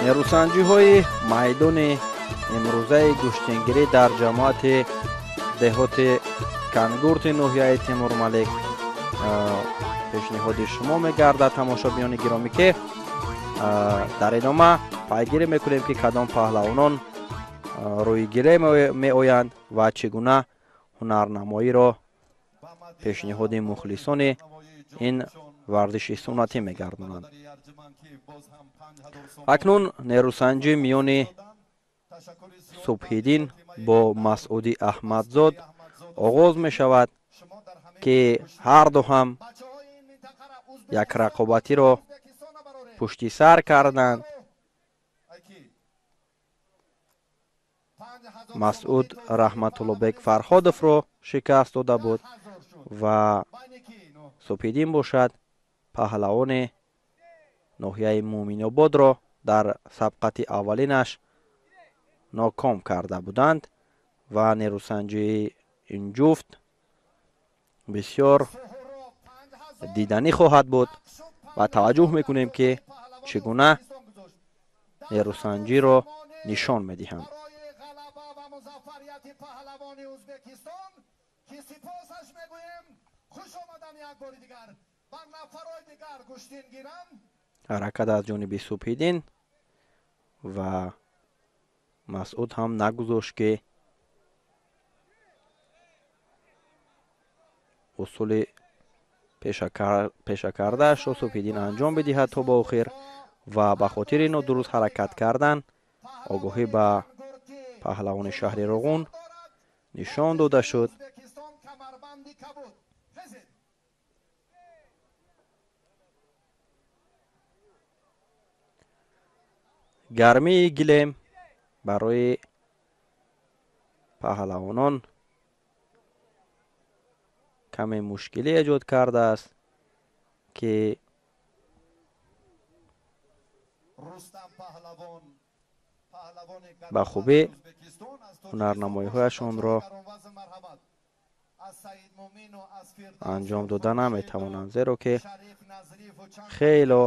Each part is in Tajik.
Нерӯсанҷиҳои майдони имрӯзаи гӯштингирӣ дар ҷамоати деҳоти Кангурти ноҳияи Темурмалик пешниҳоди шумо мегардад, тамошобинони гиромӣ, ки дар идома пайгирӣ мекунем, ки кадом паҳлавонон рӯи гиле меоянд ва чӣ гуна ҳунарнамоиро пешниҳоди мухлисони ин варзиши суннатӣ мегардонанд. Акнун нерӯсанҷӣ миёни Субҳиддин бо Масъуди Аҳмадзод оғоз мешавад, ки ҳарду ҳам як рақобатиро пушти сар карданд. Масъуд Раҳматуллобек Фарҳодовро шикаст дода буд ва Субҳиддин бошад паҳлавони ноҳияи Муъминободро дар сабқати аввалинаш ноком карда буданд ва нерӯсанҷии ин ҷуфт бисёр диданӣ хоҳад буд ва таваҷҷӯҳ мекунем, ки чӣ гуна нерӯсанҷиро нишон медиҳанд. Ҳаракат аз ҷониби Субҳиддин ва Масъуд ҳам нагузошт, ки усули пешакардаашро Субҳиддин анҷом бидиҳад то ба охир ва ба хотири нодуруст ҳаракат кардан огоҳӣ ба паҳлавони шаҳри Роғун нишон дода шуд. Гармии гилем барои паҳлавонон каме мушкилӣ эҷод кардааст, ки ба хубӣ ҳунарнамоиҳояшонро анҷом дода наметавонанд, зеро ки хело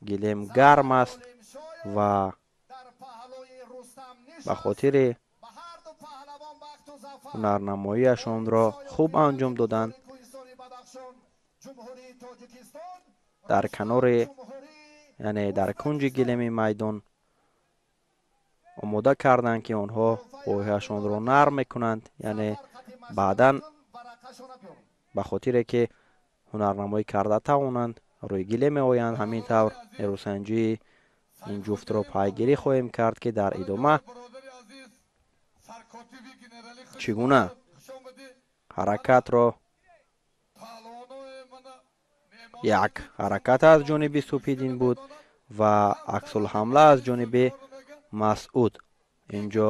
гилем гарм аст ва ба хотири ҳунарнамоиашонро хуб анҷом доданд дар канори, яъне дар кунҷи гилеми майдон омода карданд, ки онҳо пойҳояшонро нарм мекунанд, яъне баъдан ба хотире ки ҳунарнамоӣ карда тавонанд рӯи гиле меоянд. Ҳамин тавр нерӯсанҷии ин ҷуфтро пайгирӣ хоҳем кард, ки дар идома чӣ гуна ҳаракатро як ҳаракат аз ҷониби Субҳиддин буд ва аксулҳамла аз ҷониби Масъуд инҷо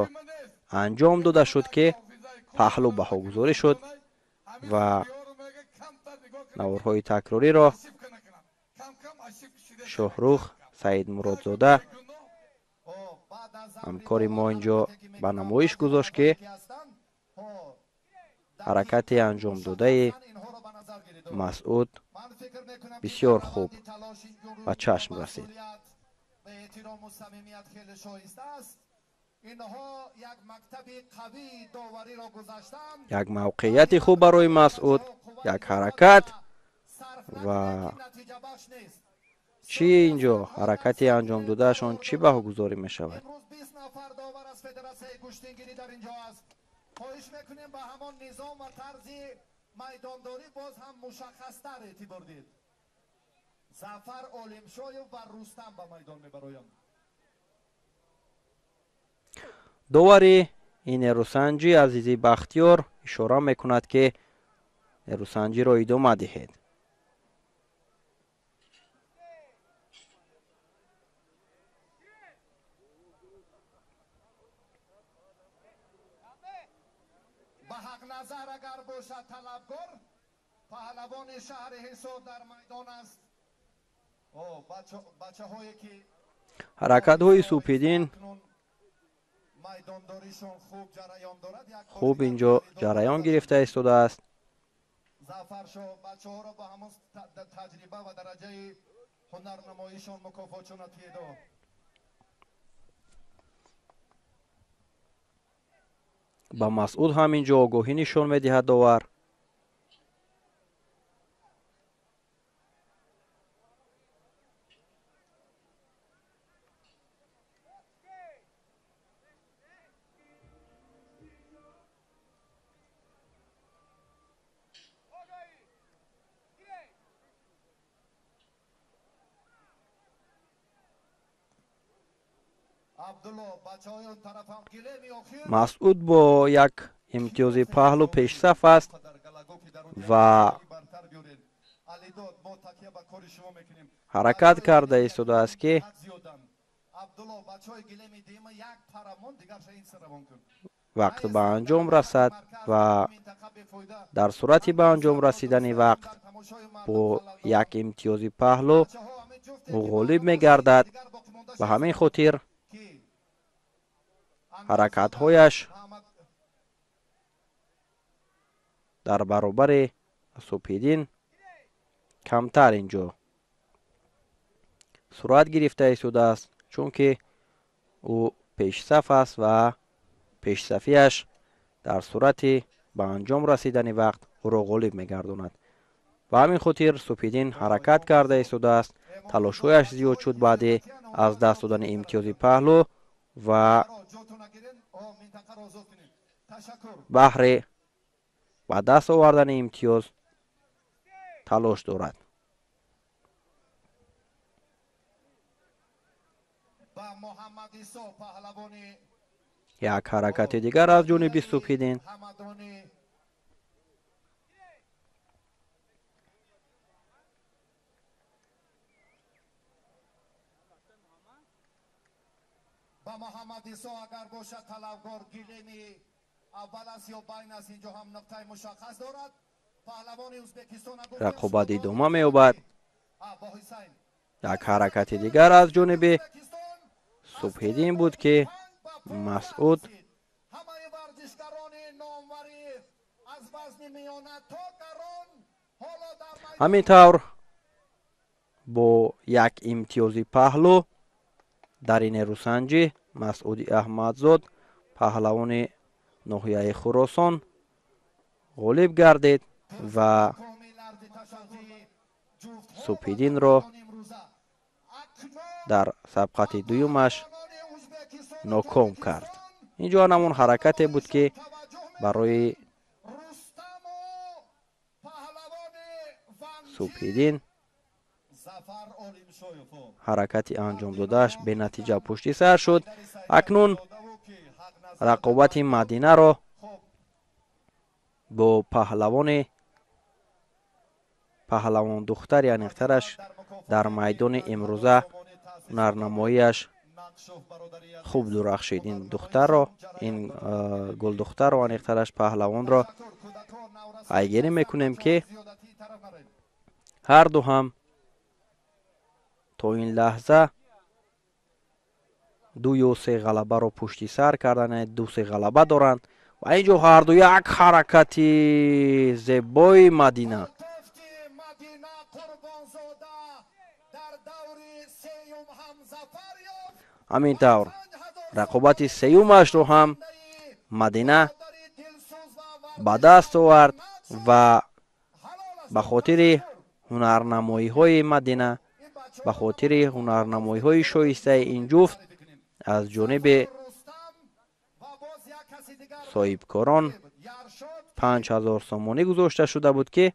анҷом дода шуд, ки паҳлӯ баҳогузорӣ шуд ва наворҳои такрориро Шоҳрух Саидмуродзода ҳамкори мо инҷо ба намоиш гузошт, ки ҳаракати анҷомдодаи Масъуд бисёр хуб ба чашм расид. Як мавқеияти хуб барои Масъуд, як ҳаракат ва чӣ инҷо ҳаракати анҷомдодаашон чӣ баҳогузорӣ мешавад? Довари ин нерӯсанҷӣ Азизи Бахтиёр ишора мекунад, ки нерӯсанҷиро идома диҳед. Ҳаракатҳои Субҳиддин хуб инҷо ҷараён гирифта истодааст. Ба Масъуд ҳам инҷо огоҳӣ нишон медиҳад довар. Масъуд бо як имтиёзи паҳлу пешсаф аст ва ҳаракат карда истодааст, ки вақт ба анҷом расад ва дар сурати ба анҷом расидани вақт бо як имтиёзи паҳлу ӯ ғолиб мегардад. Ба ҳамин хотир ҳаракатҳояш дар баробари Субҳиддин камтар инҷо сурат гирифта истодааст, чунки ӯ пешсаф аст ва пешсафиаш дар сурати ба анҷом расидани вақт ӯро ғолиб мегардонад. Ба ҳамин хотир Субҳиддин ҳаракат карда истодааст, талошҳояш зиёд шуд баъди аз даст додани имтиёзи паҳлу ва баҳри ба даст овардани имтиёз талош дорад. Як ҳаракати дигар аз ҷониби Субҳиддин. Ба Муҳаммад Исо агар бошад талабгор гилеми аввал аст ё байн аст, инҷо ҳам нуқтаи мушаххас дорад. Паҳлавони Ӯзбекистон рақобат идома меёбад. Як ҳаракати дигар аз ҷониби Субҳиддин буд, ки Масъуд ҳамин тавр бо як имтиёзи паҳлу дар ин нерӯсанҷӣ Масъуди Аҳмадзод, паҳлавони ноҳияи Хуросон, ғолиб гардид ва Субҳиддинро дар сабқати дуюмаш ноком кард. Инҷо ҳамон ҳаракате буд, ки барои Субҳиддин ҳаракати анҷом додааш бенатиҷа пушти сар шуд. Акнун рақобати Мадинаро бо паҳлавон духтари аниқтараш дар майдони имрӯза ҳунарнамоияш хуб дурахшид. Ин духтарро, ин гулдухтарро, аниқтараш паҳлавонро пайгирӣ мекунем, ки ҳарду ҳам то ин лаҳза ду ё се ғалабаро пушти сар кардан, ду се ғалаба доранд ва инҷо ҳарду як ҳаракати зебои Мадина. Ҳамин тавр рақобати сеюмашро ҳам Мадина ба даст овард ва ба хотири ҳунарнамоиҳои Мадина, ба хотири ҳунарнамоиҳои шоистаи ин ҷуфт аз ҷониби соҳибкорон 5000 сомонӣ гузошта шуда буд, ки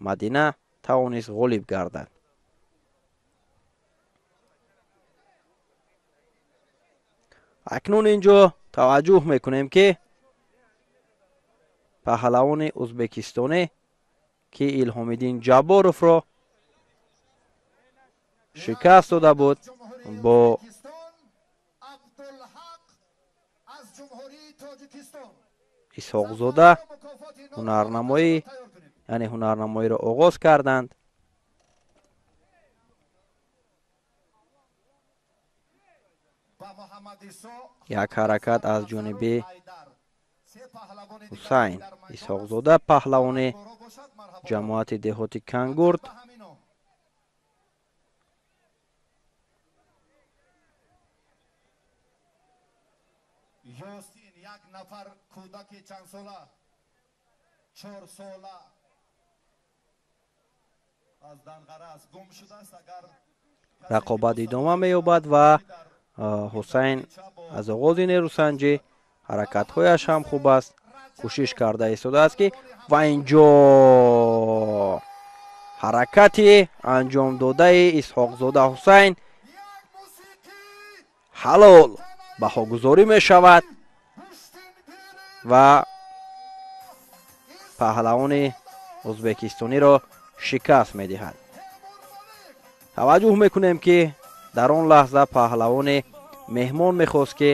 Мадина тавонист ғолиб гардад. Акнун инҷо таваҷҷӯҳ мекунем, ки паҳлавони ӯзбекистонӣ, ки Илҳомиддин Ҷабборовро шикаст дода буд, бо Исҳоқзода ҳунарнамоӣ, яъне ҳунарнамоиро оғоз карданд. Як ҳаракат аз ҷониби Ҳусайн Исҳоқзода, паҳлавони ҷамоати деҳоти Кангурд. Ёсин як нафар кӯдаки чандсола, 4 сола аз Данғара аст, гум шудааст. Агар Рақобат идома меёбад ва Ҳусайн аз оғози нерӯсанҷӣ ҳаракатҳояш ҳам хуб аст, кӯшиш карда истодааст ки ва инҷо ҳаракати анҷомдодаи Исҳоқзода Ҳусайн ҳалол баҳогузорӣ мешавад ва паҳлавони ӯзбекистониро шикаст медиҳад. Таваҷҷӯҳ мекунем, ки дар он лаҳза паҳлавони меҳмон мехост, ки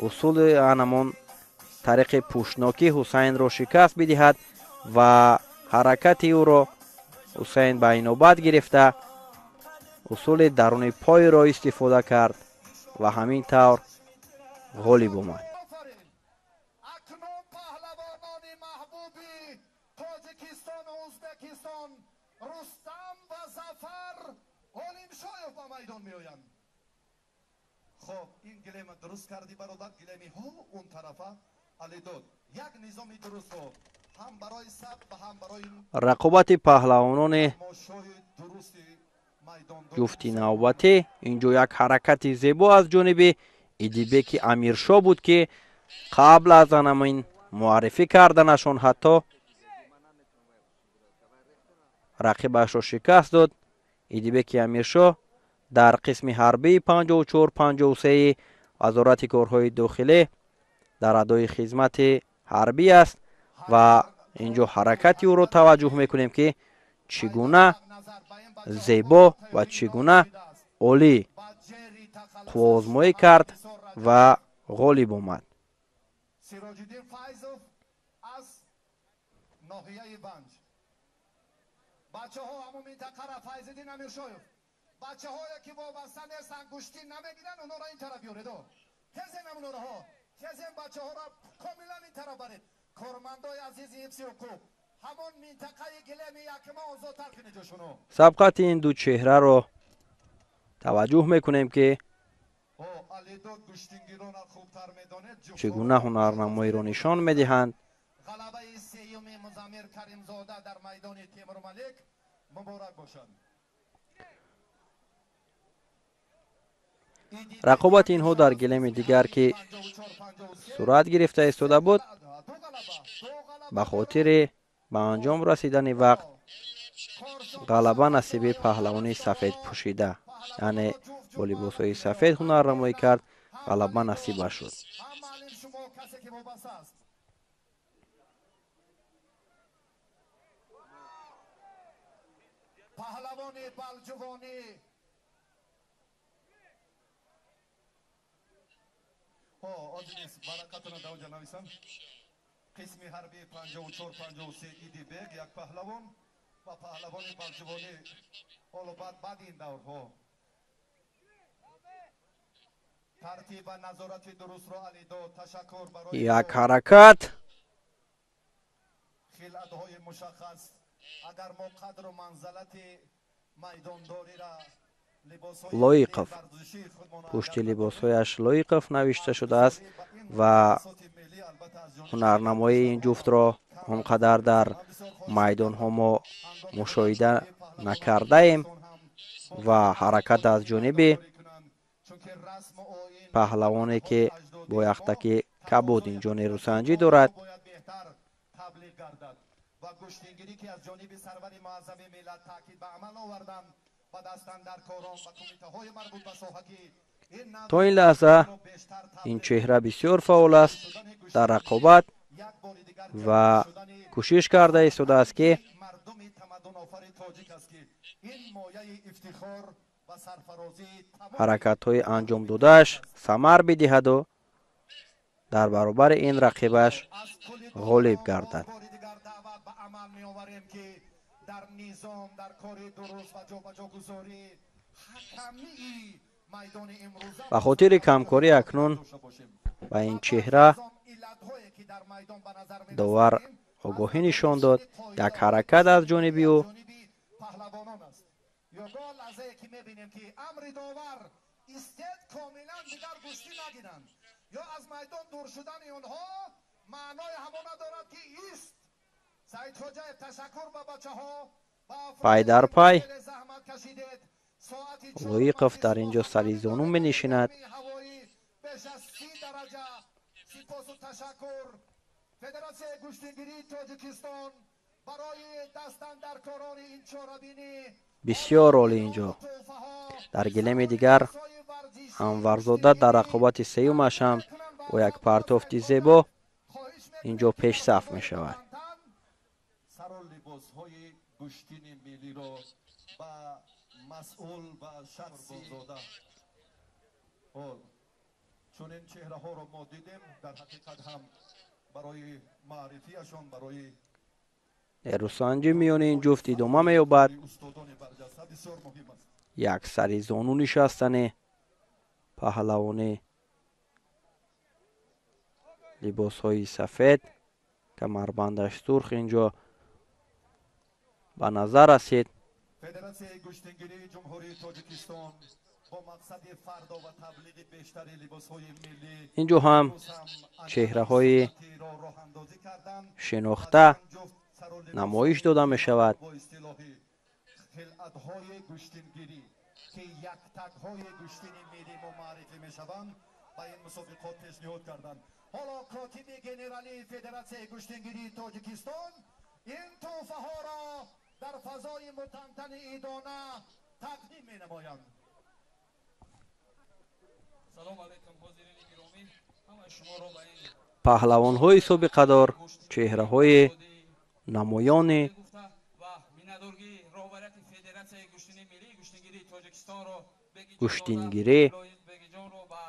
усули анамон тариқи пӯшнокӣ Ҳусайнро шикаст бидиҳад ва ҳаракати ӯро Ҳусайн ба инобат гирифта, усули даруни пойро истифода кард ва ҳамин тавр ғолиб омад. Акнун паҳлавонони маҳбуби Тоҷикистону Ӯзбекистон Рустам ва Зафар Олимшоев ба майдон меоянд. Хоб, ин гилема дуруст кардӣ, бародар, гилеми ҳо он тарафа Алидод, як низоми дурустро ҳам барои сабт ва ҳам барои Рақобати паҳлавонони тамошои дурусти майдондор. ҷуфти навбатӣ. Инҷо як ҳаракати зебо аз ҷониби Идибеки Амиршо буд, ки қабл аз анамин муаррифӣ карданашон ҳатто рақибашро шикаст дод. Идибеки Амиршо дар қисми ҳарбии 54-53 Вазорати корҳои дохилӣ дар адои хизмати ҳарбӣ аст ва инҷо ҳаракати ӯро таваҷҷӯҳ мекунем, ки чӣ гуна зебо ва чӣ гуна олӣ қувваозмоӣ кард ва ғолиб омад. Сироҷиддин Файзов аз ноҳияи Ванҷ. Бачаҳо, ҳамон минтақара, Файзиддин Амиршоев, бачаҳое ки вобаста нестанд, гӯштӣ намегиранд, онҳоро ин тараф биёредо. Тезен ҳамонҳоро, тезен бачаҳоро комилан ин тараф баред. Кормандои азизи ҳифзи ҳуқуқ, ҳамон минтақаи гилеми якма озодтар кунед ҷошуно. Сабқати ин ду чеҳраро таваҷҷӯҳ мекунем, ки Алидод гӯштингирона хубтар медонед. чӣ гуна ҳунарнамоиро нишон медиҳанд. Ғалабаи сеюми Музаммир Каримзода дар майдони Темурмалик муборак бошад. Рақобати инҳо дар гилеми дигар, ки сурат гирифта истода буд, ба хотири ба анҷом расидани вақт ғалаба насиби паҳлавони сафедпӯшида, яъне бо либосҳои сафед ҳунарнамоӣ кард, ғалаба насибаш шуд. Маълим, шумо касе ки вобаста аст. Паҳлавони балҷувонӣ. Озинис варақатона дар онҷа нависам. Қисми ҳарбии 54-53 Идибек, як паҳлавон ва паҳлавони балҷувонӣ ҳоло баъди ин даврҳо. Тартиб ва назорати дурустро, Алидод, ташаккур барои Як ҳаракат. хилъатҳои мушаххас. Агар мо қадру манзалати майдондориро либосҳои Лоиқов. варзишии худмон Пушти либосҳояш Лоиқов навишта шудааст ва ҳунарнамоии ин ҷуфтро он қадар дар майдонҳо мо мушоҳида накардаем ва ҳаракат аз ҷониби паҳлавоне, ки бо яхтаки кабуд инҷо нерӯсанҷӣ дорад. Бояд беҳтар таблиғ гардад ва гӯштингирӣ, ки аз ҷониби сарвари муаззами миллат таъкид ба амал оварданд, ба дастандаркорон ва кумитаҳои марбут ба соҳа, ки ин навъи То ин лаҳза бештар ин чеҳра бисёр фаъол аст дар рақобат як бори дигар ва кӯшиш карда истодааст, ки мардуми тамаддунофари тоҷик аст, ки ин мояи ифтихор ва сарфарозии тамоми ҳаракатҳои анҷомдодааш самар бидиҳаду дар баробари ин рақибаш аз кулли ғолиб дунё гардад. мо бори дигар даъват ба амал меоварем, ки дар низом, дар кори дуруст ва ҷобаҷогузорӣ ҳакамии майдони имрӯза Ба хотири камкорӣ акнун дошта бошем. ба ин чеҳра Иллатҳое ки дар майдон ба назар довар огоҳӣ нишон дод. Як ҳаракат аз ҷониби ӯ. ҷониби паҳлавонон аст ё гоҳ лаҳзае ки мебинем, ки амри довар истед, комилан дигар гӯштӣ нагиранд. Ё аз майдон дур шудани онҳо маънои ҳамона дорад, ки ист. Саид Хоҷаев, ташаккур ба бачаҳо. Пай дар пай Лоиқов дар ин ҷо сари зону менишинад. Беш аз 30 дараҷа. Сипосу ташаккур Федератсияи гӯштингирии Тоҷикистон барои дастандаркорони ин чорабинӣ. Бисёр олӣ. Ин ҷо дар гилеми дигар Анварзода дар рақобати сеюмаш ҳам бо як партофти зебо ин ҷо пешсаф мешавад. Сару либосҳои гӯштини миллиро ба масъул ва шахси зода. Чунин чеҳраҳоро мо дидем, дар ҳақиқат ҳам барои маърифиашон, барои Нерӯсанҷӣ миёни ин ҷуфт идома меёбад. Устодони барҷаста бисёр муҳим аст. Як сари зону нишастани паҳлавони либосҳои сафед, камарбандаш сурх ин ҷо ба назар расид. Федератсияи гӯштингирии Ҷумҳурии Тоҷикистон бо мақсади фардо ва таблиғи бештари либосҳои миллӣ Ин ҷо ҳам чеҳраҳои роҳандозӣ карданд. шинохта намоиш дода мешавад. Бо истилоҳи хилъатҳои гӯштингирӣ, ки яктакҳои гӯштини миллӣ мо маърифӣ мешаванд, ба ин мусобиқот пешниҳод карданд. Ҳоло котиби генералии Федератсияи гӯштингирии Тоҷикистон ин тӯҳфаҳоро дар фазои мутантани идона тақдим менамоянд. Салом алайкум, ҳозирини гиромӣ, ҳамаи шуморо ба ин Паҳлавонҳои собиқадор, чеҳраҳои намоёни гуфта ва миннатдоргии роҳбарияти Федератсияи гӯштини миллии гӯштингирии Тоҷикистонро, гӯштингирӣ, Лоиқ Бегиҷонро ба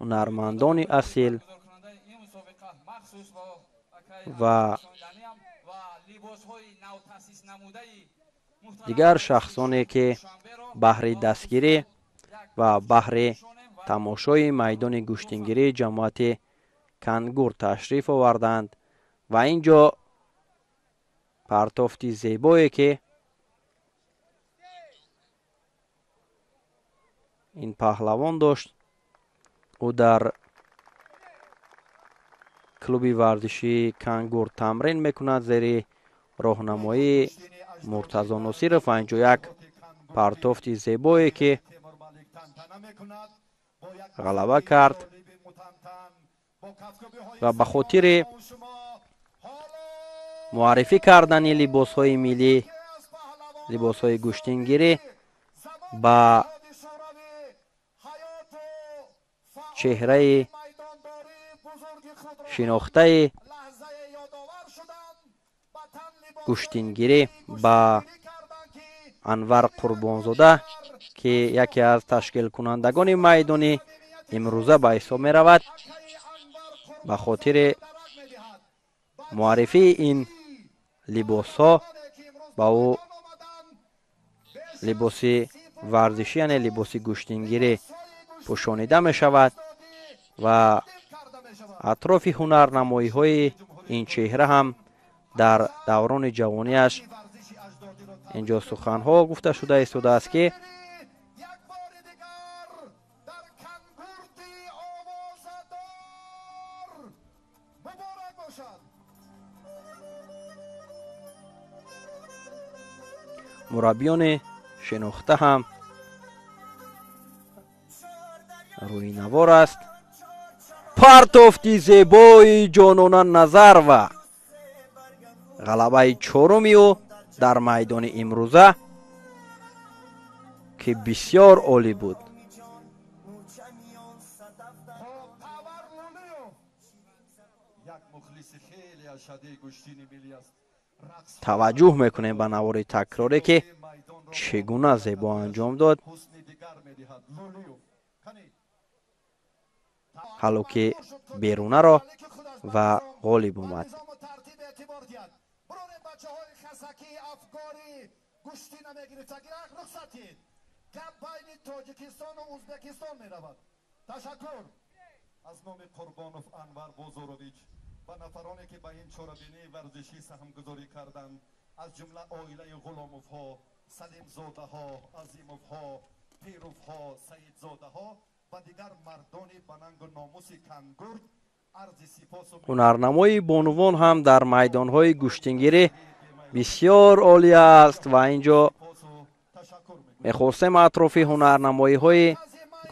ҳунармандони асил баргузоркунандаи ин мусобиқа, махсус бо акаи ва Шонданиам ва либосҳои навтаъсис намудаи муҳтарам дигар шахсоне, ки Душанберо баҳри дастгирӣ ва баҳри тамошои майдони гӯштингирии ҷамоати Кангур ташриф оварданд. Ва ин ҷо партофти зебое, ки ин паҳлавон дошт, ӯ дар клуби варзишии Кангур тамрин мекунад зери роҳнамоии Муртазо Носиров. Ва инҷо як партофти зебое, ки ғалаба кард ва ба хотири муаррифӣ кардани либосҳои миллӣ, либосҳои гӯштингирӣ ба чеҳраи шинохтаи гӯштингирӣ, ба Анвар Қурбонзода, ки яке аз ташкилкунандагони майдони имрӯза ба ҳисоб меравад, ба хотири муаррифии ин либосҳо ба ӯ либоси варзишӣ, яъне либоси гӯштингирӣ пӯшонида мешавад. Ва атрофи ҳунарнамоиҳои ин чеҳра ҳам дар даврони ҷавониаш инҷо суханҳо гуфта шуда истодааст, ки Як бори дигар дар Кангурди овозадор муборак бошад. Мураббиёни шинохта ҳам рӯи навор аст. Партофти зебои Ҷонона Назарова, ғалабаи чоруми ӯ дар майдони имрӯза, ки бисёр олӣ буд. Хоб, Тавар Лулиев як мухлиси хеле ашадии гӯштини миллӣ аст. Таваҷҷӯҳ мекунем ба навори такрорӣ, ки чӣ гуна зебо анҷом дод. Ҳусни дигар медиҳад Лулиев. Кани Ҳалло ки берунаро ва ғолиб омад. Низому тартиб эътибор диҳад. Бурорем, бачаҳои хасакӣ афгорӣ гӯштӣ намегирифтагирак, рухсат диҳед. Гап байни Тоҷикистону Ӯзбекистон меравад. Ташаккур аз номи Қурбонов Анвар Бозорович ва нафароне, ки ба ин чорабинии варзишӣ саҳмгузорӣ карданд, аз ҷумла оилаи Ғуломовҳо, Салимзодаҳо, Азимовҳо, Пировҳо, Саидзодаҳо. Ҳунарнамоии бонувон ҳам дар майдонҳои гӯштингирӣ бисёр олӣ аст ва ин ҷо мехостем атрофи ҳунарнамоиҳои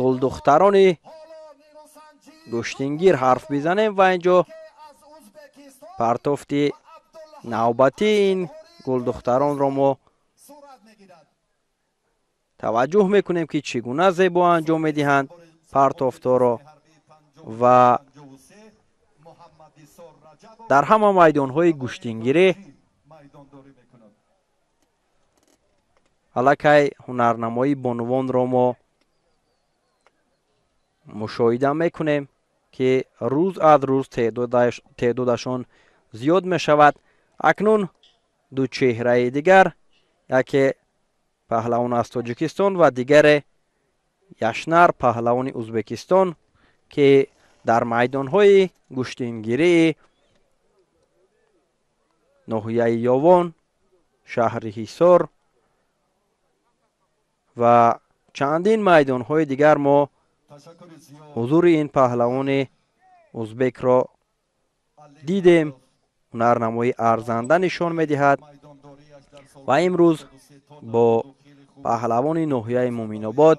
гулдухтарони гӯштингир ҳарф бизанем ва ин ҷо партофти навбатии ин гулдухтаронро мо таваҷҷӯҳ мекунем, ки чӣ гуна зебо анҷом медиҳанд партофтҳоро ва дар ҳама майдонҳои гӯштингирӣ аллакай ҳунарнамоии бонувонро мо мушоҳида мекунем, ки рӯз аз рӯз теъдодашон зиёд мешавад. Акнун ду чеҳраи дигар, яке паҳлавон аз Тоҷикистон ва дигаре Яшнар паҳлавони Узбекистон, ки дар майдонҳои гӯштингирии ноҳияи Ёвон, шаҳри Ҳисор ва чандин майдонҳои дигар мо ҳузури ин паҳлавони узбекро дидем. Ҳунарнамоии арзанда нишон медиҳад ва имрӯз бо паҳлавони ноҳияи Муминобод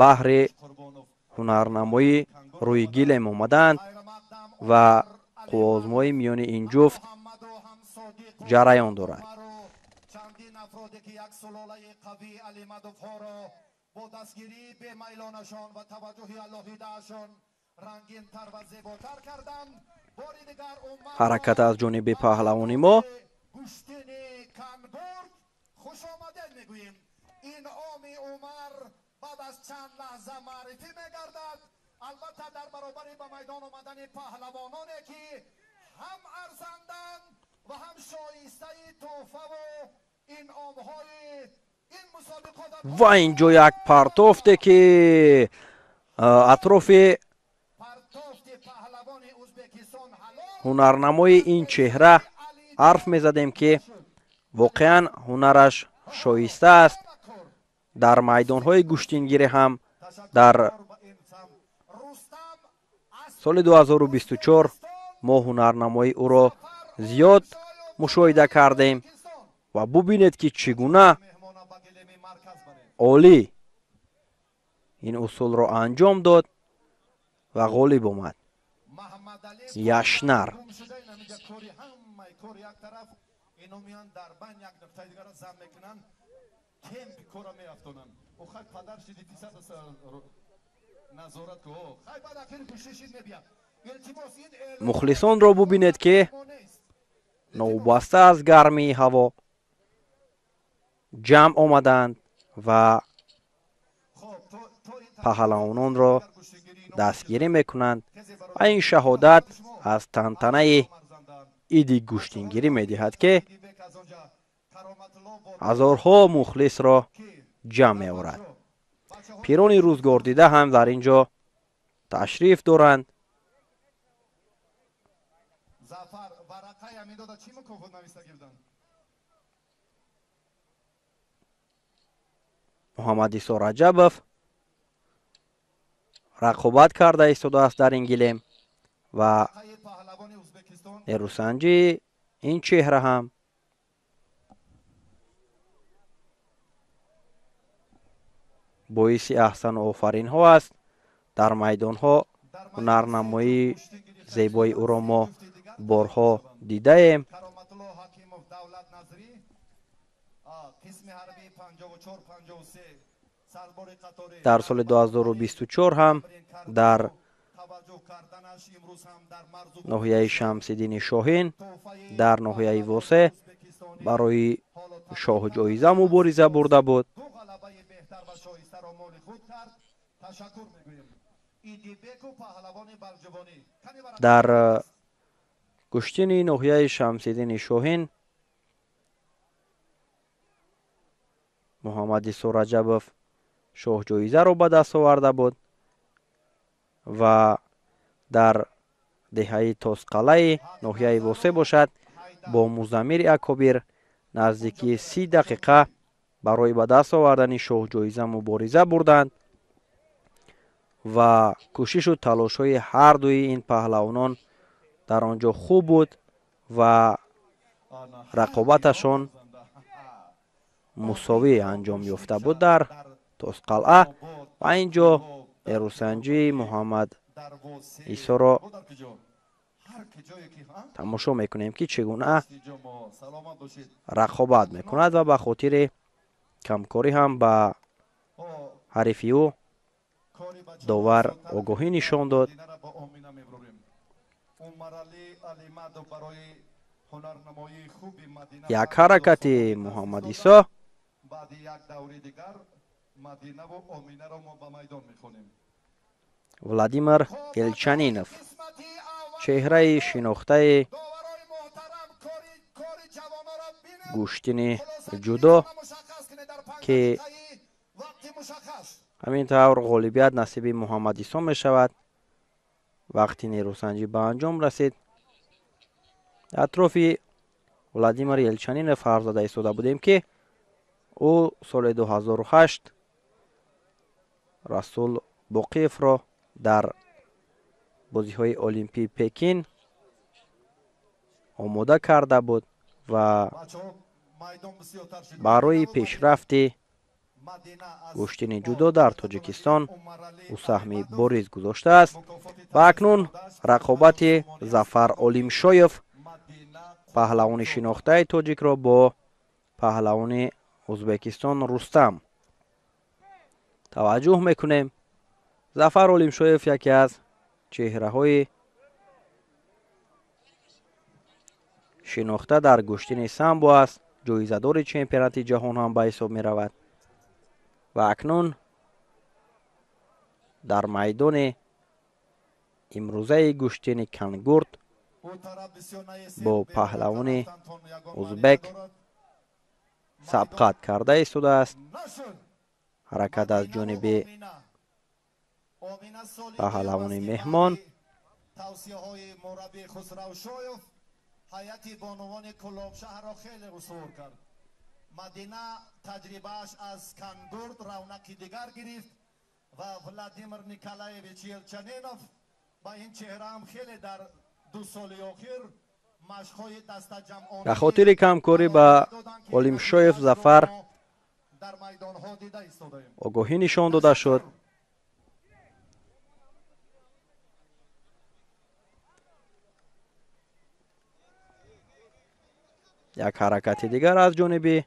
баҳри ҳунарнамоӣ рӯи гилем омаданд ва қувваозмоӣ миёни ин ҷуфт ҷараён дорад. Ҳаракат аз ҷониби паҳлавони мо. Ва ин ҷо як партофте, ки атрофи ҳунарнамои ин чеҳра ҳарф мезадем, ки воқеан ҳунараш шоиста аст. Дар майдонҳои гӯштингирӣ ҳам дар соли 2024 мо ҳунарнамои ӯро зиёд мушоҳида кардем ва бубинед, ки чӣ гуна олӣ ин усулро анҷом дод ва ғолиб омад. Яшнар. Мухлисонро бубинед, ки новобаста аз гармии ҳаво ҷамъ омаданд ва паҳлавононро дастгирӣ мекунанд ва ин шаҳодат аз тантанаи иди гӯштингирӣ медиҳад, ки ҳазорҳо мухлисро ҷамъ меорад. Пирони рӯзгордида ҳам дар ин ҷо ташриф доранд. Муҳаммадисо Раҷабов рақобат карда истодааст дар ин гилем ва нерӯсанҷии ин чеҳра ҳам боиси аҳсану офаринҳо аст. Дар майдонҳо ҳунарнамоии зебои ӯро мо борҳо дидаем. Дар соли 2024 ҳам дар ноҳияи Шамсиддини Шоҳин дар ноҳияи Восе барои шоҳҷоиза мубориза бурда буд. Дар гӯштини ноҳияи Шамсиддини Шоҳин Муҳаммадисо Раҷабов шоҳҷоизаро ба даст оварда буд ва дар деҳаи Тосқалаи ноҳияи Восе бошад бо Музаммири Акобир наздики 30 дақиқа барои ба даст овардани шоҳҷоиза мубориза бурданд Ва кӯшишу талошҳои ҳар дуи ин паҳлавонон дар он ҷо хуб буд ва рақобаташон мусовӣ анҷом ёфта буд дар Тосқалъа. Ва ин ҷо нерӯсанҷии Муҳаммад Исоро тамошо мекунем, ки чӣ гуна рақобат мекунад ва ба хотири камкорӣ ҳам ба ҳарифи ӯ довар огоҳӣ нишон дод. Як ҳаракати Муҳаммад Исо Владимир Елчанинов, чеҳраи шинохтаи гӯштини ҷудо, ки ҳамин тавр ғолибият насиби Муҳаммад Исо мешавад. Вақти нерӯсанҷӣ ба анҷом расид. Атрофи Владимир Елчанинов ҳарф зада истода будем, ки ӯ соли 2008 Расул Боқиевро дар бозиҳои Олимпии Пекин омода карда буд ва барои пешрафти гӯштини ҷудо дар Тоҷикистон ӯ саҳми бориз гузоштааст. Ва акнун рақобати Зафар Олимшоев, паҳлавони шинохтаи тоҷикро, бо паҳлавони Ӯзбекистон Рустам таваҷҷӯҳ мекунем. Зафар Олимшоев яке аз чеҳраҳои шинохта дар гӯштини самбо аст, ҷоизадори чемпионати ҷаҳон ҳам ба ҳисоб меравад. Ва акнун дар майдони имрӯзаи гӯштини Кангурд бо паҳлавони узбек сабқат карда истодааст. Ҳаракат аз ҷониби паҳлавони меҳмон. Тавсияҳои мураббӣ Хусравшоев ҳайати бонувони Кӯлобшаҳрро хеле устувор кард. Мадина таҷрибааш аз Кангурд равнақи дигар гирифт ва Владимир Николаевич Елчанинов ба ин чеҳраам хеле дар 2 соли охир машқҳои дастаҷамъона ба хотири камкорӣ ба Олимшоев Зафар дар майдонҳо дида истодаем. Огоҳӣ нишон дода шуд. Як ҳаракати дигар аз ҷониби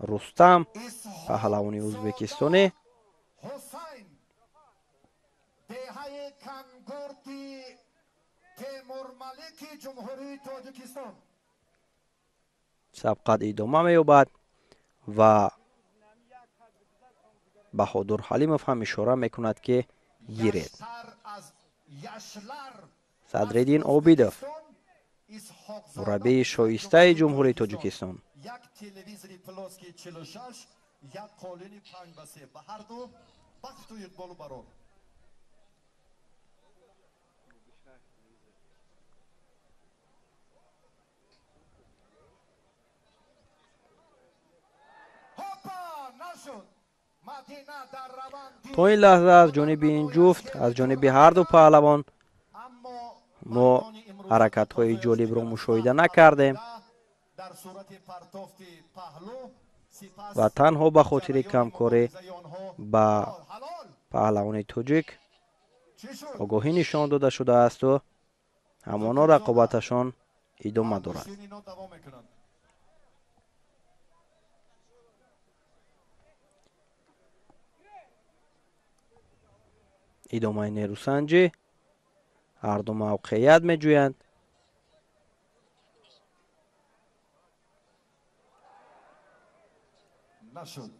Рустам, паҳлавони ӯзбекистонӣ. Ҳусайн, деҳаи Кангурди Темурмалики Ҷумҳурии Тоҷикистон. Сабқат идома меёбад ва Баҳодур Ҳалимов ҳам ишора мекунад, ки гиред. Садриддин Обидов, мураббии шоистаи Ҷумҳурии Тоҷикистон. Як телевизори плоский 46, як қолини 5 ба 3. Ба ҳар ду бахту иқболу барор. Ҳопа, нашуд. Мадина дар раванди То ин лаҳза аз ҷониби ин ҷуфт, аз ҷониби ҳар ду паҳлавон аммо мо майдони имрӯза ҳаракатҳои ҷолибро мушоҳида накардем дар сурати партофти паҳлӯ сипас ва танҳо ба хотири ҷараёни камкорӣ муборизаи онҳо ба ҳалол. паҳлавони тоҷик Чӣ шуд? огоҳӣ нишон дода шудаасту ҳамоно рақобаташон идома дорад. Ангуштини ино давом мекунанд. Идомаи нерӯсанҷӣ, ҳарду мавқеият меҷӯянд. Нашуд.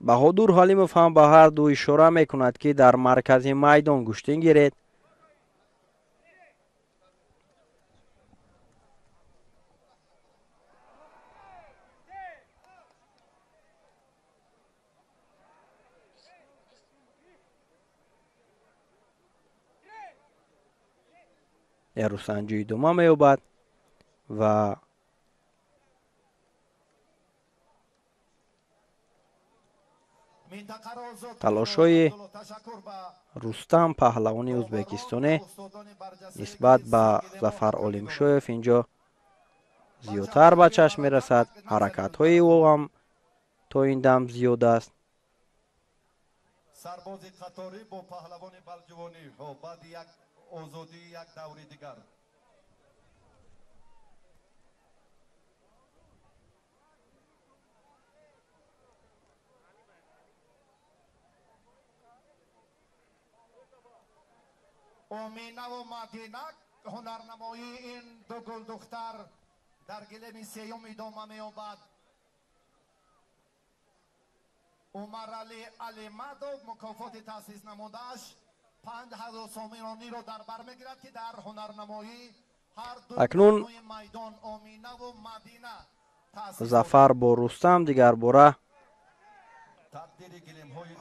Баҳодур Ҳалимов ҳам ба ҳар ду ишора мекунад, ки дар маркази майдон гӯштин гиред. Нерӯсанҷӣ идома меёбад ва талошҳои Рустам, паҳлавони ӯзбекистонӣ, нисбат ба Зафар Олимшоев инҷо зиёдтар ба чашм мерасад. Ҳаракатҳои ӯ ҳам то ин дам зиёд аст. Сарбози қаторӣ бо паҳлавони балҷувонӣ баъди як озодӣ, як даври дигар. Оминаву Мадина, ҳунарнамоии ин ду гулдухтар дар гилеми сеюм идома меёбад. Умарали Алимадов мукофоти таъсис намудааш 5000 сомониро дар бар мегирад, ки дар ҳунарнамоӣ ҳар ду Акнун майдон Оминаву Мадина Зафар бо Рустам дигарбора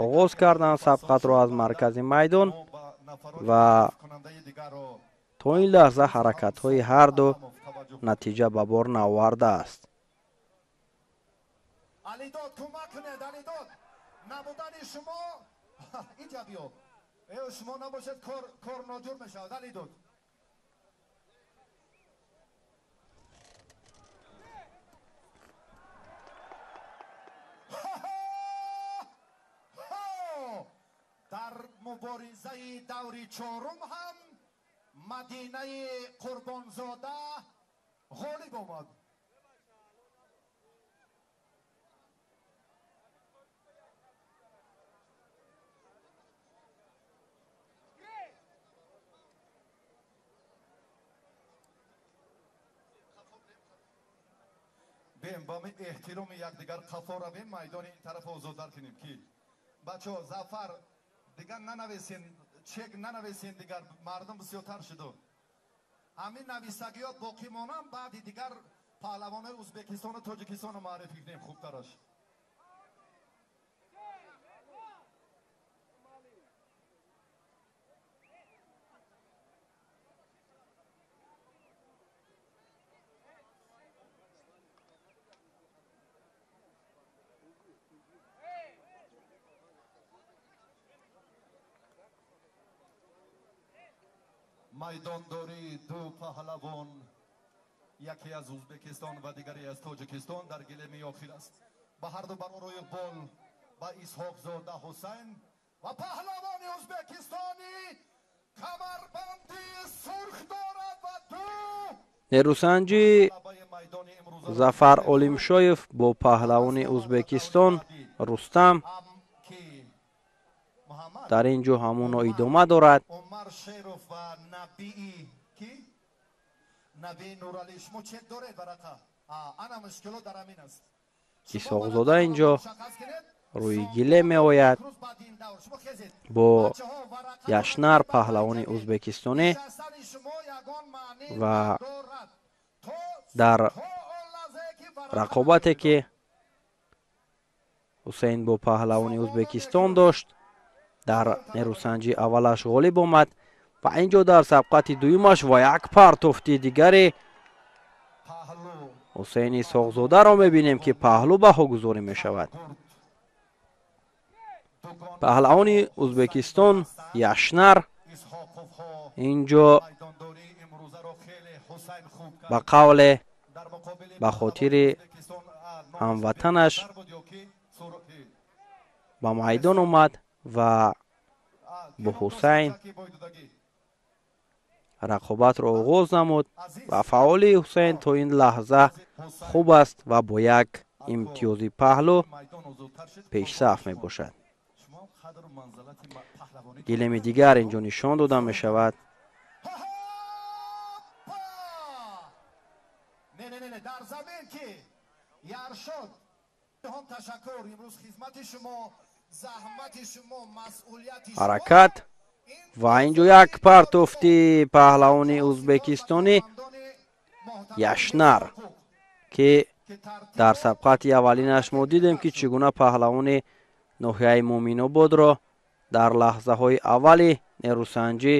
оғоз карданд сабқатро аз маркази майдон ва то ин лаҳза ҳаракатҳои ҳарду натиҷа ба бор наовардааст. Алидод, кӯмак кунед, Алидод. Набудани шумо инҷа биё, шумо набошед, кор ноҷур мешавад. Алидод, дар муборизаи даври чорум ҳам Мадинаи Қурбонзода ғолиб омад. Бием, ба эҳтироми якдигар қафо равем, майдони ин тараф озодтар кунем, ки бачаҳо, Зафар, дигар нанависен, чек нанависен, дигар мардум бисёртар шуду. Ҳамин нависагиҳо боқӣ монанд, баъди дигар паҳлавонои Ӯзбекистону Тоҷикистону маърифӣ кунем хубтараш. Майдондории ду паҳлавон, яке аз Ӯзбекистон ва дигаре аз Тоҷикистон, дар гилеми охир аст. Ба ҳарду барору иқбол, ба Исҳоқзода Ҳусайн ва паҳлавони ӯзбекистонӣ камарбанди сурх дорад ва ду Нерӯсанҷи Зафар Олимшоев бо паҳлавони Ӯзбекистон Рустам дар ин ҷо ҳамоно идома дорад. Умар Шеров ва Набии ки Наби Нурали, шумо чек доред варақа? Ана, мушкилот дар ҳамин аст. Исҳоқзода инҷо рӯи гиле меояд бо Яшнар, паҳлавони ӯзбекистонӣ, ва дар рақобате ки Ҳусейн бо паҳлавони Ӯзбекистон дошт, дар нерӯсанҷи аввалаш ғолиб омад ва ин ҷо дар сабқати дуюмаш ва як партофти дигари Ҳусейни Исҳоқзодаро мебинем, ки паҳлӯ баҳогузорӣ мешавад. Паҳлавони Ӯзбекистон Яшнар ин ҷо ба қавле ба хотири ҳамватанаш ба майдон омад ва бо Ҳусайн рақобатро оғоз намуд ва фаъолии Ҳусайн то ин лаҳза хуб аст ва бо як имтиёзи паҳлӯ пешсаф мебошад. Гилеми дигар инҷо нишон дода мешавад. Дар замин ки Яршод, ташаккур, имрӯз хизмати шумо, заҳмати шумо, масъулияти Ҳаракат ва инҷо як партофти паҳлавони ӯзбекистонӣ Яшнар, ки дар сабқати аввалинаш мо дидем, ки чӣ гуна паҳлавони ноҳияи Муъминободро дар лаҳзаҳои аввали нерӯсанҷӣ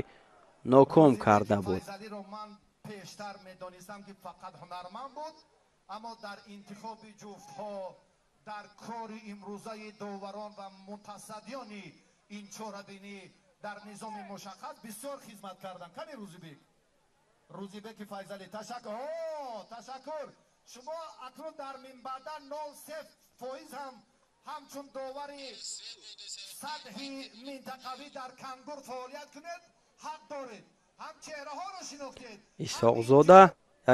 Ноком карда буд. Ман пештар медонистам, ки фақат ҳунарманд буд, аммо дар интихоби ҷуфтҳо, дар кори имрӯзаи доварон ва мутасаддиёни ин чорабинӣ дар низоми мушаххас бисёр хизмат кардан. Кани Рӯзибек, Рӯзибеки Файзалӣ, ташаккур, ташаккур. Шумо акнун дар минбаъда 0,3% ҳам ҳамчун довари сатҳи минтақавӣ дар Кангур фаъолият кунед, ҳақ доред. Ҳам чеҳраҳоро шинохтед. Исҳоқзода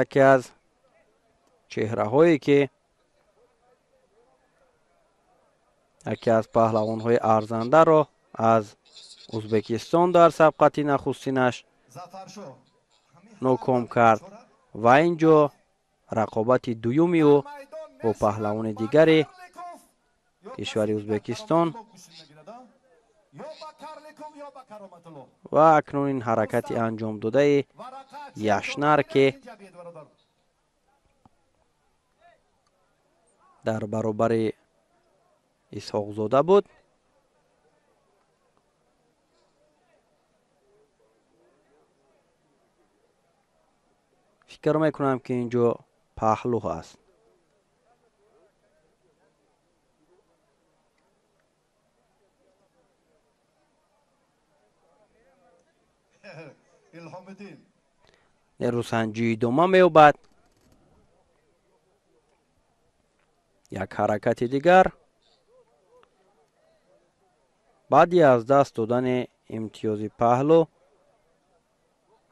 яке аз чеҳраҳое, ки яке аз паҳлавонҳои арзандаро аз Узбекистон дар сабқати нахустинаш ноком кард ва ин ҷо рақобати дуюми ӯ бо паҳлавони дигари кишвари Узбекистон ва акнун ин ҳаракати анҷомдодаи Яшнар, ки дар баробари Исҳоқзода буд. Фикр мекунам, ки ин ҷо паҳлӯ ҳаст. Нерӯсанҷӣ идома меёбад. Як ҳаракати дигар баъди аз даст додани имтиёзи паҳлӯ,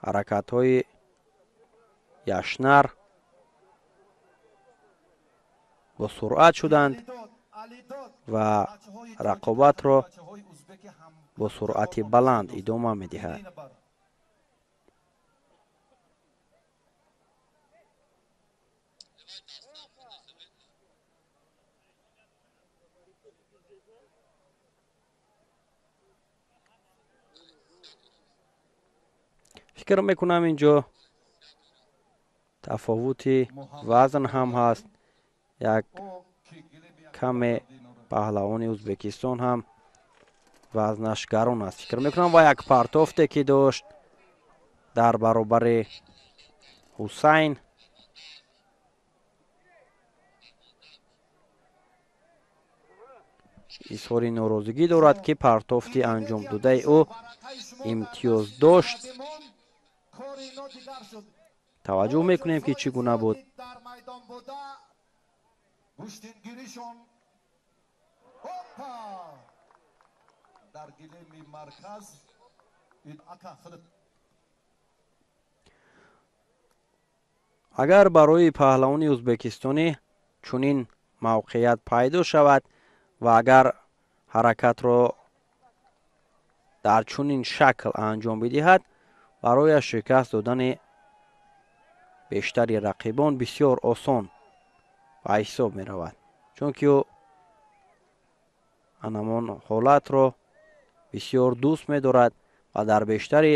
ҳаракатҳои Яшнар бо суръат шуданд ва рақобатро бо суръати баланд идома медиҳад. Фикр мекунам, ин ҷо тафовути вазн ҳам ҳаст. Як каме паҳлавони Узбекистон ҳам вазнаш гарон аст, фикр мекунам, ва як партофте, ки дошт дар баробари Ҳусайн, изҳори норозигӣ дорад, ки партофти анҷомдодаи ӯ имтиёз дошт. Таваҷҷӯҳ мекунем, ки чӣ гуна буд. Агар барои паҳлавони узбекистонӣ чунин мавқеият пайдо шавад ва агар ҳаракатро дар чунин шакл анҷом бидиҳад, барояш шикаст додани бештари рақибон бисёр осон ба ҳисоб меравад, чунки ӯ анамон ҳолатро бисёр дӯст медорад ва дар бештари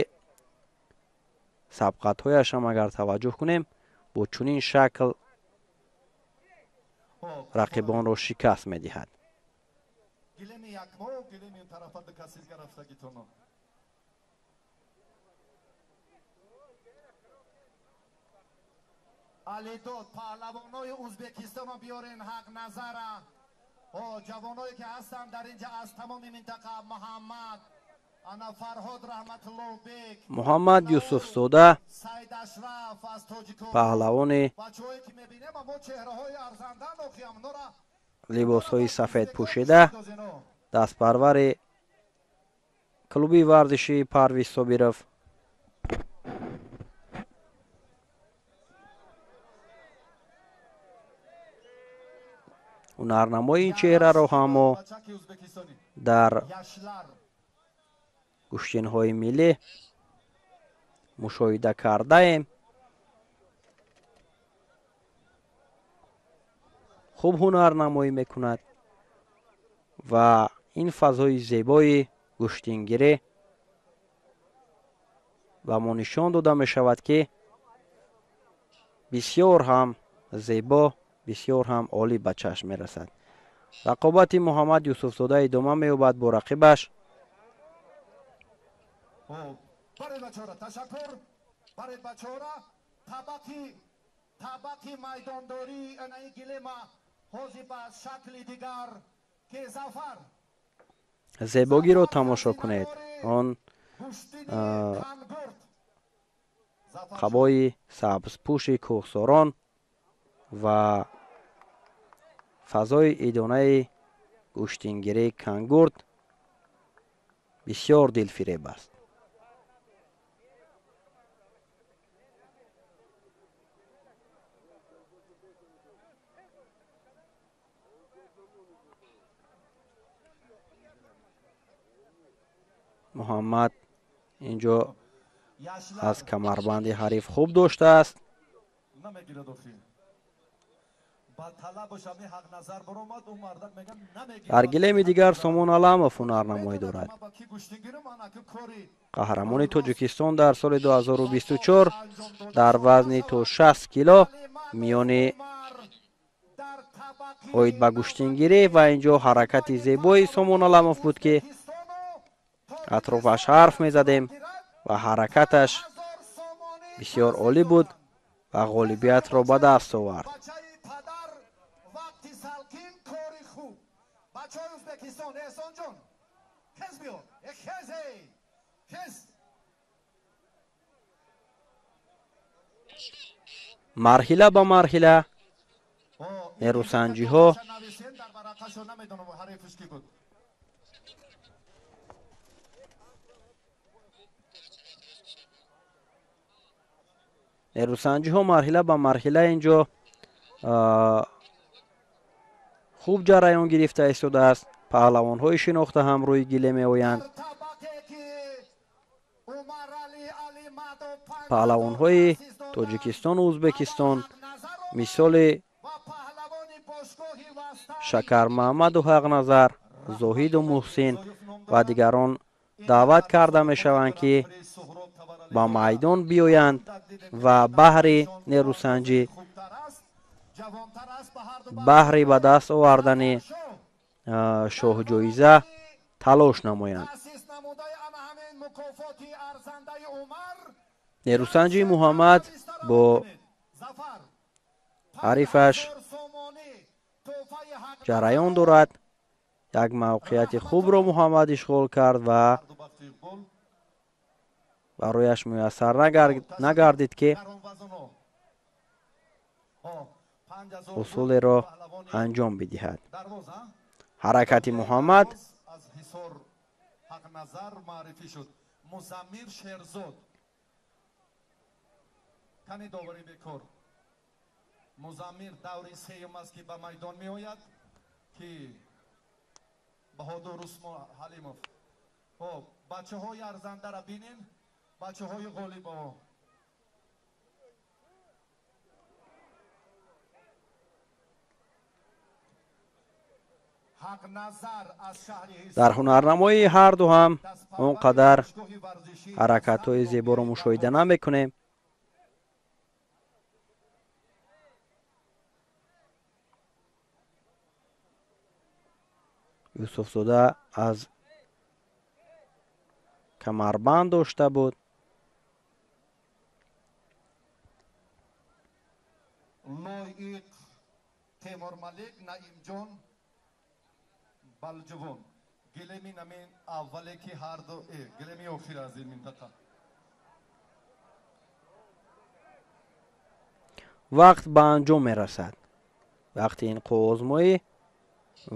сабқатҳояш ҳам агар таваҷҷӯҳ кунем, бо чунин шакл рақибонро шикаст медиҳад. Алидод, паҳлавонои Узбекистоно биёрен, ҳақ назара ҷавоное, ки ҳастанд дар инҷа аз тамоми минтақа, Муҳаммад, ана Фарҳод Раҳматуллобек, Муҳаммад Юсуфзода, Саид Ашраф аз Тоҷикон, паҳлавони бачаҳое, ки мебинем, мо чеҳраҳои арзандан охиамнора либосҳои сафед пӯшида, дастпарвари клуби варзишии Парвиз Собиров. Ҳунарнамои ин чеҳраро ҳам мо дар гӯштинҳои миллӣ мушоҳида кардаем. Хуб ҳунарнамоӣ мекунад ва ин фазои зебои гӯштингирӣ ба мо нишон дода мешавад, ки бисёр ҳам зебо, бисёр ҳам олӣ ба чашм мерасад. Рақобати Муҳаммад Юсуфзода идома меёбад бо рақибаш. Баред бачаҳоро, ташаккур. Баред бачаҳоро. Табақи майдондории анаи гилема ҳозир ба шакли дигар ки Зафар. Зебогиро тамошо кунед. Он қабои сабзпӯши кӯҳсорон ва фазои идонаи гӯштингирии Кангурд бисёр дилфиреб аст. Муҳаммад инҷо аз камарбанди ҳариф хуб доштааст. Дар гилеми дигар Сомон Аламов ҳунарнамоӣ дорад. Қаҳрамони Тоҷикистон дар соли 2024 дар вазни то 60 кило миёни оид ба гӯштингирӣ ва инҷо ҳаракати зебои Сомон Аламов буд, ки атрофаш ҳарф мезадем ва ҳаракаташ бисёр олӣ буд ва ғолибиятро ба даст овард. Марҳила ба марҳила нерӯсанҷиҳо марҳила ба марҳила инҷо хуб ҷараён гирифта истодааст. Паҳлавонҳои шинохта ҳам рӯи гиле меоянд. Паҳлавонҳои Тоҷикистону Ӯзбекистон мисоли Шакармаҳмаду Ҳақназар, Зоҳиду Муҳсин ва дигарон даъват карда мешаванд, ки ба майдон биёянд ва баҳри нерӯсанҷӣ, баҳри ба даст овардани шоҳҷоиза талош намоянд. Нерӯсанҷии Муҳаммад бо ҳарифаш ҷараён дорад. Як мавқеияти хубро Муҳаммад ишғол кард ва барояш муяссар нагардид, ки усулеро анҷом бидиҳад. Ҳаракати Муҳаммад Музаммир даври сеюм аст, ки ба майдон меояд, ки Баҳодур Усмон Ҳалимов. Хоб, бачаҳои арзандара бинен, бачаҳои ғолибо. Дар ҳунарнамоии ҳарду ҳам он қадар ҳаракатҳои зеборо мушоҳида намекунем. Юсуфзода аз камарбанд дошта буд. Лоиқ Темурмалик, Наимҷон Балҷувон. Гилеми намин аввале ки ҳарду гилеми охир аз ин минтақа. Вақт ба анҷом мерасад. Вақти ин қувваозмоӣ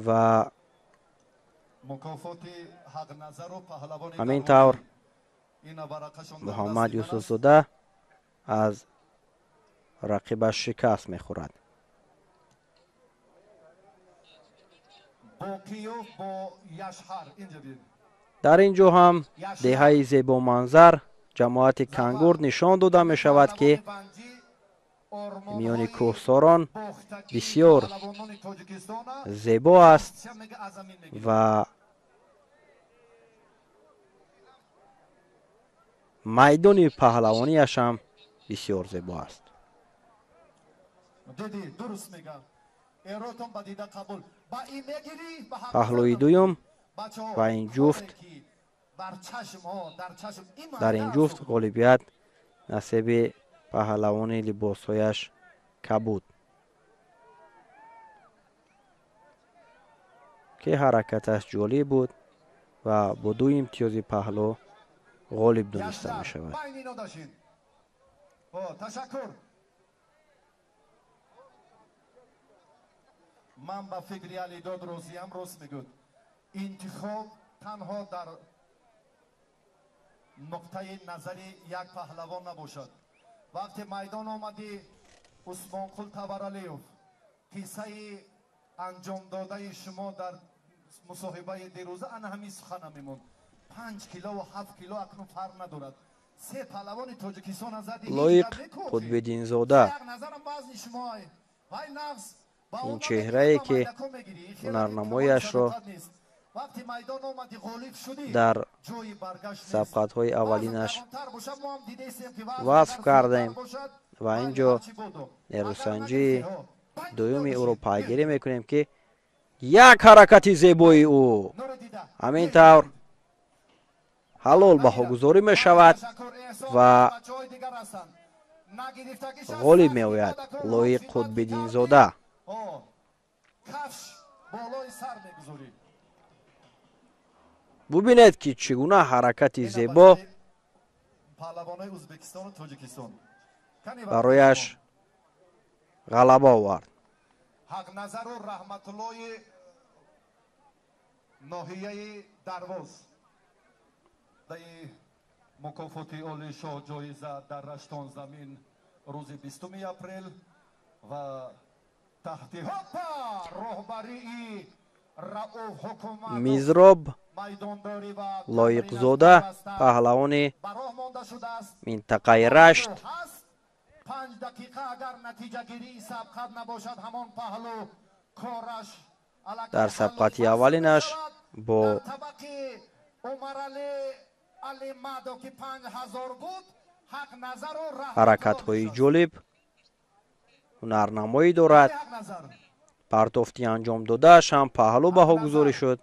ва ҳамин тавр Муҳаммад Юсуфзода аз рақибаш шикаст мехӯрад. Дар ин ҷо ҳам деҳаи зебоманзар ҷамоати Кангурд нишон дода мешавад, ки миёни кӯҳсорон бисёр зебо аст ва майдони паҳлавонияш ҳам бисёр зебо аст. Паҳлӯи дуюм ва ин ҷуфт Дар ин ҷуфт ғолибият насиби паҳлавони либосҳояш кабуд, ки ҳаракаташ ҷолиб буд ва бо 2 имтиёзи паҳлӯ ғолиб дониста мешавад. Ман ба фикри Алидод розиям, рост мегӯд. Интихоб танҳо дар нуқтаи назари як паҳлавон набошад. Вақте майдон омадӣ, Усмонқул Таваралиев, қиссаи анҷомдодаи шумо дар мусоҳибаи дирӯза ана ҳамин сухана мемонд. 5 килову 7 кило акнун фарқ надорад. Се паҳлавони Тоҷикистон зади. Лоиқ Қутбиддинзода, ин чеҳрае ки ҳунарнамояшро дар сабқатҳои аввалинаш васф кардем ва ин ҷо нерӯсанҷии дуюми ӯро пайгирӣ мекунем, ки як ҳаракати зебои ӯ ҳамин тавр ҳалол баҳогузорӣ мешавад ва ғолиб меояд Лоиқ Қутбиддинзода. Бубинед, ки чӣ гуна ҳаракати зебо барояш ғалаба овард. Ҳақназару Раҳматуллои ноҳияи Дарвоз мукофоти оли шоҳ ҷоиза дар Раштон замин рӯзи 20 апрел ва таҳти ҳопа роҳбарии Рауф Ҳукуматов Мизроб Лоиқзода, паҳлавони минтақаи Рашт, 5 дақиқа агар натиҷагирии сабқат набошад, ҳамон паҳлӯ кораш дар сабқати аввалинаш бо ҳаракатҳои ҷолиб ҳунарнамоӣ дорад. Партофти анҷом додааш ҳам паҳлӯ баҳогузорӣ шуд.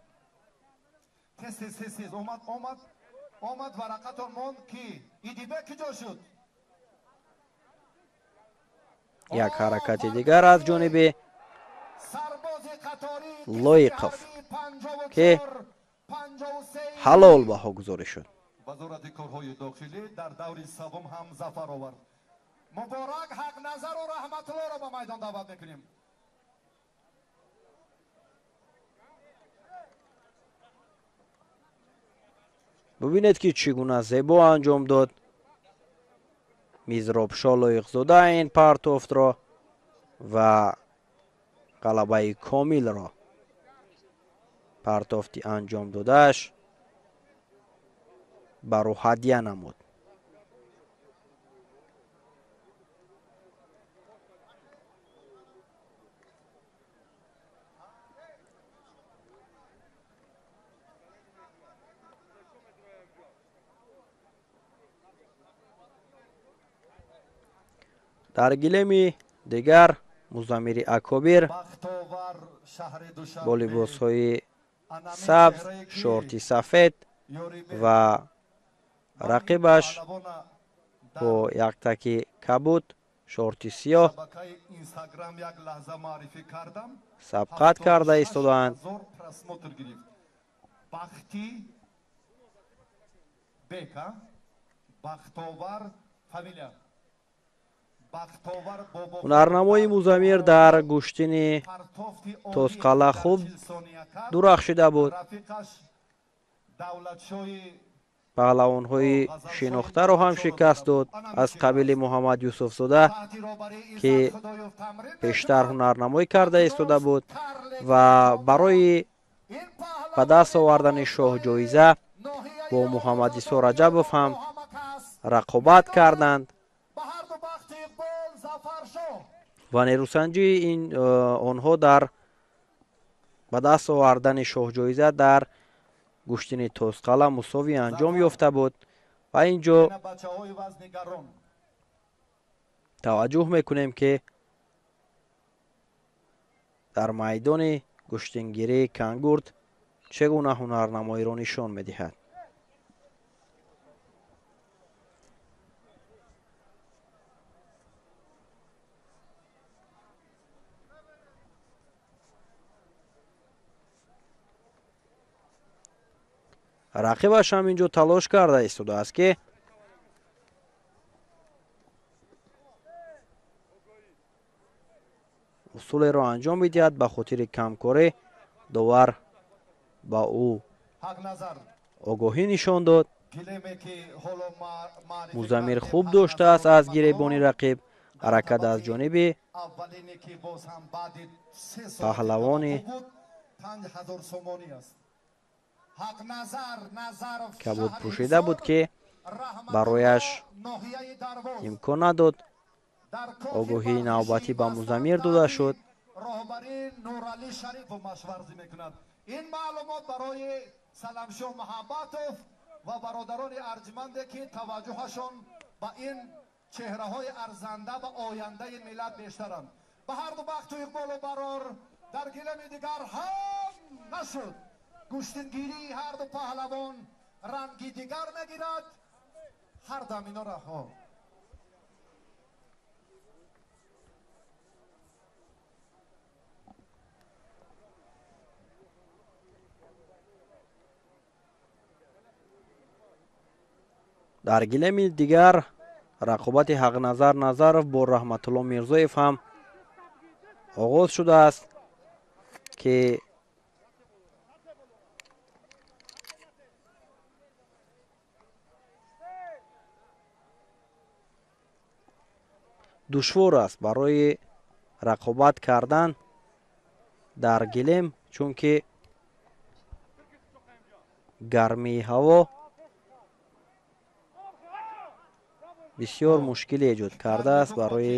Як ҳаракати дигар аз ҷониби Лоиқов, ки ҳалол баҳогузорӣ шуд. Вазорати корҳои дохилӣ дар даври севум ҳам зафар овард. Муборак Ҳақназару Раҳматуллоро ба майдон даъват мекунем. Бубинед, ки чӣ гуна зебо анҷом дод Мизробшо Лоиқзода ин партофтро ва ғалабаи комилро партофти анҷом додааш бар ӯ ҳадя намуд. Дар гилеми дигар Музаммири Акобир бо либосҳои сабз, шорти сафед ва рақибаш бо яктаки кабуд, шорти сиёҳ сабқат карда истодаанд. Ҳунарнамои Музаммир дар гӯштини Тозқала хуб дурахшида буд. Паҳлавонҳои шинохтаро ҳам шикаст дод, аз қабили Муҳаммад Юсуфзода, ки пештар ҳунарнамоӣ карда истода буд ва барои ба даст овардани шоҳҷоиза бо Муҳаммад Исо Раҷабов ҳам рақобат карданд ва нерӯсанҷии ин онҳо дар ба даст овардани шоҳҷоиза дар гӯштини Тозқала мусовӣ анҷом ёфта буд. Ва ин ҷо таваҷҷӯҳ мекунем, ки дар майдони гӯштингирии Кангурд чӣ гуна ҳунарнамоиро нишон медиҳад. Рақибаш ҳам инҷо талош карда истодааст, ки усулеро анҷом бидиҳад. Ба хотири камкорӣ довар ба ӯ огоҳӣ нишон дод. Музаммир хуб доштааст аз гиребони рақиб. Ҳаракат аз ҷониби паҳлавони кабуд пӯшида буд, ки барояш имкон надод. Огоҳии навбатӣ ба Музаммир дода шуд. Ин маълумот барои Саламшо Муҳаббатов ва бародарони арҷманде, ки таваҷҷӯҳашон ба ин чеҳраҳои арзанда ва ояндаи миллат бештаранд. Ба ҳарду бахту иқболу барор. Дар гилеми дигар ҳам нашуд. Гӯштингирии ҳарду паҳлавон ранги дигар мегирад. Ҳар дам инора ҳо. Дар гилеми дигар рақобати Ҳақназар Назаров бо Раҳматулло Мирзоев ҳам оғоз шудааст, ки душвор аст барои рақобат кардан дар гилем, чунки гармии ҳаво бисёр мушкиле эҷод кардааст барои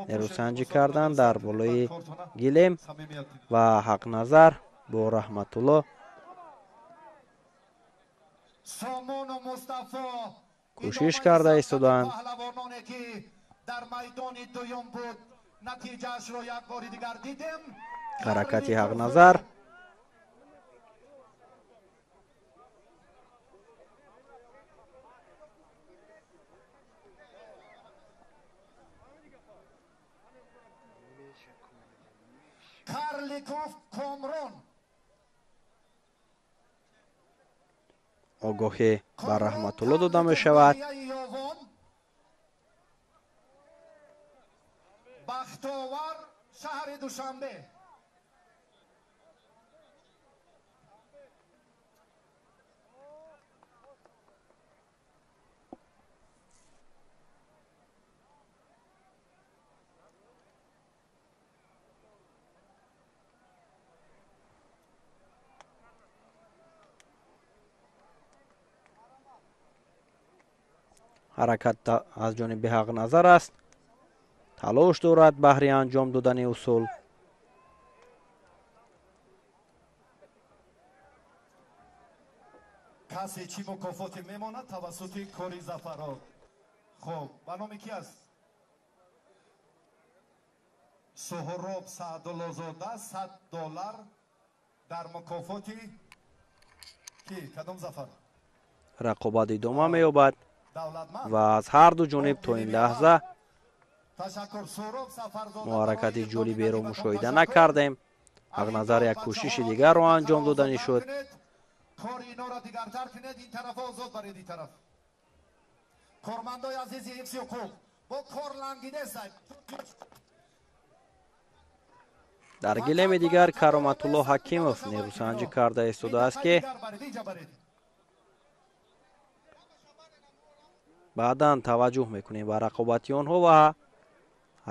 нерӯсанҷӣ кардан дар болои гилем. Ва Ҳақназар бо Раҳматулло кӯшиш карда истоданд. Ҳаракати Ҳақназар огоҳӣ ба Раҳматулло дода мешавад. Бахтовар, шаҳри Душанбе. Ҳаракат аз ҷониби Ҳақназар аст. Талош дорад баҳри анҷом додани усул. Касе чӣ мукофоте мемонад тавассути кори Зафарот. Хуб, ба номи ки аст? Суҳроб Саъдуллозода $100 дар мукофоти ки? Кадом Зафар? Рақобат идома меёбад ва аз ҳар ду ҷониб то ин лаҳза мо ҳаракати ҷолиберо мушоҳида накардем. Ҳақназар як кӯшиши дигарро анҷом доданӣ шуд. Кори инора дигартар кунед, ин тарафа озод баред, ин тараф. Кормандои азизи ҳифзи ҳуқуқ бо кор лангидесай. Дар гилеми дигар Кароматулло Ҳакимов нерӯсанҷӣ карда истодааст, ки баъдан таваҷҷӯҳ мекунем ба рақобати онҳо. Ва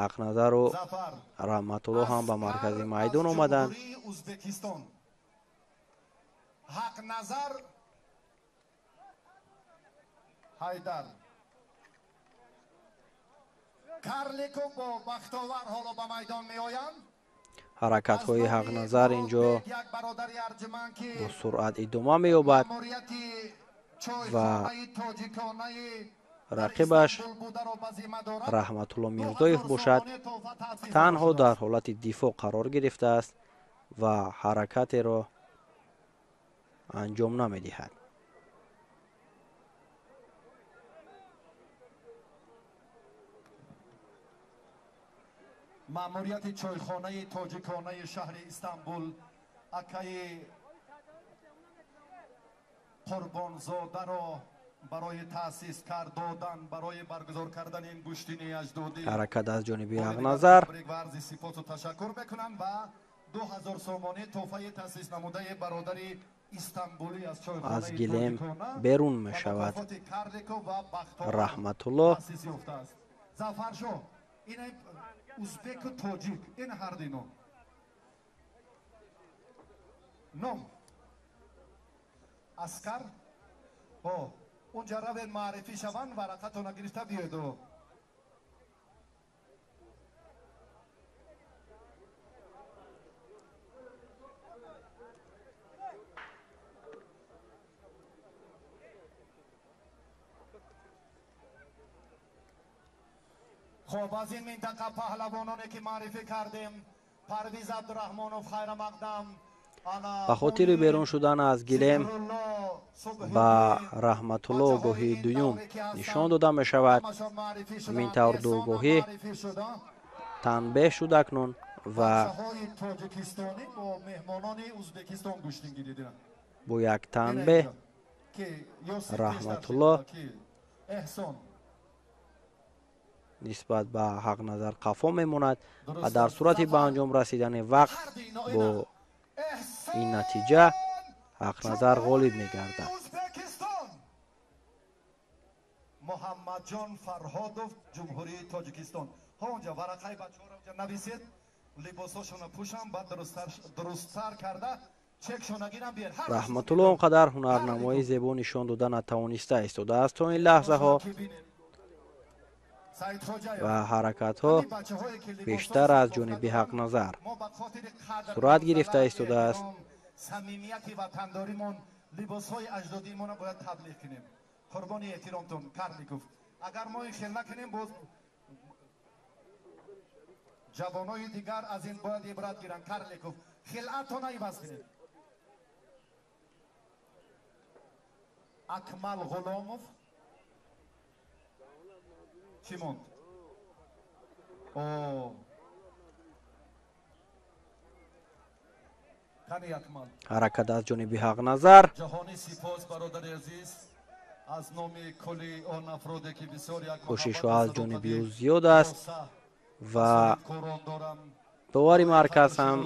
Ҳақназару Раҳматулло ҳам ба маркази майдон омаданд. Ҳақназар Ҳайдар Карликов бо Бахтовар ҳоло ба майдон меоянд. Ҳаракатҳои Ҳақназар инҷо бо суръат идома меёбад ва рақибаш Раҳматулло Мирзоев бошад, танҳо дар ҳолати дифоъ қарор гирифтааст ва ҳаракатеро анҷом намедиҳад. Маъмурияти чойхонаи тоҷиконаи шаҳри Истанбул акаи Қурбонзодаро барои таъсис кард додан, барои баргузор кардани ин гӯштини аҷдодӣ. Ҳаракат аз ҷониби Ҳақназар. Табрик ва арзи сипосу ташаккур мекунам ва 2000 сомонӣ тӯҳфаи таъсис намудаи бародари истанбулӣ аз аз чойхонаи гилем тоҷикона берун ба мешавад. Мукофоти Карликов ва Бахтовар Раҳматулло. таъсис ёфтааст. Зафаршоҳ, ин узбеку тоҷик, ин ҳардино ном Аскар. О, унҷа равед, маърифӣ шаванд, варақатона гирифта биёеду. Хоб, аз ин минтақа паҳлавононе ки маърифӣ кардем: Парвиз Абдураҳмонов, хайрамақдам. Ба хотири берун шудан аз гилем ба Раҳматулло огоҳии дуюм нишон дода мешавад. Ҳамин тавр ду огоҳӣ танбеҳ шуд акнун ва бачаҳои тоҷикистонӣ бо меҳмонони Ӯзбекистон гӯштингирӣ диданд. Бо як танбеҳ Раҳматулло Эҳсон нисбат ба Ҳақназар қафо мемонад ва дар сурати ба анҷом расидани вақт бо ин натиҷа Ҳақназар ғолиб мегардад. Ӯзбекистон, Муҳаммадҷон Фарҳодов, Ҷумҳурии Тоҷикистон. Ҳо, онҷа варақаи бачаҳоро онҷа нависед, либосҳошонро пӯшам, баъд дурусттар карда чекшона гирам, биер. Раҳматулло он қадар ҳунарнамоии зебо нишон дода натавониста истодааст то ин лаҳзаҳо ва ҳаракатҳо бештар аз ҷониби Ҳақназар сурат гирифта истодааст. Самимияти ватандоримон, либосҳои аҷдодиимонро бояд таблиғ кунем. Қурбони эҳтиромтон, Карликов, агар мо ин хел накунем, боз ҷавонои дигар аз ин бояд ибрат гиранд. Карликов, хилъатона иваз кунед. Акмал Ғуломов чӣ монд? О, кани Акмал. Ҳаракат аз ҷониби Ҳақназар. Ҷаҳонӣ сипос, бародари азиз, аз номи кулли он афроде ки бисёр як Кӯшишҳо аз ҷониби ӯ зиёд аст ва довари марказ ҳам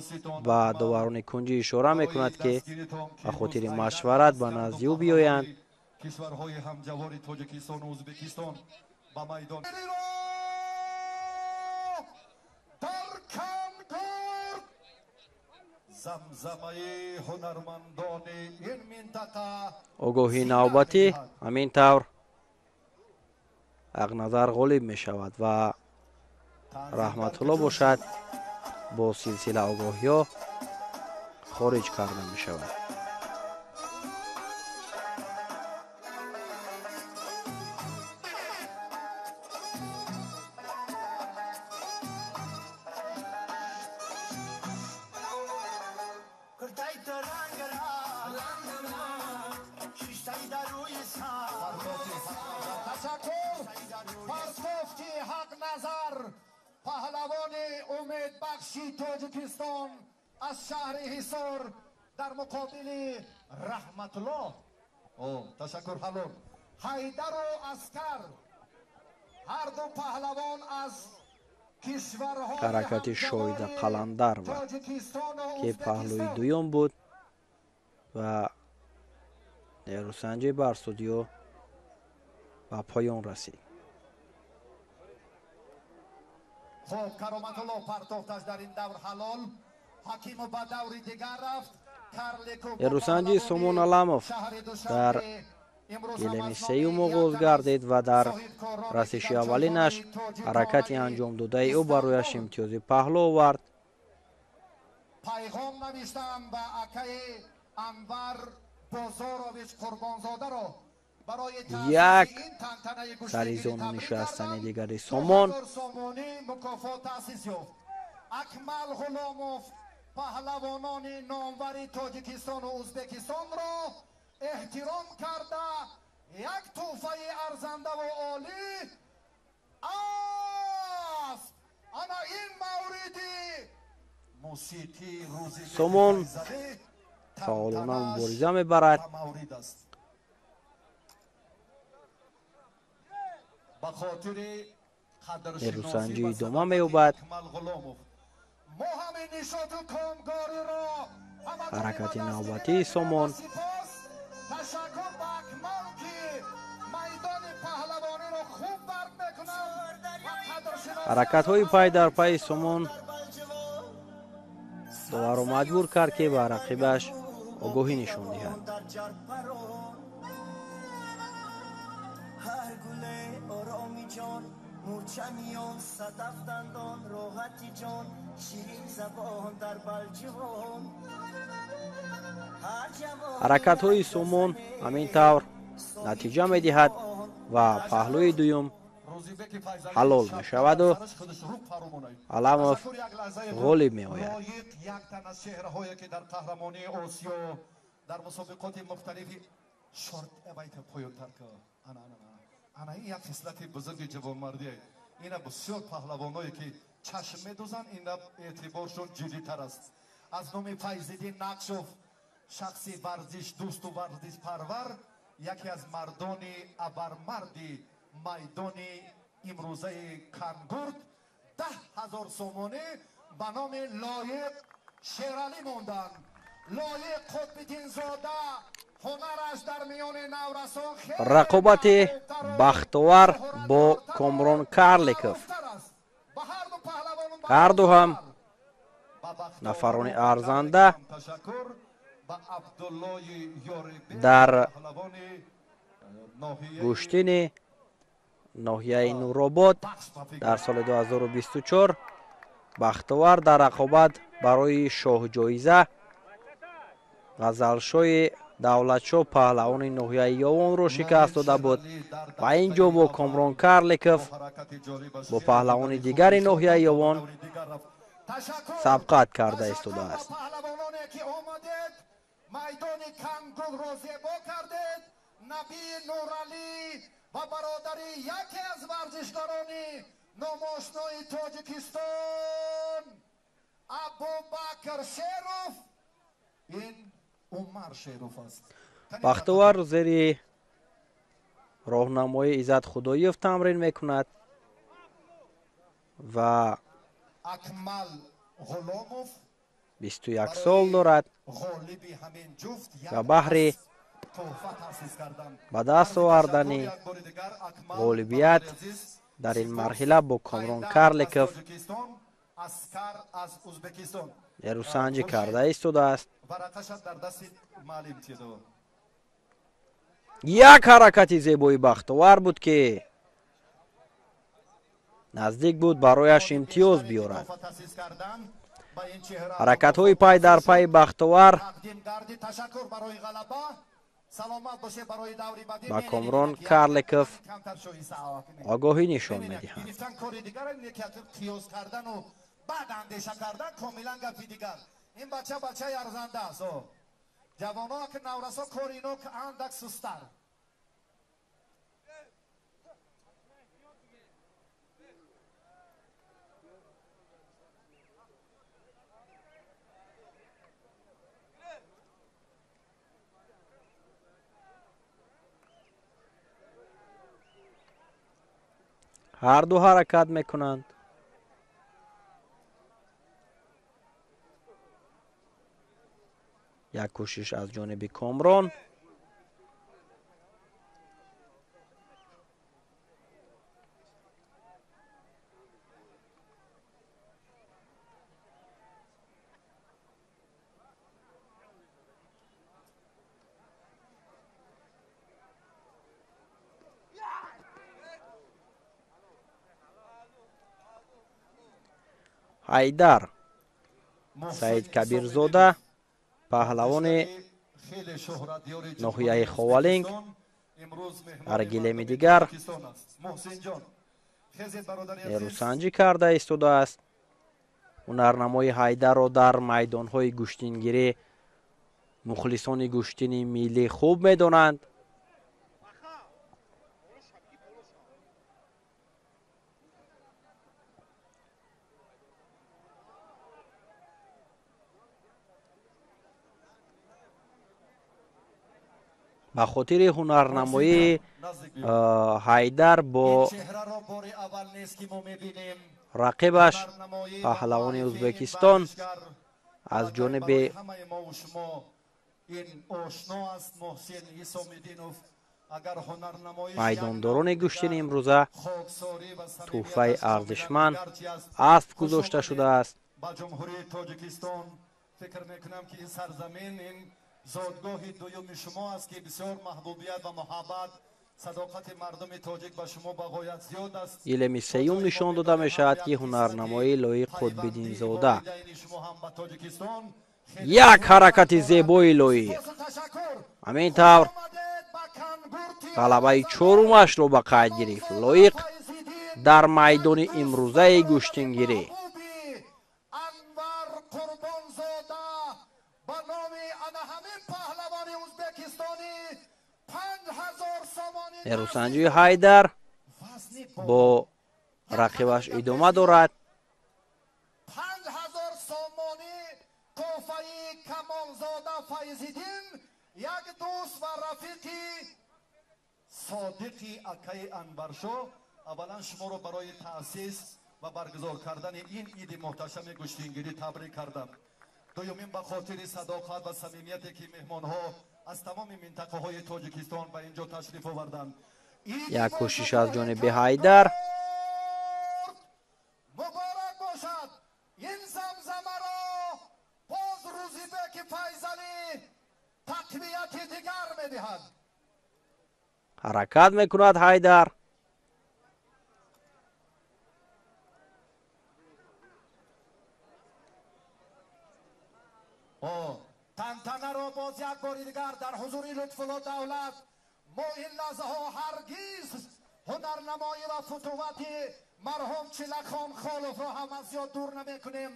ба доварони кунҷӣ ишора мекунад, ки ба хотири машварат ба назди ӯ биёянд. Кишварҳои ҳамҷавори Тоҷикистону Ӯзбекистон ба майдон дар Кангурд замзамаи ҳунармандони ин минтақа. Огоҳии навбатӣ. Ҳамин тавр Ҳақназар ғолиб мешавад ва Раҳматулло бошад, бо силсила огоҳиҳо хориҷ карда мешавад. Ташаккур. Партофти Ҳақназар, паҳлавони умедбахши Тоҷикистон аз шаҳри Ҳисор дар муқобили Раҳматулло. О, ташаккур, ҳалол. Ҳайдару Аскар, ҳарду паҳлавон аз кишварҳои Ҳаракати Шоҳида ҳамҷавори Қаландарова, Тоҷикистону ки паҳлӯи Ӯзбекистон. дуюм буд ва нерӯсанҷӣ бар студио ба поён расид. Хоб, Кароматулло партофташ дар ин давр ҳалол. Ҳакимов ба даври дигар рафт. Карликов бо Нерӯсанҷи паҳлавони Сомон Аламов шаҳри дар Душанбе имрӯз ҳам гилеми аз номи сеюм як оғоз тан аз гардид ва дар соҳибкорони расиши дар аввалинаш чойхонаи тоҷиконаи ҳаракати анҷомдодаи ӯ барояш Истанбул имтиёзи паҳлӯ овард. Пайғом навиштам ба акаи Анвар Бозорович Қурбонзодаро барои Як таъсиси ин тантанаи сари гӯштингирӣ зону табрик нишастани кардам. дигари ду Сомон. ҳазор сомонӣ мукофот таъсис ёфт. Акмал Ғуломов паҳлавонони номвари Тоҷикистону Ӯзбекистонро эҳтиром карда, як тӯҳфаи арзандаву олӣ аст. Ана ин мавриди мусиқии рӯзи Сомон беҳтаризадӣ фаъолона тантанааш мубориза мебарад. ба маврид аст. Нерӯсанҷӣ идома меёбад. Ҳаракати навбатии Сомон. Ҳаракатҳои пай дар пайи Сомон доварро маҷбур кард, ки ба рақибаш огоҳӣ нишон диҳад. Ҳаракатҳои Сомон ҳамин тавр натиҷа медиҳад ва паҳлӯи дуюм ҳалол мешаваду Аламов ғолиб меояд. Чашм медӯзанд, ина эътиборшон ҷиддитар аст. Аз номи Файзиддин Нақшов, шахси варзишдӯсту варзишпарвар, яке аз мардони абармарди майдони имрӯзаи Кангурд, 10 000 сомонӣ ба номи Лоиқ Шералӣ монданд. Лоиқ Қутбиддинзода ҳунараш дар миёни наврасон Рақобати Бахтовар бо Комрон Карликов. Ҳарду ҳам нафарони арзанда дар гӯштини ноҳияи Нуробод дар соли 2024. Бахтовар дар рақобат барои шоҳҷоиза Ғазалшоҳи Давлатшоҳ, паҳлавони ноҳияи Ёвонро шикаст дода буд ва ин ҷо бо Комрон Карликов, бо паҳлавони дигари ноҳияи Ёвон сабқат карда истодааст. Майдони Кангурро зебо кардед. Наби Нуралӣ ва бародари яке аз варзишгарони номошнои Тоҷикистон Абубакр Шеров, ин Умар Шеров аст. Бахтовар зери роҳнамои Иззат Худоев тамрин мекунад ва Акмал Ғуломов 21 сол дорад ва баҳри ба даст овардани ғолибият дар ин марҳила бо Комрон Карликов нерӯсанҷӣ карда истодааст. Як ҳаракати зебои Бахтовар буд, ки наздик буд барояш имтиёз биёрад. Ҳаракатҳои пай дар пайи Бахтовар ба Комрон Карликов огоҳӣ нишон медиҳанд. Баъд андеша кардан комилан гапи дигар. Ин бача бачаи арзанда аст. Ҷавоно ки наврасо кори ино андак сустар. Ҳарду ҳаракат мекунанд. Як кӯшиш аз ҷониби Комрон. Ҳайдар Саид Кабирзода, паҳлавони ноҳияи Ховалинг, дар гилеми дигар нерӯсанҷӣ карда истодааст. Ҳунарнамои Ҳайдарро дар майдонҳои гӯштингирӣ мухлисони гӯштини миллӣ хуб медонанд. Ба хотири ҳунарнамоии Ҳайдар бо рақибаш паҳлавони Ӯзбекистон аз ҷониби майдондорони гӯштини имрӯза тӯҳфаи арзишманд асп гузошта шудааст. Ба Ҷумҳурии Тоҷикистон фикр мекунам, ки ин сарзамин ин зодгоҳи дуюми шумо аст, ки бисёр маҳбубият ва муҳаббат, садоқати мардуми тоҷик ба шумо ба ғоят зиёд аст. Гилеми сеюм нишон дода мешавад, ки ҳунарнамоии Лоиқ Қутбиддинзода. Як ҳаракати зебои Лоиқ. Ҳамин тавр ғалабаи чорумашро ба қайд гирифт Лоиқ дар майдони имрӯзаи гӯштингирӣ. Нерӯсанҷии Ҳайдар бо рақибаш идома дорад. 5000 сомонӣ тӯҳфаи Камолзода Файзиддин, як дӯст ва рафиқи содиқи акаи Анваршоҳ. Аввалан шуморо барои таъсис ва баргузор кардани ин иди муҳташами гӯштингирӣ табрик кардам. Дуюмин, ба хотири садоқат ва самимияте, ки меҳмонҳо аз тамоми минтақаҳои Тоҷикистон ба ин ҷо ташриф оварданд. Як кӯшиш аз ҷониби Ҳайдар. Муборак бошад. Ин замзамаро боз Рӯзибеки Файзалӣ тақвияти дигар медиҳад. Ҳаракат мекунад Ҳайдар. Тантанаро боз як бори дигар дар ҳузури Лутфулло Давлат мо ин лаҳзаҳо ҳаргиз ҳунарнамоӣ ва футуввати марҳум Чилахон Холовро ҳам аз ёд дур намекунем.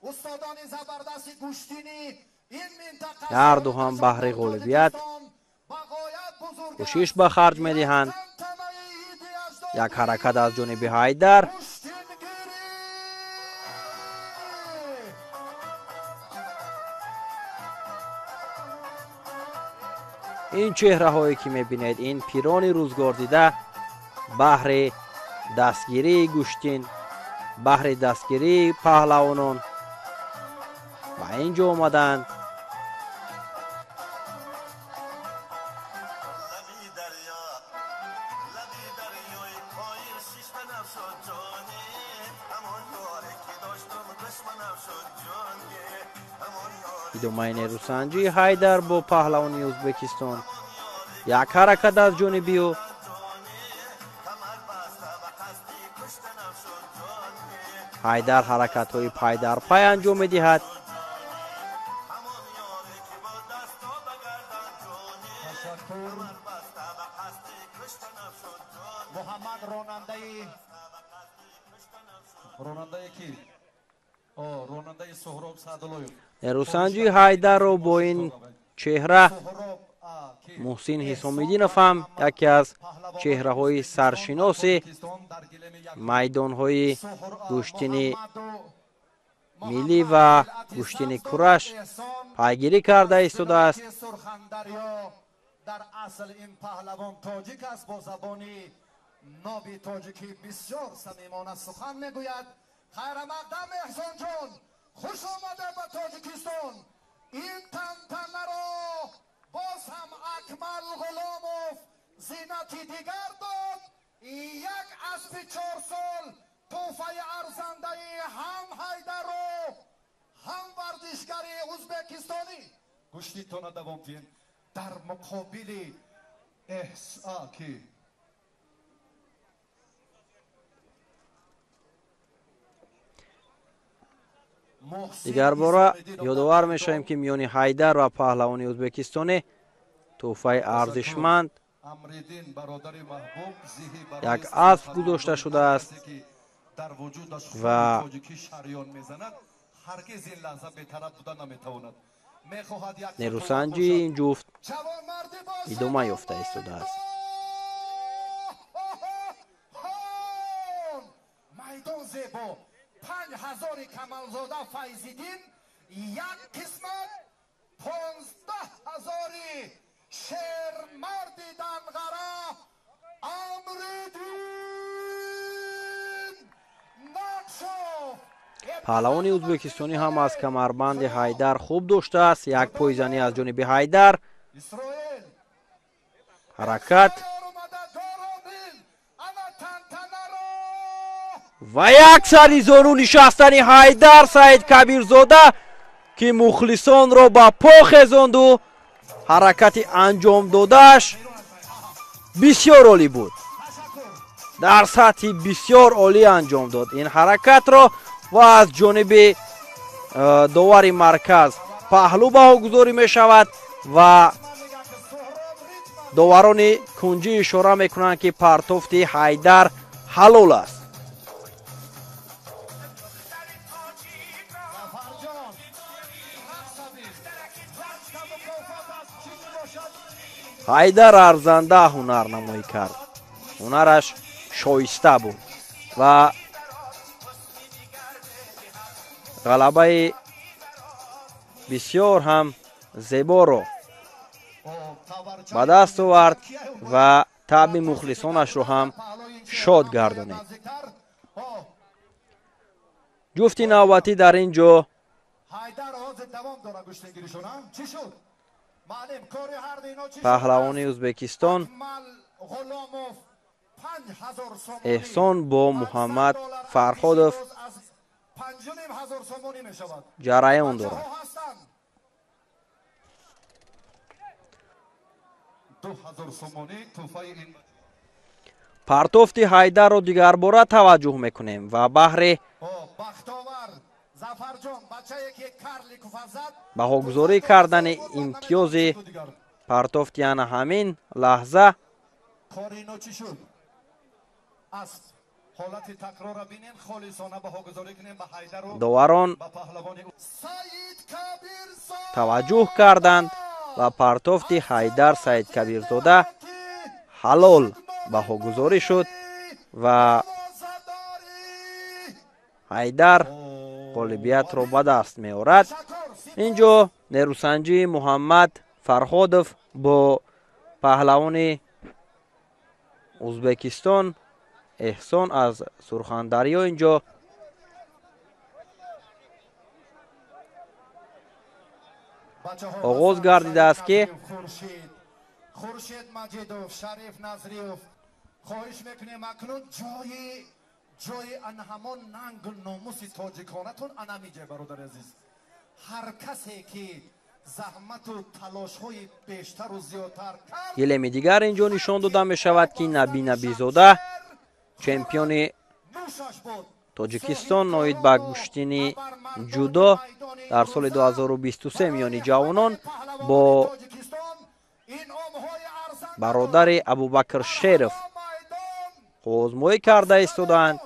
Устодони забардасти гӯштини ин минтақа ҳарду ҳам баҳри ғолибият кӯшиш ба харҷ медиҳанд. Як ҳаракат аз ҷониби Ҳайдар. Ин чеҳраҳое ки мебинед, ин пирони рӯзгордида баҳри дастгирии гӯштин, баҳри дастгирии паҳлавонон ба ин ҷо омаданд. Идомаи нерӯсанҷии Ҳайдар бо паҳлавони Ӯзбекистон. Як ҳаракат аз ҷониби ӯ. Ҳайдар ҳаракатҳои пайдарпай анҷом медиҳад. Муҳаммад ронандаи ки? Ронандаи Суҳроб Саъдуллоев. Нерӯсанҷии Ҳайдарро бо ин чеҳра Муҳсин Ҳисомиддинов ҳам яке аз чеҳраҳои саршиноси майдонҳои гӯштини миллӣ ва гӯштини кураш пайгирӣ карда истодааст. Дар асл ин паҳлавон тоҷик аст, бо забони ноби тоҷикӣ бисёр самимона сухан мегӯяд. Хайрамақдам Эҳсонҷон, хуш омада ба Тоҷикистон. Ин тантанаро боз ҳам Акмал Ғуломов зинати дигар дод. Як аспи 4 сол тӯҳфаи арзандаи ҳам Ҳайдарро, ҳам варзишгари ӯзбекистонӣ. Гӯштитона давом диҳем. Дар муқобили ки Дигар бора ёдовар мешавем, ки миёни Ҳайдар ва паҳлавони ӯзбекистонӣ тӯҳфаи арзишманд як асп гузошта шудааст ва нерӯсанҷии ин ҷуфт идома ёфта истодааст. Майдон зебо. 5000 Камалзода Файзиддин як қисмат, 15 000 Шерман. Паҳлавони ӯзбекистонӣ ҳам аз камарбанди Ҳайдар хуб доштааст. Як пойзанӣ аз ҷониби Ҳайдар. Ҳаракат ва як сари зону нишастани Ҳайдар Саид Кабирзода, ки мухлисонро ба по хезонду ҳаракати анҷом додааш бисёр олӣ буд. Дар сатҳи бисёр олӣ анҷом дод ин ҳаракатро ва аз ҷониби довари марказ паҳлӯ баҳогузорӣ мешавад ва доварони кунҷӣ ишора мекунанд, ки партофти Ҳайдар ҳалол аст. Ҳайдар арзанда ҳунарнамоӣ кард. Ҳунараш шоиста буд ва ғалабаи бисёр ҳам зеборо ба даст овард ва таъби мухлисонашро ҳам шод гардонид. Ҷуфти навбатӣ дар ин ҷо паҳлавони Ӯзбекистон Эҳсон бо Муҳаммад Фарҳодов ҷараён дорад. Партофти Ҳайдарро дигарбора таваҷҷӯҳ мекунем ва баҳри баҳогузорӣ кардани имтиёзи партофти ана ҳамин лаҳза доварон таваҷҷӯҳ карданд ва партофти Ҳайдар Саид Кабирзода ҳалол баҳогузорӣ шуд ва Ҳайдар ғолибиятро ба даст меорад. Ин ҷо нерӯсанҷии Муҳаммад Фарҳодов бо паҳлавони Ӯзбекистон Эҳсон аз Сурхандарё ин ҷо оғоз гардидааст, ки Хуршед Маҷидов, Шариф Назриев, хоҳиш мекунем акнун ҷои ана ҳамон нангу номуси тоҷиконатон ана миҷай, бародари азиз. Ҳар касе ки заҳмату талошҳои бештару зиёдтар кард. Гилеми дигар ин ҷо нишон дода мешавад, ки Наби Набизода, чемпиони Тоҷикистон ноид ба гӯштини ҷудо дар соли 2023 миёни ҷавонон бо бародари Абубакр Шеров озмоӣ карда истодаанд.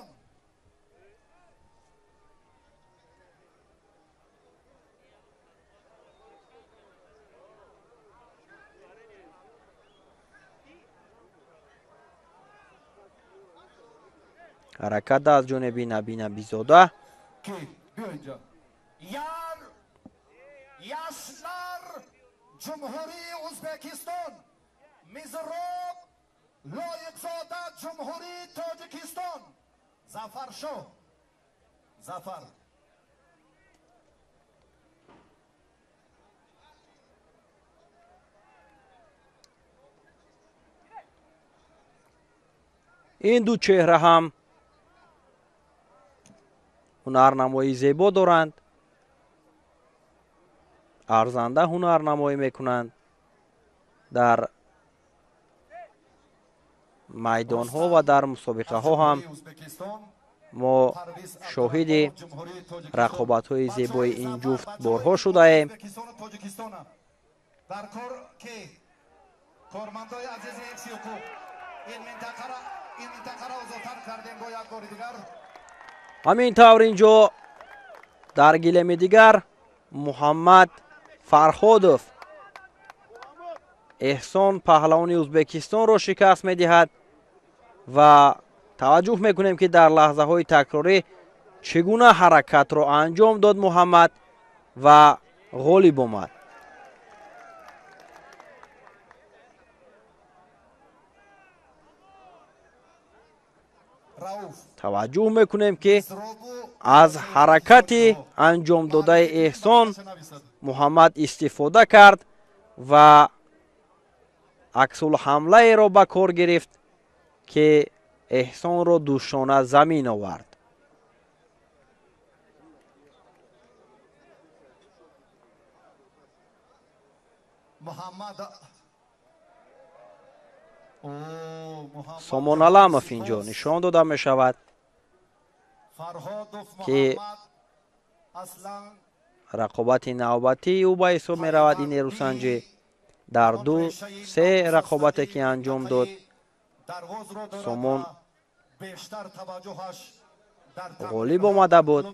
Ҳаракат аз ҷониби Наби Набизода. Яшlar Ҷумҳурии Ӯзбекистон, Мизроб Лоиқзода Ҷумҳурии Тоҷикистон, Зафаршоҳ Зафар. Ин ду чеҳра ҳам ҳунарнамоии зебо доранд, арзанда ҳунарнамоӣ мекунанд дар майдонҳо ва дар мусобиқаҳо ҳам мо шоҳиди рақобатҳои зебои ин ҷуфт борҳо шудаем. Ҳамин тавр ин ҷо дар гилеми дигар Муҳаммад Фарҳодов Эҳсон паҳлавони Ӯзбекистонро шикаст медиҳад ва таваҷҷӯҳ мекунем, ки дар лаҳзаҳои такрорӣ чӣ гуна ҳаракатро анҷом дод Муҳаммад ва ғолиб омад. Таваҷҷӯҳ мекунем, ки Аз ҳаракати анҷомдодаи Эҳсон Муҳаммад истифода кард ва аксулҳамлаеро ба кор гирифт, ки Эҳсонро душона замин овард. Сомон Аламов инҷо нишон дода мешавад, ки рақобати навбатии ӯ ба ҳисоб меравад. Ин нерӯсанҷӣ дар 2-3 рақобате ки анҷом дод, Сомон ғолиб омада буд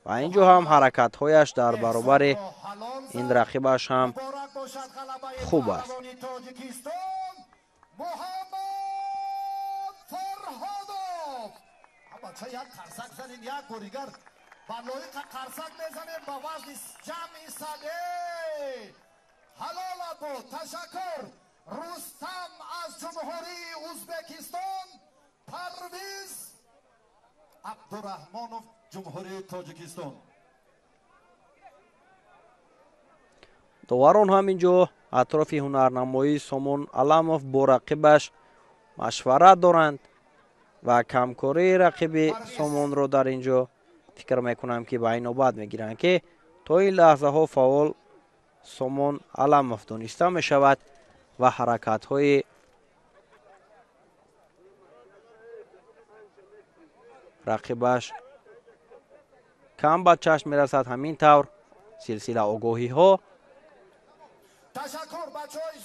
ва инҷо ҳам ҳаракатҳояш дар баробари ин рақибаш ҳам хуб аст. Ташаккур. Рустам аз Ҷумҳурии Ӯзбекистон, Парвиз Абдураҳмонов, Ҷумҳурии Тоҷикистон. Доварон ҳам инҷо атрофи ҳунарнамоии Сомон Аламов бо рақибаш машварат доранд ва камкории рақиби Сомонро дар инҷо фикр мекунам, ки ба инобат мегиранд, ки то ин лаҳзаҳо фаъол Сомон Аламов дониста мешавад ва ҳаракатҳои рақибаш кам ба чашм мерасад. Ҳамин тавр силсила огоҳиҳо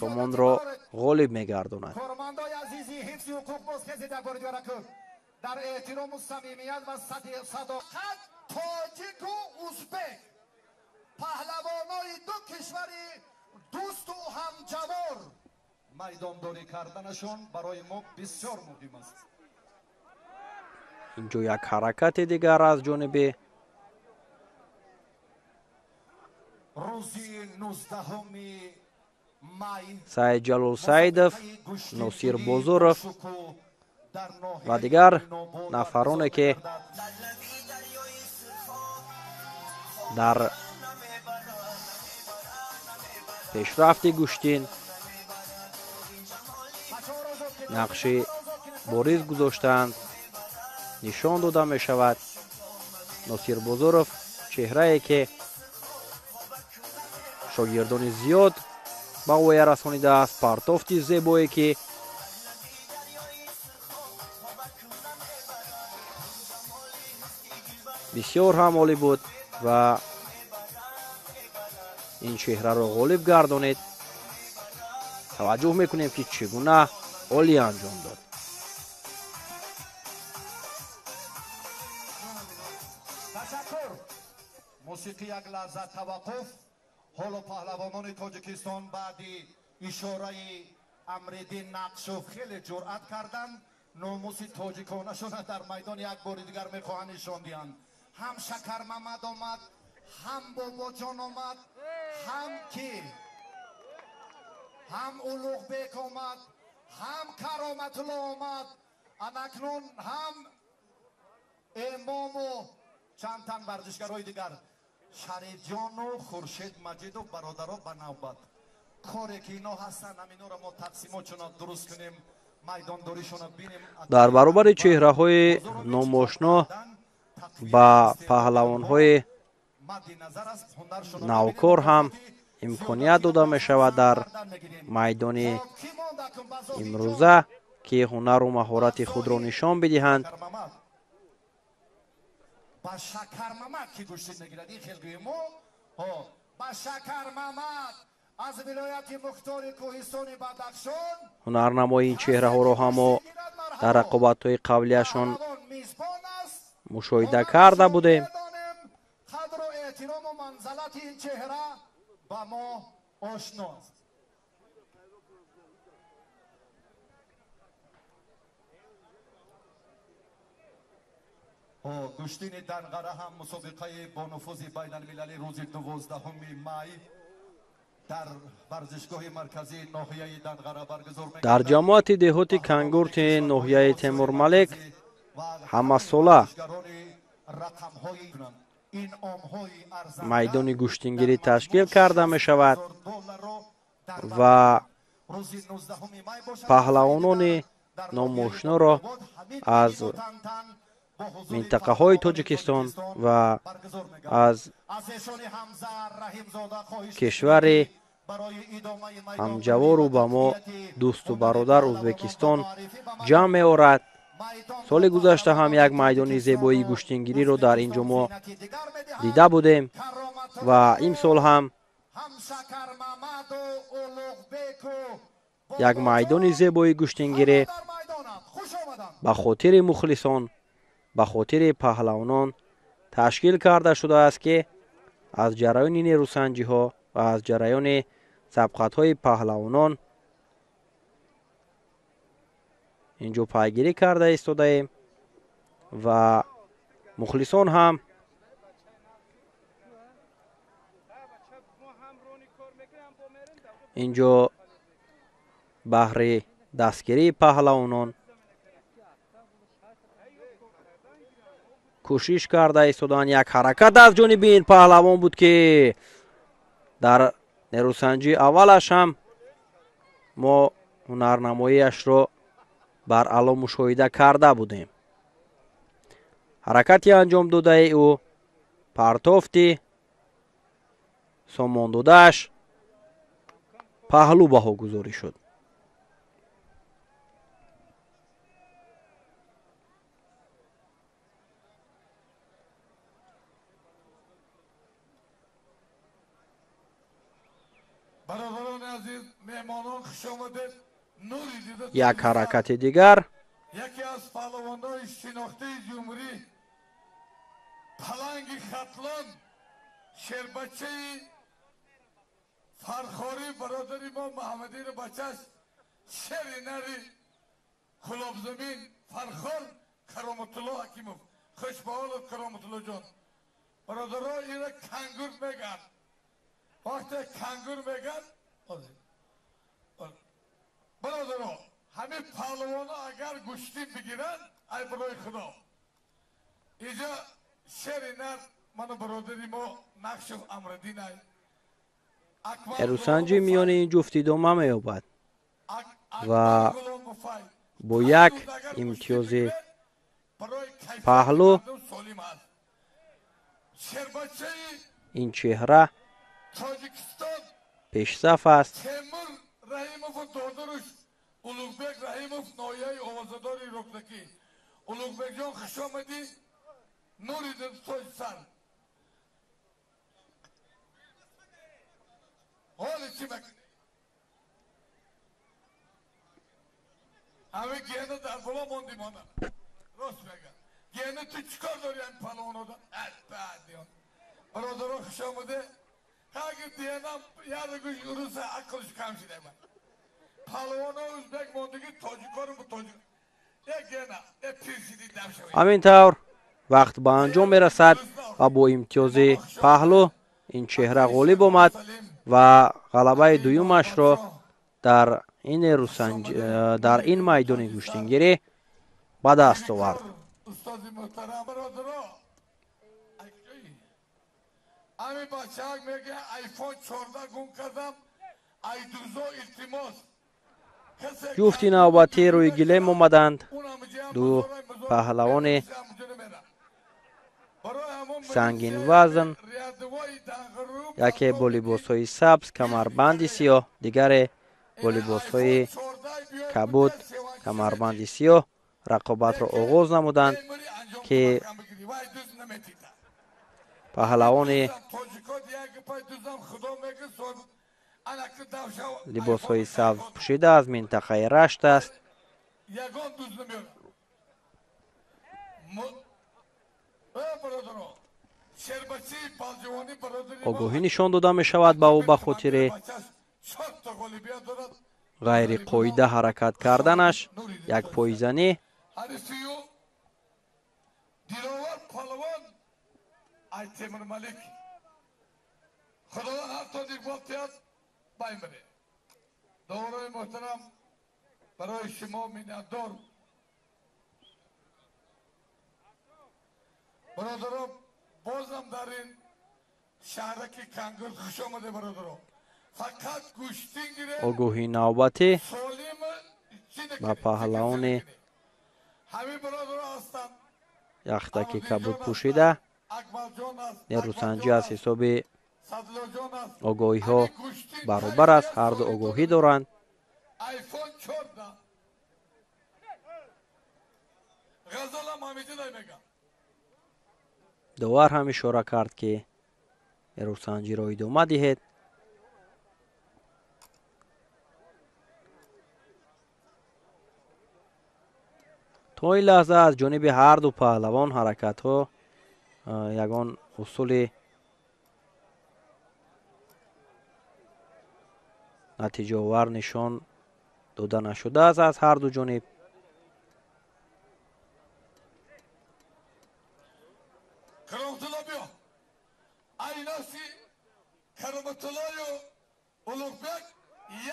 Сомонро ғолиб мегардонад. Кормандои азизи ҳифзи ҳуқуқ бозхезед як бори дигар дар эҳтирому самимият ва садоқат тоҷику узбек паҳлавонои ду кишвари дӯсту ҳамҷавор майдондорӣ карданашон барои мо бисёр муҳим аст. Инҷо як ҳаракати дигар аз ҷониби рӯзи 19 май Саидҷалол Саидов, Носир Бозоров ва дигар нафароне, ки дар пешрафти гӯштин нақши бориз гузоштаанд, нишон дода мешавад. Носир Бозоров чеҳрае, ки шогирдони зиёд ба воя расонидааст, партофти зебое, ки бисёр ҳам олӣ буд ва ин чеҳраро ғолиб гардонид. Таваҷҷӯҳ мекунем, ки чӣ гуна олӣ анҷом дод. Ташаккур. Мусиқӣ як лаҳза таваққуф. Ҳоло паҳлавонони Тоҷикистон баъди ишораи Амриддин Нақшов хеле ҷуръат карданд. Номуси тоҷиконашона дар майдон як бори дигар мехоҳанд нишон диҳанд. Ҳам Шакармамад омад, ҳам Бобоҷон омад, ҳам ки ҳам Улуғбек омад, ҳам Кароматулло омад, анакнун ҳам Эмому чанд тан варзишгарои дигар. Шарифҷону Хуршед Маҷидов бародаро ба навбат. Коре ки ино ҳастанд, ҳаминора мо тақсимотшонро дуруст кунем, майдондоришонро бинем. Дар баробари чеҳраҳои номошно ба паҳлавонҳои навкор ҳам имконият дода мешавад дар майдони имрӯза, ки ҳунару маҳорати худро нишон бидиҳанд. Ба Шакармамад ки гӯштин мегирад, ин хел гӯем мо. Ба Шакармамад аз вилояти мухтори кӯҳистони Бадахшон. Ҳунарнамои ин чеҳраҳоро ҳам мо дар рақобатҳои қаблияшон мушоҳида карда будем. Қадру эҳтирому манзалати ин чеҳра ба мо ошно аст. Гӯштини Данғара ҳам мусобиқаи бонуфузи байналмилалӣ рӯзи 12 май дар варзишгоҳи марказии ноҳияи Данғара баргузор мегардад. Дар ҷамоати деҳоти Кангурти ноҳияи Темурмалик ҳамасола Майдони гӯштингирӣ ташкил карда мешавад ва паҳлавонони номошиноро аз минтақаҳои Тоҷикистон ва аз кишвари ҳамҷавору ба мо дӯсту бародар Ӯзбекистон ҷамъ меорад. Соли гузашта ҳам як майдони зебои гӯштингириро дар ин ҷо мо дида будем ва имсол ҳам як майдони зебои гӯштингирӣ ба хотири мухлисон, ба хотири паҳлавонон ташкил карда шудааст, ки аз ҷараёни нерӯсанҷиҳо ва аз ҷараёни сабқатҳои паҳлавонон инҷо пайгирӣ карда истодаем ва мухлисон ҳам инҷо баҳри дастгирии паҳлавонон кӯшиш карда истоданд. Як ҳаракат аз ҷониби ин паҳлавон буд, ки дар нерӯсанҷии аввалаш ҳам мо ҳунарнамоиашро баръало мушоҳида карда будем. Ҳаракати анҷом додаи ӯ, партофти сомон додааш паҳлӯ баҳогузорӣ шуд. Бародарони азиз, меҳмонон, хуш омадед. Нури дида. Як ҳаракати дигар. Яке аз паҳлавонони шинохтаи ҷумҳурӣ, паланги Хатлон, шербачаи Фархорӣ, бародари мо Муҳаммадини бачаш, шери нари Кулобзамин, Фархор Кароматулло Ҳакимов. Хуш ба ҳолат, Кароматуллоҷон. Бародаро, ира кангур мегӯянд. Вақте кангур мегӯянд, бародаро, ҳамин паҳлавоно агар гӯштӣ бигиранд, ай барои Худо. Инҷа шери нар ману бародари мо Нақшев Амрадин ай. Нерӯсанҷӣ миёни ин ҷуфт идома меёбад ва бо як имтиёзи паҳлӯ ин чеҳра пешсаф аст. Темур Раҳимову додаруш Улуғбек Раҳимов, ноҳияи овозадори Рӯдакӣ. Улуғбекҷон, хуш омадӣ. Нури тоҷ сар. Ҳоли чӣ мекунӣ? Ҳамин гена дар боло мондӣ мона. Рост мегӯям. Гена ту чӣ кор дорӣ ҳамин паҳлавонода? Баъдиён. Бародаро, хуш омаде. Агар диянам яргӯш уруса ақлш кам шуда. Паҳлавоно ӯзбек мондагӣ, тоҷикоро тоҷик. Як гена, як пирсиди дам шавед. Ҳамин тавр вақт ба анҷом мерасад ва бо имтиёзи паҳлӯ ин чеҳра ғолиб омад ва ғалабаи дуюмашро дар ин дар ин майдони гӯштингирӣ ба даст овард. Устоди муҳтарам, бародаро, ҳамин бачаак мегӯяд, айфон 14 гум кардам, айдузо, илтимос. Ҷуфти навбатӣ рӯи гилем омаданд. Ду паҳлавони сангинвазн, яке бо либосҳои сабз, камарбанди сиёҳ, дигаре бо либосҳои кабуд, камарбанди сиёҳ рақобатро оғоз намуданд, ки паҳлавони либосҳои сабз пӯшида аз минтақаи Рашт аст. Огоҳӣ нишон дода мешавад ба ӯ ба хотири ғайриқоида ҳаракат карданаш, як пойзанӣ. Диловар палвон ай Темурмалик. Худованд ҳар тоҷик бофтият баймире. Доварои муҳтарам, барои шумо миннатдор. Бародаро, бозам дар ин шаҳраки Кангурт хуш омаде, бародаро. Фақат гӯштин гире. Огоҳии навбатӣ солим ба паҳлавони ҳамин бародаро ҳастанд. Яхтаки кабуд пӯшида нерӯсанҷӣ аз ҳисоби огоҳиҳо баробар аст, ҳарду огоҳӣ доранд. Айфон 14 Ғазалам ҳамиҷидай мегам. Довар ҳам ишора кард, ки нерӯсанҷиро идома диҳед. То ин лаҳза аз ҷониби ҳарду паҳлавон ҳаракатҳо ягон усули натиҷаовар нишон дода нашудааст аз ҳарду ҷониб. Кароматулло биё. Айнаси Кароматуллою Улуғбек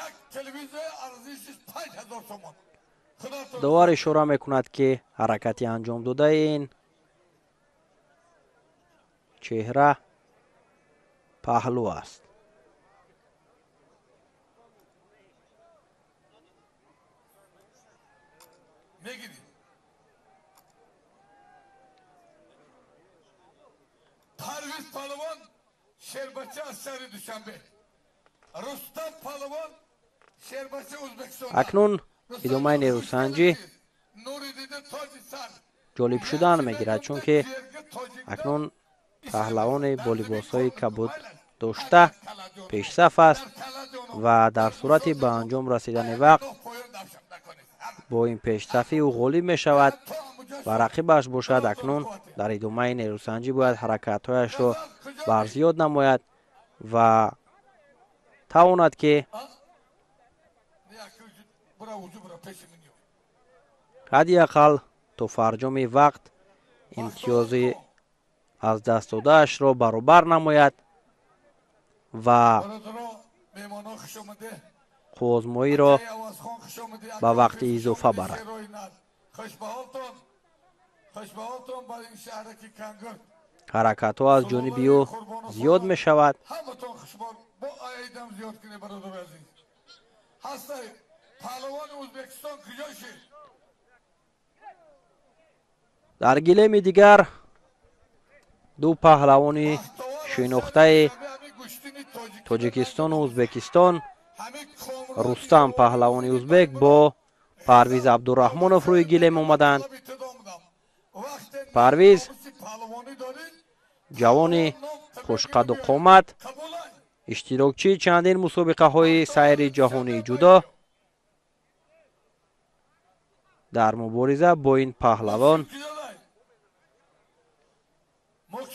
як телевизори арзиши 5000 сомон. Довар ишора мекунад, ки ҳаракати анҷомдодаи ин чеҳра паҳлӯ аст. Мегирӣ. Парвиз палвон Шербача аз шаҳри Душанбе. Рустам палвон Шербача Ӯзбекистон. Акнун идомаи нерӯсанҷӣ ҷолиб шудан мегирад, чунки акнун паҳлавони бо либосҳои кабуд дошта пешсаф аст ва дар сурати ба анҷом расидани вақт бо ин пешсафӣ ӯ ғолиб мешавад ва рақибаш бошад акнун дар идомаи нерӯсанҷӣ бояд ҳаракатҳояшро барзиёд намояд ва тавонад, ки ҳадди ақал то фарҷоми вақт имтиёзи аз даст додаашро баробар намояд ва қуввозмоиро ба вақти изофа барад. Ҳаракатҳо аз ҷониби ӯ зиёд мешавад. Дар гилеми дигар ду паҳлавони шинохтаи Тоҷикистону Ӯзбекистон, Рустам паҳлавони ӯзбек бо Парвиз Абдураҳмонов рӯи гилем омаданд. Парвиз ҷавони хушқаду қомат, иштирокчии чандин мусобиқаҳои сайри ҷаҳонии ҷудо, дар мубориза бо ин паҳлавон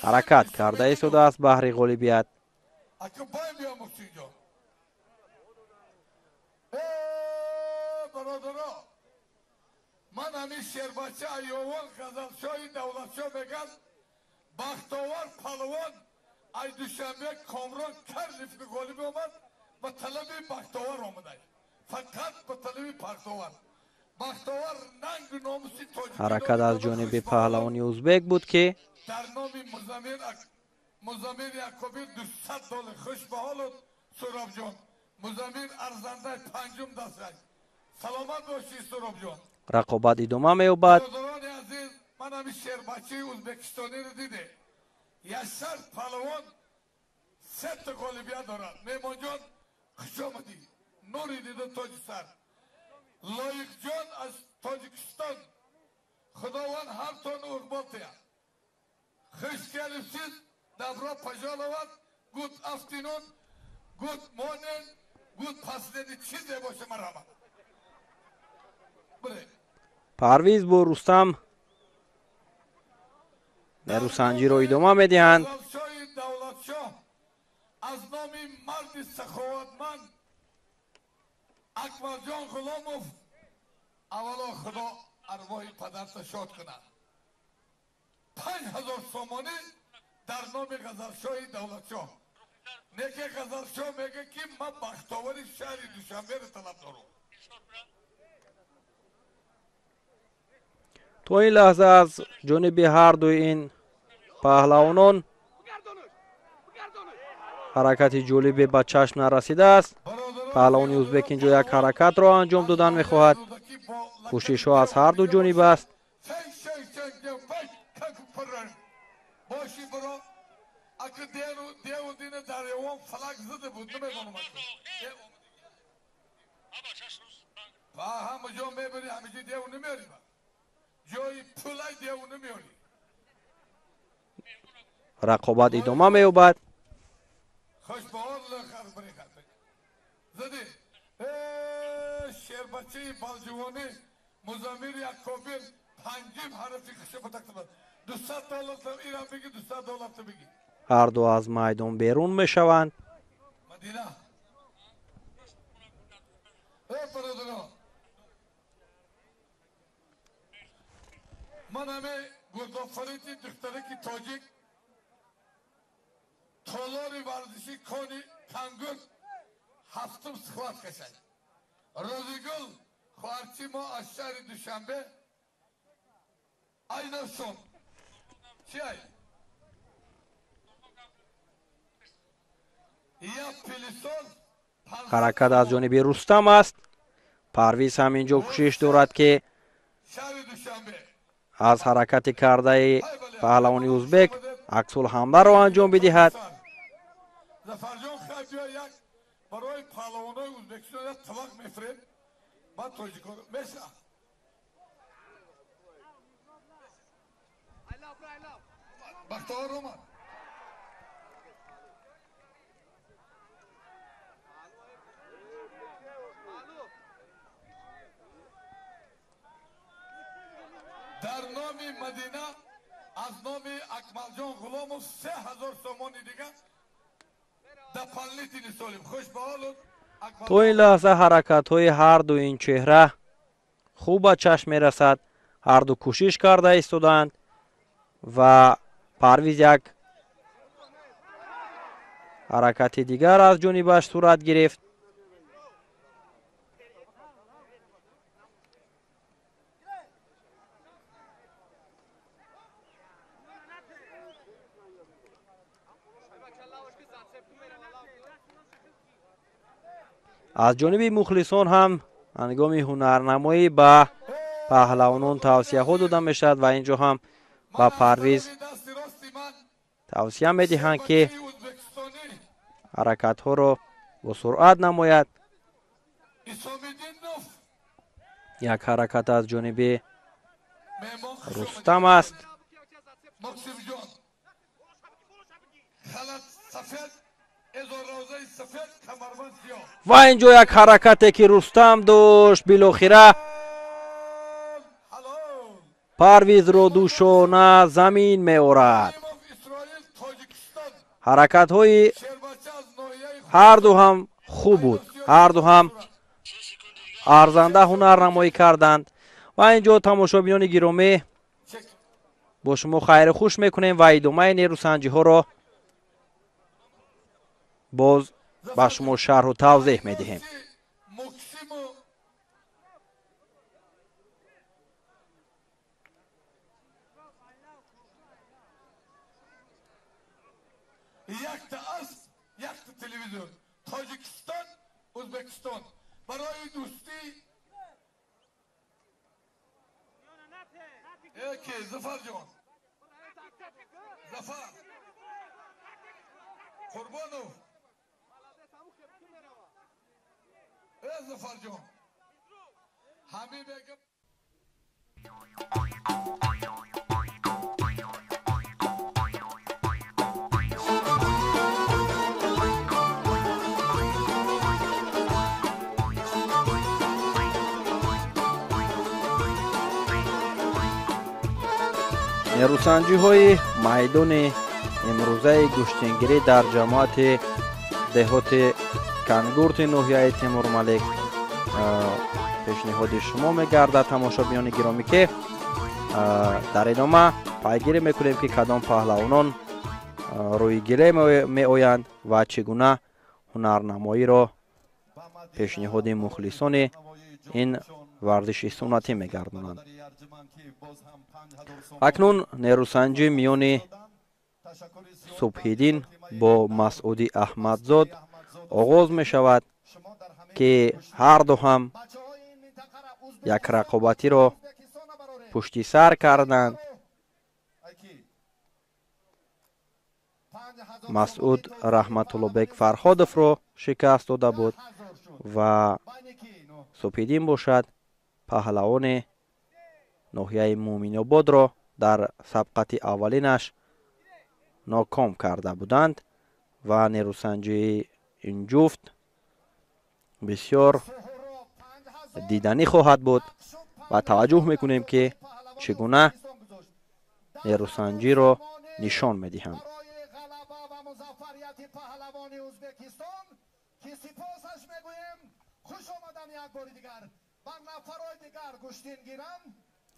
ҳаракат карда истодааст баҳри ғолибият. Ман ҳамин Шербача Айёвон Ғазалшоҳи Давлатшоҳ меган, Бахтовар палвон ай Душанбе Комрон Карлиф ғолиб омад, ба талаби Бахтовар омадай. Фақат ба талаби Бахтовар. Бахтовар нангу номуси тоҷик. Ҳаракат аз ҷониби паҳлавони ӯзбек буд, ки дар номи Музамир Якубӣ 200 доллар. Хуш ба ҳолат, Суробҷон. Музамир арзандаи панҷум дастрас. Саломат бошӣ, Суробҷон. Рақобат идома меёбад. Бародарони азиз, ман ҳамин Шербачаи ӯзбекистониро диде. Яшар палвон сета ғолибият дорад. Меҳмонҷон, хуш омадӣ. Нури дида тоҷи сар. Лоиқҷон аз Тоҷикистон. Худованд ҳартон уқбол диҳад. Хуш келибсиз, добро пожаловать. Good afternoon, good morning, good последний чизе боша, марҳамат. Парвиз бо Рустам нерӯсанҷиро идома медиҳанд. Давлатшоҳ аз номи марди саховатманд Акмалҷон Ғуломов, аввало Худо арвоҳи падарта шод кунад. 5000 сомонӣ дар номи Ғазалшоҳи Давлатшоҳ. Неке Ғазалшоҳ мегӯяд, ки ман бахтовари шаҳри Душанберо талаб дорам. То ин лаҳза аз ҷониби ҳардуи ин Паҳлавонон ҳаракати ҷолибе ба чашм нарасидааст. Паҳлавони узбек инҷо як ҳаракатро анҷом додан мехоҳад. Кӯшишҳо аз ҳар ду ҷониб аст. Рақобат идома меёбад. Ҳар ду аз майдон берун мешаванд. Толори варзиши кони Кангур ҳафтум схват кашад. Розигул хоҳарчи мо аз шаҳри Душанбе айнасон чи ай? Ҳаракат аз ҷониби Рустам аст. Парвиз ҳам инҷо кӯшиш дорад, ки аз ҳаракати кардаи паҳлавони узбек аксулҳамларо анҷом бидиҳад. Зафарҷон, хай биё, як барои паҳлавонои Ӯзбекистон як табақ мефирем, баъд тоҷикон меша. Бахтовар омад. Дар номи Мадина аз номи Акмалҷон Ғуломов 3000 сомони дигар дополнительный солим. Хуш ба ҳолут. То ин лаҳза ҳаракатҳои ҳарду ин чеҳра хуб ба чашм мерасад. Ҳарду кӯшиш карда истодаанд ва Парвиз як ҳаракати дигар аз ҷонибаш сурат гирифт. Аз ҷониби мухлисон ҳам ҳангоми ҳунарнамоӣ ба паҳлавонон тавсияҳо дода мешавад ва инҷо ҳам ба Парвиз тавсия медиҳанд, ки ҳаракатҳоро бо суръат намояд. Як ҳаракат аз ҷониби Рустам аст. Ва инҷо як ҳаракате, ки Рустам дошт, билохира Парвизро душона замин меорад. Ҳаракатҳои ҳарду ҳам хуб буд, ҳарду ҳам арзанда ҳунарнамоӣ карданд. Ва инҷо, тамошобинони гиромӣ, бо шумо хайру хуш мекунем ва идомаи нерӯсанҷиҳоро боз ба шумо шарҳу тавзеҳ медиҳем. Якта асп, якта телевизор. Тоҷикистон, Ӯзбекистон барои дӯстӣ. Яке Зафарҷон, Зафар Қурбонов, э Зафарҷон, ҳамин мегам. Нерӯсанҷиҳои майдони имрӯзаи гӯштингирӣ дар ҷамоати деҳоти Кангурти ноҳияи Темурмалик пешниҳоди шумо мегардад, тамошобинони гиромӣ, ки дар идома пайгирӣ мекунем, ки кадом паҳлавонон рӯи гиле меоянд ва чӣ гуна ҳунарнамоиро пешниҳоди мухлисони ин варзиши суннатӣ мегардонанд. Акнун нерӯсанҷӣ миёни Субҳиддин бо Масъуди Аҳмадзод оғоз мешавад, ки ҳарду ҳам як рақобатиро пушти сар карданд. Масъуд Раҳматуллобек Фарҳодовро шикаст дода буд ва Субҳиддин бошад паҳлавони ноҳияи Муъминободро дар сабқати аввалинаш ноком карда буданд ва нерӯсанҷии ин ҷуфт бисёр диданӣ хоҳад буд ва таваҷҷӯҳ мекунем, ки чӣ гуна нерӯсанҷиро нишон медиҳанд.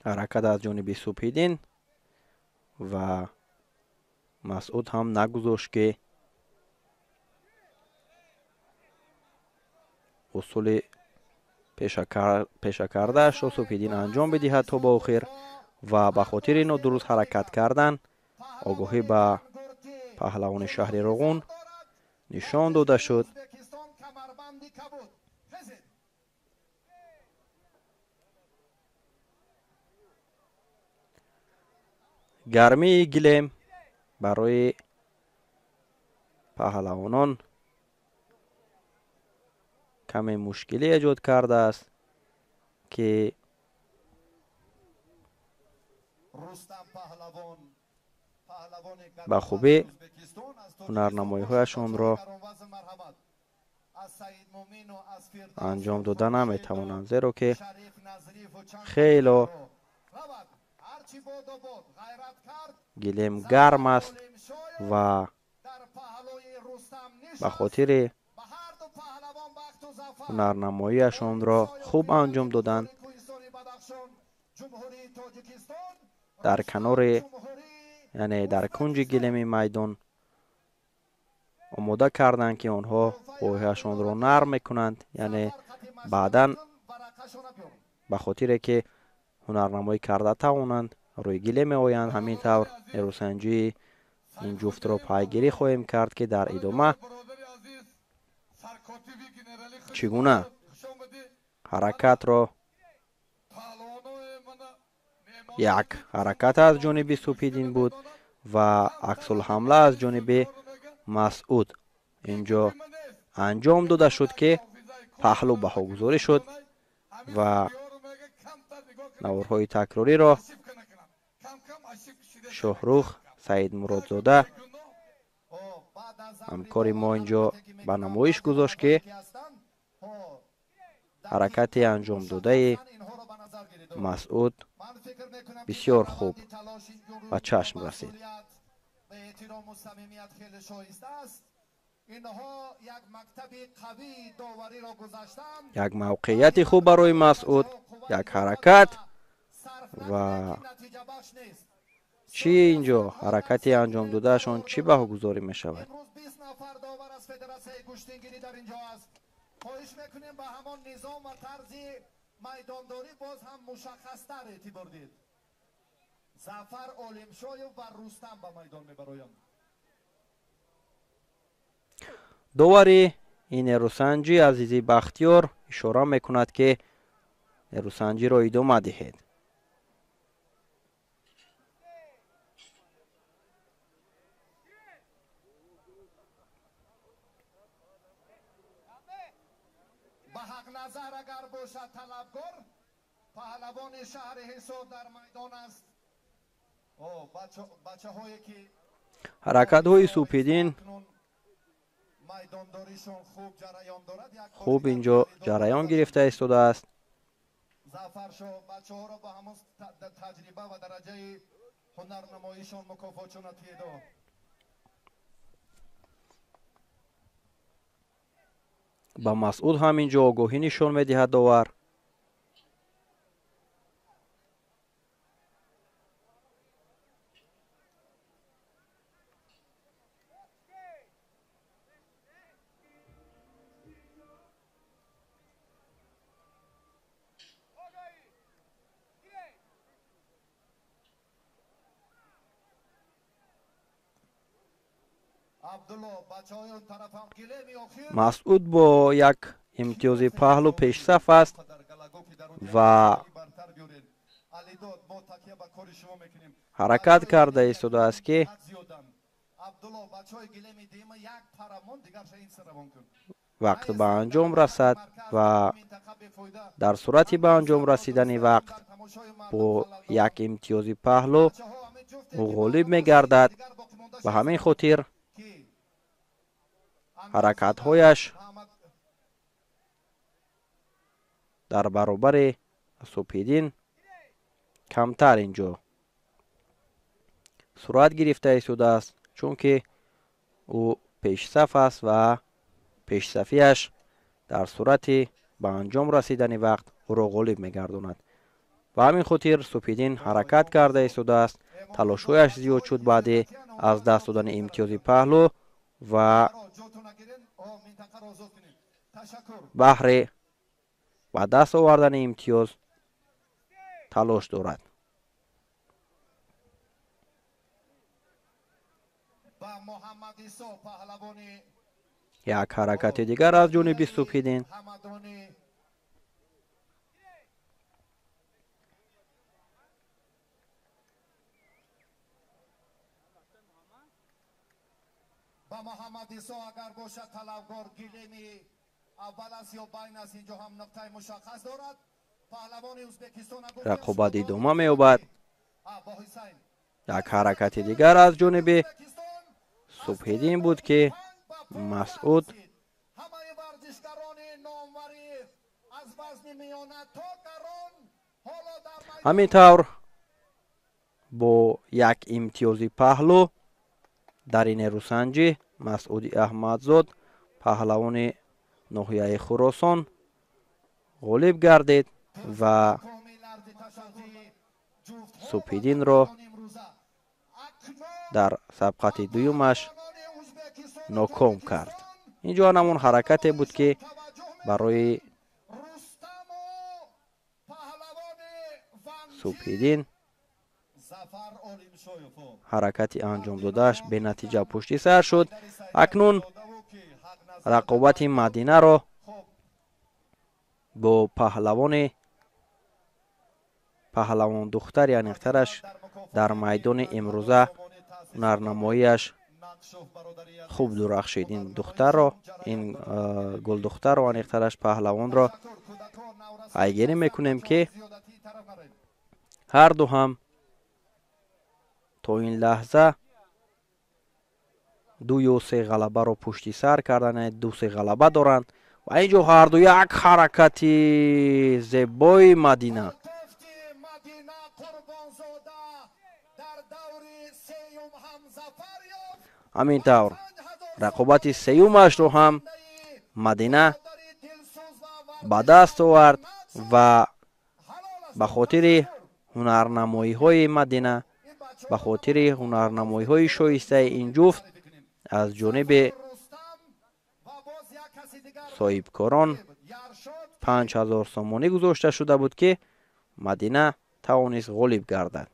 Ҳаракат аз ҷониби Субҳиддин ва Масъуд ҳам нагузошт, ки усули пешакардаашро Субҳиддин анҷом бидиҳад то ба охир ва ба хотири нодуруст ҳаракат кардан огоҳӣ ба паҳлавони шаҳри Роғун нишон дода шуд. Гармии гилем барои паҳлавонон каме мушкилӣ эҷод кардааст, ки ба хубӣ ҳунарнамоиҳояшонро анҷом дода наметавонанд, зеро ки хело гилем гарм аст ва ба хотири ҳунарнамоиашонро хуб анҷом доданд дар канори, яъне дар кунҷи гилеми майдон омода карданд, ки онҳо пойҳояшонро нарм мекунанд, яъне баъдан ба хотире ки ҳунарнамоӣ карда тавонанд рӯи гилем меоянд. Ҳамин тавр нерӯсанҷии ин ҷуфтро пайгирӣ хоҳем кард, ки дар идома чӣ гуна ҳаракатро як ҳаракат аз ҷониби Субҳиддин буд ва аксулҳамла аз ҷониби Масъуд инҷо анҷом дода шуд, ки паҳлӯ баҳогузорӣ шуд ва наворҳои такрориро Шоҳрух Саидмуродзода ҳамкори мо инҷо ба намоиш гузошт, ки ҳаракати анҷомдодаи Масъуд бисёр хуб ба чашм расид. Як мавқеияти хуб барои Масъуд, як ҳаракат ва чӣ инҷо ҳаракати анҷомдодаашон чӣ баҳогузорӣ мешавад? Довари ин нерӯсанҷӣ Азизи Бахтиёр ишора мекунад, ки нерӯсанҷиро идома диҳед. Ба ҳақназар агар бошад талабгор, паҳлавони шаҳри Ҳисор дар майдон аст. Бачаҳое ки ҳаракатҳои Субҳиддин хуб инҷо ҷараён гирифта истодааст. Зафаршо бачаҳоро ба ҳамон таҷриба ва дараҷаи ҳунарнамоишон мукофотшона тиедо. Ба Масъуд ҳам инҷо огоҳӣ нишон медиҳад довар. Масъуд бо як имтиёзи паҳлу пешсаф аст ва ҳаракат карда истодааст, ки вақт ба анҷом расад ва дар сурати ба анҷом расидани вақт бо як имтиёзи паҳлу ӯ ғолиб мегардад. Ба ҳамин хотир ҳаракатҳояш дар баробари Субҳиддин камтар инҷо сурат гирифта истодааст, чунки ӯ пешсаф аст ва пешсафиаш дар сурати ба анҷом расидани вақт ӯро ғолиб мегардонад. Ба ҳамин хотир Субҳиддин ҳаракат карда истодааст, талошҳояш зиёд шуд баъди аз даст додани имтиёзи паҳлу ва баҳри ба даст овардани имтиёз талош дорад. Як ҳаракати дигар аз ҷониби Субҳиддин. Ба Муҳаммад Исо агар бошад талабгор гилеми аввал аст ё байн аст, инҷо ҳам нуқтаи мушаххас дорад. Паҳлавони Ӯзбекистон рақобат идома меёбад. Як ҳаракати дигар аз ҷониби Субҳиддин буд, ки Масъуд ҳамин тавр бо як имтиёзи паҳлу дар ин нерӯсанҷӣ Масъуди Аҳмадзод, паҳлавони ноҳияи Хуросон, ғолиб гардид ва Субҳиддинро дар сабқати дуюмаш ноком кард. Инҷо ҳамон ҳаракате буд, ки барои Субҳиддин ҳаракати анҷом додааш бенатиҷа пушти сар шуд. Акнун рақобати Мадинаро бо паҳлавон духтари аниқтараш дар майдони имрӯза ҳунарнамоияш хуб дурахшид. Ин духтарро, ин гулдухтарро, аниқтараш паҳлавонро пайгирӣ мекунем, ки ҳарду ҳам то ин лаҳза ду ё се ғалабаро пушти сар кардан, ду се ғалаба доранд ва инҷо ҳарду як ҳаракати зебои Мадина. Ҳамин тавр рақобати сеюмашро ҳам Мадина ба даст овард ва ба хотири ҳунарнамоиҳои Мадина, ба хотири ҳунарнамоиҳои шоистаи ин ҷуфт аз ҷониби соҳибкорон 5000 сомонӣ гузошта шуда буд, ки Мадина тавонист ғолиб гардад.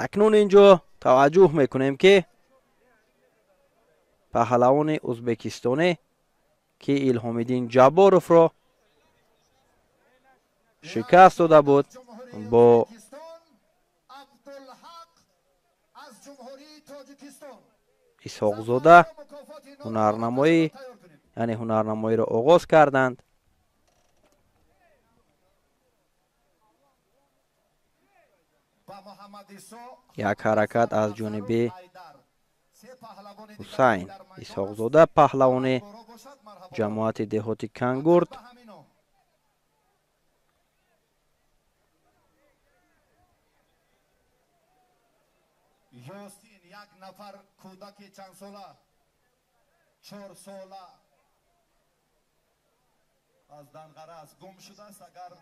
Акнун инҷо таваҷҷӯҳ мекунем, ки паҳлавони ӯзбекистонӣ, ки Илҳомиддин Ҷабборовро шикаст дода буд, бо Исҳоқзода ҳунарнамоӣ, яъне ҳунарнамоиро оғоз карданд. Як ҳаракат аз ҷониби Ҳусайн Исҳоқзода, паҳлавони ҷамоати деҳоти Кангурд. Ёсин як нафар кӯдаки чандсола, 4 сола аз Данғара аст, гум шудааст. Агар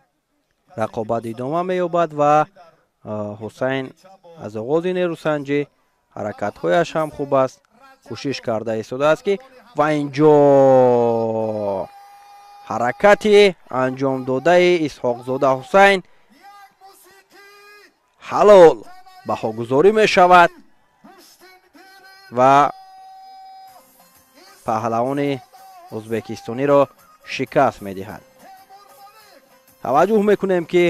рақобат идома меёбад ва Ҳусайн аз оғози нерӯсанҷӣ ҳаракатҳояш ҳам хуб аст, кӯшиш карда истодааст, ки ва инҷо ҳаракати анҷомдодаи Исҳоқзода Ҳусайн ҳалол. Баҳогузорӣ мешавад ва паҳлавони ӯзбекистониро шикаст медиҳад. Таваҷҷӯҳ мекунем, ки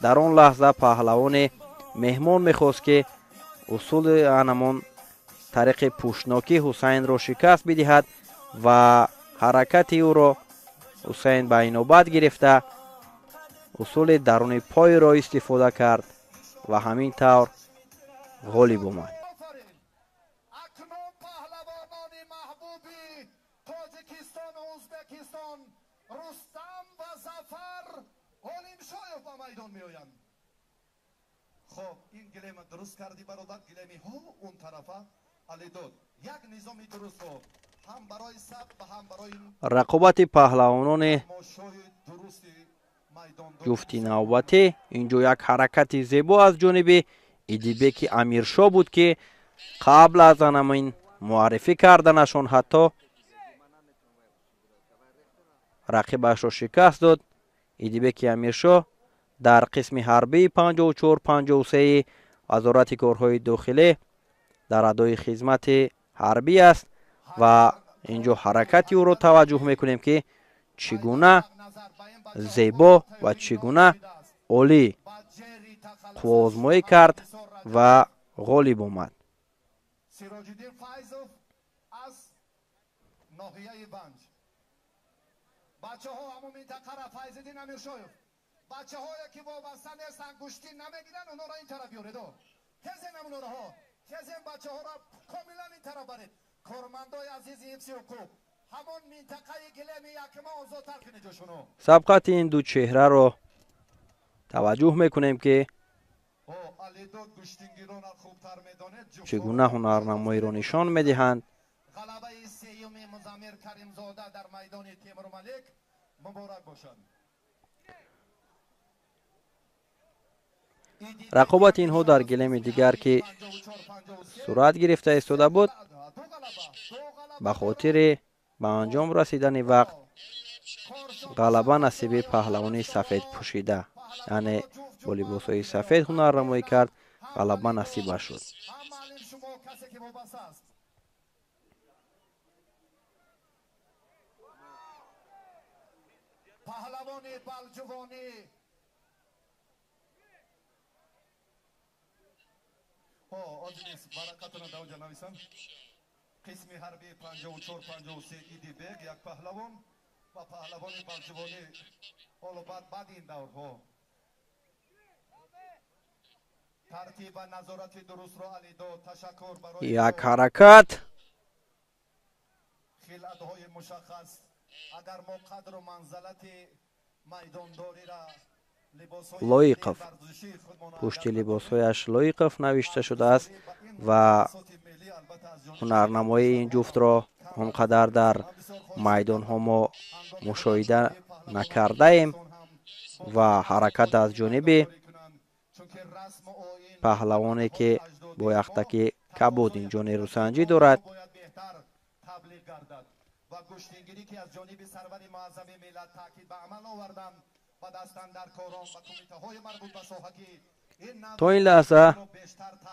дар он лаҳза паҳлавони меҳмон мехост, ки усули анамон тариқи пӯшнокӣ Ҳусайнро шикаст бидиҳад ва ҳаракати ӯро Ҳусайн ба инобат гирифта, усули даруни пойро истифода кард ва ҳамин тавр ғолиб омад. Акнун паҳлавонони маҳбуби Тоҷикистону Ӯзбекистон Рустам ва Зафар Олимшоев ба майдон меоянд. Хоб, ин гилема дуруст кардӣ, бародар, гилеми ҳо он тарафа Алидод, як низоми дурустро ҳам барои сабт ва ҳам барои Рақобати паҳлавонони тамошои дурусти майдондор. Ҷуфти навбатӣ. Инҷо як ҳаракати зебо аз ҷониби Идибеки Амиршо буд, ки қабл аз анамин муаррифӣ карданашон ҳатто рақибашро шикаст дод. Идибеки Амиршо дар қисми ҳарбии 54-53 Вазорати корҳои дохилӣ дар адои хизмати ҳарбӣ аст ва инҷо ҳаракати ӯро таваҷҷӯҳ мекунем, ки чӣ гуна зебо ва чӣ гуна олӣ қувваозмоӣ кард ва ғолиб омад. Сироҷиддин Файзов аз ноҳияи Ванҷ. Бачаҳо, ҳамон минтақара, Файзиддин Амиршоев, бачаҳое ки вобаста нестанд, гӯштӣ намегиранд, онҳоро ин тараф биёредо, тезен ҳамонҳоро, тезен бачаҳоро комилан ин тараф баред. Кормандои азизи ҳифзи ҳуқуқ, ҳамон минтақаи гилеми якма озодтар кунед ҷошуно. Сабқати ин ду чеҳраро таваҷҷӯҳ мекунем, ки Алидод гӯштингирона хубтар медонед. Чӣ гуна ҳунарнамоиро нишон медиҳанд. Ғалабаи сеюми Музаммир Каримзода дар майдони Темурмалик муборак бошад. Рақобати инҳо дар гилеми дигар, ки сурат гирифта истода буд, ба хотири ба анҷом расидани вақт ғалаба насиби паҳлавони сафед пӯшида, яъне бо либосҳои сафед ҳунарнамоӣ кард, ғалаба насибаш шуд. Ҳам маълим, шумо касе ки вобаста аст. Паҳлавони балҷувонӣ. Озинис варақатона дар онҷа нависам. Қисми ҳарбии 54-53 Идибек, як паҳлавон ва паҳлавони балҷувонӣ ҳоло баъди ин даврҳо. Тартиб ва назорати дурустро, Алидод, ташаккур барои Як ҳаракат. Хилъатҳои мушаххас. Агар мо қадру манзалати майдондориро либосҳои Лоиқов. варзишии худмон Пушти либосҳояш Лоиқов навишта шудааст ва ҳунарнамоии ин ҷуфтро он қадар дар майдонҳо мо мушоҳида накардаем ва ҳаракат аз ҷониби паҳлавоне, ки бо яхтаки кабуд инҷо нерӯсанҷӣ дорад. Бояд беҳтар таблиғ гардад ва гӯштингирӣ, ки аз ҷониби сарвари муаззами миллат таъкид ба амал оварданд, ба дастандаркорон ва кумитаҳои марбут ба соҳа, ки ин То ин лаҳза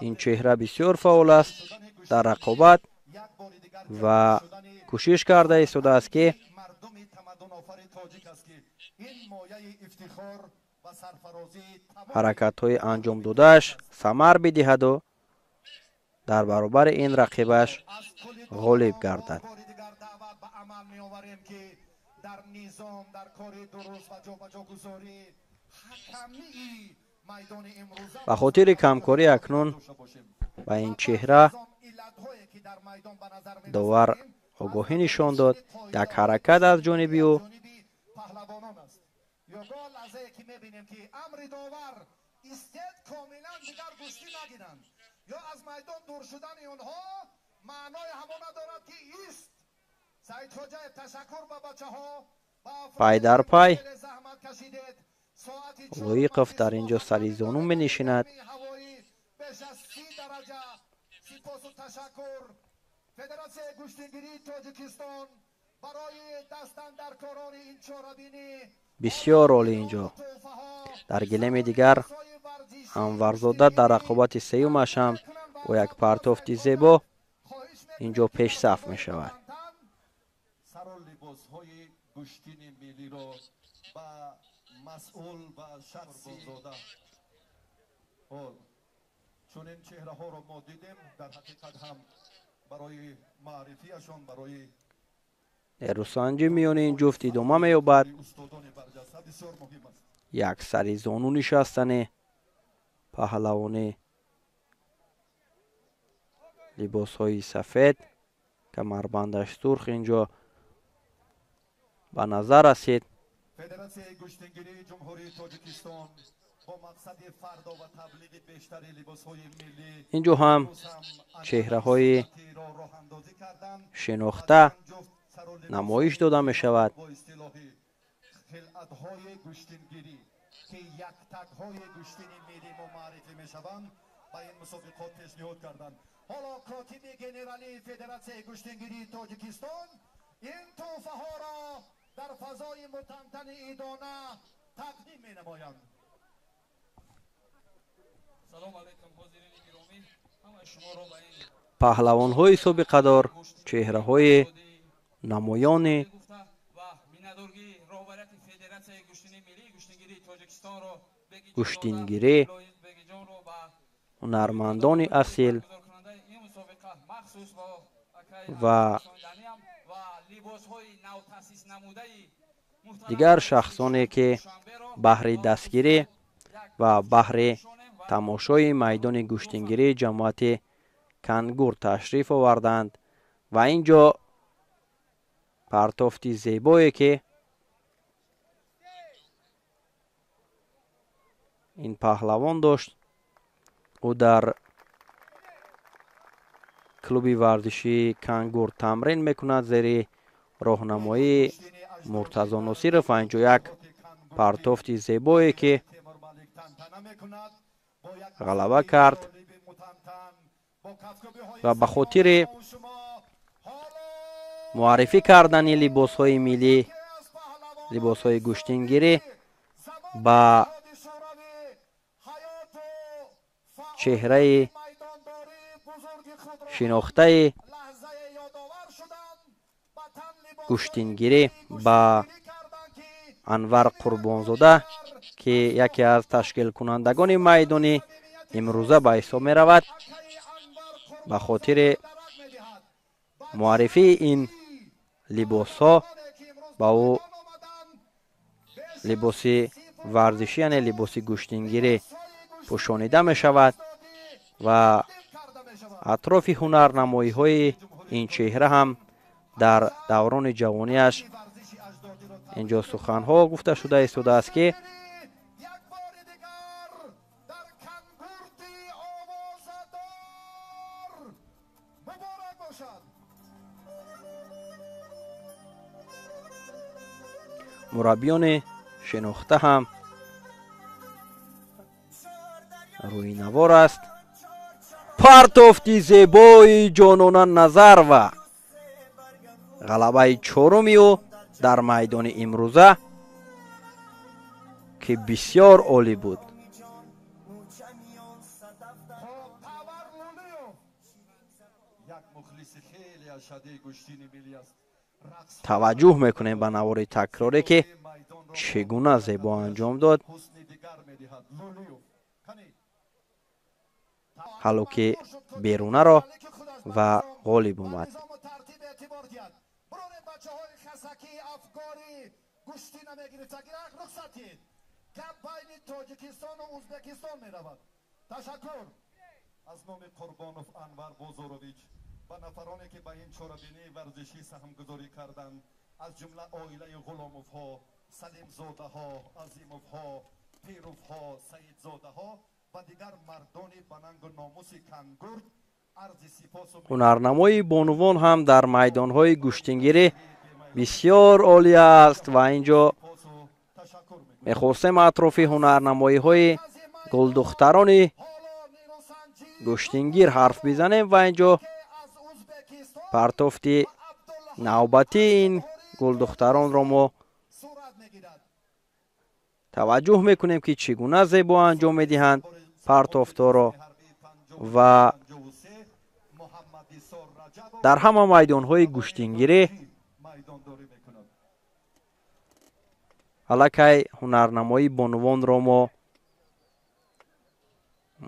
ин чеҳра бисёр фаъол аст дар рақобат як бори дигар ва кӯшиш карда истодааст, ки мардуми тамаддунофари тоҷик аст, ки ин мояи ифтихор ва сарфарозии тамоми ҳаракатҳои анҷомдодааш самар бидиҳаду дар баробари ин рақибаш аз кулли ғолиб дунё гардад. Мо бори дигар даъват ба амал меоварем, ки дар низом, дар кори дуруст ва ҷобаҷогузорӣ ҳакамии майдони имрӯза Ба хотири камкорӣ акнун дошта бошем. ба ин чеҳра Иллатҳое ки дар майдон ба назар довар огоҳӣ нишон дод. Як ҳаракат аз ҷониби ӯ. Ҷониби паҳлавонон аст ё гоҳ лаҳзае ки мебинем, ки амри довар истед, комилан дигар гӯштӣ нагиранд ё аз майдон дур шудани онҳо маънои ҳамона дорад, ки ист. Саид Хоҷаев, ташаккур ба бачаҳо, ба афроде, Пай дар пай ки хеле заҳмат кашидед. Соати 4 Лоиқов дар маҷлис инҷо бо сари зону менишинад. ҳавоӣ беш аз 30 дараҷа. Сипосу ташаккур Федератсияи гӯштингирии Тоҷикистон барои дастандаркорони ин чорабинӣ. Бисёр олӣ инҷо. Дар гилеми дигар Анварзода дар рақобати сеюмаш ҳам бо як партофти зебо инҷо пешсаф мешавад. Сару либосҳои гӯштини миллиро ба масъул ва шахси зода. Чунин чеҳраҳоро мо дидем, дар ҳақиқат ҳам барои маърифиашон, барои нерӯсанҷӣ миёни ин ҷуфт идома меёбад. Устодони барҷаста бисёр муҳим аст. Як сари зону нишастани паҳлавони либосҳои сафед, камарбандаш сурх инҷо ба назар расид. Федератсияи гӯштингирии Ҷумҳурии Тоҷикистон бо мақсади фардо ва таблиғи бештари либосҳои миллӣ инҷо ҳам чеҳраҳои роҳандозӣ карданд. Шинохта намоиш дода мешавад. Бо истилоҳи хилъатҳои гӯштингирӣ, ки яктагҳои гӯштини миллӣ мо маърифӣ мешаванд, ба ин мусобиқот пешниҳод карданд. Ҳоло котиби генералии Федератсияи гӯштингирии Тоҷикистон ин тӯҳфаҳоро дар фазои мутантани идона тақдим менамоянд. Салом алайкум, ҳозирини гиромӣ, ҳамаи шуморо ба ин Паҳлавонҳои собиқадор, чеҳраҳои намоёни гуфта ва миннатдоргии роҳбарияти Федератсияи гӯштини миллии гӯштингирии Тоҷикистонро, гӯштингирӣ, Бегиҷонро ба ҳунармандони асил баргузоркунандаи ин мусобиқа, махсус бо акаи ва Шонданиам ва либосҳои навтаъсис намудаи муҳтарам дигар шахсоне, ки Душанберо баҳри дастгирӣ ва баҳри тамошои майдони гӯштингирии ҷамоати Кангур ташриф оварданд. Ва ин ҷо партофти зебое, ки ин паҳлавон дошт, ӯ дар клуби варзишии Кангур тамрин мекунад зери роҳнамоии Муртазо Носиров. Ва инҷо як партофти зебое, ки ғалаба кард ва ба хотири муаррифӣ кардани либосҳои миллӣ, либосҳои гӯштингирӣ ба чеҳраи шинохтаи гӯштингирӣ, ба Анвар Қурбонзода, ки яке аз ташкилкунандагони майдони имрӯза ба ҳисоб меравад, ба хотири муаррифии ин либосҳо ба ӯ либоси варзишӣ, яъне либоси гӯштингирӣ пӯшонида мешавад. Ва атрофи ҳунарнамоиҳои ин чеҳра ҳам дар даврони ҷавониаш инҷо суханҳо гуфта шуда истодааст, ки Як бори дигар дар Кангурди овозадор муборак бошад. Мураббиёни шинохта ҳам рӯи навор аст. Партофти зебои Ҷонона Назарова, ғалабаи чоруми ӯ дар майдони имрӯза, ки бисёр олӣ буд. Хоб, Тавар Лулиев як мухлиси хеле ашадии гӯштини миллӣ аст. Рақс Таваҷҷӯҳ мекунем ба навори такрорӣ, ки майдонро чӣ гуна зебо анҷом дод. Ҳусни дигар медиҳад Лулиев. Кани Ҳалло ки берунаро ва ғолиб омад. Низому тартиб эътибор диҳад. Бурорем, бачаҳои хасакӣ афгорӣ гӯштӣ намегирифтагӣ, рухсат диҳед. Гап байни Тоҷикистону Ӯзбекистон меравад. Ташаккур аз номи Қурбонов Анвар Бозорович ва нафароне, ки ба ин чорабинии варзишӣ саҳмгузорӣ карданд, аз ҷумла оилаи Ғуломовҳо, Салимзодаҳо, Азимовҳо, Пировҳо, Саидзодаҳо ва дигар мардони банангу номуси Кангурд арзи сипосу Ҳунарнамои бонувон ҳам дар майдонҳои гӯштингирӣ бисёр олӣ аст ва инҷо сипосу ташаккур мекунем. Мехостем атрофи ҳунарнамоиҳои гулдухтарони Ҳоло нерӯсанҷӣ гӯштингир ҳарф бизанем ва инҷо аз Ӯзбекистон партофти Абдуллаҳ навбатии ин гулдухтаронро мо сурат мегирад. Таваҷҷӯҳ мекунем, ки чӣ гуна зебо анҷом медиҳанд партофторо ва дар ҳама майдонҳои гӯштингирӣ аллакай ҳунарнамоии бонувонро мо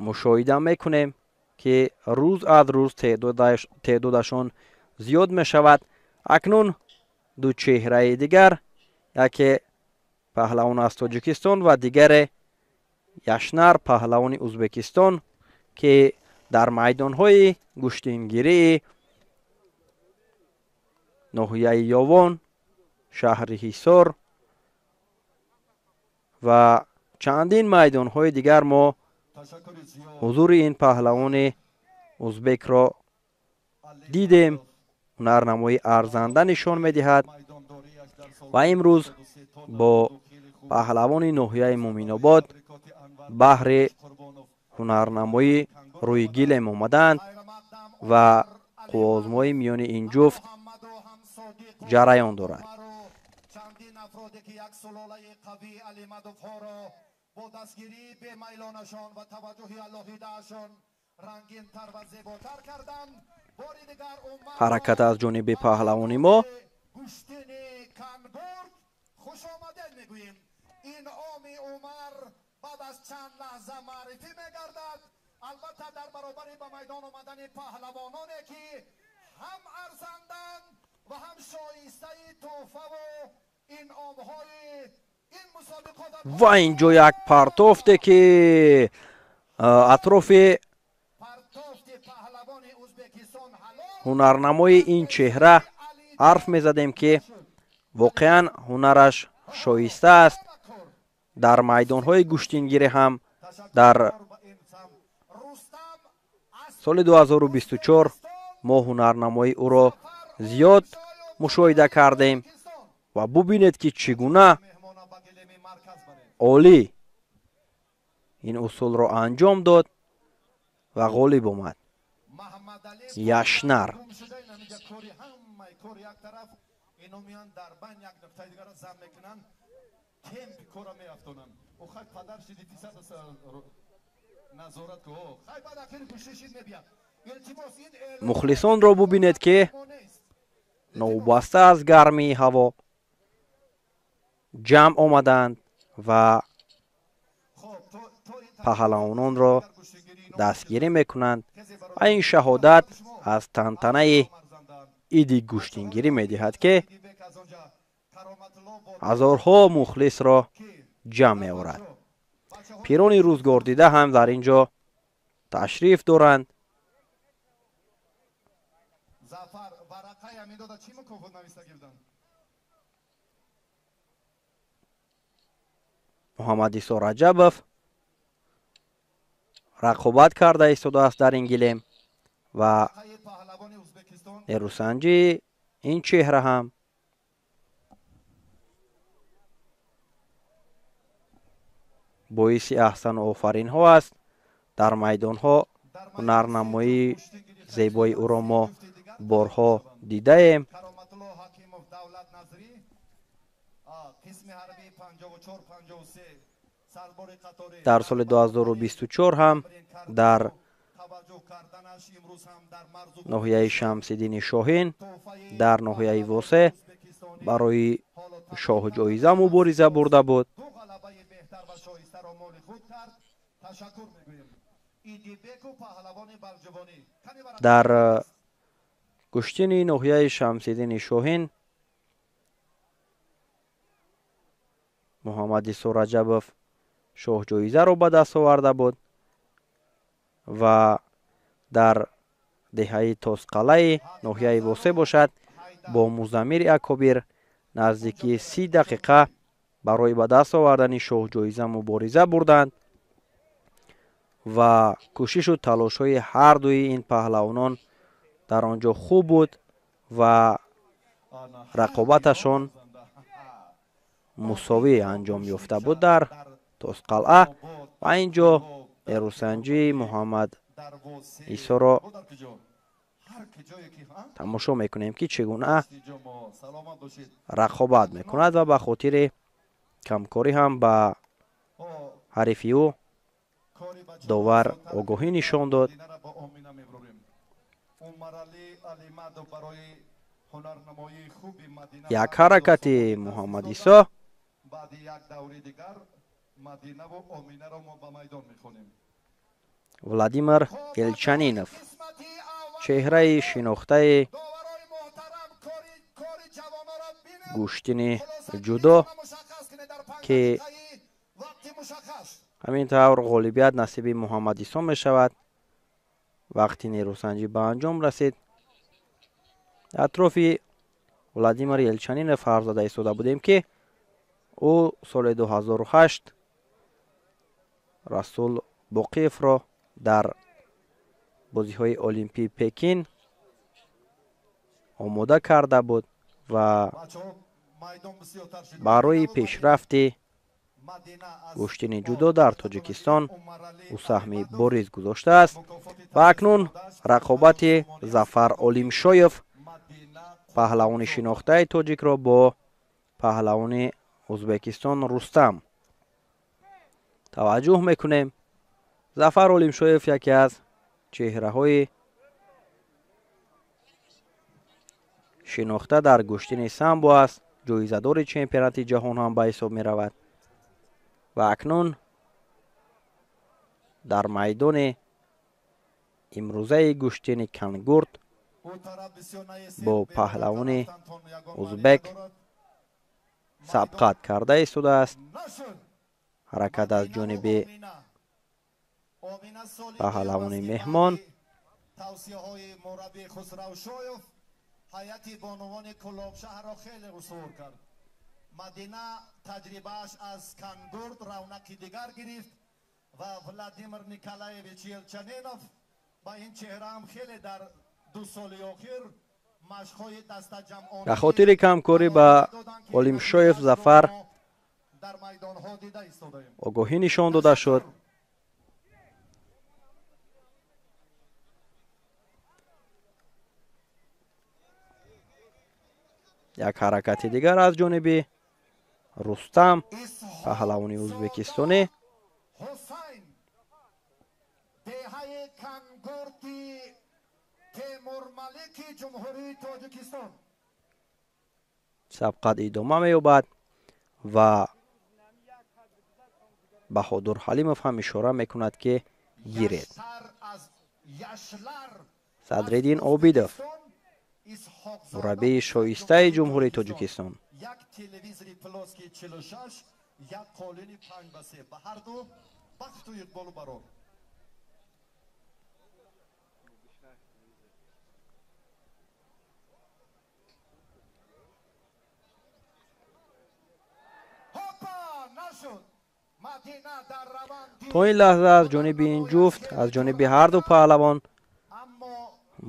мушоҳида мекунем, ки рӯз аз рӯз теъдодашон зиёд мешавад. Акнун ду чеҳраи дигар, яке паҳлавон аз Тоҷикистон ва дигаре Яшнар паҳлавони Ӯзбекистон, ки дар майдонҳои гӯштингирии ноҳияи Ёвон, шаҳри Ҳисор ва чандин майдонҳои дигар мо ҳузури ин паҳлавони ӯзбекро дидем. Ҳунарнамоии арзанда нишон медиҳад ва имрӯз бо паҳлавони ноҳияи Муминобод баҳри ҳунарнамоӣ рӯи гилем омаданд ва қувваозмоӣ миёни ин ҷуфт ҷараён дорад. Ҳаракат аз ҷониби паҳлавони мо. Ва инҷо як партофте, ки атрофи ҳунарнамои ин чеҳра ҳарф мезадем, ки воқеан ҳунараш шоиста аст. Дар майдонҳои гӯштингирӣ ҳам дар соли 2024 мо ҳунарнамои ӯро зиёд мушоҳида кардем ва бубинед, ки чӣ гуна олӣ ин усулро анҷом дод ва ғолиб омад. Яшнар. Мухлисонро бубинед, ки новобаста аз гармии ҳаво ҷамъ омаданд ва паҳлавононро дастгирӣ мекунанд ва ин шаҳодат аз тантанаи иди гӯштингирӣ медиҳад, ки ҳазорҳо мухлисро ҷамъ меорад. Пирони рӯзгордида ҳам дар ин ҷо ташриф доранд. Муҳаммадисо Раҷабов рақобат карда истодааст дар ин гилем ва нерӯсанҷии ин чеҳра ҳам боиси аҳсану офаринҳо аст. Дар майдонҳо ҳунарнамоии зебои ӯро мо борҳо дидаем. Дар соли 2024 ҳам дар ноҳияи Шамсиддини Шоҳин дар ноҳияи Восе барои шоҳҷоиза мубориза бурда буд. Дар гӯштини ноҳияи Шамсиддини Шоҳин Муҳаммадисо Раҷабов шоҳҷоизаро ба даст оварда буд ва дар деҳаи Тосқалаи ноҳияи Восе бошад бо Музаммири Акобир наздики 30 дақиқа барои ба даст овардани шоҳҷоиза мубориза бурданд ва кӯшишу талошҳои ҳардуи ин паҳлавонон дар он ҷо хуб буд ва рақобаташон мусовӣ анҷом ёфта буд дар Тосқалъа. Ва ин ҷо нерӯсанҷии Муҳаммад Исоро тамошо мекунем, ки чӣ гуна рақобат мекунад ва ба хотири камкорӣ ҳам ба ҳарифи ӯ довар огоҳӣ нишон дод. Як ҳаракати Муҳаммад Исо Владимир Елчанинов, чеҳраи шинохтаи гӯштини ҷудо, ки ҳамин тавр ғолибият насиби Муҳаммад Исо мешавад. Вақти нерӯсанҷӣ ба анҷом расид. Атрофи Владимир Елчанинов ҳарф зада истода будем, ки ӯ соли 2008 Расул Боқиевро дар бозиҳои Олимпии Пекин омода карда буд ва барои пешрафти гӯштини ҷудо дар Тоҷикистон ӯ саҳми бориз гузоштааст. Ва акнун рақобати Зафар Олимшоев, паҳлавони шинохтаи тоҷикро бо паҳлавони Ӯзбекистон Рустам таваҷҷӯҳ мекунем. Зафар Олимшоев яке аз чеҳраҳои шинохта дар гӯштини самбо аст, ҷоизадори чемпионати ҷаҳон ҳам ба ҳисоб меравад. Ва акнун дар майдони имрӯзаи гӯштини Кангурд бо паҳлавони узбек сабқат карда истодааст. Ҳаракат аз ҷониби паҳлавони меҳмон. Тавсияҳои мураббӣ Хусравшоев ҳайати бонувони Кӯлобшаҳрро хеле устувор кард. Мадина таҷрибааш аз Кангурд равнақи дигар гирифт ва Владимир Николаевич Елчанинов ба ин чеҳраам хеле дар 2 соли охир машқҳои дастаҷамъона Ба хотири камкорӣ ба Олимшоев Зафар дар майдонҳо дида истодаем. огоҳӣ нишон дода шуд. Як ҳаракати дигар аз ҷониби Рустам, паҳлавони ӯзбекистонӣ. Ҳусайн, деҳаи Кангурди Темурмалики Ҷумҳурии Тоҷикистон. Сабқат идома меёбад ва Баҳодур Ҳалимов ҳам ишора мекунад, ки гиред. Садриддин Обидов, мураббии шоистаи Ҷумҳурии Тоҷикистон. Як телевизори плоский 46, як қолини 5 ба 3. Ба ҳарду бахту иқболу барор. Ҳопа, нашуд. Мадина дар раванди То ин лаҳза аз ҷониби ин ҷуфт, аз ҷониби ҳарду паҳлавон аммо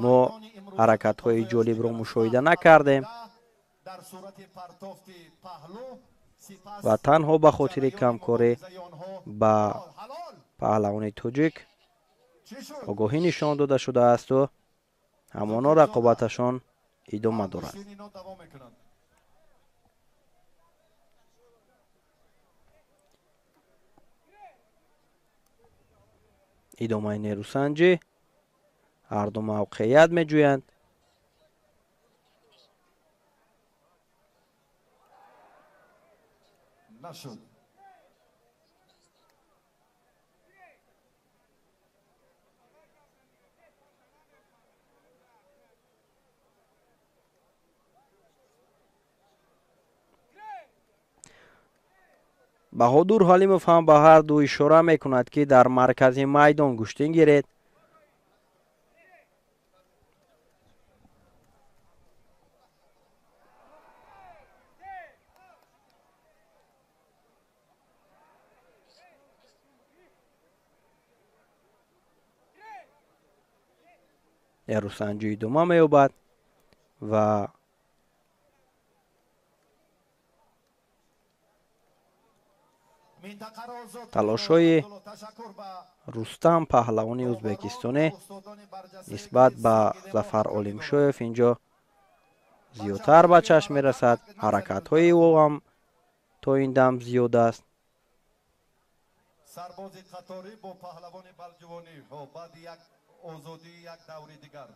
мо майдони имрӯза ҳаракатҳои ҷолибро мушоҳида накардем дар сурати партофти паҳлӯ сипас ва танҳо ба хотири ҷараёни камкорӣ муборизаи онҳо ба ҳалол. паҳлавони тоҷик Чӣ шуд? огоҳӣ нишон дода шудаасту ҳамоно рақобаташон идома дорад. Гӯштини ино давом мекунанд. Идомаи нерӯсанҷӣ, ҳарду мавқеият меҷӯянд. Нашуд. Баҳодур Ҳалимов ҳам ба ҳар ду ишора мекунад, ки дар маркази майдон гӯштин гиред. Нерӯсанҷӣ идома меёбад ва Минтақаро озод талошҳои кунед. Ташаккур ба Рустам, паҳлавони ӯзбекистонӣ, устодони барҷастае, нисбат ки ба сангдилӣ Зафар муҳокима Олимшоев инҷо зиёдтар ба чашм мерасад. Ҳаракатҳои ӯ ҳам то ин дам зиёд аст. Сарбози қаторӣ бо паҳлавони балҷувонӣ баъди як озодӣ як даври дигар.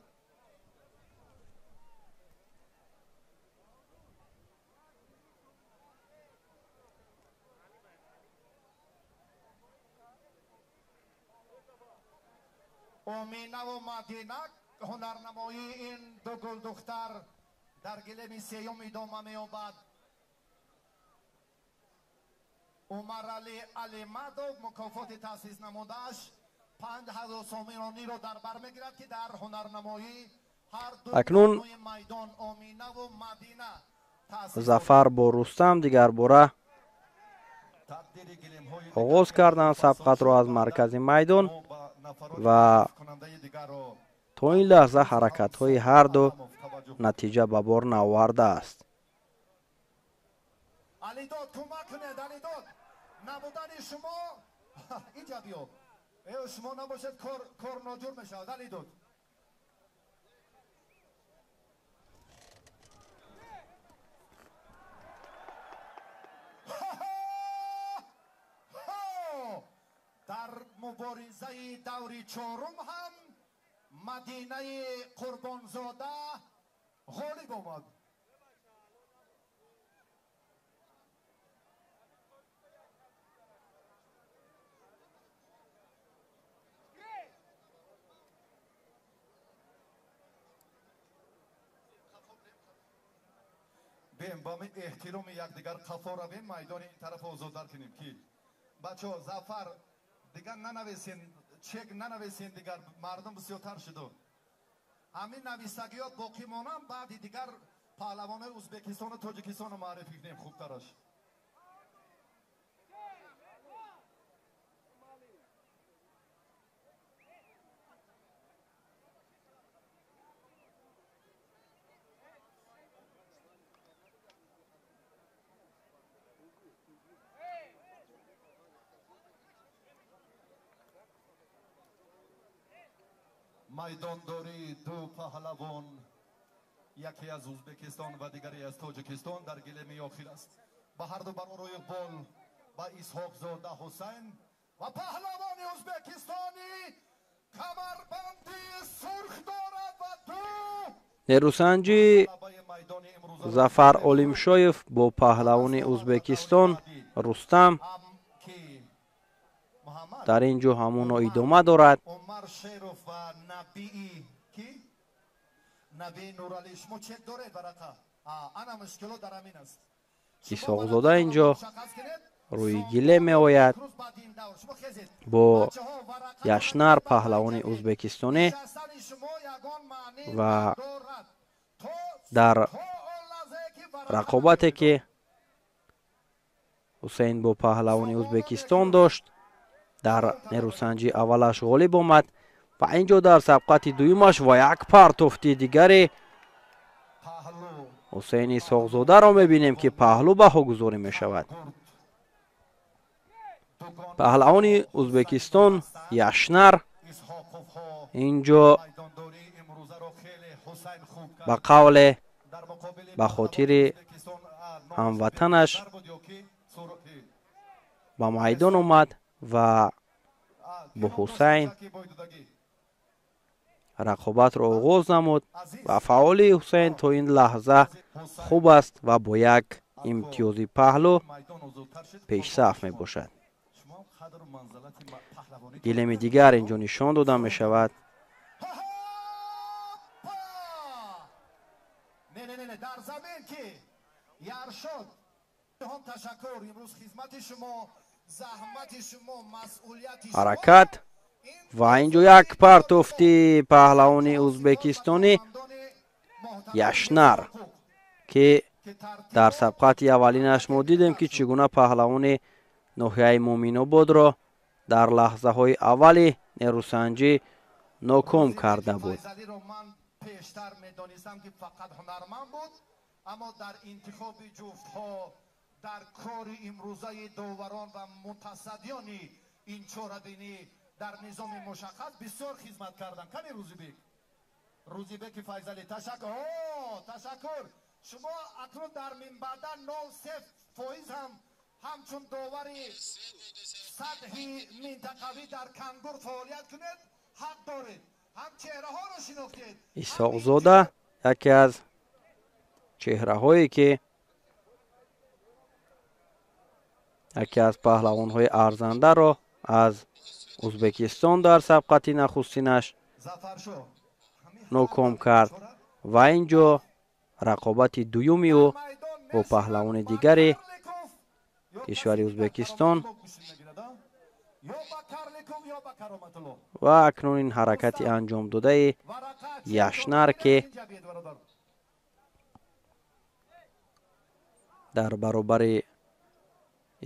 Оминаву Мадина ҳунарнамоии ин ду гулдухтар дар гилеми сеюм идома меёбад. Умарали Алимадов мукофоти таъсис намудааш 5000 сомониро дар бар мегирад, ки дар ҳунарнамоӣ ҳар ду Акнун майдон Оминаву Мадина Зафар бо Рустам дигарбора оғоз карданд сабқатро аз маркази майдон ва то ин лаҳза ҳаракатҳои ҳар ду натиҷа ба бор наовардааст. Алидод, кӯмак кунед, Алидод. Набудани шумо инҷа биё. Шумо набошед, кор ноҷур мешавад, Алидод. Дар муборизаи даври чорум ҳам Мадинаи Қурбонзода ғолиб омад. Бем ба эҳтироми якдигар қафо равем, майдони ин тараф озодтар кунем, ки бачаҳо Зафар дигар нанависен, чек нанависен, дигар мардум бисёртар шуду. Ҳамин нависагиҳо боқӣ монанд, баъди дигар паҳлавонои Ӯзбекистону Тоҷикистону муаррифӣ кунем хубтараш. Майдондории ду паҳлавон, яке аз Ӯзбекистон ва дигаре аз Тоҷикистон, дар гилеми охир аст. Ба ҳарду барору иқбол ба Исҳоқзода Ҳусайн ва паҳлавони ӯзбекистонӣ камарбанди сурх дорад ва ду Нерӯсанҷи Зафар Олимшоев бо паҳлавони Ӯзбекистон Рустам дар ин ҷо ҳамоно идома дорад. Умар Шеров ва Набии ки? Наби Нурали, шумо чек доред варақа? Ана мушкилот дар ҳамин аст. Исҳоқзода ин ҷо рӯи гиле меояд бо Яшнар, паҳлавони ӯзбекистонӣ, ва дар рақобате ки Ҳусейн бо паҳлавони Ӯзбекистон дошт, дар нерӯсанҷи аввалаш ғолиб омад ва ин ҷо дар сабқати дуюмаш ва як партофти дигари Ҳусейни Исҳоқзодаро мебинем, ки паҳлӯ баҳогузорӣ мешавад. Паҳлавони Ӯзбекистон Яшнар ин ҷо ба қавле ба хотири ҳамватанаш ба майдон омад ва бо Ҳусайн рақобатро оғоз намуд ва фаъолии Ҳусайн то ин лаҳза хуб аст ва бо як имтиёзи паҳлӯ пешсаф мебошад. Гилеми дигар инҷо нишон дода мешавад. Дар замин ки Яршод, ташаккур, имрӯз хизмати шумо, заҳмати шумо, масъулияти Ҳаракат ва инҷо як партофти паҳлавони ӯзбекистонӣ Яшнар, ки дар сабқати аввалинаш мо дидем, ки чӣ гуна паҳлавони ноҳияи Муъминободро дар лаҳзаҳои аввали нерӯсанҷӣ ноком карда буд. Ман пештар медонистам, ки фақат ҳунарманд буд, аммо дар интихоби ҷуфтҳо, дар кори имрӯзаи доварон ва мутасаддиёни ин чорабинӣ дар низоми мушаххас бисёр хизмат кардам. Кани Рӯзибек, Рӯзибеки Файзалӣ, ташаккур, ташаккур. Шумо акнун дар минбаъда 0,3% ҳам Ҳамчун довари сатҳи минтақавӣ дар Кангур фаъолият кунед, ҳақ доред. Ҳам чеҳраҳоро шинохтед. Исҳоқзода яке аз чеҳраҳое ки яке аз паҳлавонҳои арзандаро аз Узбекистон дар сабқати нахустинаш ноком кард ва ин ҷо рақобати дуюми ӯ бо паҳлавони дигари кишвари Узбекистон ва акнун ин ҳаракати анҷомдодаи Яшнар, ки дар баробари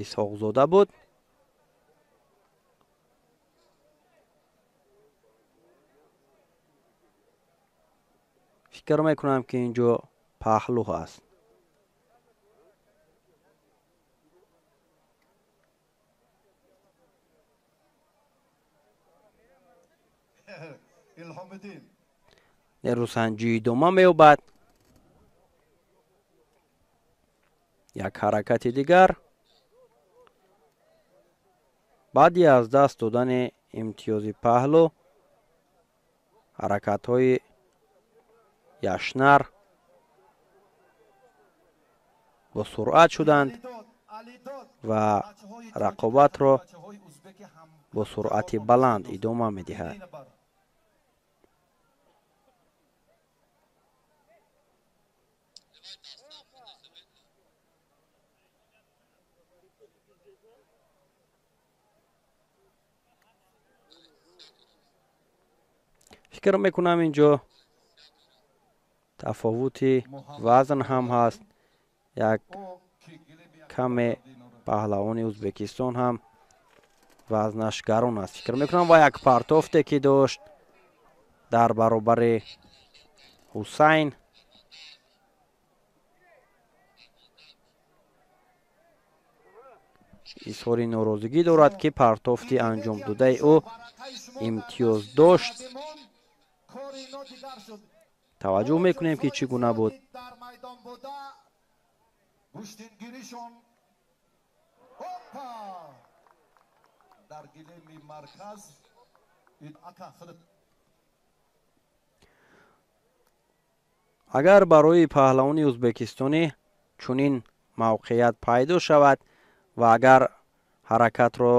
Исҳоқзода буд. Фикр мекунам, ки ин ҷо паҳлӯ ҳаст. Нерӯсанҷӣ идома меёбад. Як ҳаракати дигар баъди аз даст додани имтиёзи паҳлӯ, ҳаракатҳои Яшнар бо суръат шуданд ва рақобатро бо суръати баланд идома медиҳад. Фикр мекунам, ин ҷо тафовути вазн ҳам ҳаст. Як каме паҳлавони Узбекистон ҳам вазнаш гарон аст, фикр мекунам, ва як партофте ки дошт дар баробари Ҳусайн изҳори норозигӣ дорад, ки партофти анҷомдодаи ӯ имтиёз дошт. Таваҷҷӯҳ мекунем, ки чӣ гуна буд. Агар барои паҳлавони узбекистонӣ чунин мавқеият пайдо шавад ва агар ҳаракатро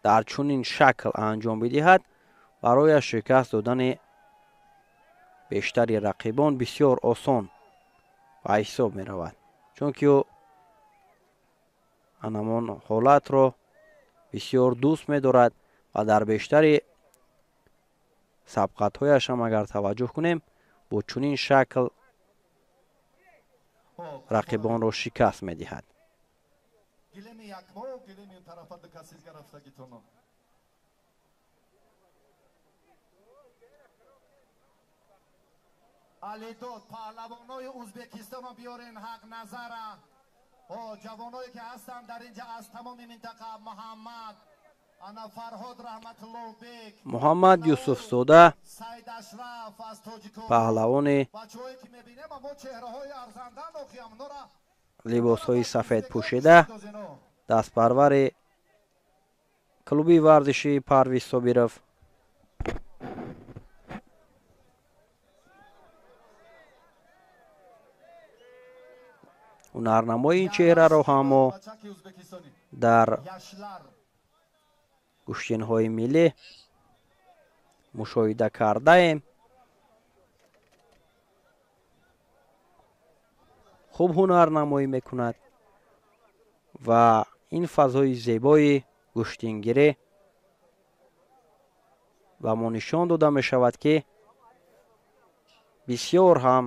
дар чунин шакл анҷом бидиҳад, барояш шикаст додани бештари рақибон бисёр осон ба ҳисоб меравад, чунки ӯ анамон ҳолатро бисёр дӯст медорад ва дар бештари сабқатҳояш ҳам агар таваҷҷӯҳ кунем, бо чунин шакл рақибонро шикаст медиҳад. Алидод, паҳлавонои Узбекистоно биёрен, ҳақ назара. Ҷавоное ки ҳастанд дар инҷа аз тамоми минтақа, Муҳаммад, ана Фарҳод Раҳматуллоҳбек, Муҳаммад Юсуфзода, Саид Ашраф аз Тоҷикон, паҳлавони бачаҳое ки мебинем, мо чеҳраҳои арзандан охиамнора либосҳои сафед пӯшида, дастпарвари клуби варзишии Парвиз Собиров. Ҳунарнамои ин чеҳраро ҳам мо дар гӯштинҳои миллӣ мушоҳида кардаем. Хуб ҳунарнамоӣ мекунад ва ин фазои зебои гӯштингирӣ ба мо нишон дода мешавад, ки бисёр ҳам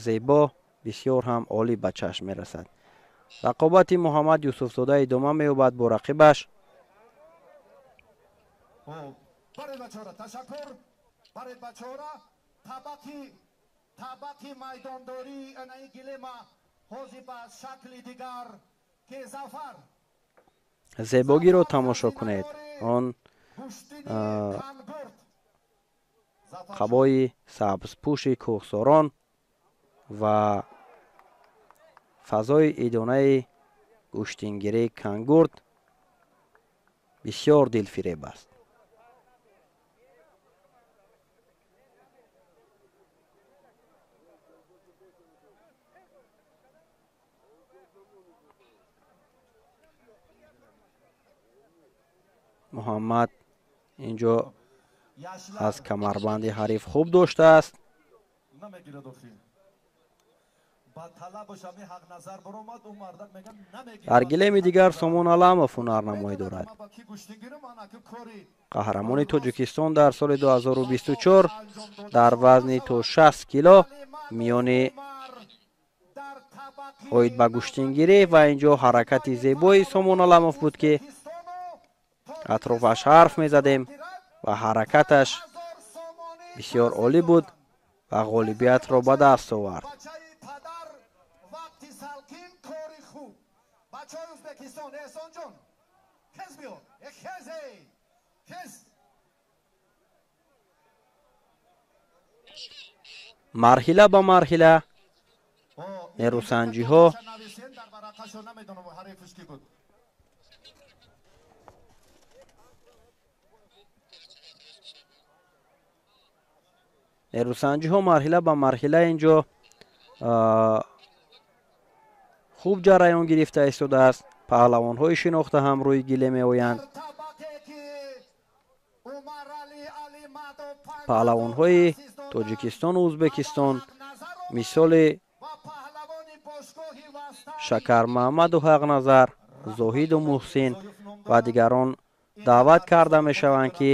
зебо, бисёр ҳам олӣ ба чашм мерасад. Рақобати Муҳаммад Юсуфзода идома меёбад бо рақибаш. Табақи майдондорӣ анаи гилема ҳозир ба шакли дигар ки Зафар. Зебогиро тамошо кунед. Он қабои сабзпӯши кӯҳсорон ва фазои идонаи Гӯштингирии Кангурд бисёр дилфиреб аст. Муҳаммад инҷо аз камарбанди ҳариф хуб доштааст. Дар гилеми дигар Сомон Аламов ҳунарнамоӣ дорад. Қаҳрамони Тоҷикистон дар соли 2024 дар вазни то 60 кило миёни оид ба гӯштингирӣ ва инҷо ҳаракати зебои Сомон Аламов буд, ки атрофаш ҳарф мезадем ва ҳаракаташ бисёр олӣ буд ва ғолибиятро ба даст овард. Марҳила ба марҳила нерӯсанҷиҳо марҳила ба марҳила инҷо хуб ҷараён гирифта истодааст. Паҳлавонҳои шинохта ҳам рӯи гиле меоянд. Паҳлавонҳои Тоҷикистону Ӯзбекистон мисоли Шакармаҳмаду Ҳақназар, Зоҳиду Муҳсин ва дигарон даъват карда мешаванд, ки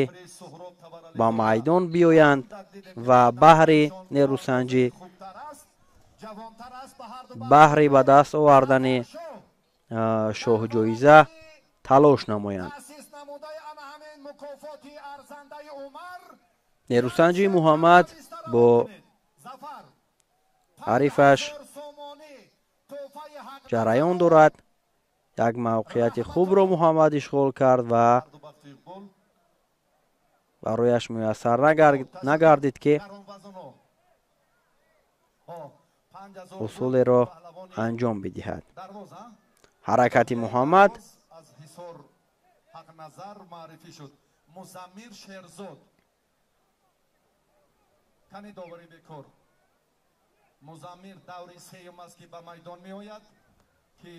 ба майдон биёянд ва баҳри нерӯсанҷӣ, баҳри ба даст овардани шоҳҷоиза талош намоянд. Нерӯсанҷии Муҳаммад бо ҳарифаш ҷараён дорад. Як мавқеияти хубро Муҳаммад ишғол кард ва барояш муяссар нагардид, ки усулеро анҷом бидиҳад. Ҳаракати Муҳаммад Музаммир даври сеюм аст, ки ба майдон меояд, ки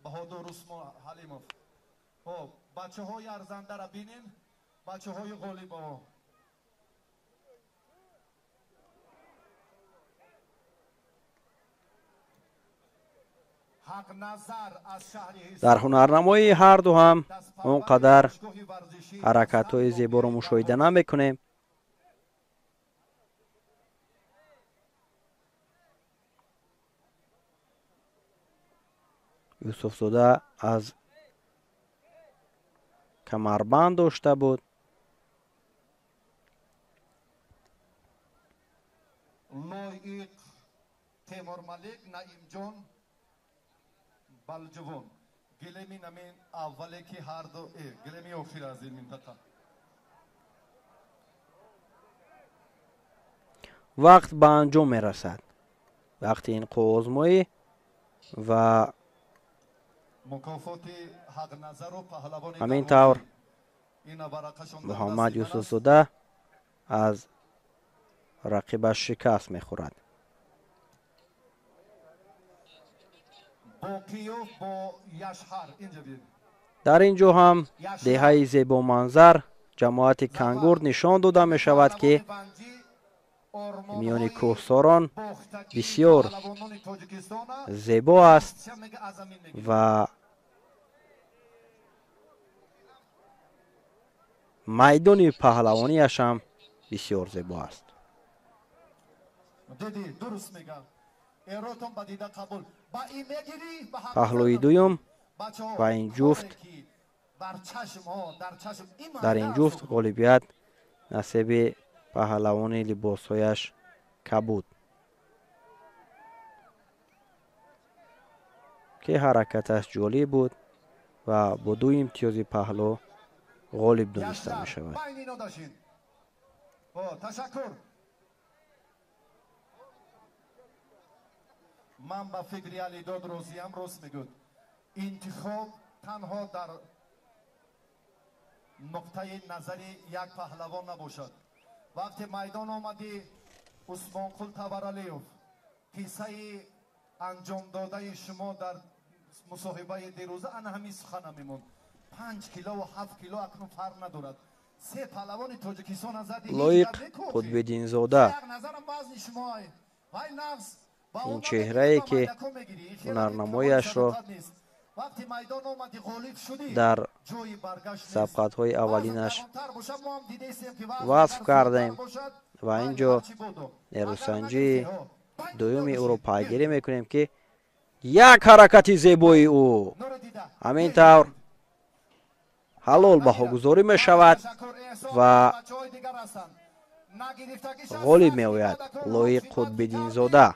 Баҳодур Усмон Ҳалимов. Хоб, бачаҳои арзандара бинен, бачаҳои ғолибо. Дар ҳунарнамоии ҳарду ҳам он қадар ҳаракатҳои зеборо мушоҳида намекунем. Юсуфзода аз камарбанд дошта буд. Лоиқ Темурмалик, Наимҷон Балҷувон. Гилеми намин аввале ки ҳарду гилеми охир аз ин минтақа. Вақт ба анҷом мерасад. Вақти ин қувваозмоӣ ва ҳамин тавр Муҳаммад Юсуфзода аз рақибаш шикаст мехӯрад. Дар ин ҷо ҳам деҳаи зебоманзар ҷамоати Кангурд нишон дода мешавад, ки миёни кӯҳсорон бисёр зебо аст ва майдони паҳлавонияш ҳам бисёр зебо аст. Паҳлӯи дуюм ва ин ҷуфт дар ин ҷуфт ғолибият насиби паҳлавони либосҳояш кабуд, ки ҳаракаташ ҷолиб буд ва бо ду имтиёзи паҳлӯ ғолиб дониста мешавад. Ман ба фикри Алидод розиям, рост мегӯд. Интихоб танҳо дар нуқтаи назари як паҳлавон набошад. Вақте майдон омадӣ, Усмонқул Таваралиев, қиссаи анҷомдодаи шумо дар мусоҳибаи дирӯза ана ҳамин сухана мемонд. 5 килову 7 кило акнун фарқ надорад. Се паҳлавони Тоҷикистон зади. Лоиқ Қутбиддинзода, ин чеҳрае ки ҳунарнамояшро дар сабқатҳои аввалинаш васф кардем ва ин ҷо нерӯсанҷии дуюми ӯро пайгирӣ мекунем, ки як ҳаракати зебои ӯ ҳамин тавр ҳалол баҳогузорӣ мешавад ва ғолиб меояд Лоиқ Қутбиддинзода.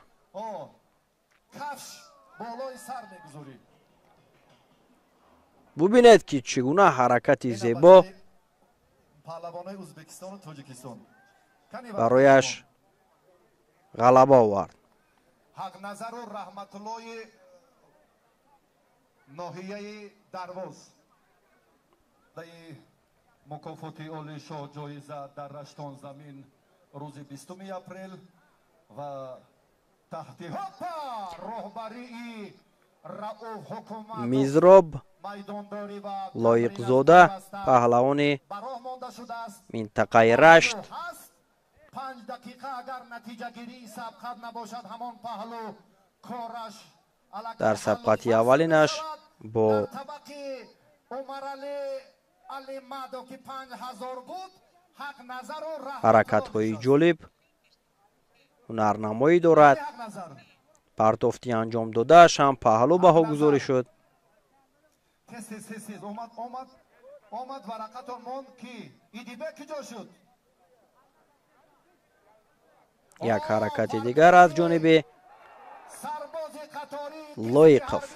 Бубинед, ки чӣ гуна ҳаракати зебо барояш ғалаба овард. Ҳақназару Раҳматуллои ноҳияи Дарвоз мукофоти оли шоҳ ҷоиза дар Раштон замин рӯзи 20 апрел ва таҳти ҳопа роҳбарии Рауф Ҳукуматов Мизроб майдондорӣ ва Лоиқзода, паҳлавони ба роҳ монда шудааст. минтақаи Рашт. 5 дақиқа агар натиҷагирии сабқат набошад, ҳамон паҳлу кораш дар сабқати аввалинаш бо табақи Умарали Алимадо, ки 5000 буд, Ҳақназару ҳаракатҳои ҷолиб ҳунарнамоӣ дорад. Партофти анҷом додааш ҳам паҳлӯ баҳогузорӣ шуд. Тез, тез, тез, тез, омад, омад, омад, варақатон монд, ки Идибек куҷо шуд? Як ҳаракати дигар аз ҷониби Лоиқов,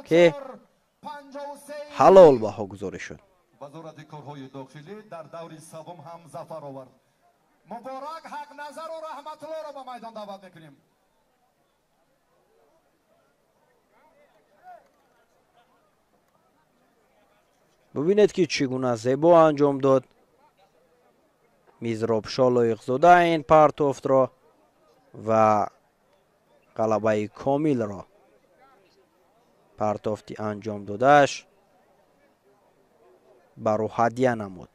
ки ҳалол баҳогузорӣ шуд. Вазорати корҳои дохилӣ дар даври севум ҳам зафар овард. Муборак. Ҳақназару Раҳматуллоро ба майдон даъват мекунем. Бубинед, ки чӣ гуна зебо анҷом дод Мизробшо Лоиқзода ин партофтро ва ғалабаи комилро партофти анҷом додааш бар ӯ ҳадя намуд.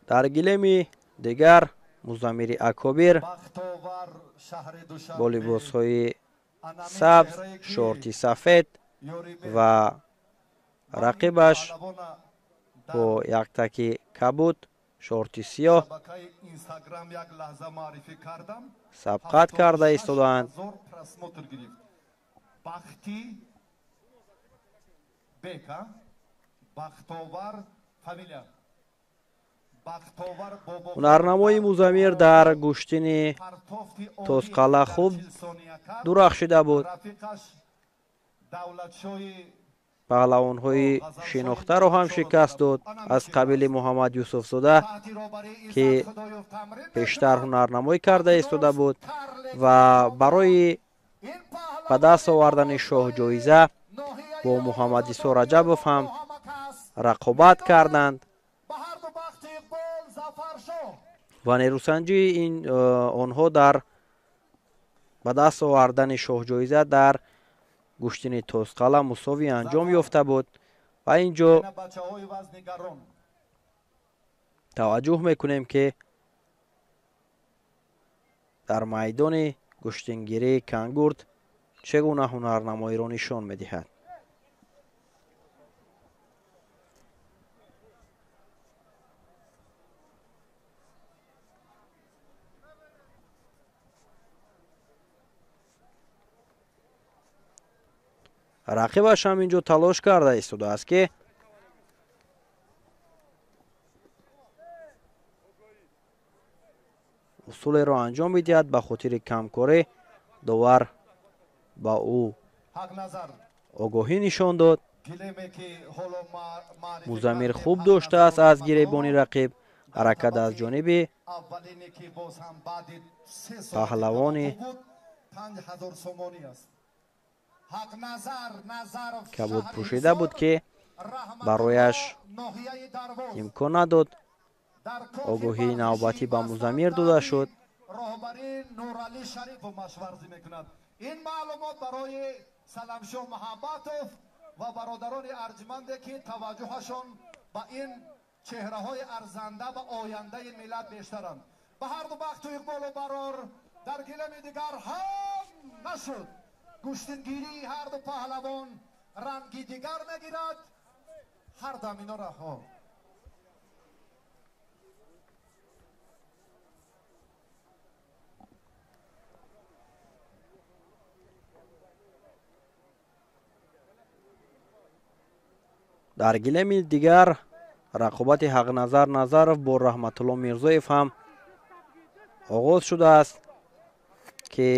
Дар гилеми дигар Музаммири Акобир бо либосҳои сабз, шорти сафед ва рақибаш бо яктаки кабуд, шорти сиёҳ сабқат карда истодаанд. Ҳунарнамои Музаммир дар гӯштини тозқала хуб дурахшида буд. Паҳлавонҳои шинохтаро ҳам шикаст дод, аз қабили Муҳаммад Юсуфзода, ки пештар ҳунарнамоӣ карда истода буд ва барои ба даст овардани шоҳҷоиза бо Муҳаммад Исо Раҷабов ҳам рақобат карданд ва нерӯсанҷии ин онҳо дар ба даст овардани шоҳҷоиза дар гӯштини тозқала мусовӣ анҷом ёфта буд. Ва ин ҷо таваҷҷӯҳ мекунем, ки дар майдони гӯштингирии Кангурд чӣ гуна ҳунарнамоиро нишон медиҳад. Рақибаш ҳам ин ҷо талош карда истодааст, ки Усулеро анҷом медиҳад. Ба хотири камкорӣ довар ба ӯ огоҳӣ нишон дод. Музаммир хуб доштааст аз гиребони рақиб. Ҳаракат аз ҷониби паҳлавони кабуд пӯшида буд, ки барояш имкон надод. Огоҳии навбатӣ ба Музаммир дода шуд. Ин маълумот барои Саламшо Муҳаббатов ва бародарони арҷманде, ки таваҷҷӯҳашон ба ин чеҳраҳои арзанда ва ояндаи миллат бештаранд. Ба ҳарду бахту иқболу барор. Дар гилеми дигар ҳам нашуд. Гӯштингирии ҳарду паҳлавон ранги дигар мегирад. Ҳар дам инора ҳо. Дар гилеми дигар рақобати Ҳақназар Назаров бо Раҳматулло Мирзоев ҳам оғоз шудааст, ки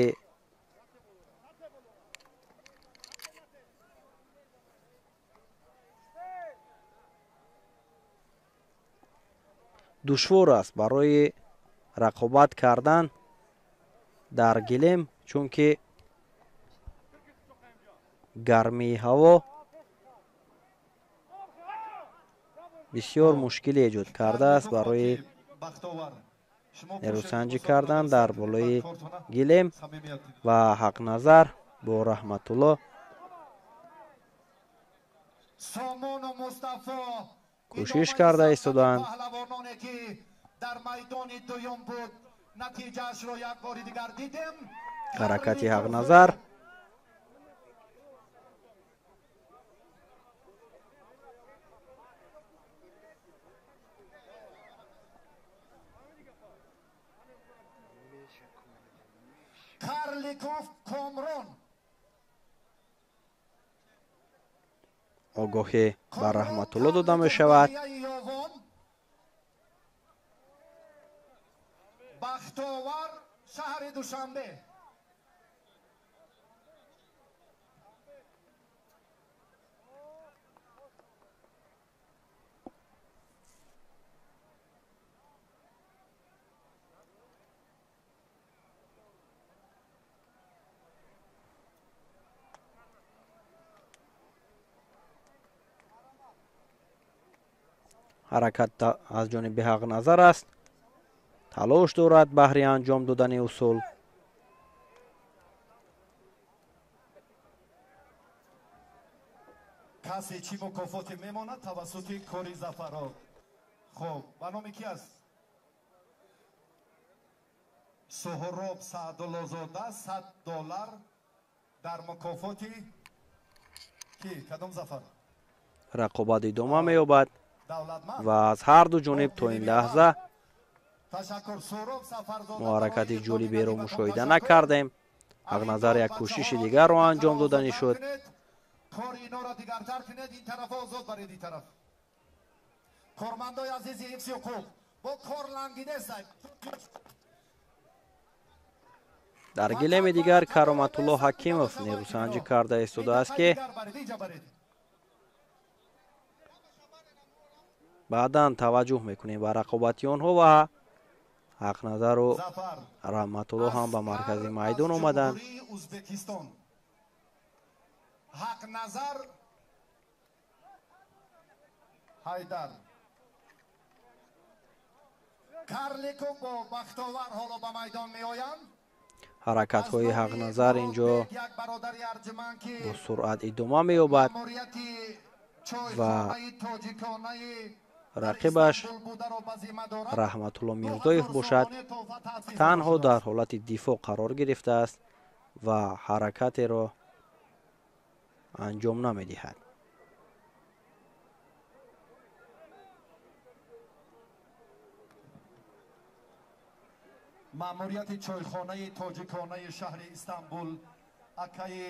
душвор аст барои рақобат кардан дар гилем, чунки гармии ҳаво бисёр мушкиле эҷод кардааст барои нерӯсанҷӣ кардан дар болои гилем. Ва Ҳақназар бо Раҳматулло кӯшиш карда истодаанд. Ҳаракати Ҳақназар огоҳӣ ба Раҳматулло дода мешавад. Бахтовар, шаҳри Душанбе. Ҳаракат аз ҷониби Ҳақназар аст. Талош дорад баҳри анҷом додани усул. Касе чӣ мукофоте мемонад тавассути кори Зафарот. Хуб, ба номи ки аст? Суҳроб Саъдуллозода $100 дар мукофоти ки? Кадом Зафар? Рақобат идома меёбад ва аз ҳар ду ҷониб то ин лаҳза мо ҳаракати ҷолиберо мушоҳида накардем. Ҳақназар як кӯшиши дигарро анҷом доданӣ шуд. Кори инора дигартар кунед, ин тарафа озод баред, ин тараф. Кормандои азизи ҳифзи ҳуқуқ бо кор лангидестай. Дар гилеми дигар Кароматулло Ҳакимов нерӯсанҷӣ карда истодааст, ки баъдан таваҷҷӯҳ мекунем ба рақобати онҳо. Ва Ҳақназару Раҳматулло ҳам ба маркази майдон омаданд. Ҳақназар Ҳайдар Карликов бо Бахтовар ҳоло ба майдон меоянд. Ҳаракатҳои Ҳақназар инҷо бо суръат идома меёбад ва рақибаш Раҳматулло Мирзоев бошад, танҳо дар ҳолати дифоъ қарор гирифтааст ва ҳаракатеро анҷом намедиҳад. Маъмурияти чойхонаи тоҷиконаи шаҳри Истанбул акаи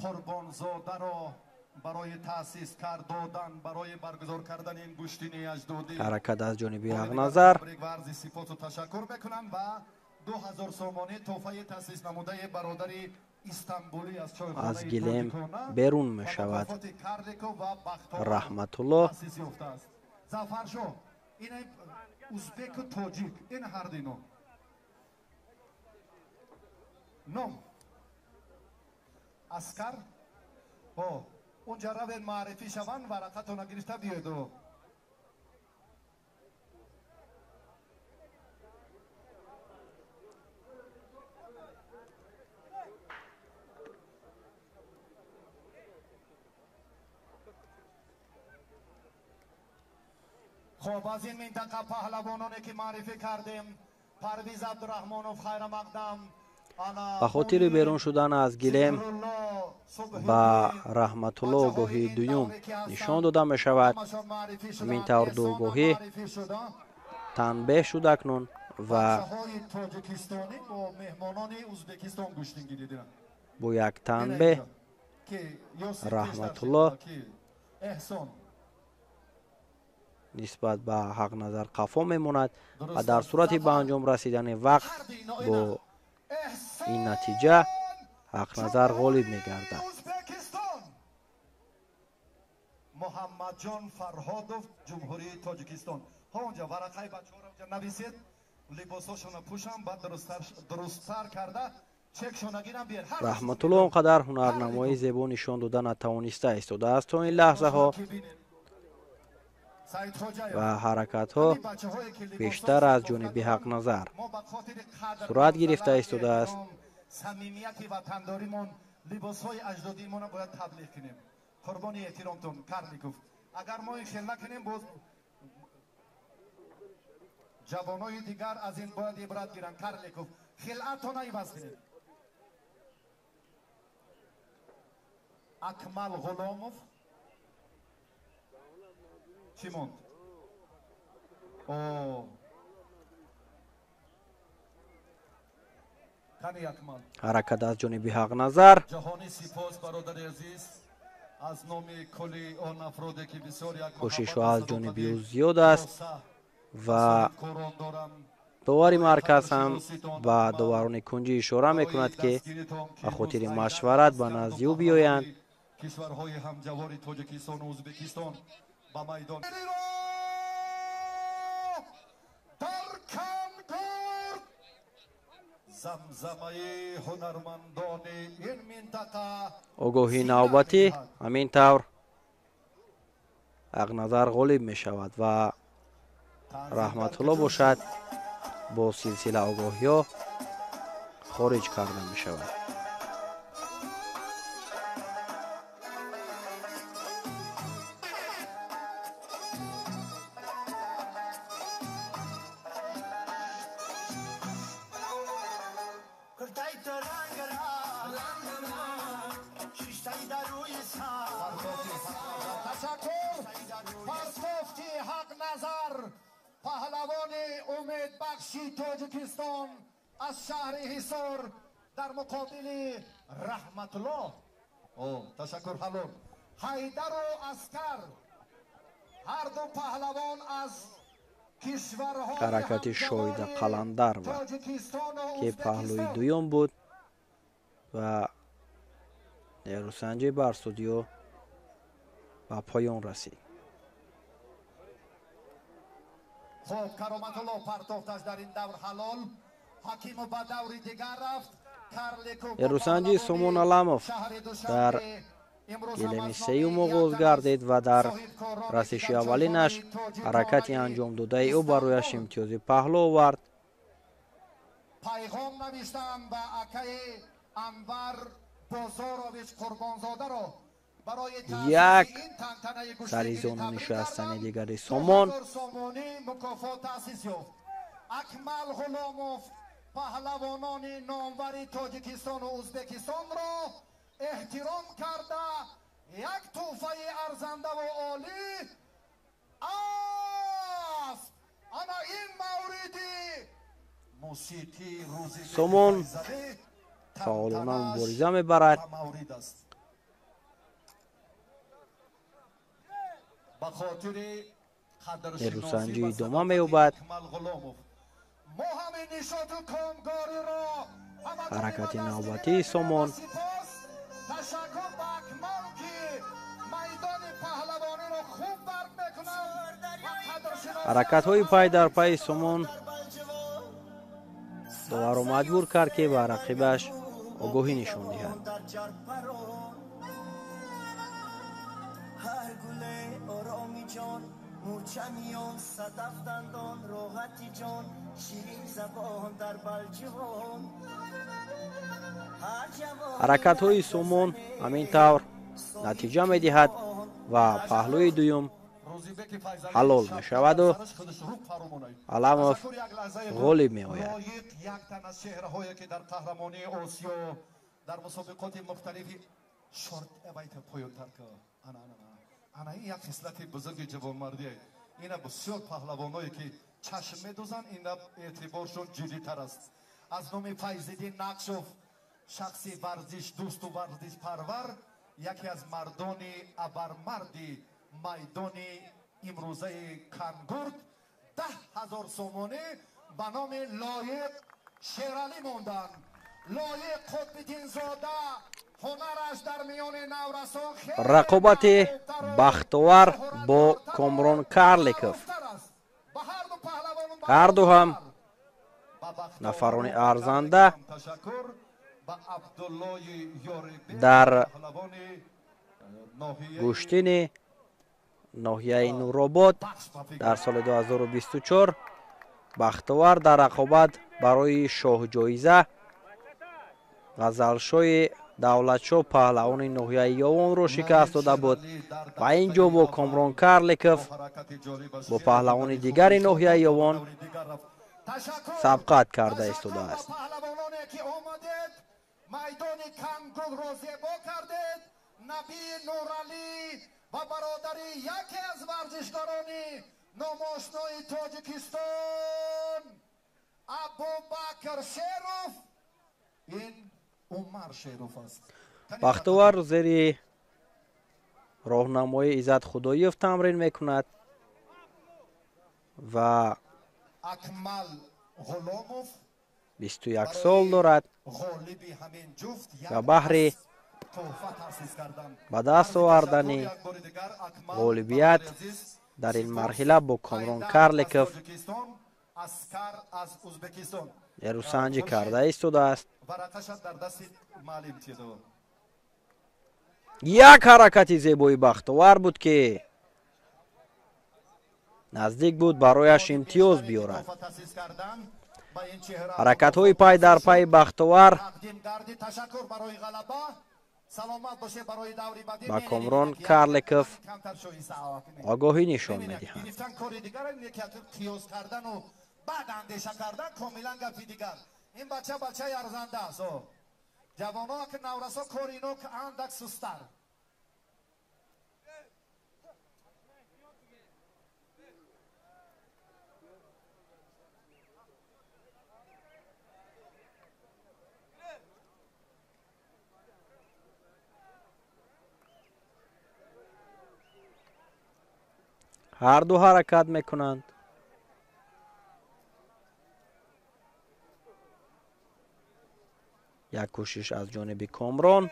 Қурбонзодаро Барои таъсис кард додан, барои баргузор кардани ин гӯштини аҷдодӣ. Ҳаракат аз ҷониби Ҳақназар. Варзи сипосу ташаккур мекунам ва 2000 сомонӣ тӯҳфаи таъсис намудаи бародари Истанбулӣ аз чойхонаи аз гилем берун мешавад. Раҳматулло таъсис ёфтааст. Зафаршоҳ, ин узбеку тоҷик, ин ҳар дино. Ном Аскар. О, унҷа равед маърифӣ шаванд, варақатона гирифта биёед. Хоб, аз ин минтақа паҳлавононе ки маърифӣ кардем, Парвиз Абдураҳмонов, хайрамақдам. Ба хотири берун шудан аз гилем ба Раҳматулло огоҳии дуюм нишон дода мешавад. Ҳамин тавр ду огоҳӣ танбеҳ шуд акнун ва бо як танбеҳ Раҳматулло нисбат ба Ҳақназар қафо мемонад ва дар сурати ба анҷом расидани вақт бо ин натиҷа Ҳақназар ғолиб мегардад. Муҳаммадҷон Фарҳодов, Ҷумҳурии Тоҷикистон. Ҳонҷа варақаи бачаҳоро онҷа нависед, либосҳошонро пӯшам, баъд дурусттар карда чекшона гирам биер. Раҳматулло он қадар ҳунарнамоии зебо нишон дода натавониста истодааст то ин лаҳзаҳо ва ҳаракатҳо бештар аз ҷониби Ҳақназар сурат гирифта истодааст. Самимияти ватандоримон, либосҳои аҷдодиимонро бояд таблиғ кунем. Қурбони эҳтиромтон, Карликов. Агар мо ин хел накунем, боз ҷавонои дигар аз ин бояд ибрат гиранд. Карликов, хилъатона иваз кунед. Акмал Ғуломов чӣ монд? Ҳаракат аз ҷониби Ҳақназар. Ҷаҳонӣ сипос, бародари азиз, аз номи кулли он афроде ки бисёр як кӯшишҳо аз ҷониби ӯ зиёд аст ва довари марказ ҳам ба доварони кунҷӣ ишора мекунад, ки ба хотири машварат ба назди ӯ биёянд. Кишварҳои ҳамҷавори Тоҷикистону Ӯзбекистон ба майдон дар Кангурд замзамаи ҳунармандони ин минтақа. Огоҳии навбатӣ ҳамин тавр Ҳақназар ғолиб мешавад ва Раҳматулло бошад бо силсила огоҳиҳо хориҷ карда мешавад. Паҳлавони умедбахши Тоҷикистон аз шаҳри Ҳисор дар муқобили Раҳматулло. Ташаккур, ҳалол. Ҳайдару Аскар, ҳарду паҳлавон аз кишварҳои ҳаракати Шоида Қаландарова, ки паҳлӯи дуюм буд ва нерӯсанҷӣ бар студио ба поён расид. Хоб, Кароматулло партофташ дар ин давр ҳалол. Ҳакимов ба даври дигар рафт. Нерӯсанҷи Сомон Аламов дар гилеми сеюм оғоз гардид ва дар расиши аввалинаш ҳаракати анҷомдодаи ӯ барояш имтиёзи паҳлӯ овард. Пайғом навиштам ба акаи Анвар Бозорович Қурбонзодаро як сари зону нишастани дигари Сомон. Мукофот таъсис ёфт. Акмал Ғуломов паҳлавонони номвари Тоҷикистону Ӯзбекистонро эҳтиром карда як тӯҳфаи арзандаву олӣ аст. Ана ин мавриди мусиқии рӯзи Сомон фаъолона мубориза мебарад. Нерӯсанҷӣ идома меёбад. Ҳаракати навбатии Сомон. Ҳаракатҳои пай дар пайи Сомон доварро маҷбур кард, ки ба рақибаш огоҳӣ нишон диҳад. Ҳаракатҳои Сомон ҳамин тавр натиҷа медиҳад ва паҳлӯи дуюм ҳалол мешаваду Аламов ғолиб меояд. Чашм медӯзанд, ина эътиборшон ҷиддитар аст. Аз номи Файзиддин Нақшов, шахси варзишдӯсту варзишпарвар, яке аз мардони абармарди майдони имрӯзаи Кангурд, 10 000 сомонӣ ба номи Лоиқ Шералӣ монданд. Лоиқ Қутбиддинзода ҳунараш дар миёни наврасон Рақобати Бахтовар бо Комрон Карликов. Ҳарду ҳам нафарони арзанда дар гӯштини ноҳияи Нуробод дар соли 2024. Бахтовар дар рақобат барои шоҳҷоиза Ғазалшоҳи Давлатшоҳ, паҳлавони ноҳияи Ёвонро шикаст дода буд ва ин ҷо бо Комрон Карликов, бо паҳлавони дигари ноҳияи Ёвон сабқат карда истодааст. Майдони Кангурро зебо кардед. Наби Нуралӣ ва бародари яке аз варзишгарони номошнои Тоҷикистон Абубакр Шеров, ин Умар Шеров аст. Бахтовар зери роҳнамои Иззат Худоев тамрин мекунад ва Акмал Ғуломов 21 сол дорад ва баҳри ба даст овардани ғолибият дар ин марҳила бо Комрон Карликов нерӯсанҷӣ карда истодааст. Як ҳаракати зебои Бахтовар буд, ки наздик буд барояш имтиёз биёрад. Ҳаракатҳои пай дар пайи Бахтовар ба Комрон Карликов огоҳӣ нишон медиҳанд. Баъд андеша кардан комилан гапи дигар. Ин бача бачаи арзанда аст. Ҷавоно ки наврасо кори ино андак сустар. Ҳарду ҳаракат мекунанд. Як кӯшиш аз ҷониби Комрон.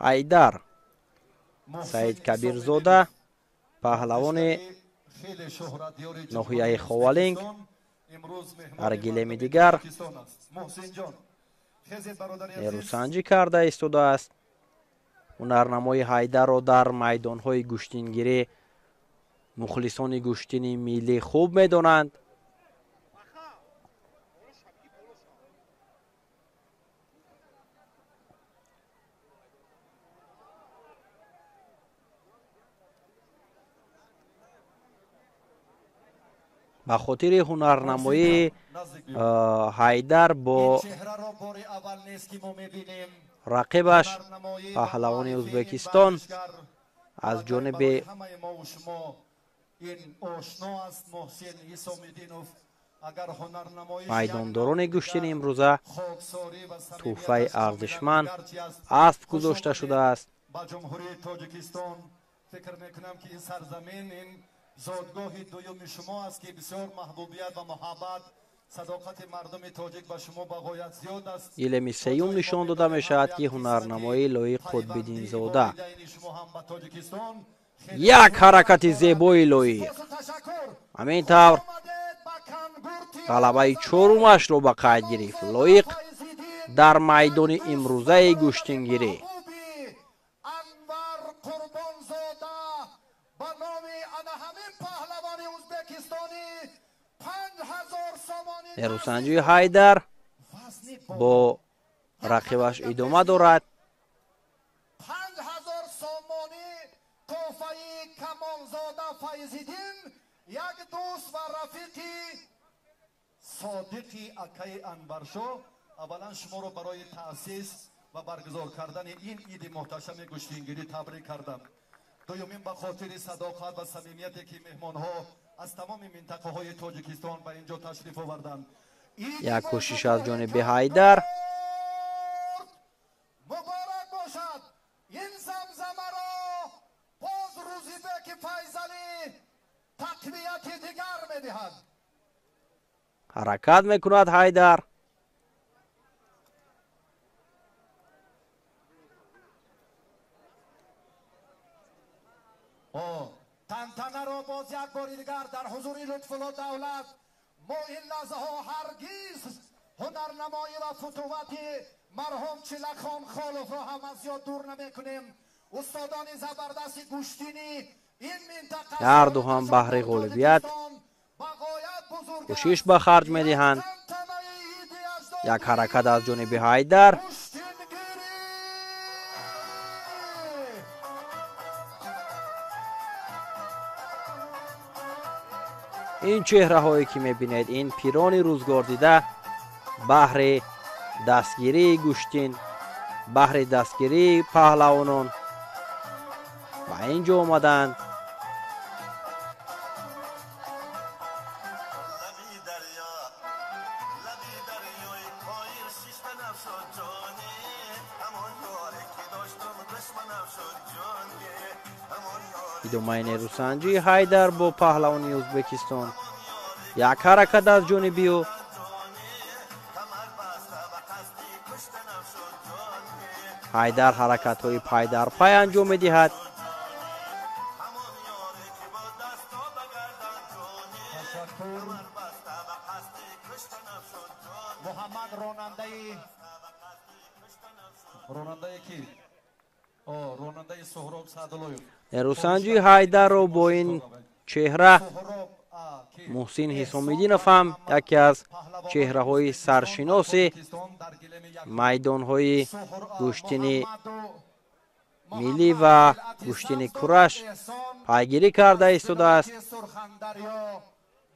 Ҳайдар Саид Кабирзода, паҳлавони ноҳияи Ховалинг, дар гилеми дигар нерӯсанҷӣ карда истодааст. Ҳунарнамои Ҳайдарро дар майдонҳои гӯштингирӣ мухлисони гӯштини миллӣ хуб медонанд. Ба хотири ҳунарнамоии Ҳайдар бо рақибаш паҳлавони Ӯзбекистон аз ҷониби майдондорони гӯштини имрӯза тӯҳфаи арзишманд асп гузошта шудааст. Ба Ҷумҳурии Тоҷикистон фикр мекунам, ки ин сарзамин ин зодгоҳи дуюми шумо аст, ки бисёр маҳбубият ва муҳаббат, садоқати мардуми тоҷик ба шумо ба ғоят зиёд аст. Гилеми сеюм нишон дода мешавад, ки ҳунарнамоии Лоиқ Қутбиддинзода. Як ҳаракати зебои Лоиқ. Ҳамин тавр ғалабаи чорумашро ба қайд гирифт Лоиқ дар майдони имрӯзаи гӯштингирӣ. Нерӯсанҷии Ҳайдар бо рақибаш идома дорад. 5000 сомонӣ тӯҳфаи Камолзода Файзиддин, як дӯст ва рафиқи содиқи акаи Анваршоҳ. Аввалан шуморо барои таъсис ва баргузор кардани ин иди муҳташами гӯштингирӣ табрик кардам. Дуюмин, ба хотири садоқат ва самимияте, ки меҳмонҳо аз тамоми минтақаҳои Тоҷикистон ба ин ҷо ташриф оварданд. Як кӯшиш аз ҷониби Ҳайдар. Муборак бошад. Ин замзамаро боз Рӯзибеки Файзалӣ тақвияти дигар медиҳад. Ҳаракат мекунад Ҳайдар. Тантанаро боз як бори дигар дар ҳузури Лутфулло Давлат мо ин лаҳзаҳо ҳаргиз ҳунарнамоӣ ва футуввати марҳум Чилахон Холовро ҳам аз ёд дур намекунем. Устодони забардасти гӯштини ин минтақа ҳарду ҳам баҳри ғолибият кӯшиш ба харҷ медиҳанд. Як ҳаракат аз ҷониби Ҳайдар. Ин чеҳраҳое ки мебинед, ин пирони рӯзгордида баҳри дастгирии гӯштин, баҳри дастгирии паҳлавонон ба ин ҷо омаданд. Идомаи нерӯсанҷии Ҳайдар бо паҳлавони Ӯзбекистон. Як ҳаракат аз ҷониби ӯ. Ҳайдар ҳаракатҳои пайдарпай анҷом медиҳад. Муҳаммад ронандаи ки? Ронандаи Суҳроб Саъдуллоев. Нерӯсанҷии Ҳайдарро бо ин чеҳра Муҳсин Ҳисомиддинов ҳам яке аз чеҳраҳои саршиноси майдонҳои гӯштини миллӣ ва гӯштини кураш пайгирӣ карда истодааст.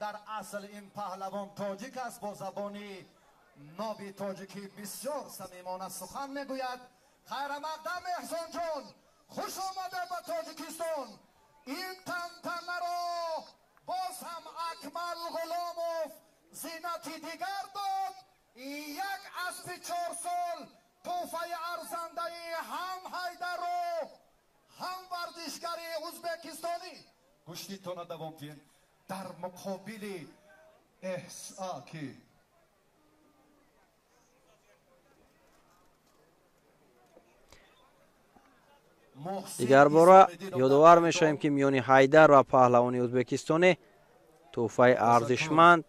Дар асл ин паҳлавон тоҷик аст, бо забони ноби тоҷикӣ бисёр самимона сухан мегӯяд. Хайрамақдам Эҳсонҷон, хуш омада ба Тоҷикистон. Ин тантанаро боз ҳам Акмал Ғуломов зинати дигар дод. Як аспи 4 сол тӯҳфаи арзандаи ҳам Ҳайдарро, ҳам варзишгари ӯзбекистонӣ. Гӯштитона давом диҳем. Дар муқобили ки Дигар бора ёдовар мешавем, ки миёни Ҳайдар ва паҳлавони ӯзбекистонӣ тӯҳфаи арзишманд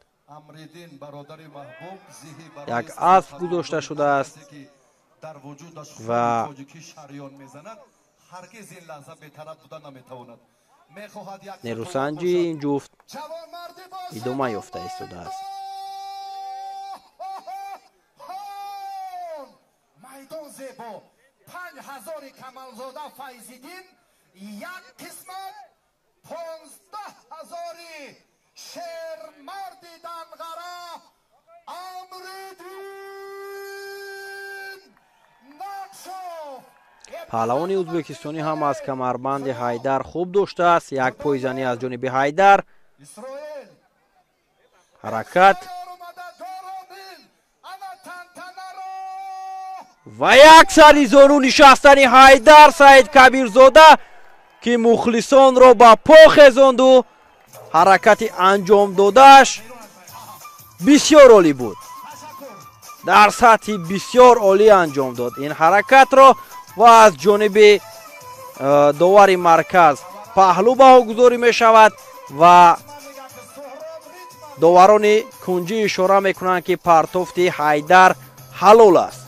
як асп гузошта шудааст ва нерӯсанҷии ин ҷуфт идома ёфта истодааст. Майдон зебо. 5000 Камалзода Файзиддин як қисмат, 15 000 Шермарди Данғара Амриддин Нақшов. Паҳлавони ӯзбекистонӣ ҳам аз камарбанди Ҳайдар хуб доштааст. Як пойзанӣ аз ҷониби Ҳайдар. Ҳаракат ва як сари зону нишастани Ҳайдар Саид Кабирзода, ки мухлисонро ба по хезонду ҳаракати анҷом додааш бисёр олӣ буд. Дар сатҳи бисёр олӣ анҷом дод ин ҳаракатро ва аз ҷониби довари марказ паҳлӯ баҳогузорӣ мешавад ва доварони кунҷӣ ишора мекунанд, ки партофти Ҳайдар ҳалол аст.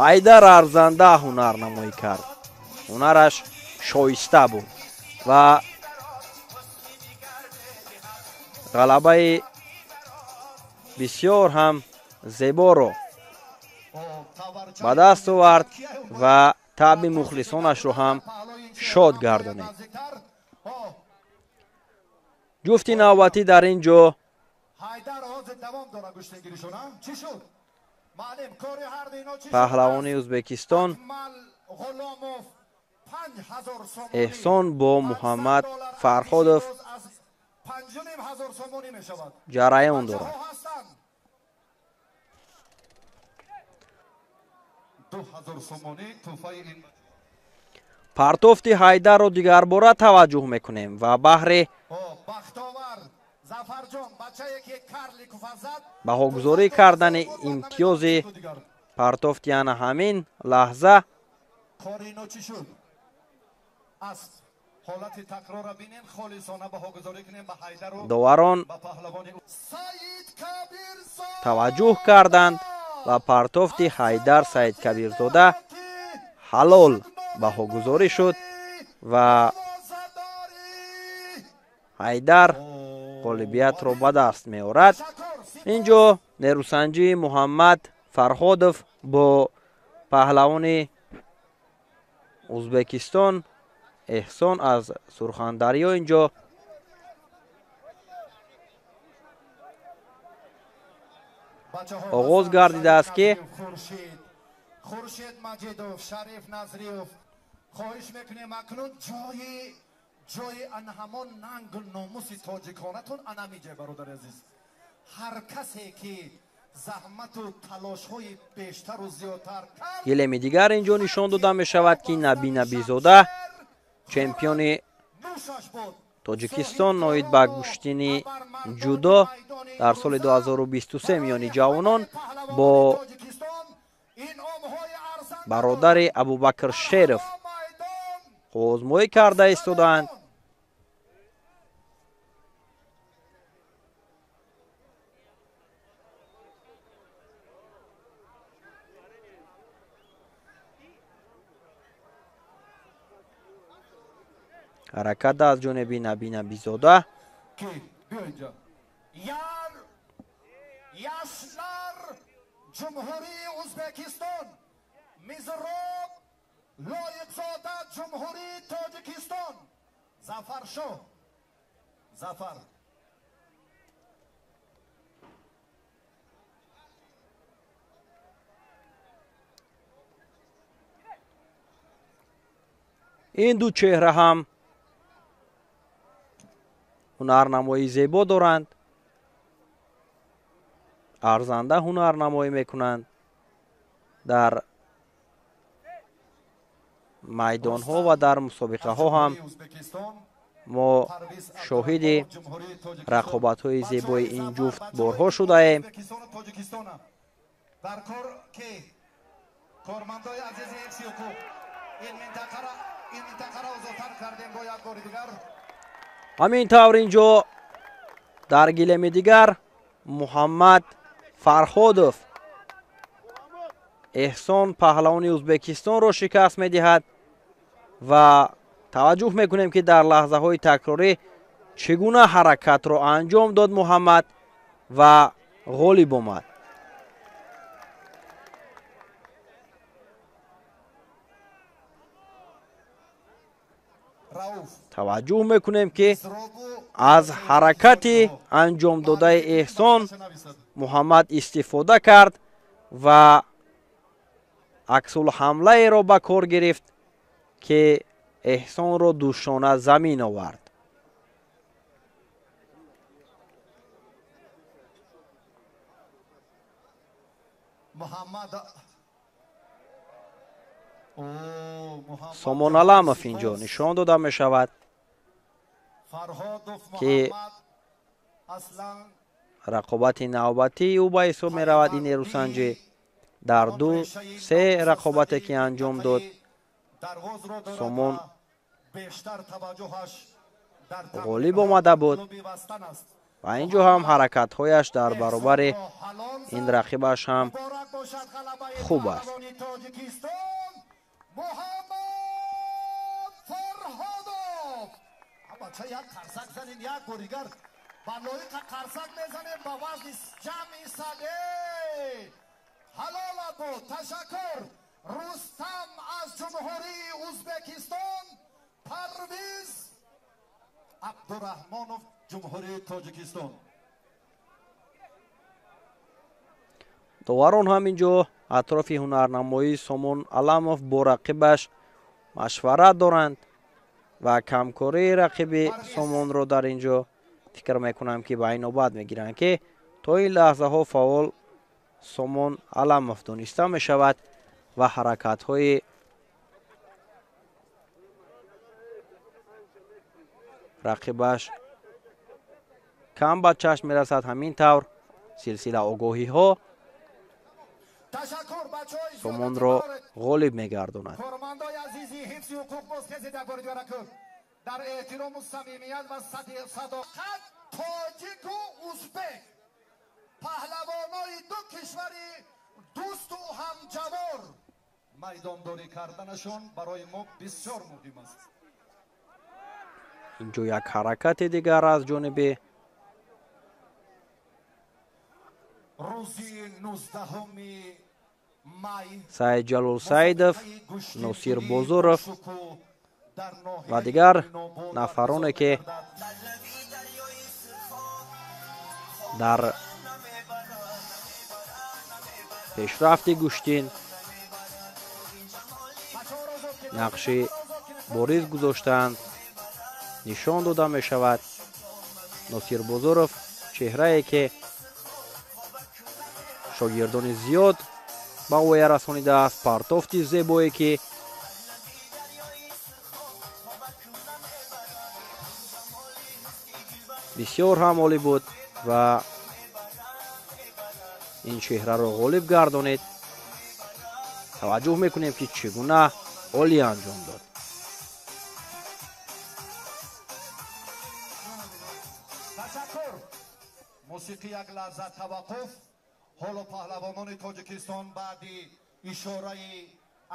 Ҳайдар арзанда ҳунарнамоӣ кард. Ҳунараш шоиста буд ва ғалабаи бисёр ҳам зеборо ба даст овард ва таъби мухлисонашро ҳам шод гардонид. Ҷуфти навбатӣ дар ин ҷо паҳлавони Ӯзбекистон Эҳсон бо Муҳаммад Фарҳодов ҷараён дорад. Партофти Ҳайдарро дигарбора таваҷҷӯҳ мекунем ва баҳри баҳогузорӣ кардани имтиёзи партофти ана ҳамин лаҳза доварон таваҷҷӯҳ карданд ва партофти Ҳайдар Саид Кабирзода ҳалол баҳогузорӣ шуд ва Ҳайдар ғолибиятро ба даст меорад. Ин ҷо нерӯсанҷии Муҳаммад Фарҳодов бо паҳлавони Ӯзбекистон Эҳсон аз Сурхандарё ин ҷо оғоз гардидааст, ки Хуршед Маҷидов, Шариф Назриев, хоҳиш мекунем акнун ҷои ана ҳамон нангу номуси тоҷиконатон ана миҷай, бародари азиз. Ҳар касе ки заҳмату талошҳои бештару зиёдтар кард. Гилеми дигар ин ҷо нишон дода мешавад, ки Наби Набизода, чемпиони Тоҷикистон оид ба гӯштини ҷудо дар соли 2023 миёни ҷавонон бо бародари Абубакр Шеров озмоӣ карда истодаанд. Ҳаракат аз ҷониби Наби Набизода. Яшlar Ҷумҳурии Ӯзбекистон, Мизроб Лоиқзода Ҷумҳурии Тоҷикистон, Зафаршоҳ Зафар. Ин ду чеҳра ҳам ҳунарнамоии зебо доранд, арзанда ҳунарнамоӣ мекунанд дар майдонҳо ва дар мусобиқаҳо ҳам мо шоҳиди рақобатҳои зебои ин ҷуфт борҳо шудаем. Ҳамин тавр ин ҷо дар гилеми дигар Муҳаммад Фарҳодов Эҳсон паҳлавони Ӯзбекистонро шикаст медиҳад ва таваҷҷӯҳ мекунем, ки дар лаҳзаҳои такрорӣ чӣ гуна ҳаракатро анҷом дод Муҳаммад ва ғолиб омад. Таваҷҷӯҳ мекунем, ки аз ҳаракати анҷомдодаи Эҳсон Муҳаммад истифода кард ва аксулҳамлаеро ба кор гирифт, ки Эҳсонро душона замин овард. Сомон Аламов инҷо нишон дода мешавад, ки рақобати навбатии ӯ ба ҳисоб меравад. Ин нерӯсанҷӣ дар 2-3 рақобате ки анҷом дод, Сомон ғолиб омада буд ва инҷо ҳам ҳаракатҳояш дар баробари ин рақибаш ҳам хуб аст. Муҳаммад Фарҳодов. Бача, як қарсак занем, як боригар ба лоиқа қарсак мезанем ба вазни ҷамъи саде. Ҳалолат буд. Ташаккур. Рустам аз Ҷумҳурии Ӯзбекистон, Парвиз Абдураҳмонов, Ҷумҳурии Тоҷикистон. Доварон ҳам инҷо атрофи ҳунарнамоии Сомон Аламов бо рақибаш машварат доранд ва камкории рақиби Сомонро дар инҷо фикр мекунам, ки ба инобат мегиранд, ки то ин лаҳзаҳо фаъол Сомон Аламов дониста мешавад ва ҳаракатҳои рақибаш кам ба чашм мерасад. Ҳамин тавр силсила огоҳиҳо Сомонро ғолиб мегардонад. Кормандои азизи ҳифзи ҳуқуқ, боз хезед як бори дигар дар эҳтирому самимият ва садоқат тоҷику узбек, паҳлавонои ду кишвари дӯсту ҳамҷавор майдондорӣ карданашон барои мо бисёр муҳим аст. Инҷо як ҳаракати дигар аз ҷониби рӯзи 19 май Саидҷалол Саидов, Носир Бозоров ва дигар нафароне, ки дар пешрафти гӯштин нақши бориз гузоштаанд, нишон дода мешавад. Носир Бозоров чеҳрае, ки шогирдони зиёд ба воя расонидааст, партофти зебое, ки бисёр ҳам олӣ буд ва ин чеҳраро ғолиб гардонид. Таваҷҷӯҳ мекунем, ки чӣ гуна олӣ анҷом дод. Ташаккур. Мусиқӣ як лаҳза таваққуф. Ҳоло паҳлавонони Тоҷикистон баъди ишораи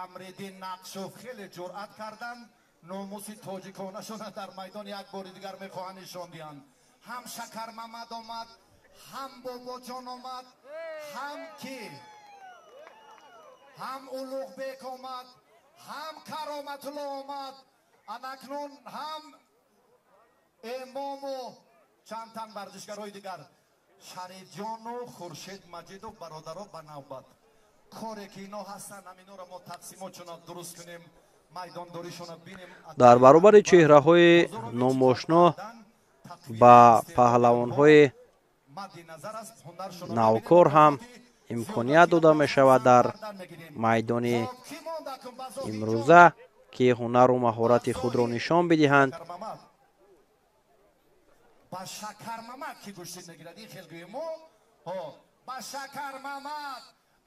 Амриддин Нақшов хеле ҷуръат карданд. Номуси тоҷиконашона дар майдон як бори дигар мехоҳанд нишон диҳанд. Ҳам Шакармамад омад, ҳам Бобоҷон омад, ҳам ки ҳам Улуғбек омад, ҳам Кароматулло омад. Анакнун ҳам Эмому чанд тан варзишгарои дигар, Шарифҷону Хуршед Маҷидов, бародаро, ба навбат коре ки ино ҳастанд, ҳаминора мо тақсимотшона дуруст кунем, майдондоришона бинем. Дар баробари чеҳраҳои номошно ба паҳлавонҳои навкор ҳам имконият дода мешавад дар майдони имрӯза, ки ҳунару маҳорати худро нишон бидиҳанд. Ба Шакармамад ки гӯштин мегирад, ин хел гӯем мо, ба Шакармамад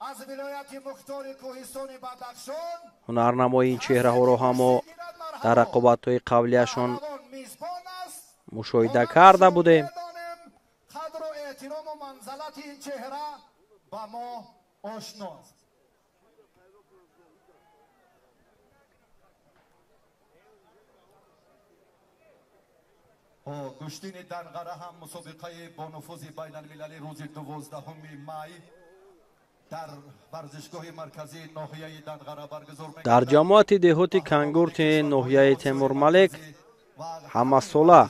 аз вилояти мухтори кӯҳистони Бадахшон. Ҳунарнамои ин чеҳраҳоро ҳам мо дар рақобатҳои қаблияшон мушоҳида карда будем. Қадру эҳтирому манзалати ин чеҳра ба мо ошно аст. Гӯштини Данғара ҳам мусобиқаи бонуфузи байналмилалӣ рӯзи 12 май дар варзишгоҳи марказии ноҳияи Данғара баргузор. Дар ҷамоати деҳоти Кангурти ноҳияи Темурмалик Ҳамасола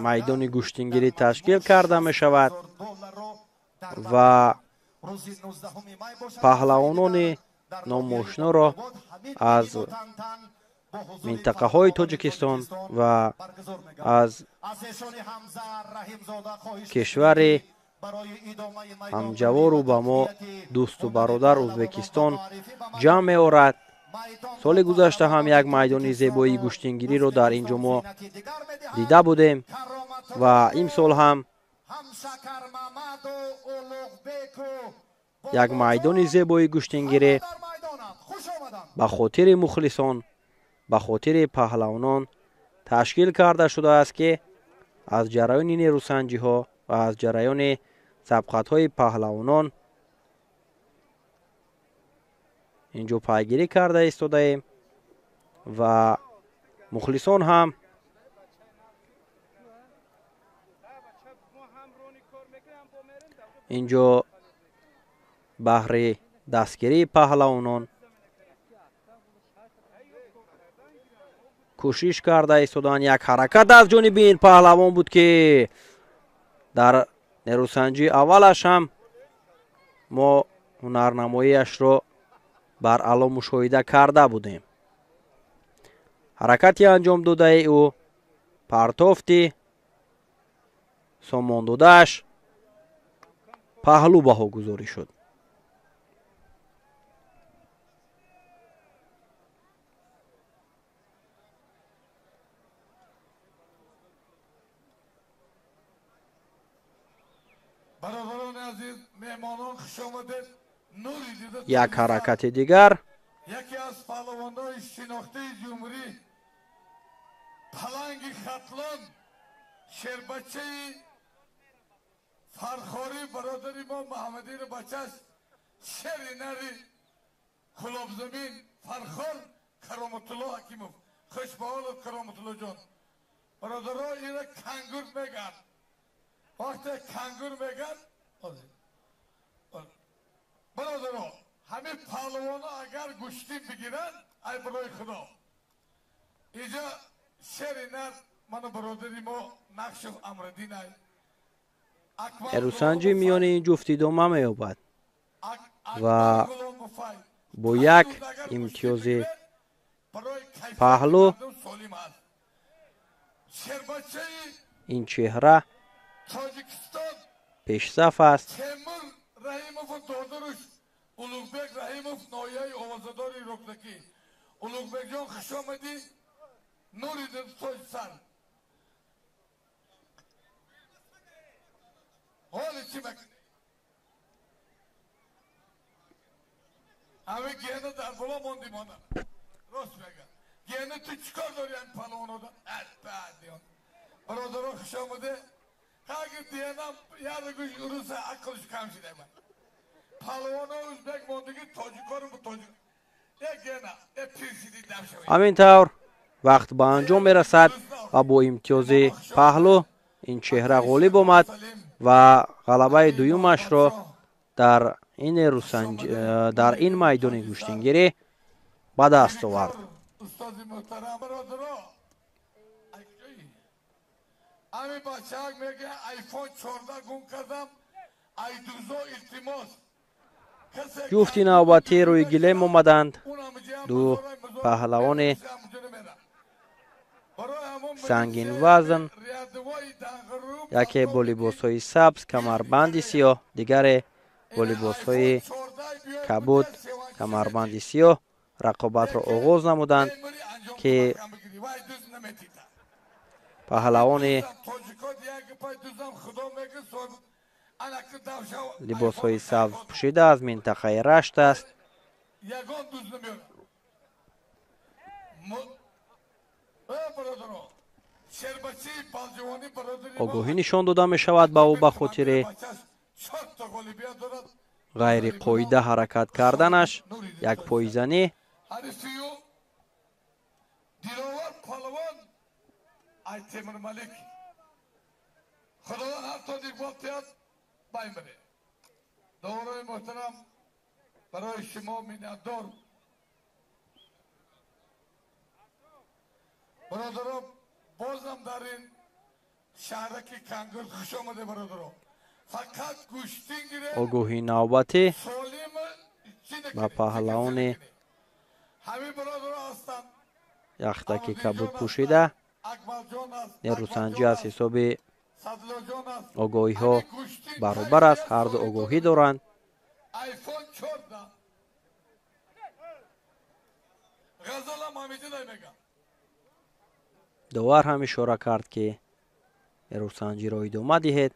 майдони гӯштингирӣ ташкил карда мешавад ва паҳлавонони номошноро аз минтақаҳои Тоҷикистон ва аз кишвари ҳамҷавору ба мо дӯсту бародар Ӯзбекистон ҷамъ меорад. Соли гузашта ҳам як майдони зебои гӯштингириро дар ин ҷо мо дида будем ва имсол ҳам як майдони зебои гӯштингирӣ ба хотири мухлисон, ба хотири паҳлавонон ташкил карда шудааст, ки аз ҷараёни нерӯсанҷиҳо ва аз ҷараёни сабқатҳои паҳлавонон инҷо пайгирӣ карда истодаем ва мухлисон ҳам инҷо баҳри дастгирии паҳлавонон кӯшиш карда истодаанд. Як ҳаракат аз ҷониби ин паҳлавон буд, ки дар нерӯсанҷии аввалаш ҳам мо ҳунарнамоиашро баръало мушоҳида карда будем. Ҳаракати анҷом додаи ӯ, партофти сомон додааш паҳлӯ баҳогузорӣ шуд. Бародарони азиз, меҳмонон, хуш омадед. Нури дида. Як ҳаракати дигар. Яке аз паҳлавонони шинохтаи ҷумҳурӣ, паланги Хатлон, шербачаи Фархорӣ, бародари мо Муҳаммадини бачаш, шери нари Кулобзамин, Фархор Кароматулло Ҳакимов. Хуш ба ҳолат, Кароматуллоҷон. Бародаро, ира кангур мегӯянд. Вақте кангур мегӯянд, бародаро, ҳамин паҳлавоно агар гӯштин бигиранд, ай барои Худо. Инҷа шери нар ману бародари мо Нақшев Амриддин ай. Нерӯсанҷӣ миёни ин ҷуфт идома меёбад ва бо як имтиёзи паҳлӯ ин чеҳра пешсаф аст. Темур Раҳимову додаруш Улуғбек Раҳимов, ноҳияи овозадори Рӯдакӣ. Улуғбекҷон, хуш омадӣ. Нури тоҷ сар. Ҳоли чӣ мекунӣ? Ҳамин гена дар боло мондӣ мона. Рост мегӯям. Гена ту чӣ кор дорӣ ҳамин паҳлавонода? Албатта. Бародаро, хуш омаде. Агар диянам яргӯш уруса ақлш кам шуда. Паҳлавоно ӯзбек мондагӣ, тоҷикоро тоҷик. Як гена, як пирсиди дам шавед. Ҳамин тавр вақт ба анҷом мерасад ва бо имтиёзи паҳлӯ ин чеҳра ғолиб омад ва ғалабаи дуюмашро дар ин майдони гӯштингирӣ ба даст овард. Устоди муҳтарам, бародаро, ҳамин бачаак мегӯяд, айфон 14 гум кардам, айдузо, илтимос. Ҷуфти навбатӣ рӯи гилем омаданд. Ду паҳлавони сангинвазн, яке бо либосҳои сабз, камарбанди сиёҳ, дигаре бо либосҳои кабуд, камарбанди сиёҳ рақобатро оғоз намуданд, ки паҳлавони либосҳои сабз пӯшида аз минтақаи Рашт аст. Ягон дуз намеорад. Бародаро, шербачаи Балҷувонӣ, бародари мо Огоҳӣ нишон дода мешавад ба ӯ ба хотири чорта ғолибият дорад. ғайриқоида ҳаракат карданаш, як пойзанӣ. Ҳарифию Диловар палвон ай Темурмалик. Худованд ҳар то иқбол тиҳад, баймире. Доварои муҳтарам, барои шумо миннатдор. Бародаро, бозам дар ин шаҳраки Кангурт хуш омаде, бародаро. Фақат гӯштин гире. Огоҳии навбатӣ солим ба паҳлавони ҳамин бародаро ҳастанд. Яхтаки кабуд пӯшида нерӯсанҷӣ аз ҳисоби огоҳиҳо баробар аст, ҳарду огоҳӣ доранд. Айфон 14 ғазалам ҳамиҷидай мегам. Довар ҳам ишора кард, ки нерӯсанҷиро идома диҳед.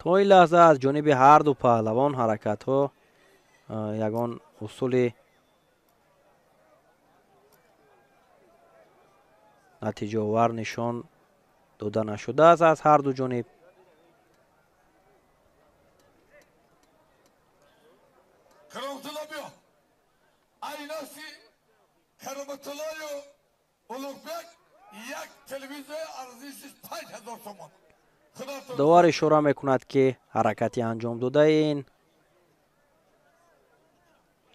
То ин лаҳза аз ҷониби ҳарду паҳлавон ҳаракатҳо ягон усули натиҷаовар нишон дода нашудааст аз ҳарду ҷониб. Кароматулло биё. Айнаси Кароматуллою Улуғбек як телевизори арзиши 5000 сомон. Довар ишора мекунад, ки ҳаракати анҷом додаи ин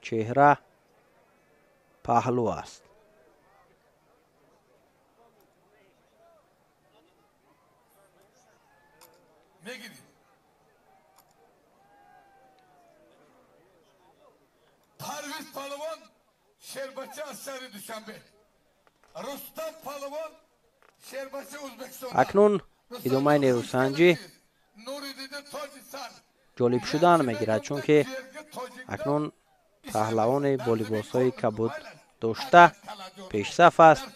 чеҳра паҳлӯ аст. Мегирӣ. Парвиз палвон шербача аз шаҳри Душанбе. Рустам палвон шербача Ӯзбекистон. Акнун идомаи нерӯсанҷӣ ҷолиб шудан мегирад, чунки акнун паҳлавони бо либосҳои кабуд дошта пешсаф аст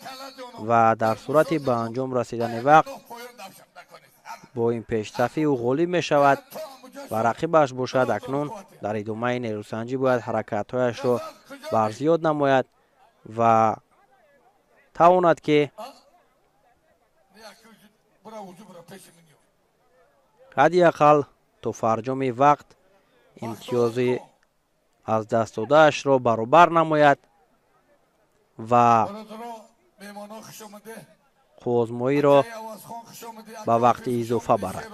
ва дар сурати ба анҷом расидани вақт бо ин пешсафӣ ӯ ғолиб мешавад ва рақибаш бошад акнун дар идомаи нерӯсанҷӣ бояд ҳаракатҳояшро барзиёд намояд ва тавонад, ки ҳадди ақал то фарҷоми вақт имтиёзи аз даст додаашро баробар намояд ва қуввозмоиро ба вақти изофа барад.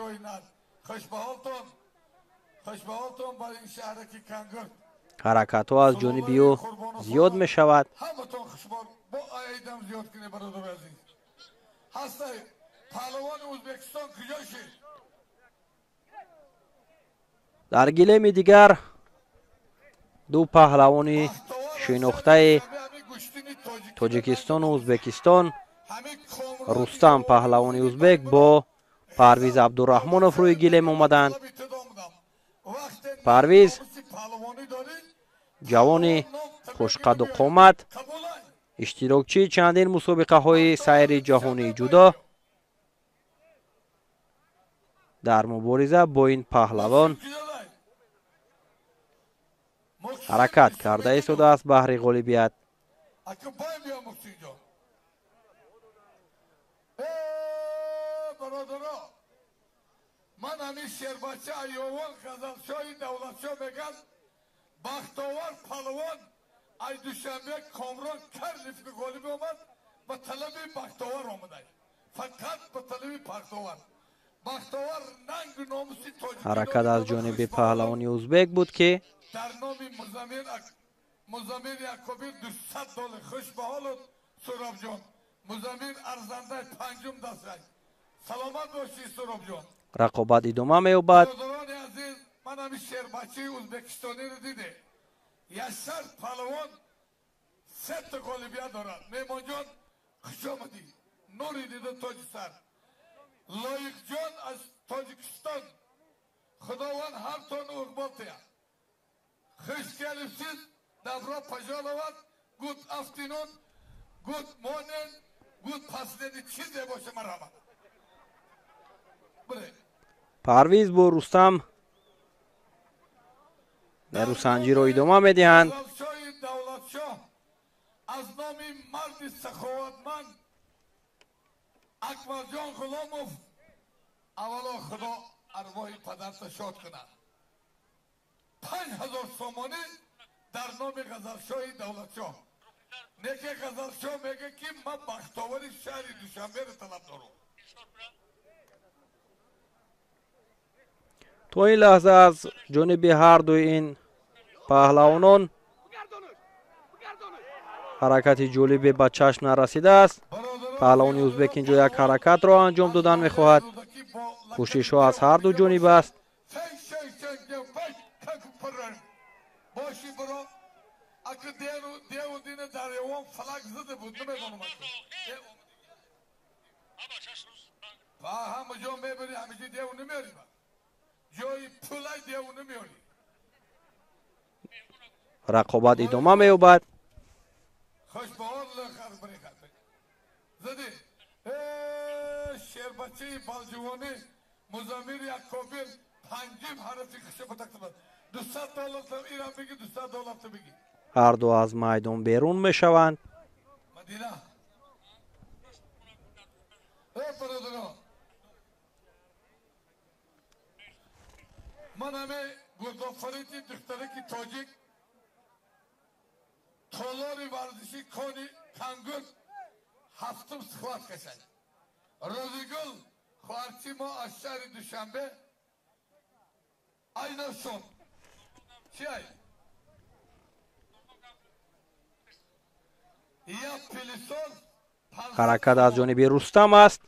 Ҳаракатҳо аз ҷониби ӯ зиёд мешавад. Дар гилеми дигар ду паҳлавони шинохтаи Тоҷикистону Ӯзбекистон, Рустам паҳлавони ӯзбек бо Парвиз Абдураҳмонов рӯи гилем омаданд. Парвиз ҷавони хушқаду қомат, иштирокчии чандин мусобиқаҳои сайри ҷаҳонии ҷудо, дар мубориза бо ин паҳлавон ҳаракат карда истодааст баҳри ғолибият. Ман ҳамин шербача Айёвон Ғазалшоҳи Давлатшоҳ мегӯяд, Бахтовар палвон ай Душанбе Комрон Карлиф ғолиб омад, ба талаби Бахтовар омадай. Фақат ба талаби Бахтовар. Бахтовар нангу номуси тоҷик. Ҳаракат аз ҷониби паҳлавони ӯзбек буд, ки дар номи Музамир Якубӣ 200 доллар. Хуш ба ҳолат, Суробҷон. Музамир арзандаи панҷум дастрай. Саломат бошӣ, Суробҷон. Рақобат идома меёбад. Бародарони азиз, ман ҳамин шербачаи ӯзбекистониро диде. Яшар палвон сета ғолибият дорад. Меҳмонҷон, хуш омадӣ. Нури дида тоҷи сар. Лоиқҷон аз Тоҷикистон. Худованд ҳартону иқбол диҳад. Хуш келибсиз, добро пожаловать. Good afternoon, good morning, good последний чизе боша, марҳамат. Парвиз бо Рустам нерӯсанҷиро идома медиҳанд. Давлатшоҳ аз номи марди саховатманд Акмалҷон Ғуломов, аввало Худо арвоҳи падарта шод кунад. 5000 сомонӣ дар номи Ғазалшоҳи Давлатшоҳ. Неке Ғазалшоҳ мегӯяд, ки ман бахтовари шаҳри Душанберо талаб дорам. То ин лаҳза аз ҷониби ҳардуи ин Паҳлавонон ҳаракати ҷолибе ба чашм нарасидааст. Паҳлавони узбек инҷо як ҳаракатро анҷом додан мехоҳад. Кӯшишҳо аз ҳар ду ҷониб аст. Рақобат идома меёбад. Ҳар ду аз майдон берун мешаванд. Толори варзиши кони Кангур ҳафтум схват кашад. Розигул хоҳарчи мо аз шаҳри Душанбе айнашон чи ай? Ҳаракат аз ҷониби Рустам аст.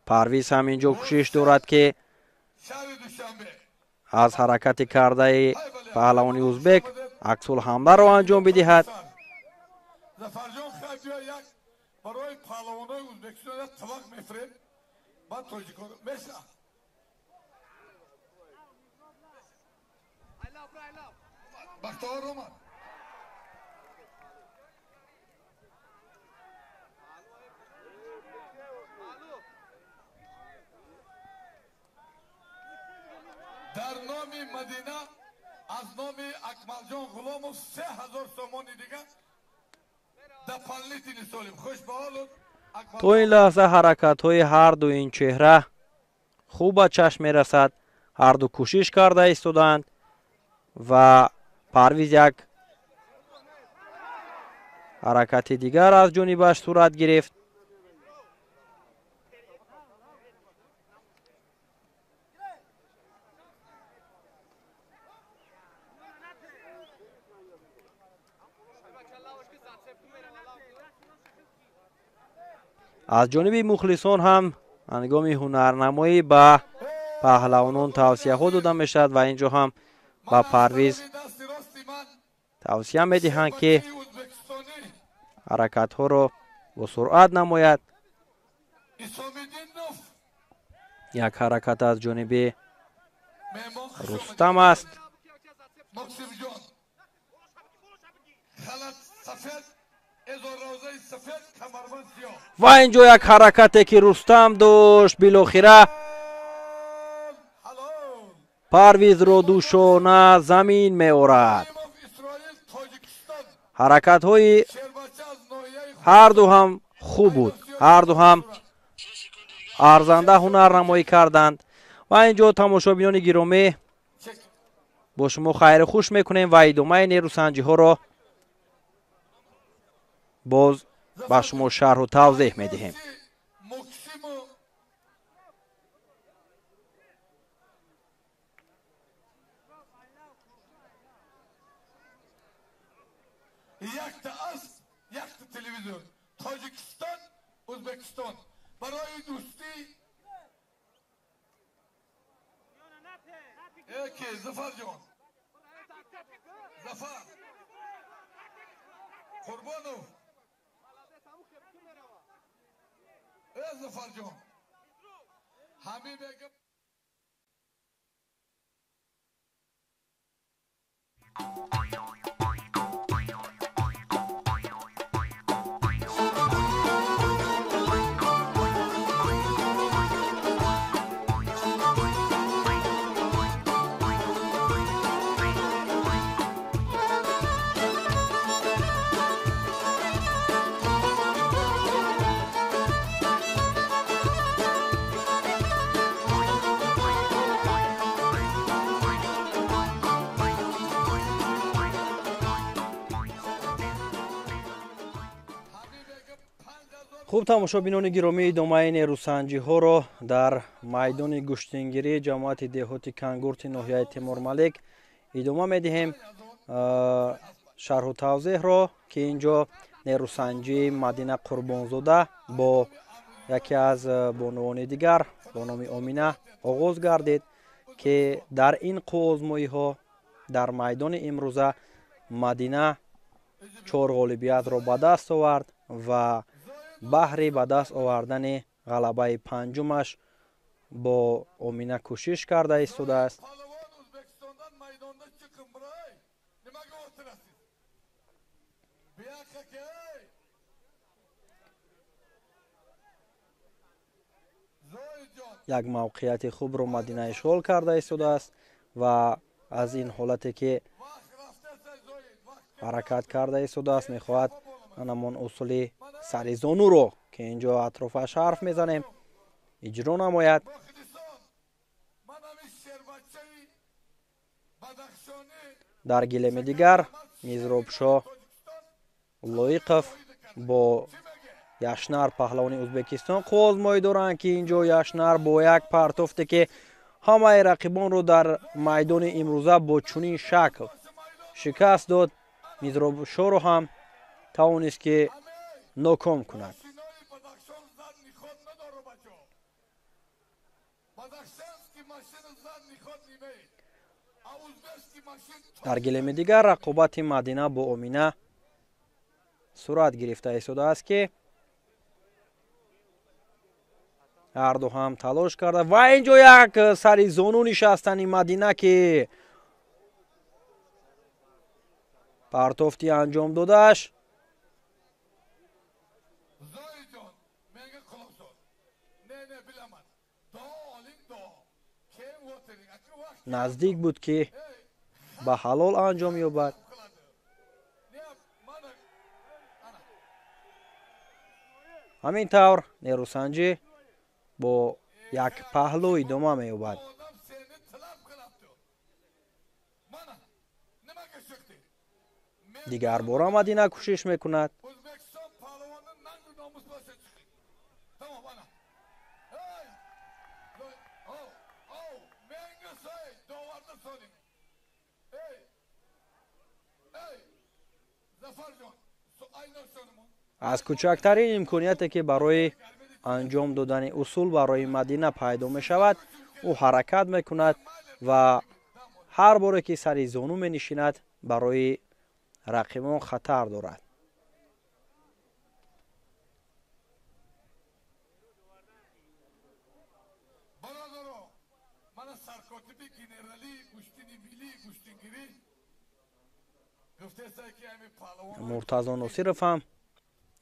Парвиз ҳам инҷо кӯшиш дорад, ки аз ҳаракати кардаи паҳлавони узбек аксулҳамларо анҷом бидиҳад. Зафарҷон, хай биё, як барои паҳлавонои Ӯзбекистон як табақ мефирем, баъд тоҷикон меша. Бахтовар омад. Дар номи Мадина аз номи Акмалҷон Ғуломов 3000 сомони дигар То ин лаҳза ҳаракатҳои ҳарду ин чеҳра хуб ба чашм мерасад. Ҳарду кӯшиш карда истодаанд ва Парвиз як ҳаракати дигар аз ҷонибаш сурат гирифт. Аз ҷониби мухлисон ҳам ҳангоми ҳунарнамоӣ ба паҳлавонон тавсияҳо дода мешавад ва инҷо ҳам ба Парвиз тавсия медиҳанд, ки ҳаракатҳоро бо суръат намояд. Як ҳаракат аз ҷониби Рустам аст. Ва инҷо як ҳаракате, ки Рустам дошт, билохира Парвизро душона замин меорад. Ҳаракатҳои ҳарду ҳам хуб буд, ҳарду ҳам арзанда ҳунарнамоӣ карданд. Ва инҷо, тамошобинони гиромӣ, бо шумо хайру хуш мекунем ва идомаи нерӯсанҷиҳоро боз ба шумо шарҳу тавзеҳ медиҳем. Якта асп, якта телевизор. Тоҷикистон, Ӯзбекистон барои дӯстӣ. Яке Зафарҷон, Зафар Қурбонов, э Зафарҷон, ҳамин мегам. Хуб, тамошобинони гиромӣ, идомаи нерӯсанҷиҳоро дар майдони гӯштингирии ҷамоати деҳоти Кангурти ноҳияи Темурмалик идома медиҳем. Шарҳу тавзеҳро, ки инҷо нерӯсанҷии Мадина Қурбонзода бо яке аз бонувони дигар бо номи Омина оғоз гардид, ки дар ин қувваозмоиҳо дар майдони имрӯза Мадина 4 ғолибиятро ба даст овард ва баҳри ба даст овардани ғалабаи панҷумаш бо Омина кӯшиш карда истодааст. Як мавқеияти хубро Мадина ишғол карда истодааст ва аз ин ҳолате ки ҳаракат карда истодааст, мехоҳад ҳамон усули сари зонуро, ки инҷо атрофаш ҳарф мезанем, иҷро намояд. Дар гилеми дигар Мизробшо Лоиқов бо Яшнар паҳлавони Ӯзбекистон қувваозмоӣ доранд, ки инҷо Яшнар бо як партофте, ки ҳамаи рақибонро дар майдони имрӯза бо чунин шакл шикаст дод, Мизробшоро ҳам тавонист, ки ноком кунад. Дар гилеми дигар рақобати Мадина бо Омина сурат гирифта истодааст, ки ҳарду ҳам талош карда ва инҷо як сари зону нишастани Мадина, ки партофти анҷом додааш наздик буд, ки ба ҳалол анҷом ёбад. Ҳамин тавр нерӯсанҷӣ бо як паҳлӯ идома меёбад. Дигар бора Мадина кӯшиш мекунад. Аз кӯчактарин имконияте, ки барои анҷом додани усул барои Мадина пайдо мешавад, ӯ ҳаракат мекунад ва ҳар боре ки сари зону менишинад, барои рақибон хатар дорад. Муртазо Носиров ҳам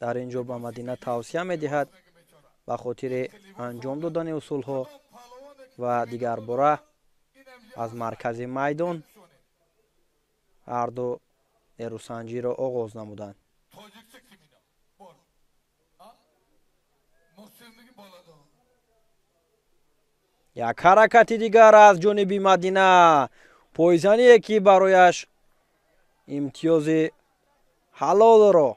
дар ин ҷо ба Мадина тавсия медиҳад ба хотири анҷом додани усулҳо ва дигарбора аз маркази майдон ҳарду нерӯсанҷиро оғоз намуданд. Як ҳаракати дигар аз ҷониби Мадина, пойзание, ки барояш имтиёзи ҳалолро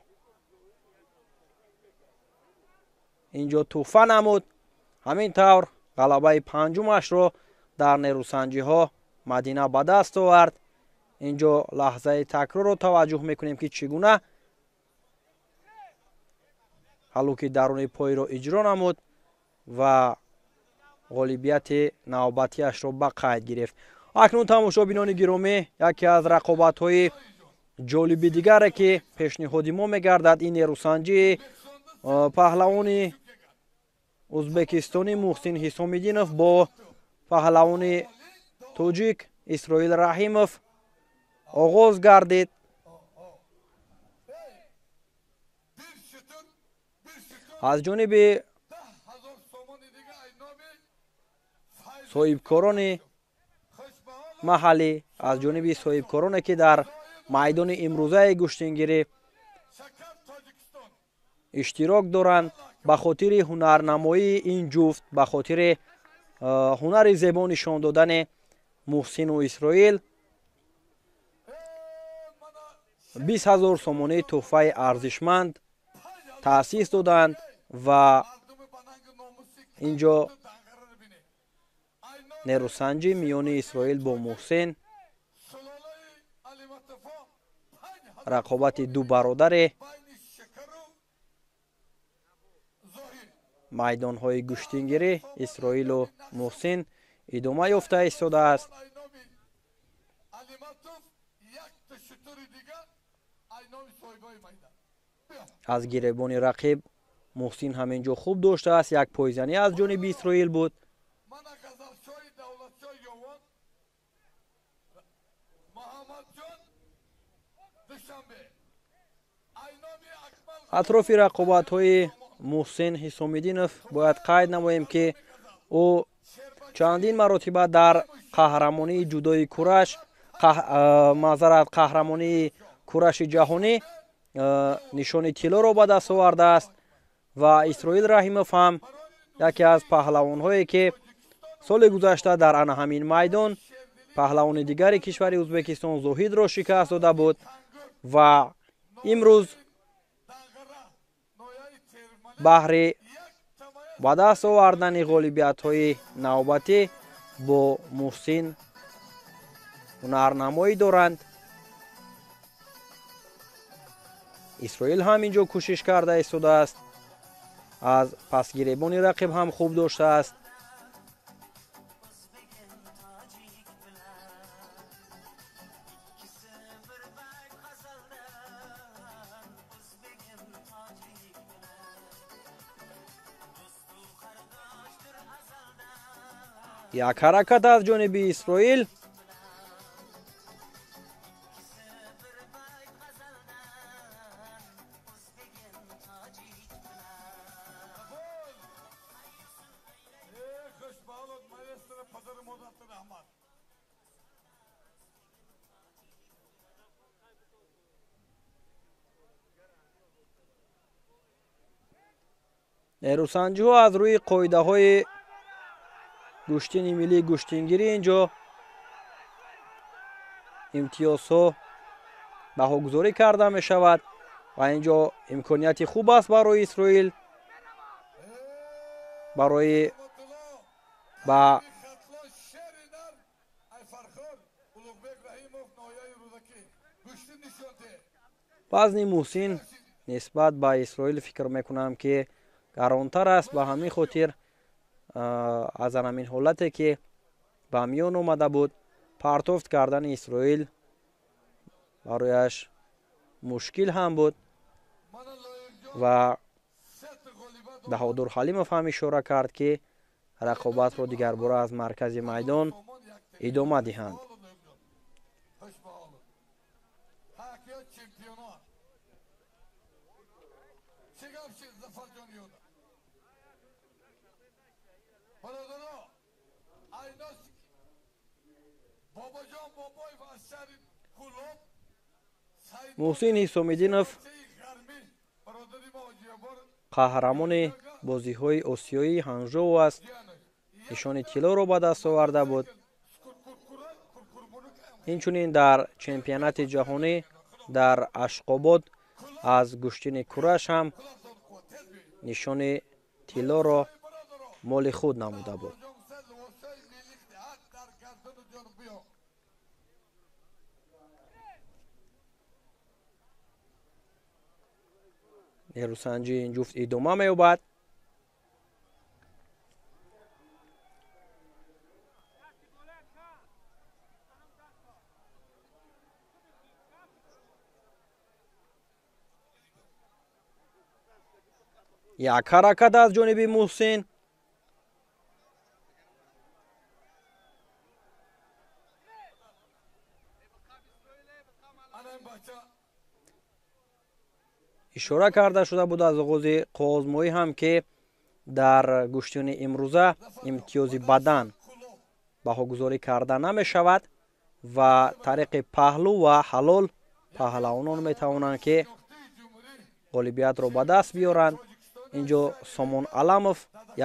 инҷо тӯҳфа намуд. Ҳамин тавр ғалабаи панҷумашро дар нерӯсанҷиҳо Мадина ба даст овард. Инҷо лаҳзаи такрорро таваҷҷӯҳ мекунем, ки чӣ гуна ҳалуки даруни пойро иҷро намуд ва ғолибияти навбатиашро ба қайд гирифт. Акнун тамошобинони гиромӣ, яке аз рақобатҳои ҷолиби дигаре, ки пешниҳоди мо мегардад, ин нерӯсанҷии паҳлавони ӯзбекистонӣ Муҳсин Ҳисомиддинов бо паҳлавони тоҷик Исроил Раҳимов оғоз гардид. Аз ҷониби соҳибкорони маҳаллӣ, аз ҷониби соҳибкороне, ки дар майдони имрӯзаи гӯштингирӣ иштирок доранд, ба хотири ҳунарнамоии ин ҷуфт, ба хотири ҳунари зебо нишон додани Муҳсину Исроил 20 000 сомонӣ тӯҳфаи арзишманд таъсис доданд ва инҷо нерӯсанҷӣ миёни Исроил бо Муҳсин Рақобати ду бародаре майдонҳои гӯштингирӣ Исроилу Муҳсин идома ёфта истодааст. Аз гиребони рақиб Муҳсин ҳамин ҷо хуб доштааст. Як пойзанӣ аз ҷониби Исроил буд. Атрофи рақобатҳои Муҳсин Ҳисомиддинов бояд қайд намоем, ки ӯ чандин маротиба дар қаҳрамонии ҷудои кураш, маъзарат, қаҳрамонии кураши ҷаҳонӣ нишони тиллоро ба даст овардааст ва Исроил Раҳимов ҳам яке аз паҳлавонҳое, ки соли гузашта дар ана ҳамин майдон паҳлавони дигари кишвари Ӯзбекистон Зоҳидро шикаст дода буд ва имрӯз баҳри ба даст овардани ғолибиятҳои навбатӣ бо Муҳсин ҳунарнамоӣ доранд. Исроил ҳам инҷо кӯшиш карда истодааст, аз пасгиребони рақиб ҳам хуб доштааст. Як ҳаракат аз ҷониби Исроил. Нерӯсанҷиҳо аз рӯи қоидаҳои гӯштини миллии гӯштингирӣ инҷо имтиёзҳо баҳогузорӣ карда мешавад ва инҷо имконияти хуб аст барои Исроил барои ба вазни Муҳсин нисбат ба Исроил фикр мекунам, ки гаронтар аст. Ба ҳамин хотир аз ҳамин ҳолате, ки ба миён омада буд, партофт кардани Исроил барояш мушкил ҳам буд ва Баҳодур Ҳалимов ҳам ишора кард, ки рақобатро дигарбора аз маркази майдон идома диҳанд. Муҳсин Ҳисомиддинов қаҳрамони бозиҳои осиёии Ҳанжоу аст. Нишони тиллоро ба даст оварда буд. Инчунин дар чемпионати ҷаҳонӣ дар Ашқобод аз гӯштини кураш ҳам нишони тиллоро моли худ намуда буд. Нерӯсанҷии ин ҷуфт идома меёбад. Як ҳаракат аз ҷониби Муҳсин. Ишора карда шуда буд аз оғози қоғозмоӣ ҳам, ки дар гӯштини имрӯза имтиёзи бадан баҳогузорӣ карда намешавад ва тариқи паҳлӯ ва ҳалол паҳлавонон метавонанд, ки ғолибиятро ба даст биёранд. Инҷо Сомон Аламов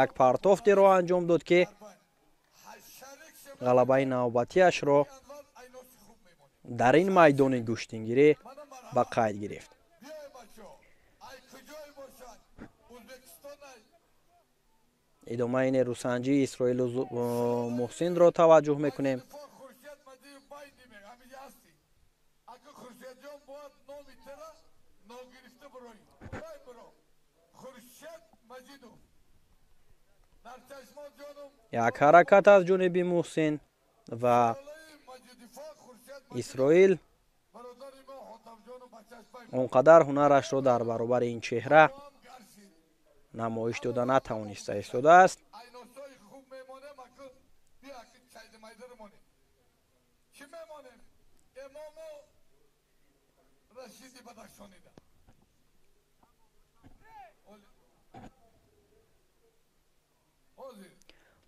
як партофтеро анҷом дод, ки ғалабаи навбатиашро дар ин майдони гӯштингирӣ ба қайд гирифт. Идомаи нерӯсанҷии Исроилу Муҳсинро таваҷҷӯҳ мекунем. Хуршедҷон бояд номи тера ногирифта бироӣ. Вай биро. Хуршед Маҷидов. Нарчашмо ҷонум. Як ҳаракат аз ҷониби Муҳсин ва Исроил он қадар ҳунарашро дар баробари ин чеҳра намоиш дода натавониста истодааст.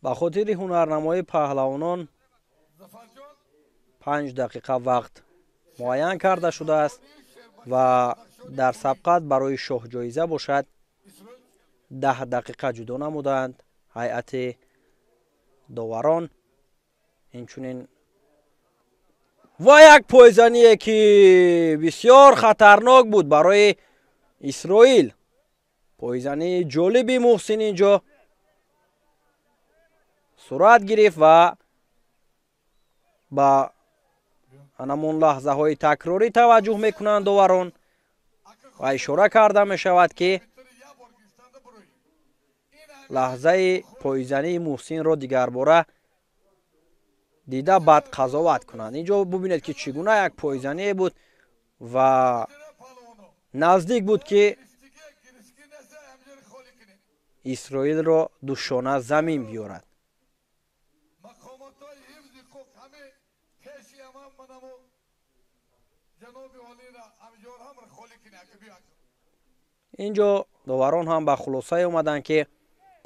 Ба хотири ҳунарнамоии паҳлавонон 5 дақиқа вақт муайян карда шудааст ва дар сабқат барои шоҳҷоиза бошад 10 дақиқа ҷудо намуданд ҳайати доварон. Инчунин ва як пойзание ки бисёр хатарнок буд барои Исроил. Пойзании ҷолиби Муҳсин инҷо сурат гирифт ва ба ҳамон лаҳзаҳои такрорӣ таваҷҷӯҳ мекунанд доварон ва ишора карда мешавад ки лаҳзаи пойзании Муҳсинро дигарбора дида бад қазоват кунанд. Инҷо бубинед ки чӣ гуна як пойзание буд ва наздик буд ки Исроилро душона замин биёрад. Инҷо доварон ҳам ба хулосае омаданд ки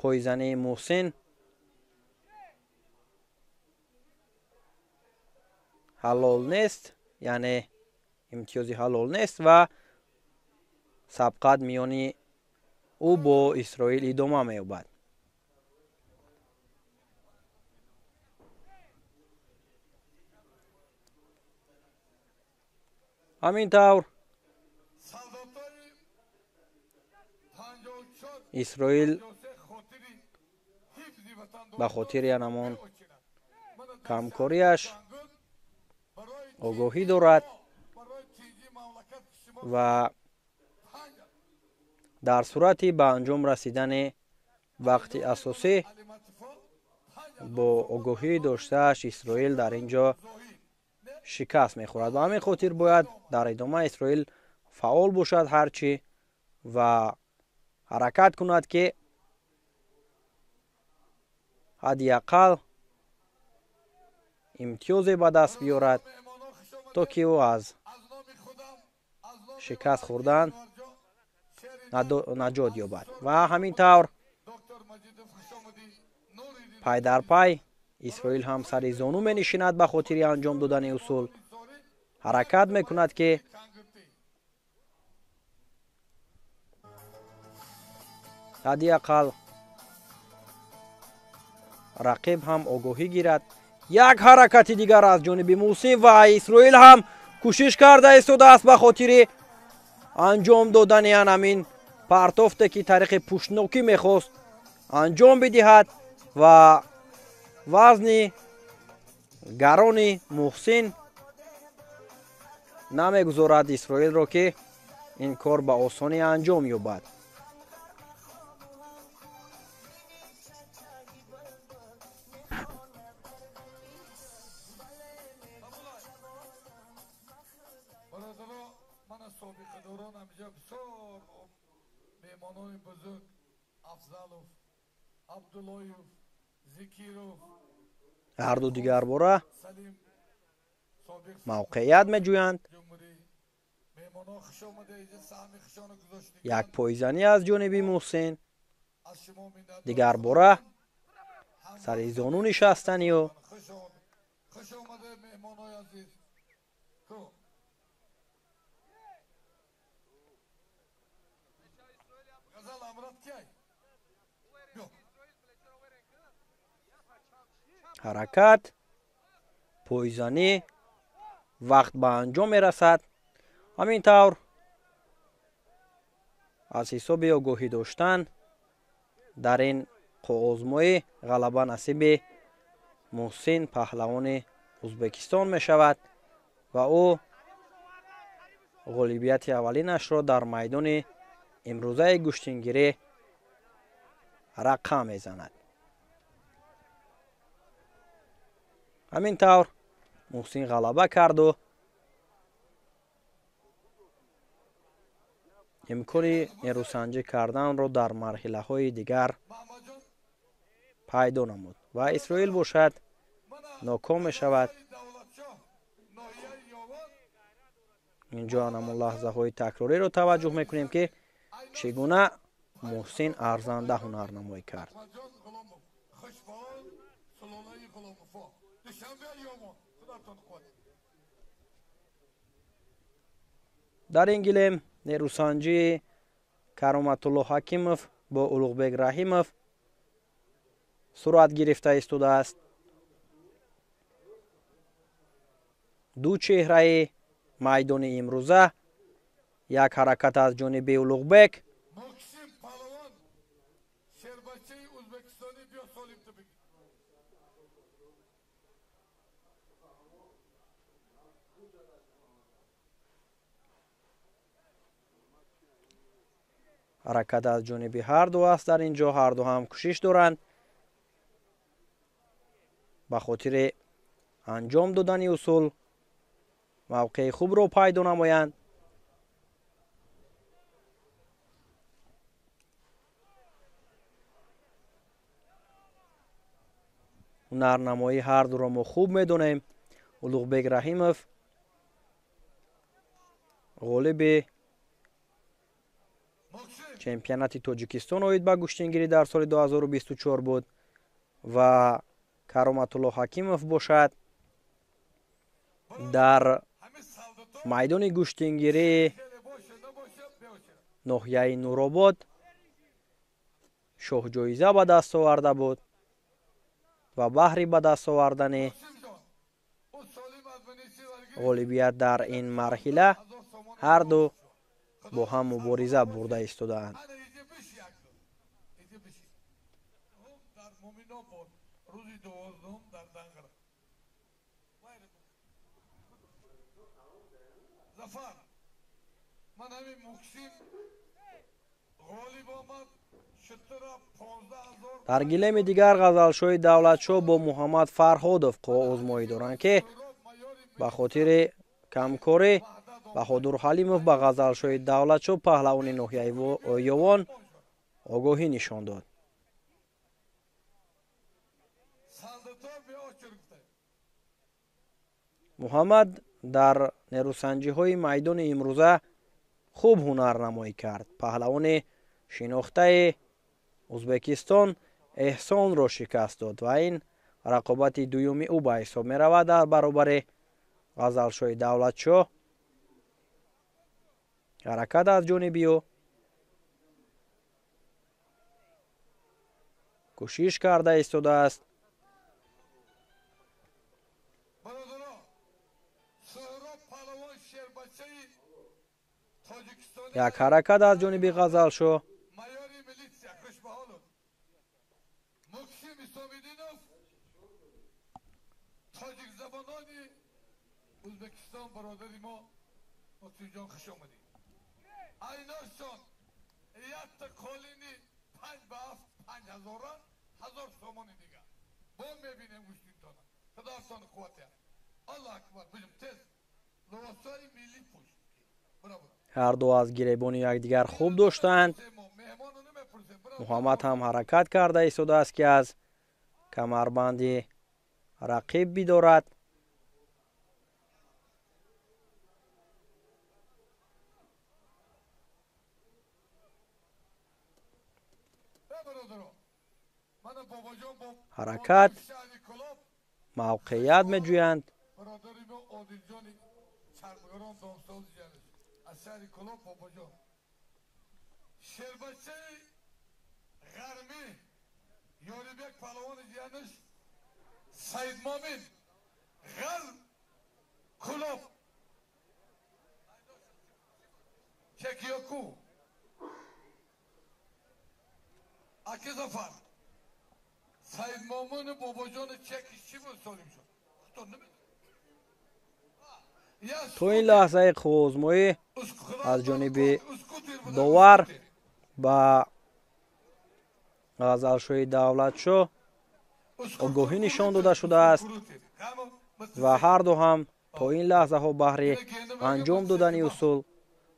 пойзании Муҳсин ҳалол нест, яъне имтиёзи ҳалол нест ва сабқат миёни ӯ бо Исроил идома меёбад. Ҳамин тавр Исроил ба хотири ҳамон камкориаш огоҳӣ дорад ва дар сурати ба анҷом расидани вақти асосӣ бо огоҳӣ доштааш Исроил дар ин ҷо шикаст мехӯрад. Ба ҳамин хотир бояд дар идома Исроил фаъол бошад ҳарчи ва ҳаракат кунад ки ҳадди ақал имтиёзе ба даст биёрад то ки ӯ аз шикаст хӯрдан наҷот ёбад. Ва ҳамин тавр пай дар пай Исроил ҳам сари зону менишинад ба хотири анҷом додани усул. Ҳаракат мекунад ки ҳадди ақал рақиб ҳам огоҳӣ гирад. Як ҳаракати дигар аз ҷониби Муҳсин ва Исроил ҳам кӯшиш карда истодааст ба хотири анҷом додани ҳамин партофте ки тариқи пуштнокӣ мехост анҷом бидиҳад ва вазни гарони Муҳсин намегузорад Исроилро ки ин кор ба осонӣ анҷом ёбад. Ҳарду дигарбора мавқеият меҷӯянд. Як пойзанӣ аз ҷониби Муҳсин, дигарбора сари зону нишастанӣ ӯ. Ҳаракат, пойзанӣ, вақт ба анҷом мерасад. Ҳамин тавр аз ҳисоби огоҳӣ доштан дар ин қоозмоӣ ғалаба насиби Муҳсин паҳлавони Ӯзбекистон мешавад ва ӯ Ғолибияти аввалинашро дар майдони имрӯзаи гӯштингирӣ рақам мезанад. Ҳамин тавр Муҳсин ғалаба карду имкони нерӯсанҷӣ карданро дар марҳилаҳои дигар пайдо намуд ва Исроил бошад ноком мешавад. Инҷо анамон лаҳзаҳои такрориро таваҷҷӯҳ мекунем, ки чӣ гуна Муҳсин арзанда ҳунарнамоӣ кард. Дар ин гилем нерӯсанҷии Кароматулло Ҳакимов бо Улуғбек Раҳимов сурат гирифта истодааст. Ду чеҳраи майдони имрӯза, як ҳаракат аз ҷониби Улуғбек, ҳаракат аз ҷониби ҳарду аст. Дар ин ҷо ҳарду ҳам кӯшиш доранд ба хотири анҷом додани усул мавқеи хубро пайдо намоянд. Ҳунарнамоии ҳардуро мо хуб медонем. Улуғбек Раҳимов ғолиби чемпионати Тоҷикистон оид ба гӯштингирӣ дар соли 2024 буд ва Кароматулло Ҳакимов бошад дар майдони гӯштингирии ноҳияи Нуробод шоҳҷоиза ба даст оварда буд ва баҳри ба даст овардани ғолибият дар ин марҳила ҳарду бо ҳам мубориза бурда истодаанд. Дар гилеми дигар Ғазалшоҳи Давлатшоҳ бо Муҳаммад Фарҳодов озмоӣ доранд, ки ба хотири камкорӣ Баҳодур Ҳалимов ба Ғазалшоҳи Давлатшоҳ, паҳлавони ноҳияи Ёвон, огоҳӣ нишон дод. Муҳаммад дар нерӯсанҷиҳои майдони имрӯза хуб ҳунарнамоӣ кард. Паҳлавони шинохтаи Ӯзбекистон Эҳсонро шикаст дод ва ин рақобати дуюми ӯ ба ҳисоб меравад дар баробари Ғазалшоҳи Давлатшоҳ. Ҳаракат аз ҷониби ӯ, кӯшиш карда истодааст. Як ҳаракат аз ҷониби Ғазалшоҳ. Ҳарду аз гиребони якдигар хуб доштанд. Муҳаммад ҳам ҳаракат карда истодааст, ки аз камарбанди рақиб бидорад. Ҳаракат, мавқеият меҷӯянд. То ин лаҳзаи қувваозмоӣ аз ҷониби довар ба Ғазалшоҳи Давлатшоҳ огоҳӣ нишон дода шудааст ва ҳарду ҳам то ин лаҳзаҳо баҳри анҷом додани усул,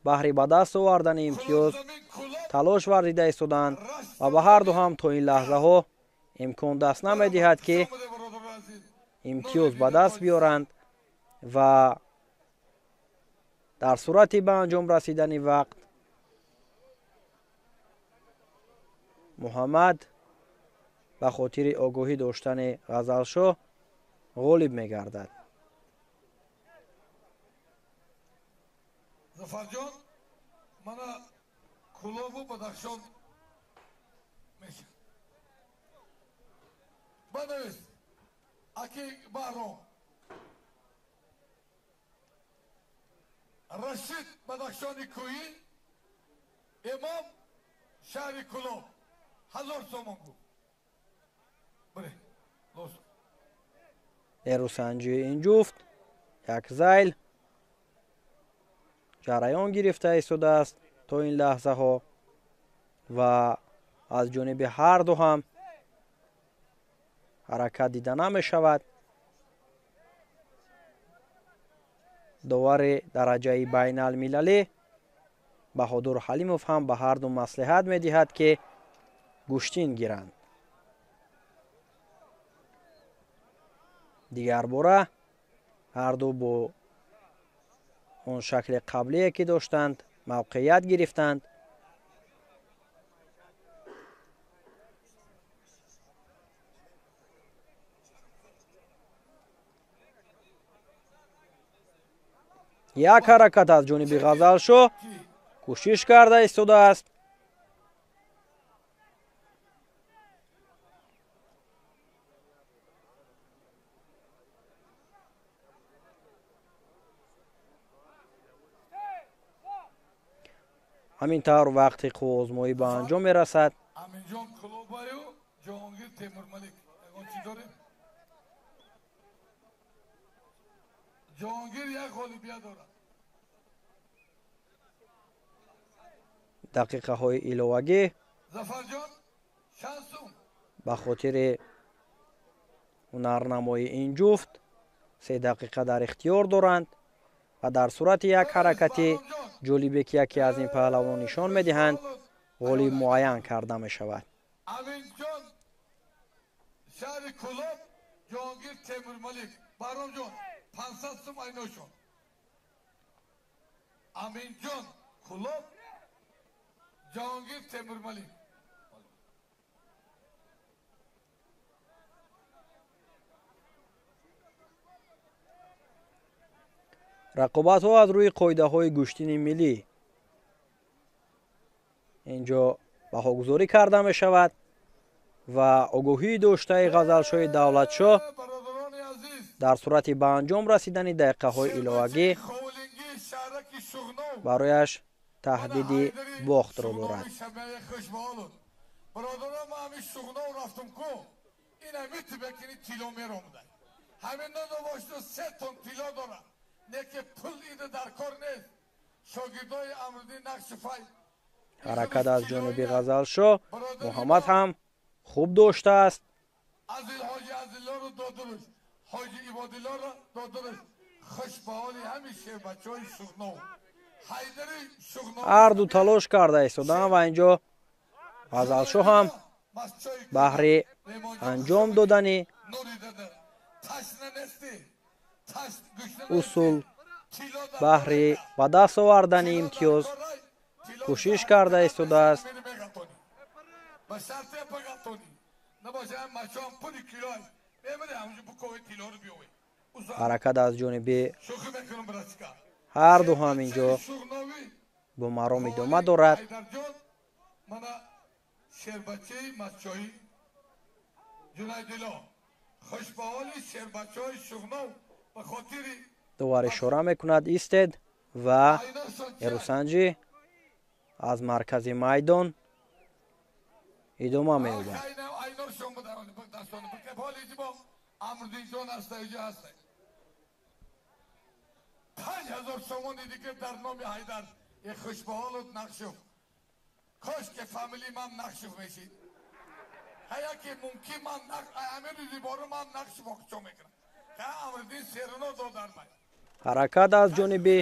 баҳри ба даст овардани имтиёз талош варзида истоданд ва ба ҳарду ҳам то ин лаҳзаҳо имкон даст намедиҳад, ки имтиёз ба даст биёранд ва дар сурати ба анҷом расидани вақт Муҳаммад ба хотири огоҳӣ доштани Ғазалшоҳ ғолиб мегардад. Зафарҷон, мана Кулобу Бадахшон мешавад. Банавис, аки Баҳром. Рашид Бадахшони кӯҳӣ, Имом шаҳри Кулоб. 1000 сомон гуфт. Бире, лозим. Нерӯсанҷии ин ҷуфт як зайл ҷараён гирифта истодааст то ин лаҳзаҳо ва аз ҷониби ҳарду ҳам ҳаракат дида намешавад. Довари дараҷаи байналмилалӣ Баҳодур Ҳалимов ҳам ба ҳарду маслиҳат медиҳад, ки гӯштин гиранд. Дигарбора ҳарду бо он шакли қаблие ки доштанд мавқеият гирифтанд. Як ҳаракат аз ҷониби Ғазалшоҳ кӯшиш карда истодааст. Ҳамин тавр вақти қувваозмоӣ ба анҷом мерасад. Аминҷон Кулобаю Ҷаҳонгир Темурмалик. Ягон чӣ дорем? Ҷаҳонгир як ғолибият дорад. Дақиқаҳои иловагӣ Зафарҷон, чанд сум? ба хотири ҳунарнамоии ин ҷуфт 3 дақиқа дар ихтиёр доранд ва дар сурати як ҳаракати ҷолибе, ки яке аз ин паҳлавон нишон медиҳанд, ғолиб муайян карда мешавад. Аминҷон шаҳри Кулоб, Ҷаҳонгир Темурмалик. Баҳромҷон, 500 сум айношон. Аминҷон Кулоб, Ҷаҳонгир Темурмалик. Рақобатҳо аз рӯи қоидаҳои гӯштини миллӣ инҷо баҳогузорӣ карда мешавад ва огоҳии доштаи Ғазалшоҳи Давлатшоҳ дар сурати ба анҷом расидани дақиқаҳои иловагӣ барояш таҳдиди бохтро дорад. Ҳаракат аз ҷониби Ғазалшоҳ Муҳаммад ҳам хуб доштааст. Ҳарду талош карда истоданд ва инҷо Ғазалшоҳ ҳам баҳри анҷом додани усул, баҳри ба даст овардани имтиёз кӯшиш карда истодааст. Ҳаракат аз ҷониби ҳарду ҳам инҷо бо маром идома дорад. Довар ишора мекунад истед ва эрӯсанҷӣ аз маркази майдон идома меёбад. 5000 сомони дигар дар номи Ҳайдар. Хушбаҳолут Нақшов. Кош ки фамилии ман Нақшов мешид. Ҳая ки мумкин ман амири зибору ман Нақшов охчо мекунам. Амриддин Серино додар май. Ҳаракат аз ҷониби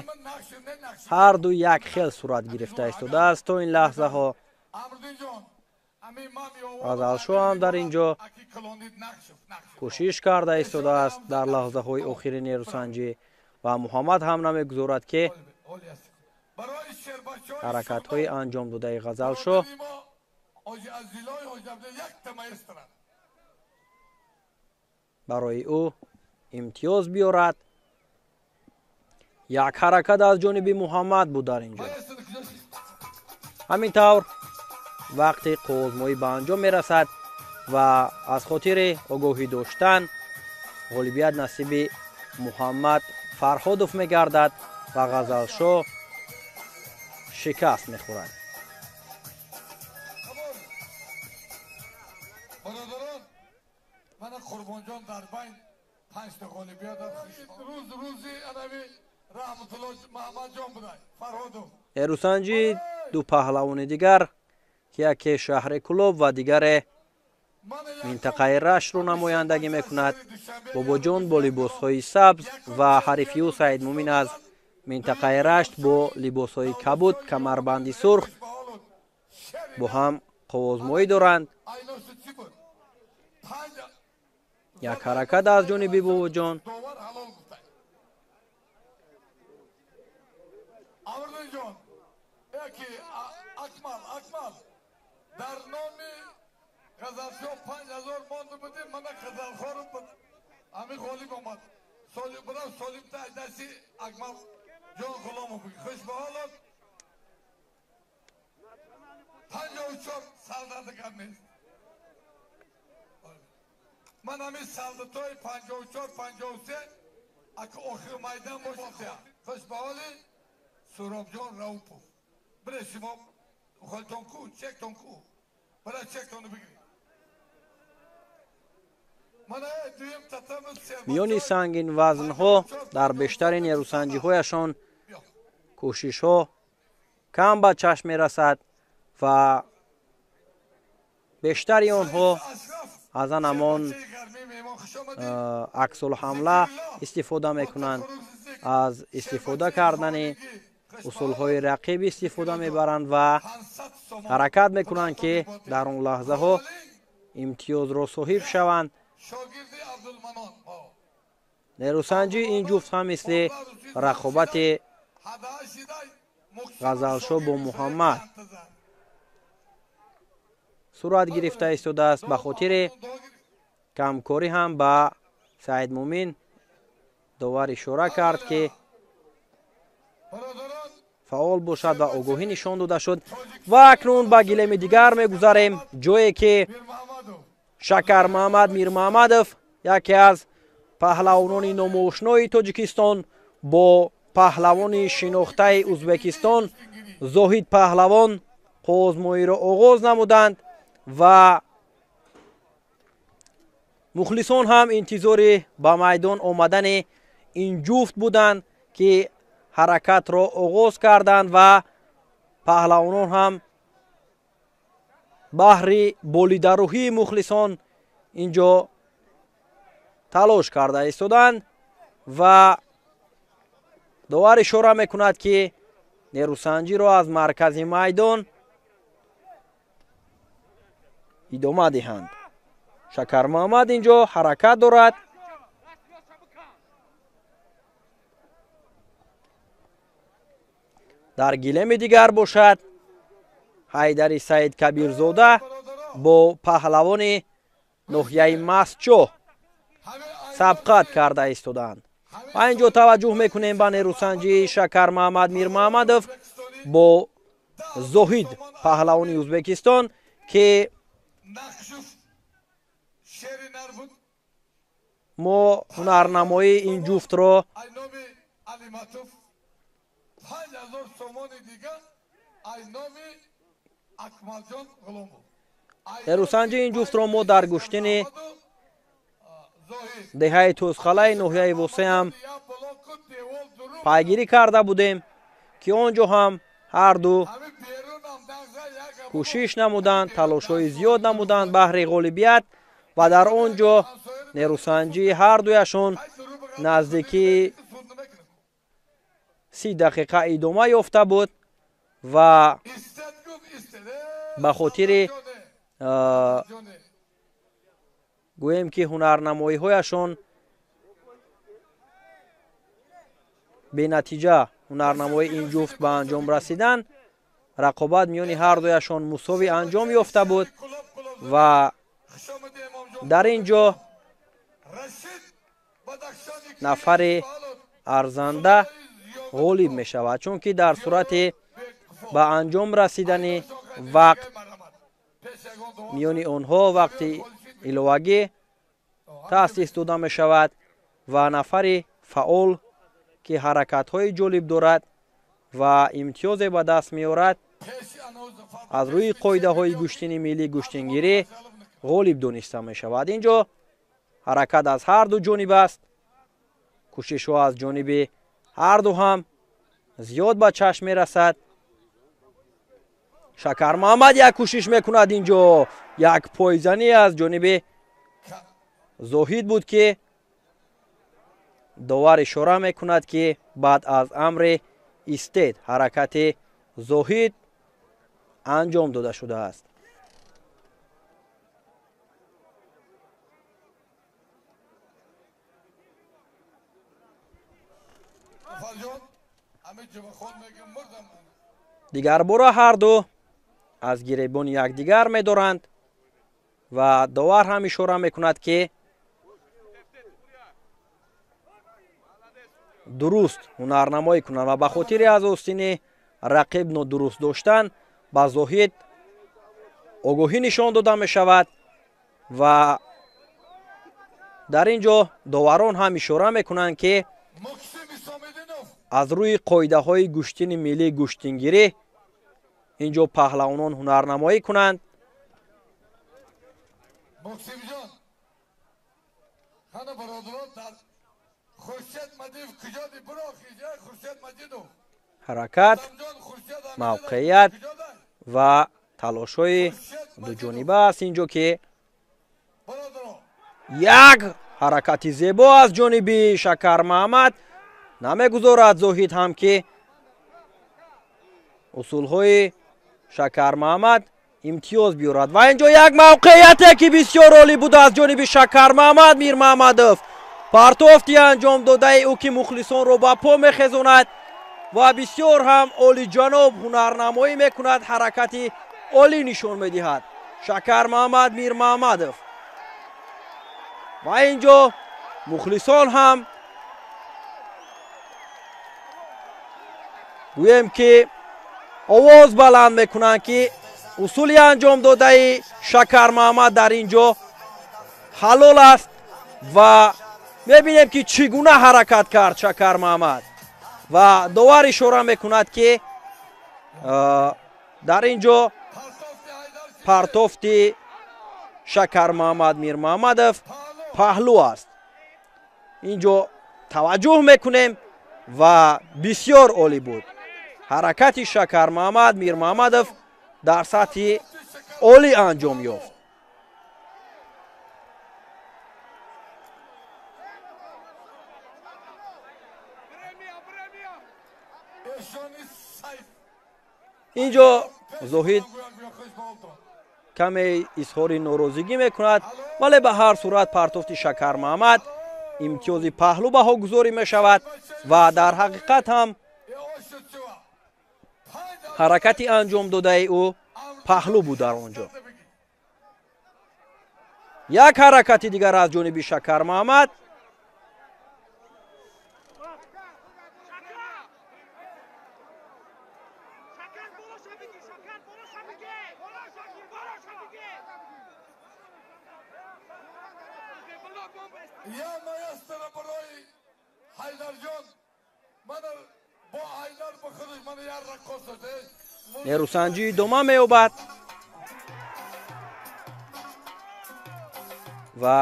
ҳарду як хел сурат гирифта истодааст то ин лаҳзаҳо. Ғазалшоҳ ҳам дар ин ҷо кӯшиш карда истодааст дар лаҳзаҳои охири нерӯсанҷӣ ва Муҳаммад ҳам намегузорад, ки ҳаракатҳои анҷом додаи Ғазалшоҳ барои ӯ имтиёз биёрад. Як ҳаракат аз ҷониби Муҳаммад буд дар ин ҷо. Ҳамин тавр вақти қуввозмоӣ ба анҷом мерасад ва аз хотири огоҳӣ доштан ғолибият насиби Муҳаммад Фарҳодов мегардад ва Ғазалшоҳ шикаст мехӯрад. Бародарон, мана Қурбонҷон дар байн 5 та ғолибият рӯз рӯзи анави Раҳматулло Маҳмадҷон будай Фарҳодов. Нерӯсанҷӣ ду паҳлавони дигар, ки яке шаҳри Кӯлоб ва дигаре минтақаи Раштро намояндагӣ мекунад. Бобоҷон бо либосҳои сабз ва ҳарифи ӯ Саидмумин аз минтақаи Рашт бо либосҳои кабуд, камарбанди сурх бо ҳам қуввозмоӣ доранд. Як ҳаракат аз ҷониби Бобоҷон. Дар номи Ғазалшоҳ 5000 монда будем, мана Ғазалхоров ҳамин ғолиб омад. Бирав солимта аз дасти Акмал ҷон Ғуломов. Хуш ба ҳолот. 54 солдата гап нест. Ман ҳамин солдатҳои 54, 53 ака охири майдан бошад. Хуш ба ҳоли Суробҷон Раупов. Бире шумо холтон ку, чектон ку. Бара чектонро бигиред. Миёни сангин вазнҳо дар бештари нерӯсанҷиҳояшон кӯшишҳо кам ба чашм мерасад ва бештари онҳо аз ан ҳамон аксулҳамла истифода мекунанд, аз истифода кардани усулҳои рақиб истифода мебаранд ва ҳаракат мекунанд, ки дар он лаҳзаҳо имтиёзро соҳиб шаванд. Нерӯсанҷӣ ин ҷуфт ҳам мисли рақобати Ғазалшоҳ бо Муҳаммад сурат гирифта истодааст. Ба хотири камкорӣ ҳам ба Саидмумин довар ишора кард, ки фаъол бошад ва огоҳӣ нишон дода шуд. Ва акнун ба гилеми дигар мегузарем, ҷое ки Шакармаҳмад Мирмаҳмадов, яке аз паҳлавонони номоошнои Тоҷикистон, бо паҳлавони шинохтаи Узбекистон Зоҳид Паҳлавон қуввозмоиро оғоз намуданд ва мухлисон ҳам интизори ба майдон омадани ин ҷуфт буданд, ки ҳаракатро оғоз карданд ва паҳлавонон ҳам баҳри болидарӯҳии мухлисон ин ҷо талош карда истоданд ва довар ишора мекунад, ки нерӯсанҷиро аз маркази майдон идома диҳанд. Шакармаҳмад ин ҷо ҳаракат дорад. Дар гилеми дигар бошад Ҳайдари Саид Кабирзода бо паҳлавони ноҳияи Мастчоҳ сабқат карда истоданд. Ва ин ҷо таваҷҷӯҳ мекунем ба нерӯсанҷии Шакармаҳмад Мирмаҳмадов бо Зоҳид паҳлавони Узбекистон, ки мо ҳунарнамоии ин ҷуфтро нерӯсанҷи ин ҷуфтро мо дар гӯштини деҳаи Тӯзқалаи ноҳияи Восеам пайгирӣ карда будем, ки он ҷо ҳам ҳар ду кӯшиш намуданд, талошҳои зиёд намуданд баҳри ғолибият ва дар он ҷо нерӯсанҷии ҳар дуяшон наздикии 30 дақиқа идома ёфта буд ва ба хотири гӯем ки ҳунарнамоиҳояшон бенатиҷа ҳунарнамоии ин ҷуфт ба анҷом расидан, рақобат миёни ҳар дуяшон мусовӣ анҷом ёфта буд ва дар ин ҷо нафари арзанда ғолиб мешавад, чунки дар сурати ба анҷом расидани вақт миёни онҳо вақти иловагӣ таъсис дода мешавад ва нафари фаъол ки ҳаракатҳои ҷолиб дорад ва имтиёзе ба даст меорад, аз рӯи қоидаҳои гӯштини миллӣ гӯштингирӣ ғолиб дониста мешавад. Ин ҷо ҳаракат аз ҳар ду ҷониб аст, кӯшишҳо аз ҷониби ҳар ду ҳам зиёд ба чашм мерасад. Шакармаҳмад як кӯшиш мекунад, ин ҷо як пойзанӣ аз ҷониби Зоҳид буд, ки довар ишора мекунад, ки баъд аз амри истед ҳаракати Зоҳид анҷом дода шудааст. Дигарбора ҳар ду аз гиребони якдигар медоранд ва довар ҳам ишора мекунад, ки дуруст ҳунарнамоӣ кунанд ва ба хотири аз остини рақиб нодуруст доштан ба Зоҳид огоҳӣ нишон дода мешавад ва дар ин ҷо доварон ҳам ишора мекунанд, ки аз рӯи қоидаҳои гӯштини миллӣ гӯштингирӣ ин ҷо паҳлавонон ҳунарнамоӣ кунанд. Ҳаракат, мавқеият ва талошҳои дуҷониба аст ин ҷо, ки як ҳаракати зебо аз ҷониби Шакармаҳмад намегузорад Зоҳид ҳам, ки усулҳои Шакармаҳмад имтиёз биёрад. Ва ин ҷо як мавқеияте, ки бисёр олӣ буд аз ҷониби Шакармаҳмад Мирмаҳмадов. Партофти анҷом додаи ӯ, ки мухлисонро ба по мехезонад ва бисёр ҳам олиҷаноб ҳунарнамоӣ мекунад, ҳаракати олӣ нишон медиҳад Шакармаҳмад Мирмаҳмадов. Ва ин ҷо мухлисон ҳам гӯем, ки овоз баланд мекунанд, ки усули анҷом додаи Шакармаҳмад дар ин ҷо ҳалол аст ва мебинем, ки чӣ гуна ҳаракат кард Шакармаҳмад ва довар ишора мекунад, ки дар ин ҷо партофти Шакармаҳмад Мирмаҳмадов паҳлӯ аст. Ин ҷо таваҷҷӯҳ мекунем ва бисёр олӣ буд ҳаракати Шакармаҳмад Мирмаҳмадов дар сатҳи олӣ анҷом ёфт. Ин ҷо Зоҳид каме изҳори норозигӣ мекунад, вале ба ҳар сурат партофти Шакармаҳмад имтиёзи паҳлӯ баҳогузорӣ мешавад ва дар ҳақиқат ҳам ҳаракати анҷом додаи ӯ паҳлӯ буд дар он ҷо. Як ҳаракати дигар аз ҷониби Шакармаҳмад. Нерӯсанҷӣ идома меёбад ва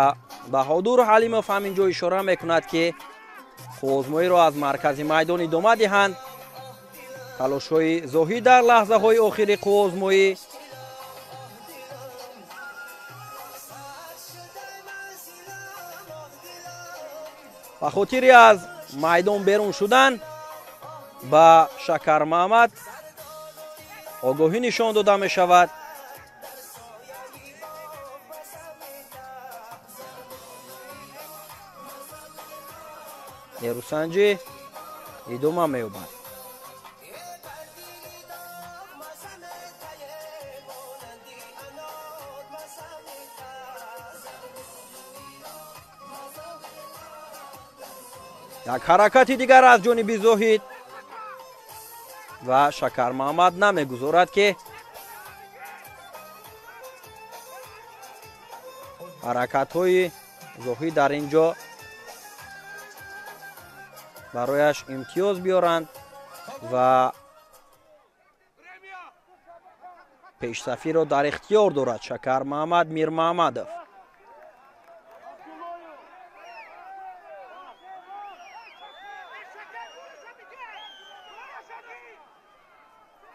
Баҳодур Ҳалимов ҳамин ҷо ишора мекунад, ки қувваозмоиро аз маркази майдон идома диҳанд. Талошҳои Зоҳид дар лаҳзаҳои охири қувваозмоӣ. Ба хотири аз майдон берун шудан ба Шакармаҳмад огоҳӣ нишон дода мешавад. Нерӯсанҷӣ идома меёбад. Як ҳаракати дигар аз ҷониби Зоҳид ва Шакармаҳмад намегузорад, ки ҳаракатҳои Зоҳид дар ин ҷо барояш имтиёз биёранд ва пешсафиро дар ихтиёр дорад Шакармаҳмад Мирмаҳмадов.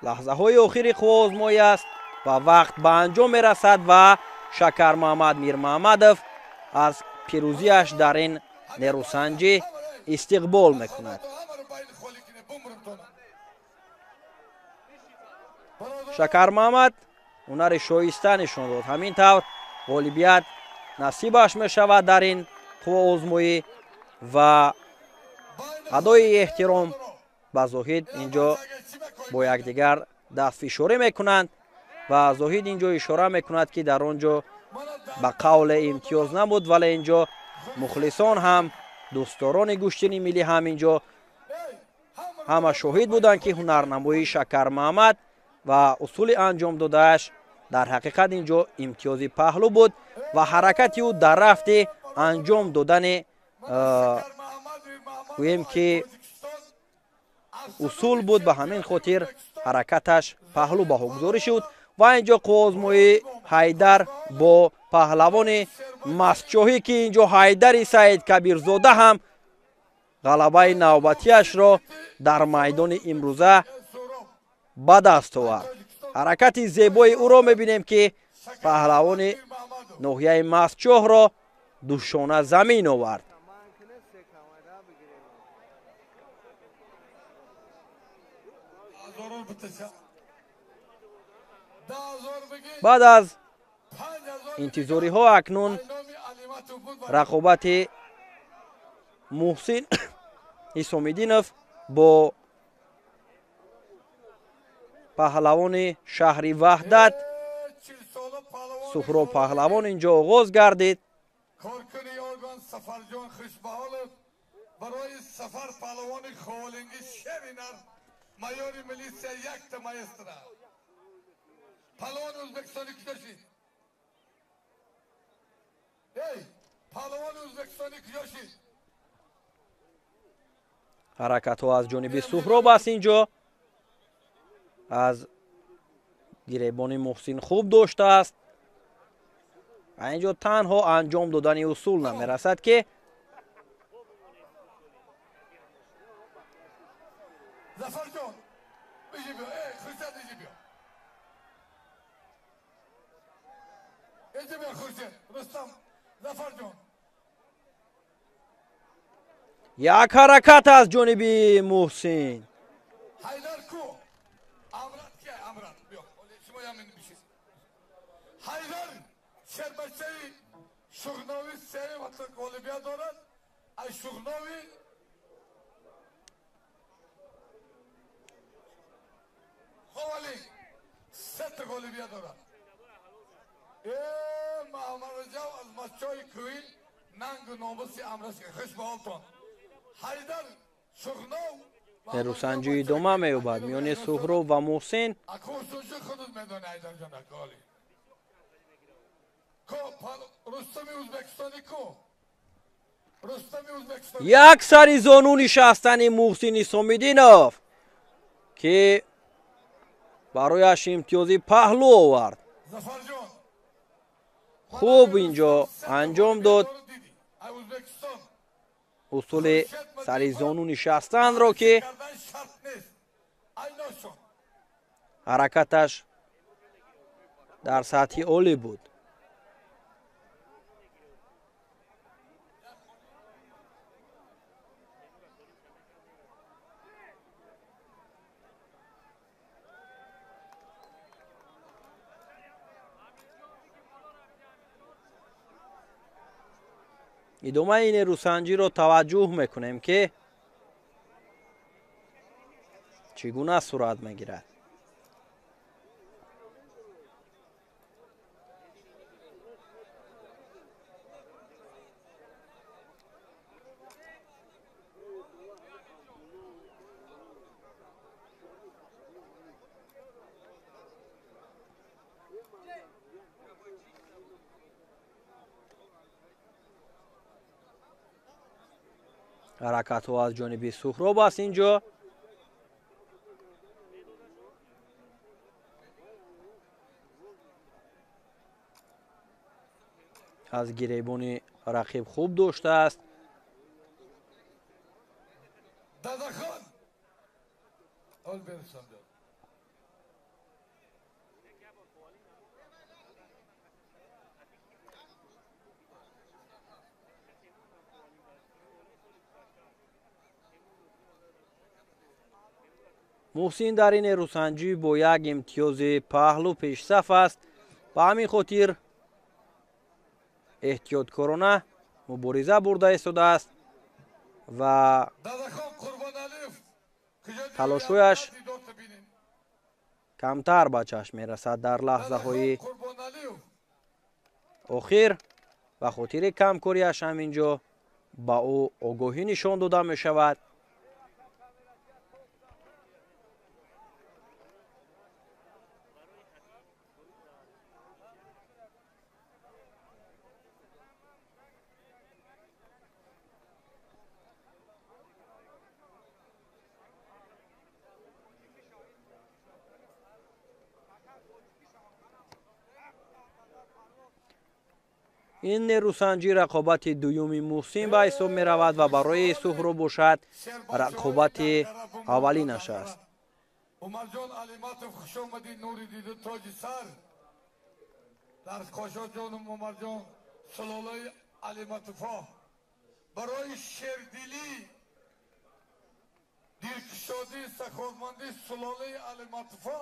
Лаҳзаҳои охири қувваозмоӣ аст ва вақт ба анҷом мерасад ва Шакармаҳмад Мирмаҳмадов аз пирӯзиаш дар ин нерӯсанҷӣ истиқбол мекунад. Шакармаҳмад ҳунари шоиста нишон дод. Ҳамин тавр ғолибият насибаш мешавад дар ин қувваозмоӣ ва адои эҳтиром ба Зоҳид инҷо бо якдигар дастфишорӣ мекунанд ва Зоҳид инҷо ишора мекунад, ки дар он ҷо ба қавле имтиёз набуд, вале инҷо мухлисон ҳам, дӯстдорони гӯштини миллӣ ҳам инҷо ҳама шоҳид буданд, ки ҳунарнамоии Шакармаҳмад ва усули анҷом додааш дар ҳақиқат инҷо имтиёзи паҳлӯ буд ва ҳаракати ӯ дар рафти анҷом додани гӯем ки усул буд. Ба ҳамин хотир ҳаракаташ паҳлӯ баҳогузорӣ шуд ва инҷо қувваозмоии Ҳайдар бо паҳлавони Мастчоҳӣ, ки инҷо Ҳайдари Саид Кабирзода ҳам ғалабаи навбатиашро дар майдони имрӯза ба даст овард. Ҳаракати зебои ӯро мебинем, ки паҳлавони ноҳияи Мастчоҳро душона замин овард. Баъд аз интизориҳо акнун рақобати Муҳсин Ҳисомиддинов бо паҳлавони шаҳри Ваҳдат Суҳроб паҳлавон инҷо оғоз гардид. Майори милиция якта маэстро. Палвони Ӯзбекистони куҷо шид? Эй, палвони Ӯзбекистони куҷо шид? Ҳаракатҳо аз ҷониби Суҳроб аст инҷо. Аз гиребони Муҳсин хуб доштааст ва инҷо танҳо анҷом додани усул намерасад, ки Зафарҷон, иҷи биё, эй, Хуршед, иҷи биё. Иҷи биё, Хуршед, Рустам, Зафарҷон. Як ҳаракат аз ҷониби Муҳсин. Ҳайдар ку? Амрат ки? Амрат, биё. Шумо ямин бишед. Ҳайдар шербачаи Шуғнови сеюм ғолибият дорад. Аз Шуғнови Ховалинг сета ғолибият дорад. Маҳмадраҷаб аз Мастчоҳи кӯҳӣ нангу номуси амраш. Хуш ба ҳолтон. Ҳайдар Шуғнов Нерӯсанҷӣ идома меёбад миёни Суҳроб ва Муҳсин. Худат медонӣ, Ҳайдарҷон, аколи. Ко Рустами Ӯзбекистони ку? Рустами Ӯзбекистони. Як сари зону нишастани Муҳсин Ҳисомиддинов, ки барояш имтиёзи паҳлӯ овард. Хуб инҷо анҷом дод Усули сари зону нишастанро, ки ҳаракаташ дар сатҳи олӣ буд. Идомаи нерӯсанҷиро таваҷҷӯҳ мекунем, ки чӣ гуна сурат мегирад. Ҳаракатҳо аз ҷониби Суҳроб аст инҷо. Аз гиребони рақиб хуб доштааст. Муҳсин дар ин нерӯсанҷӣ бо як имтиёзи паҳлӯ пешсаф аст. Ба ҳамин хотир эҳтиёткорона мубориза бурда истодааст ва талошҳояш камтар ба чашм мерасад дар лаҳзаҳои охир. Ба хотири камкориаш ҳамин ҷо ба ӯ огоҳӣ нишон дода мешавад. Ин нерӯсанҷӣ рақобати дуюми Муҳсин ба ҳисоб меравад ва барои Суҳроб бошад рақобати аввалинаш аст. Умарҷон Алиматов, хуш омадӣ, нури дида тоҷи сар. Дар Қошоҷону Умарҷон сулолаи Алиматовҳо барои шердилӣ, дилкушодӣ, саховатмандӣ сулолаи Алиматовҳо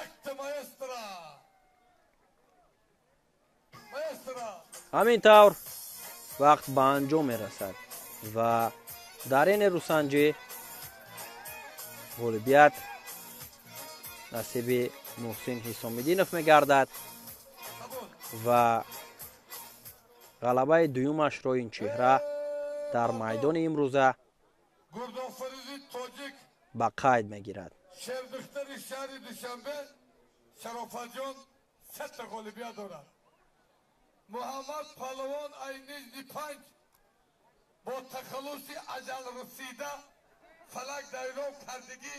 якта маэстро. Ҳамин тавр вақт ба анҷом мерасад ва дар ин нерӯсанҷӣ ғолибият насиби Муҳсин Ҳисомиддинов мегардад ва ғалабаи дуюмашро ин чеҳра дар майдони имрӯза ба қайд мегирад. Шердухтари шаҳри Душанбе Шарофатҷон сета ғолибият дорад. Муҳаммад Палвон ай Нижни Панҷ бо тахаллуси аҷалрасида фалак дайров кардагӣ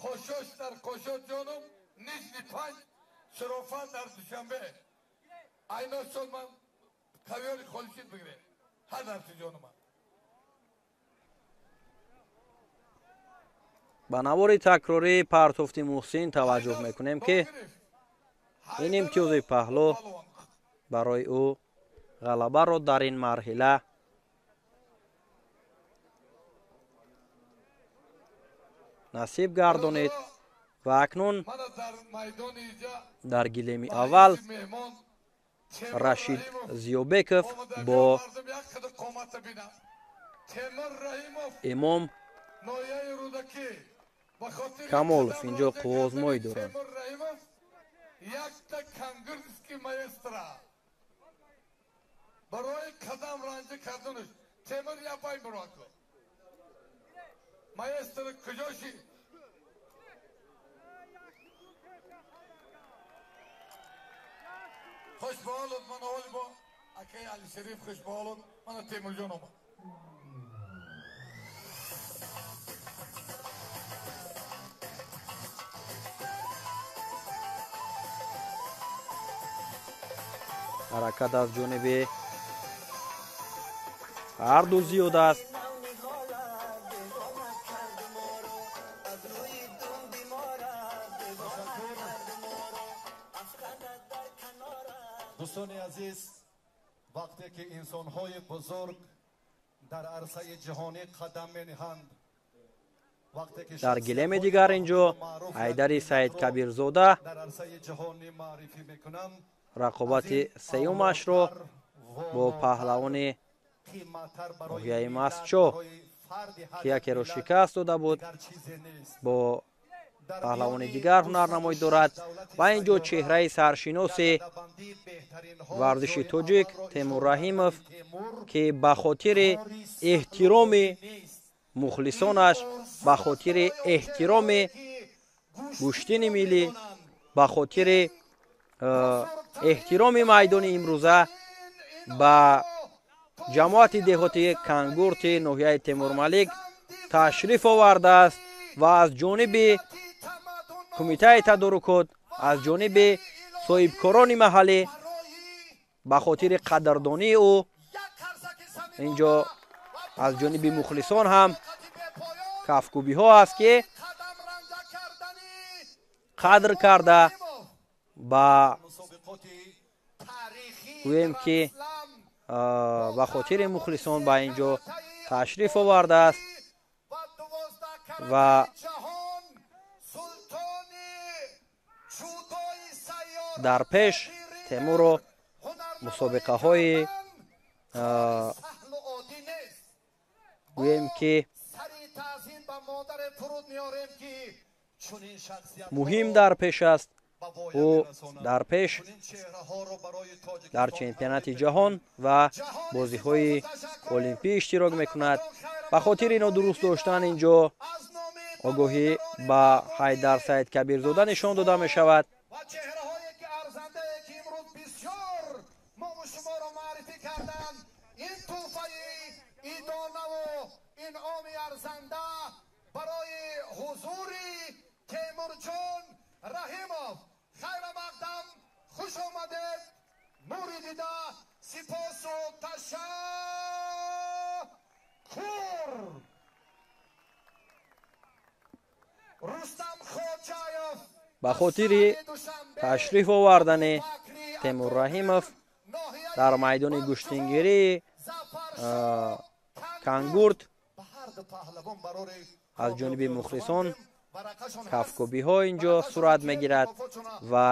Қошош дар Қошош ҷонум Нижни Панҷ Шарофат дар Душанбе. Айношон ман кавёри холишид бигирем. Ҳар дарси ҷонума. Ба навори такрории партофти Муҳсин таваҷҷӯҳ мекунем, ки ин имтиёзи паҳлӯ барои ӯ ғалабаро дар ин марҳила насиб гардонид ва акнун дар гилеми аввал Рашид Зиёбеков бо Имом Камолов инҷо қуввозмоӣ доранд. Якта кангирский маэстро барои қадам ранҷа карданаш Темур япай муроко маэстро куҷоши? Хуш ба ҳолот, ман ҳоли бо акаи Алишариф, хуш ба ҳолот, мана Темурҷон омад. Ҳаракат аз ҷониби Ҳарду зиёд аст. Дӯстони азиз, вақте ки инсонҳои бузург дар арсаи ҷаҳонӣ қадам мениҳанд, дар гилеми дигар инҷо Ҳайдари Саидкабирзода рақобати сеюмашро бо паҳлавони ноҳияи Мастчо, ки якеро шикаст дода буд, бо паҳлавони дигар ҳунарнамоӣ дорад. Ва инҷо чеҳраи саршиноси варзиши тоҷик Темур Раҳимов, ки ба хотири эҳтироми мухлисонаш, ба хотири эҳтироми гӯштини миллӣ, ба хотири эҳтироми майдони имрӯза ба ҷамоати деҳоти Кангурти ноҳияи Темурмалик ташриф овардааст ва аз ҷониби кумитаи тадорукот, аз ҷониби соҳибкорони маҳаллӣ ба хотири қадрдонии ӯ инҷо аз ҷониби мухлисон ҳам кафкӯбиҳо аст, ки қадр карда ба гӯем ки ба хотири мухлисон ба инҷо ташриф овардааст ва дар пеш Темурро мусобиқаҳои гӯем ки муҳим дар пеш аст. Ӯ дар пеш дар чемпионати ҷаҳон ва бозиҳои олимпӣ иштирок мекунад. Ба хотири нодуруст доштан инҷо огоҳӣ ба Ҳайдар Саидкабирзода нишон дода мешавад. Ба хотири ташриф овардани Темур Раҳимов дар майдони гӯштингирии Кангурт аз ҷониби мухлисон кафкӯбиҳо инҷо сурат мегирад ва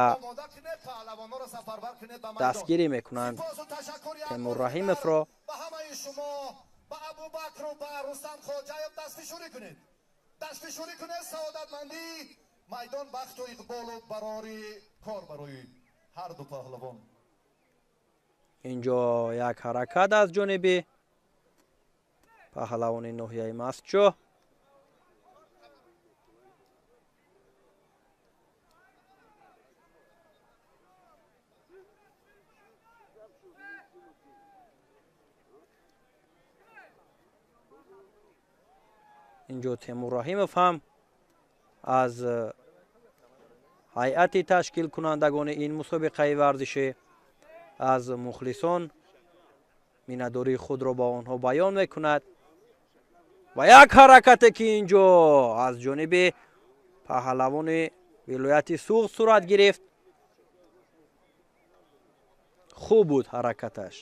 дастгирӣ мекунанд Темур Раҳимовро. Майдон бахту иқболу барори кор барои ҳарду паҳлавон. Инҷо як ҳаракат аз ҷониби паҳлавони ноҳияи Мастчо. Инҷо Темур Раҳимов ҳам аз ҳайати ташкилкунандагони ин мусобиқаи варзишӣ аз мухлисон миннатдории худро ба онҳо баён мекунад ва як ҳаракате ки инҷо аз ҷониби паҳлавони вилояти Суғд сурат гирифт, хуб буд ҳаракаташ.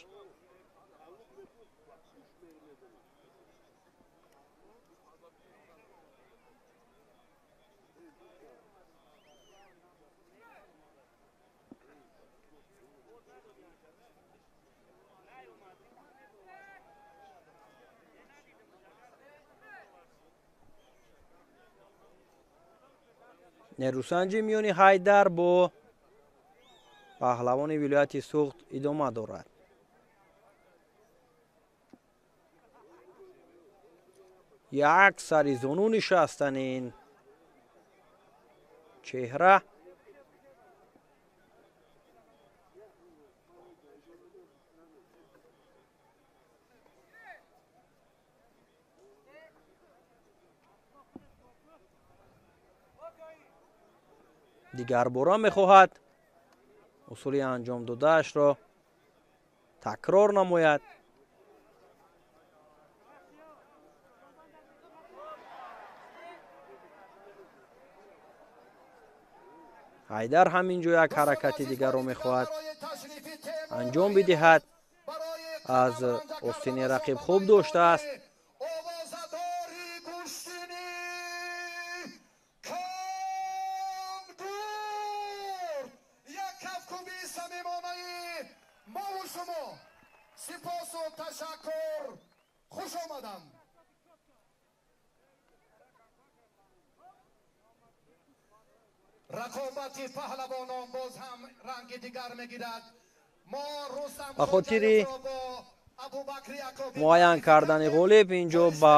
Нерӯсанҷи миёни Ҳайдар бо паҳлавони вилояти Суғд идома дорад. Як сари зону нишастани ин чеҳра дигарбора мехоҳад усули анҷом додаашро такрор намояд. Ҳайдар ҳам инҷо як ҳаракати дигарро мехоҳад анҷом бидиҳад. Аз остини рақиб хуб доштааст. Ба хотири муайян кардани ғолиб инҷо ба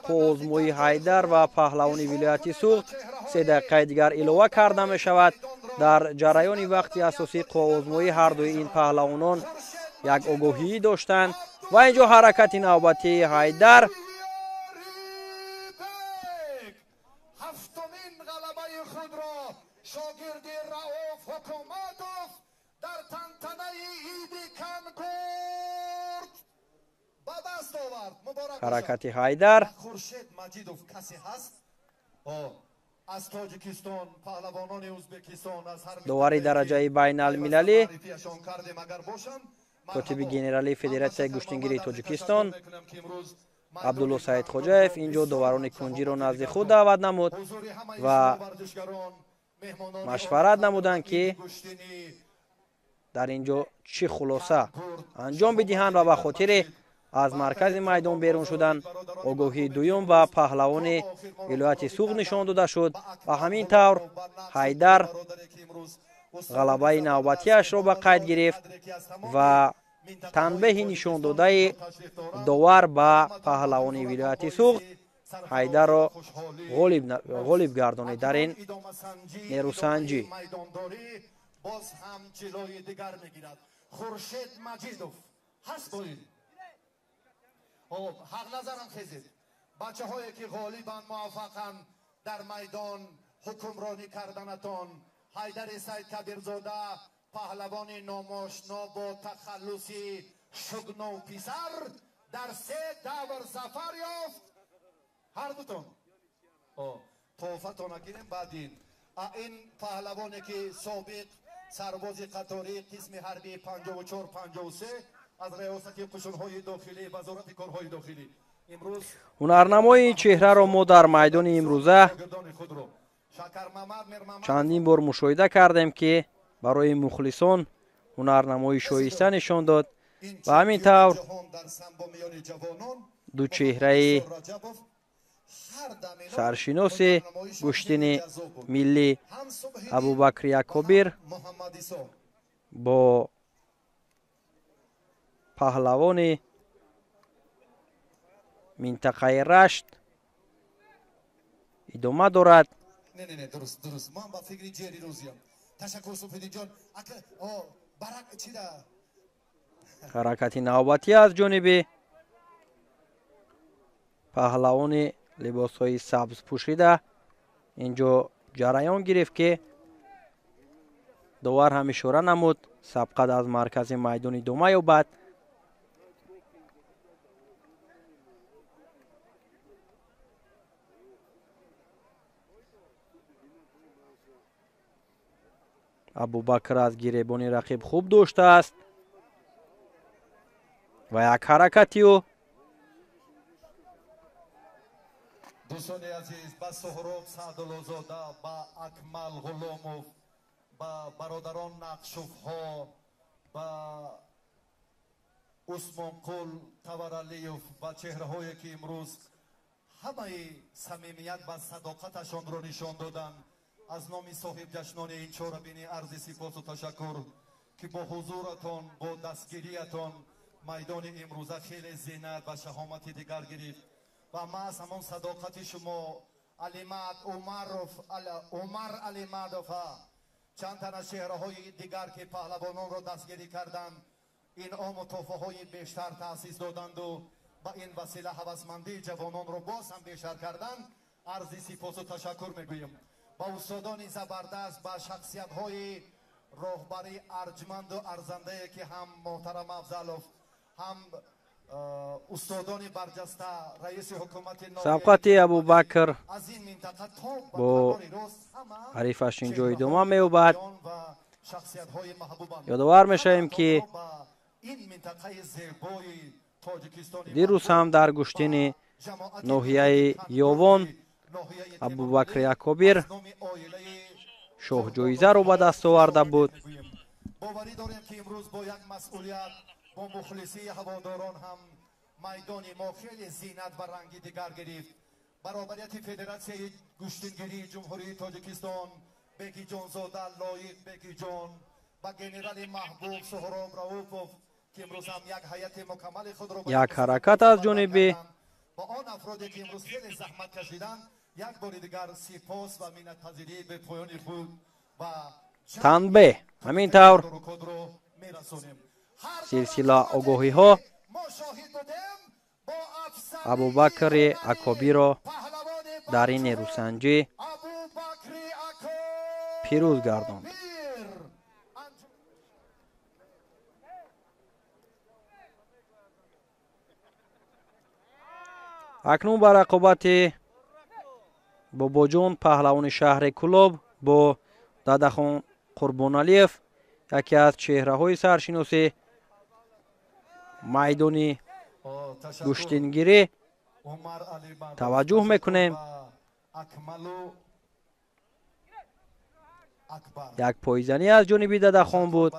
қоозмои Ҳайдар ва паҳлавони вилояти Суғд 3 дақиқаи дигар илова карда мешавад. Дар ҷараёни вақти асосии қоозмоӣ ҳардуи ин паҳлавонон як огоҳӣ доштанд ва инҷо ҳаракати навбатии Ҳайдар. Ҳаракати Ҳайдар. Довари дараҷаи байналмилалӣ, котиби генералии Федератсияи гӯштингирии Тоҷикистон Абдулло Саидхоҷаев инҷо доварони кунҷиро назди худ даъват намуд ва машварат намуданд, ки дар инҷо чӣ хулоса анҷом бидиҳанд ва ба хотири аз маркази майдон берун шудан огоҳии дуюм ба паҳлавони вилояти Суғд нишон дода шуд. Ва ҳамин тавр Ҳайдар ғалабаи навбатиашро ба қайд гирифт ва танбеҳи нишондодаи довар ба паҳлавони вилояти Суғд Ҳайдарро ғолиб гардонид дар ин нерӯсанҷӣ. Ҳақ назарам хезед. Бачаҳое ки ғолибан муваффақанд дар майдон ҳукмронӣ карданатон. Ҳайдари Сайдкабирзода, паҳлавони номошно бо тахаллуси Шугнов писар, дар 3 давр зафар ёфт. Ҳардутон тӯҳфатона гирем баъдин. Ин паҳлавоне ки собиқ сарбози қаторӣ қисми ҳарбии 54-53 аз риёсати қушунҳои дохилӣ, вазорати корҳои дохилӣ имрӯз ҳунарнамои ин чеҳраро мо дар майдони имрӯза чандин бор мушоҳида кардем, ки барои мухлисон ҳунарнамои шоиста нишон дод. Ва ҳамин тавр ду чеҳраи саршиноси гӯштини миллӣ Абубакри Акобир бо паҳлавони минтақаи Рашт идома дорад. Ҳаракати навбатӣ аз ҷониби паҳлавони либосҳои сабз пӯшида инҷо ҷараён гирифт, ки довар ҳам ишора намуд сабқат аз маркази майдон идома ёбад. Абубакр аз гиребони рақиб хуб доштааст ва як ҳаракати ӯ. Дӯстони азиз, ба Суҳроб Саъдуллозода, ба Акмал Ғуломов, ба бародарон Нақшуфҳо, ба Усмонқул Таваралиев ва чеҳраҳое ки имрӯз ҳамаи самимият ва садоқаташонро нишон доданд, аз номи соҳибҷашнони ин чорабинӣ арзи сипосу ташаккур, ки бо ҳузуратон, бо дастгириятон майдони имрӯза хеле зинат ва шаҳомати дигар гирифт. Ва маҳз ҳамон садоқати шумо Алимад Умаров, Умар Алимадов, чанд тан аз чеҳраҳои дигар ки паҳлавононро дастгирӣ карданд, инъому тӯҳфаҳои бештар таъсис доданду ба ин васила ҳавасмандии ҷавононро боз ҳам бештар карданд, арзи сипосу ташаккур мегӯем. Ба устодони забардаст, ба шахсиятҳои роҳбари арҷманду арзандае ки ҳам муҳтарам Афзалов, ҳам Сабқати Абубакр бо ҳарифаш инҷо идома меёбад. Ёдовар мешавем, ки дирӯз ҳам дар гӯштини ноҳияи Ёвон Абубакри Акобир шоҳҷоизаро ба даст оварда буд. Боварӣ дорем, ки имрӯз бо як масъулият, бо мухлисии ҳаводорон ҳам майдони мо хеле зинат ва ранги дигар гирифт. Баробарияти Федератсияи гӯштингирии Ҷумҳурии Тоҷикистон Бекиҷонзода Лоиқ Бекиҷон ва генерали маҳбуб Суҳроб Раупов, ки имрӯз ҳам як ҳайати мукаммали худро Як ҳаракат аз ҷониби ба он афроде, ки имрӯз хеле заҳмат кашиданд, як бори дигар сипос ва миннатпазирии бепоёни худ ва танбеҳ. Ҳамин тавр силсила огоҳиҳо Абубакри Акобиро дар ин нерӯсанҷӣ пирӯз гардонд. Акнун ба рақобати Бобоҷон, паҳлавони шаҳри Кӯлоб, бо Дадахон Қурбоналиев, яке аз чеҳраҳои саршиноси майдони гӯштингирӣ, таваҷҷӯҳ мекунем. Як пойзанӣ аз ҷониби Дадахон буд.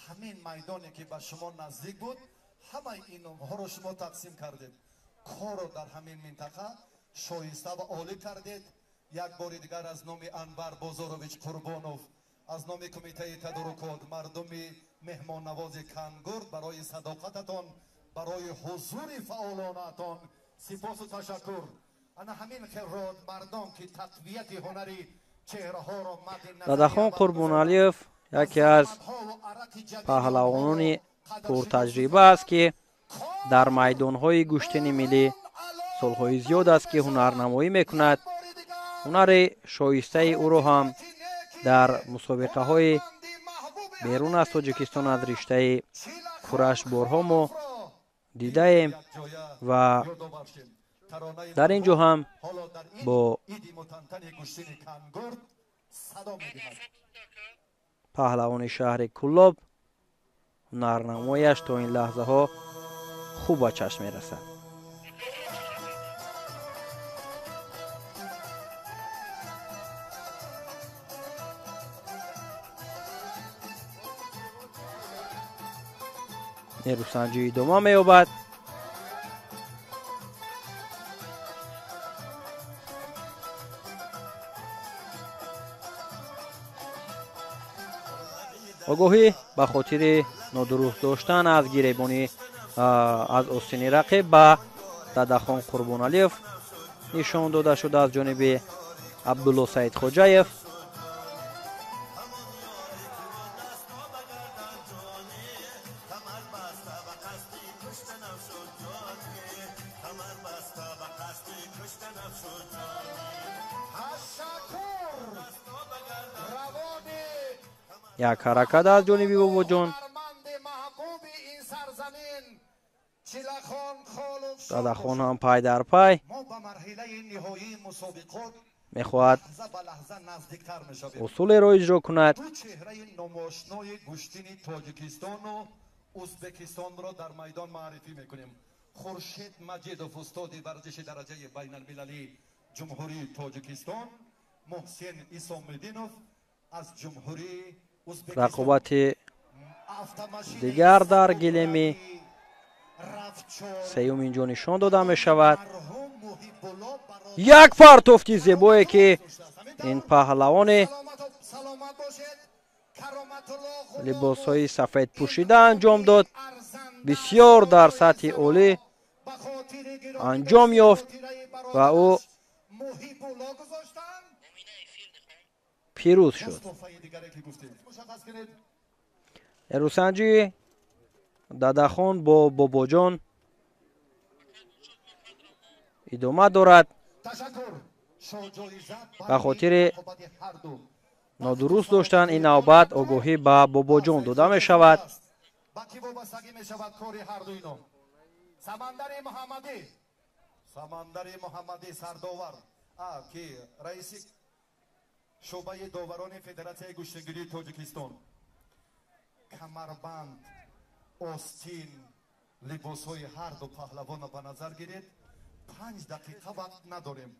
Ҳамин майдоне, ки ба шумо наздик буд, ҳамаи ин номҳоро шумо тақсим кардед, корро дар ҳамин минтақа шоиста ва олӣ кардед. Як бори дигар аз номи Анвар Бозорович Қурбонов, аз номи Кумитаи тадорукот, мардуми меҳмоннавози Кангурд, барои садоқататон, барои ҳузури фаъолонаатон сипосу ташаккур. Ана ҳамин хел мардон, ки тақвияти ҳунари чеҳраҳоро мадди Дадахон Қурбоналиев яке аз паҳлавонони пуртаҷриба аст, ки дар майдонҳои гӯштини миллӣ солҳои зиёд аст, ки ҳунарнамоӣ мекунад. Ҳунари шоистаи ӯро ҳам дар мусобиқаҳои берун аз Тоҷикистон аз риштаи кураш борҳо мо дидаем ва дар ин ҷо ҳам бо паҳлавони шаҳри Кӯлоб ҳунарнамояш то ин лаҳзаҳо хуб ба чашм мерасад. Нерӯсанҷӣ идома меёбад. Огоҳӣ ба хотири нодуруст доштан аз гиребони аз остини рақиб ба Дадахон Қурбоналиев нишон дода шуда аз ҷониби Абдулло Саидхоҷаев. Як ҳаракат аз ҷониби Бобоҷон. Дадахон ҳам пай дар пай мехоҳад усулеро иҷро кунад. Ӯзбекистонро дар майдон маърифӣ мекунем. Хуршед Маҷидов, устоди варзиши дараҷаи байналмилалии Ҷумҳурии Тоҷикистон, Муҳсин Исомиддинов аз Ҷумҳурии Ӯзбекистон. Рақобати дигар дар гилеми сеюм инҷо нишон дода мешавад. Як партофти зебое, ки ин паҳлавони либосҳои сафед пӯшида анҷом дод, бисёр дар сатҳи олӣ анҷом ёфт ва ӯ пирӯз шуд. Нерӯсанҷӣ Дадахон бо Бобоҷон идома дорад. Ба хотири нодуруст доштан ин навбат огоҳӣ ба Бобоҷон дода мешавад. Ба кӣ вобастагӣ мешавад кори ҳарду ино? Самандари Муҳаммадӣ, Самандари Муҳаммадӣ сардовар, ки раиси шӯъбаи доварони Федератсияи гӯштингирии Тоҷикистон. Камарбанд, остин, либосҳои ҳарду паҳлавонро ба назар гиред. 5 дақиқа вақт надорем,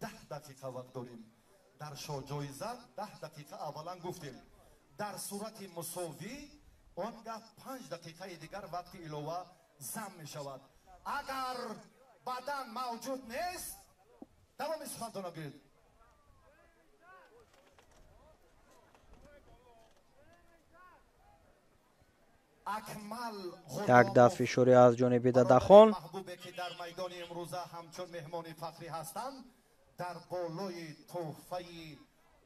10 дақиқа вақт дорем. Дар шоҳҷоиза 10 дақиқа аввалан гуфтем. Дар сурати мусовӣ он гаҳ 5 дақиқаи дигар вақти илова зам мешавад. Агар бадан мавҷуд нест, давоми сухантонро гиред. Як даст фишорӣ аз ҷониби Дадахон. Маҳбубе ки дар майдони имрӯза ҳамчун меҳмони фахрӣ ҳастанд, дар болои тӯҳфаи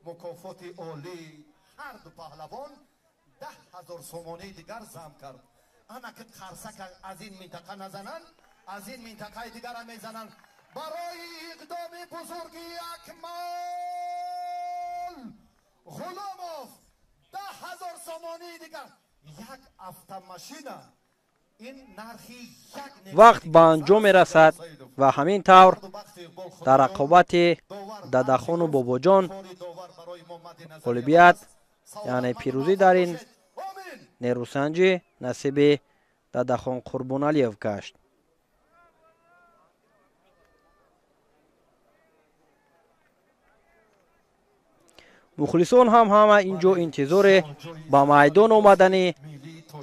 мукофоти олии ҳарду паҳлавон 10 000 сомонии дигар зам кард. Ана ки қарсак аз ин минтақа назананд, аз ин минтақаи дигара мезананд. Барои иқдоми бузурги Акмал Ғуломов 10 000 сомонии дигар. Як автомашина ин нархи як. Вақт ба анҷом мерасад ва ҳамин тавр дар рақобати Дадахону Бобоҷон ғолибият, яъне пирӯзӣ дар ин нерӯсанҷӣ насиби Дадахон Қурбоналиев гашт. Мухлисон ҳам ҳама ин ҷо интизоре ба майдон омадани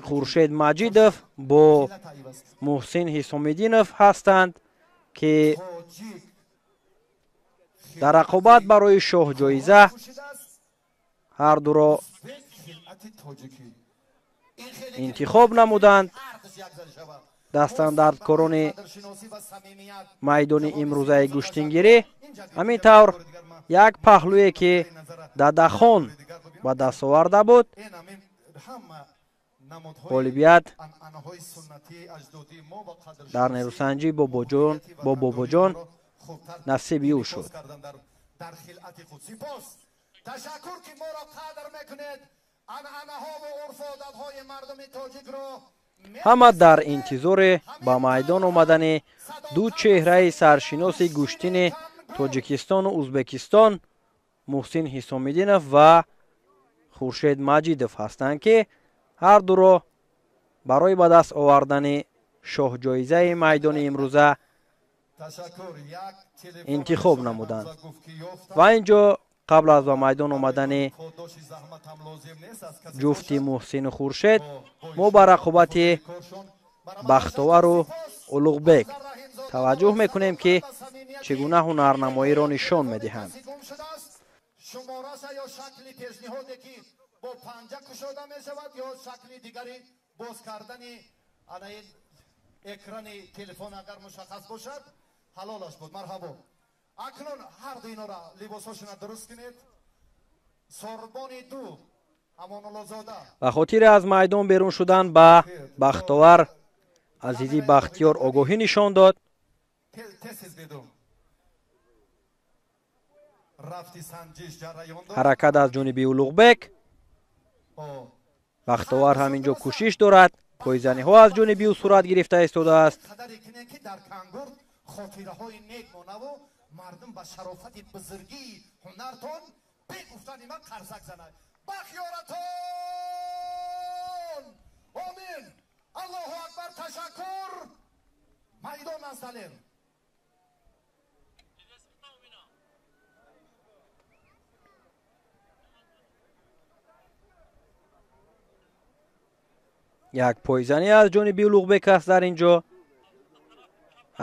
Хуршед Маҷидов бо Муҳсин Ҳисомиддинов ҳастанд, ки дар рақобат барои шоҳҷоиза ҳардуро интихоб намуданд. Дастандардкорони майдони имрӯзаи гӯштингирӣ ҳамин тавр як паҳлӯе ки Дадахон ба даст оварда буд, ғолибият дар нерӯсанҷӣ бо Бобоҷон насиби ӯ шуд. Ташаккур ки моро қадр мекунед. Анъанаҳову урфу одатҳои мардуми тоҷикро ҳама дар интизори ба майдон омадани ду чеҳраи саршиноси гӯштини Тоҷикистону Ӯзбекистон Муҳсин Ҳисомиддинов ва Хуршед Маҷидов ҳастанд, ки ҳардуро барои ба даст овардани шоҳҷоизаи майдони имрӯза интихоб намуданд. Ва ин ҷо қабл аз ба майдон омадани ҷуфти Муҳсину Хуршед мо ба рақобати Бахтовару Улуғбек таваҷҷӯҳ мекунем, ки чӣ гуна ҳунарнамоиро нишон медиҳанд. Шумораша ё шакли пешниҳоде ки бо панҷа кушода мешавад ё шакли дигари боз кардани ана ин экрани телефон агар мушаххас бошад, ҳалолаш буд. Марҳабо. Акнун ҳарду инора либосҳошона дуруст кунед. Сорбони ду Амонуллозода. Ба хотири аз майдон берун шудан ба Бахтовар Азизи Бахтиёр огоҳӣ нишон дод. Ҳаракат аз ҷониби Улуғбек. Бахтовар ҳамин ҷо кӯшиш дорад. Пойзаниҳо аз ҷониби ӯ сурат гирифта истодааст. Хотираҳои нек монаву мардум ба шарофати бузургии ҳунартон бегуфтани ман қарсак занад. Бахёратон! Омин! Аллоҳу акбар! Ташаккур! Майдон аз Далер. Як пойзанӣ аз ҷониби Улуғбек аст дар ин ҷо.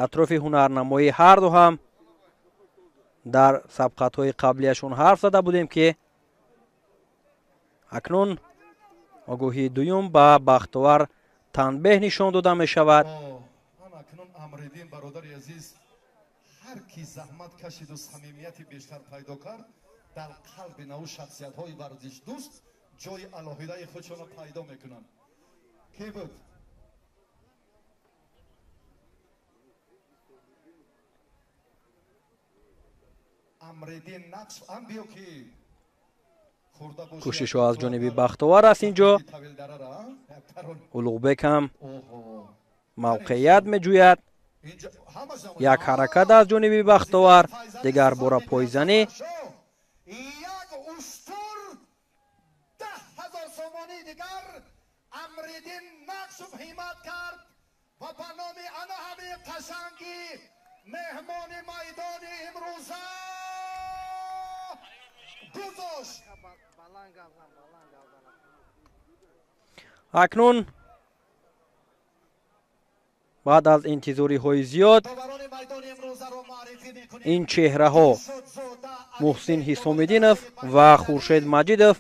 Атрофи ҳунарнамоии ҳарду ҳам дар сабқатҳои қаблияшон ҳарф зада будем, ки акнун огоҳии дуюм ба Бахтовар танбеҳ нишон дода мешавад. Акнун Амриддин бародари азиз, ҳар ки заҳмат кашиду самимияти бештар пайдо кард, дар қалби наву шахсиятҳои варзишдӯст ҷои алоҳидаи худшонро пайдо мекунанд. Кӣ буд? Амриддин нақш ам биё ки Кӯшишҳо аз ҷониби Бахтовар аст инҷо. Улуғбек ҳам мавқеият меҷӯяд. Як ҳаракат аз ҷониби Бахтовар, дигар бора пойзанӣ. Як уштур 10 000 сомонӣ дигар Амриддин Нақшов ҳимат кард ва ба номи ана ҳамин қашанги меҳмони майдони имрӯза гузошт. Акнун баъд аз интизориҳои зиёд Доварони майдони имрӯзаро муаррифӣ мекунем. ин чеҳраҳо Муҳсин Ҳисомиддинов ва Хуршед Маҷидов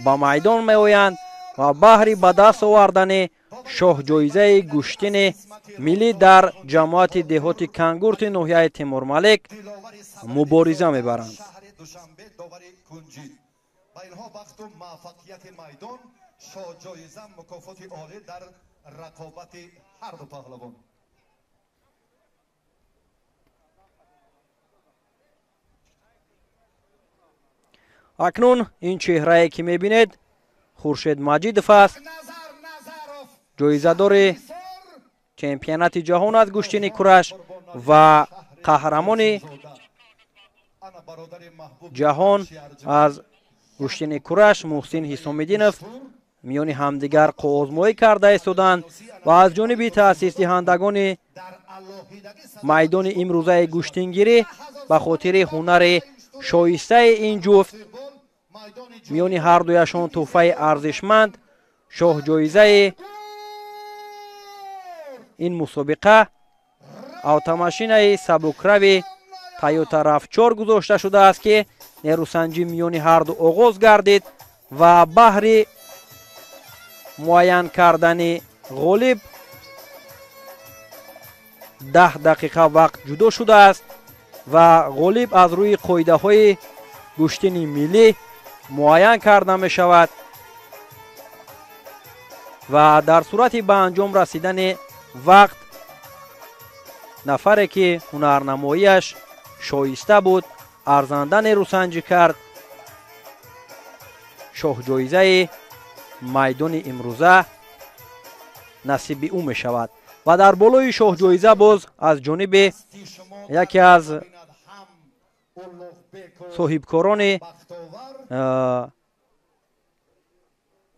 ба майдон меоянд ва баҳри ба даст овардани шоҳҷоизаи гӯштини миллӣ дар ҷамоати деҳоти Кангурти ноҳияи Темурмалик Диловари мубориза мебаранд. Шаҳри Душанбе, довари кунҷӣ. Ба инҳо бахту муваффақияти майдон, шоҳҷоиза, мукофоти олӣ дар рақобати ҳарду паҳлавон. Акнун ин чеҳрае ки мебинед, Хуршед Маҷидов аст, Назар Назаров, ҷоизадори чемпионати ҷаҳон аз гӯштини кураш ва қаҳрамони Ана бародари маҳбуб ҷаҳон аз гӯштини кураш Муҳсин Ҳисомиддинов миёни ҳамдигар қувваозмоӣ карда истоданд ва аз ҷониби таъсисдиҳандагони дар алоҳидагӣ майдони имрӯзаи гӯштингирӣ ба хотири ҳунари шоистаи ин ҷуфт майдони миёни ҳардуяшон тӯҳфаи арзишманд, шоҳҷоизаи ин мусобиқа, автомашинаи сабукрави Тойота RAV4 гузошта шудааст, ки нерӯсанҷӣ миёни ҳарду оғоз гардид ва баҳри муайян кардани ғолиб 10 дақиқа вақт ҷудо шудааст ва ғолиб аз рӯи қоидаҳои гӯштини миллӣ муайян карда мешавад ва дар сурати ба анҷом расидани вақт нафаре ки ҳунарнамоияш шоиста буд, арзанда нерӯсанҷӣ кард, шоҳҷоизаи майдони имрӯза насиби ӯ мешавад ва дар болои шоҳҷоиза боз аз ҷониби яке аз соҳибкорони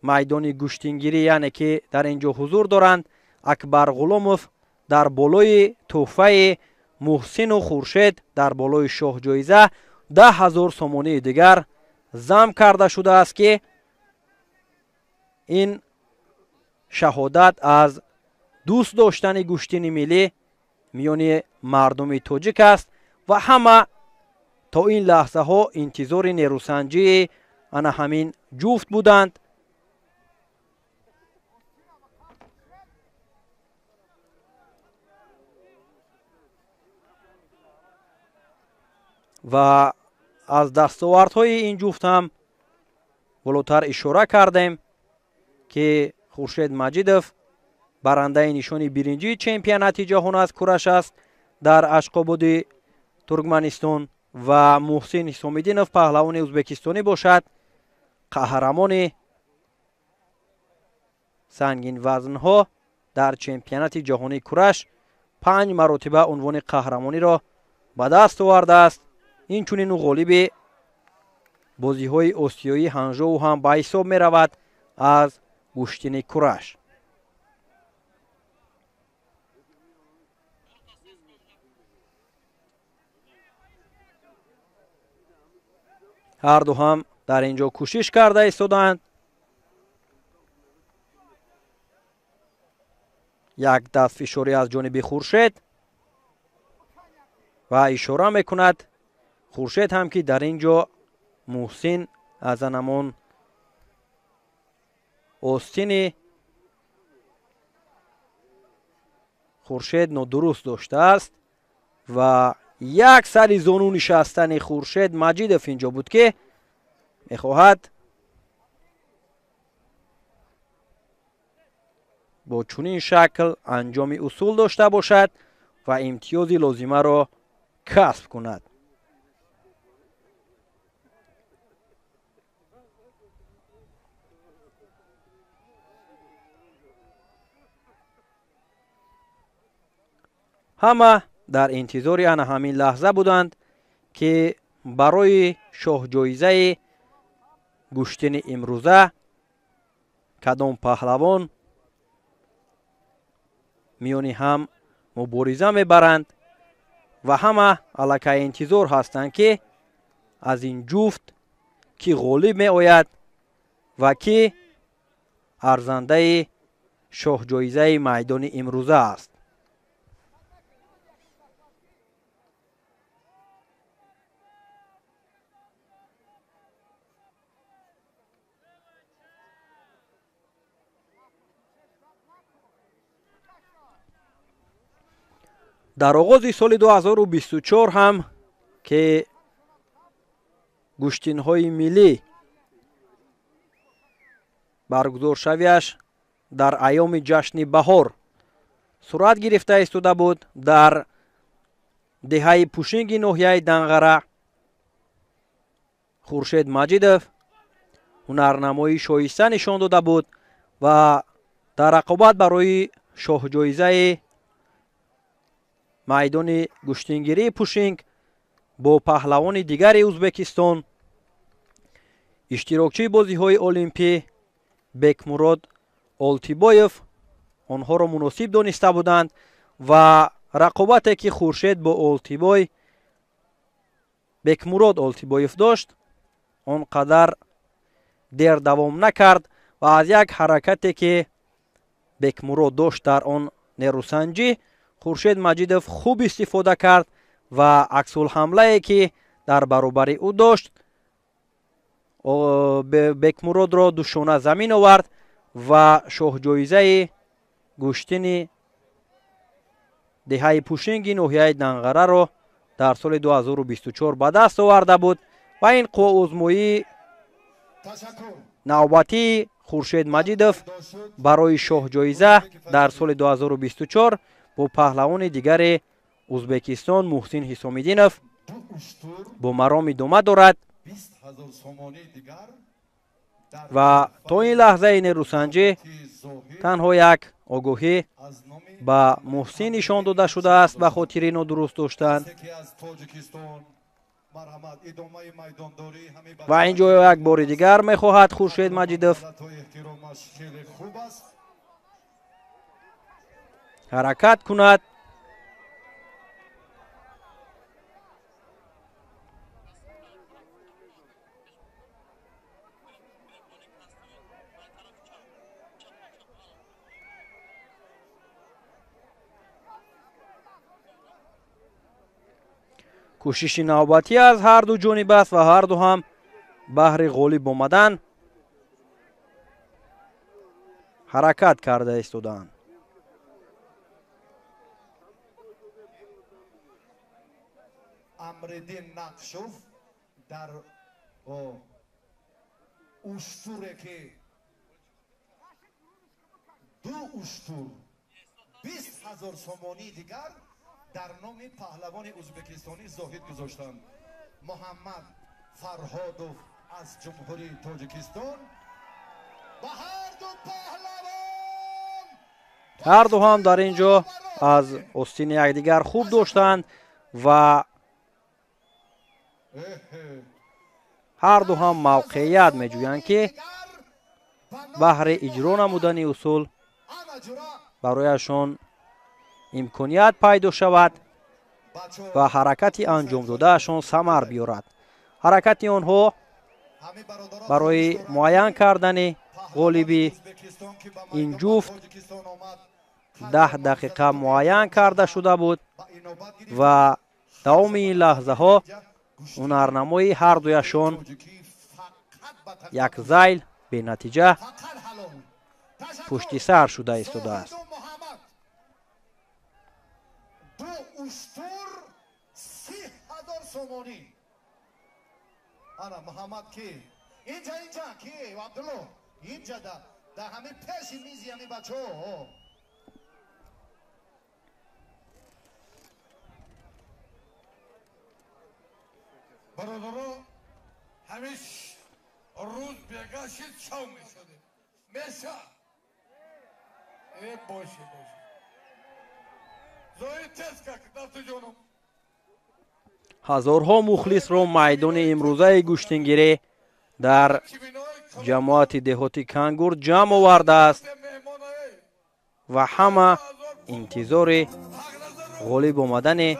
майдони гӯштингирӣ, яъне ки дар ин ҷо ҳузур доранд, Акбар Ғуломов, дар болои тӯҳфаи Муҳсину Хуршед, дар болои шоҳҷоиза 10 000 сомонии дигар зам карда шудааст, ки ин шаҳодат аз дӯст доштани гӯштини миллӣ миёни мардуми тоҷик аст. Ва ҳама то ин лаҳзаҳо интизори нерӯсанҷии ана ҳамин ҷуфт буданд. Ва аз дастовардҳои ин ҷуфт ҳам болотар ишора кардем, ки Хуршед Маҷидов барандаи нишони биринҷии чемпионати ҷаҳон аз кураш аст дар Ашқободи Туркманистон ва Муҳсин Ҳисомиддинов, паҳлавони ӯзбекистонӣ бошад, қаҳрамони сангинвазнҳо дар чемпионати ҷаҳонии кураш, панҷ маротиба унвони қаҳрамониро ба даст овардааст. Инчунин ӯ ғолиби бозиҳои осиёии Ҳанжоу ҳам ба ҳисоб меравад аз гӯштини кураш. Ҳарду ҳам дар ин ҷо кӯшиш карда истодаанд. Як даст фишорӣ аз ҷониби Хуршед ва ишора мекунад Хуршед ҳам, ки дар ин ҷо Муҳсин аз анамон остини Хуршед нодуруст доштааст ва як сари зону нишастани Хуршед Маҷидов инҷо буд, ки мехоҳад бо чунин шакл анҷоми усул дошта бошад ва имтиёзи лозимаро касб кунад. Ҳама дар интизори ана ҳамин лаҳза буданд, ки барои шоҳҷоизаи гӯштини имрӯза кадом паҳлавон миёни ҳам мубориза мебаранд ва ҳама аллакай интизор ҳастанд, ки аз ин ҷуфт кӣ ғолиб меояд ва кӣ арзандаи шоҳҷоизаи майдони имрӯза аст. Дар оғози соли 2024 ҳам, ки гӯштинҳои миллӣ баргузоршавиаш дар айёми ҷашни баҳор сурат гирифта истода буд, дар деҳаи Пушинги ноҳияи Данғара Хуршед Маҷидов ҳунарнамоии шоиста нишон дода буд ва дар рақобат барои шоҳҷоизаи майдони гӯштингирии Пушинг бо паҳлавони дигари Ӯзбекистон, иштирокчии бозиҳои олимпӣ Бекмурод Олтибоев онҳоро муносиб дониста буданд ва рақобате ки Хуршед бо Олтибой Бекмурод Олтибоев дошт, он қадар дер давом накард ва аз як ҳаракате ки Бекмурод дошт дар он нерӯсанҷӣ, Хуршед Маҷидов хуб истифода кард ва аксулҳамлае ки дар баробари ӯ дошт Бекмуродро душона замин овард ва шоҳҷоизаи гӯштини деҳаи Пушинги ноҳияи Данғараро дар соли 2024 ба даст оварда буд ва ин қувваозмоии навбатии Хуршед Маҷидов барои шоҳҷоиза дар соли 2024 бо паҳлавони дигари Ӯзбекистон Муҳсин Ҳисомиддинов бо маром идома дорад ва то ин лаҳзаи нерӯсанҷӣ танҳо як огоҳӣ ба Муҳсин нишон дода шудааст ба хотири нодуруст доштан. Ва ин ҷо як бори дигар мехоҳад Хуршед Маҷидов ҳаракат кунад. Кӯшиши навбатӣ аз ҳарду ҷониб аст ва ҳарду ҳам баҳри ғолиб омадан ҳаракат карда истодаанд. Амриддин Нақшов дар уштуре ки ду уштур 20 000 сомонӣ дигар дар номи паҳлавони ӯзбекистонӣ Зоҳид гузоштанд. Муҳаммад Фарҳодов аз Ҷумҳурии Тоҷикистон ба ҳарду паҳлавон. Ҳарду ҳам дар ин ҷо аз остини якдигар хуб доштанд ва ҳарду ҳам мавқеият меҷӯянд, ки баҳри иҷро намудани усул барояшон имконият пайдо шавад ва ҳаракати анҷомдодаашон самар биёрад. Ҳаракати онҳо барои муайян кардани ғолиби ин ҷуфт 10 дақиқа муайян карда шуда буд ва давоми ин лаҳзаҳо ҳунарнамои ҳардуяшон як зайл бенатиҷа пушти сар шуда истодааст. Уштур 30 000 сомонӣ. Ана Муҳаммад ки инҷа, инҷа ки Абдулло инҷа да ҳамин пеши мизи ҳамин бачаҳо. Бародаро, ҳамин рӯз бега шид шав мешудем. Меша? Э, боше, боше. Ҳазорҳо мухлисро майдони имрӯзаи гӯштингирӣ дар ҷамоати деҳоти Кангурт ҷамъ овардааст ва ҳама интизори ғолиб омадани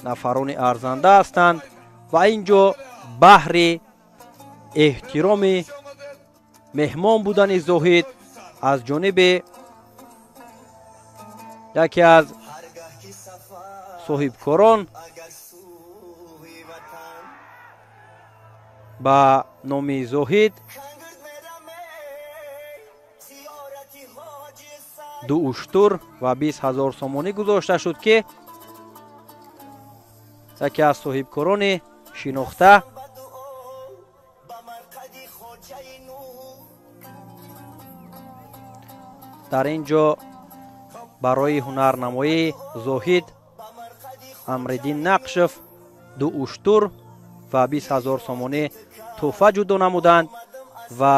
нафарони арзанда ҳастанд ва ин ҷо баҳри эҳтироми меҳмон будани Зоҳид аз ҷониби яке аз соҳибкорон ба номи Зоҳид 2 уштур ва 20 000 сомонӣ гузошта шуд, ки яке аз соҳибкорони шинохта дар ин ҷо барои ҳунарнамоии Зоҳид Амриддин Нақшев 2 уштур ва 20 000 сомонӣ тӯҳфа ҷудо намуданд ва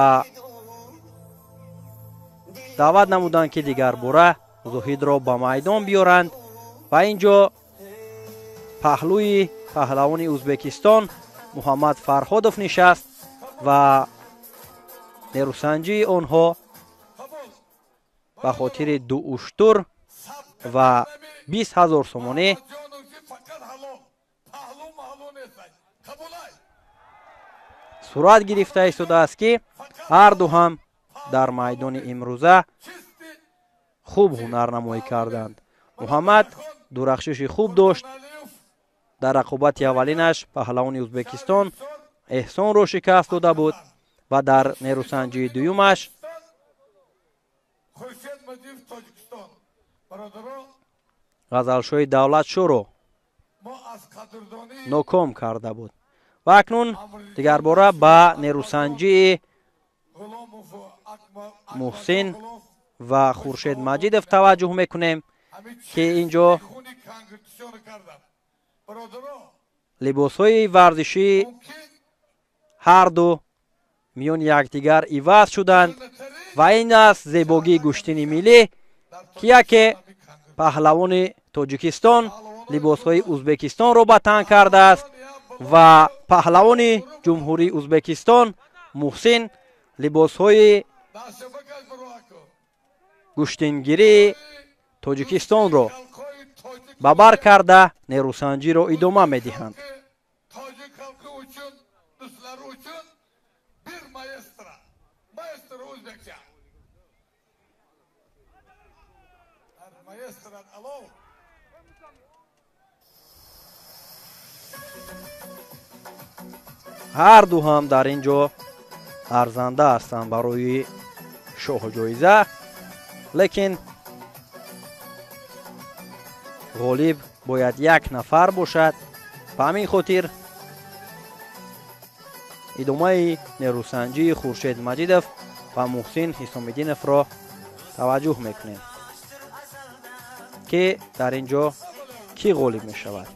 даъват намуданд, ки дигарбора Зоҳидро ба майдон биёранд. Ва ин ҷо паҳлӯи паҳлавони Ӯзбекистон Муҳаммад Фарҳодов нишаст ва нерӯсанҷии онҳо ба хотири 2 уштур ва 20 000 сомонӣ сурат гирифта истодааст, ки ҳарду ҳам дар майдони имрӯза хуб ҳунарнамоӣ карданд. Муҳаммад дурахшиши хуб дошт. Дар рақобати аввалинаш паҳлавони Ӯзбекистон Эҳсонро шикаст дода буд ва дар нерӯсанҷии дуюмаш Ғазалшоҳи Давлатшоҳро ноком карда буд. Ва акнун дигарбора ба нерӯсанҷии Муҳсин ва Хуршед Маҷидов таваҷҷӯҳ мекунем, ки ин ҷо либосҳои варзишии ҳарду миёни якдигар иваз шуданд ва ин аст зебогии гӯштини миллӣ, ки яке паҳлавони Тоҷикистон либосҳои Ӯзбекистонро ба тан кардааст ва паҳлавони Ҷумҳурии Ӯзбекистон Муҳсин либосҳои гӯштингирии Тоҷикистонро ба бар карда нерӯсанҷиро идома медиҳанд. Ҳарду ҳам дар ин ҷо арзанда ҳастанд барои шоҳҷоиза, лекин ғолиб бояд як нафар бошад. Ба ҳамин хотир идомаи нерӯсанҷии Хуршед Маҷидов ва Муҳсин Ҳисомиддиновро таваҷҷӯҳ мекунем, ки дар ин ҷо кӣ ғолиб мешавад.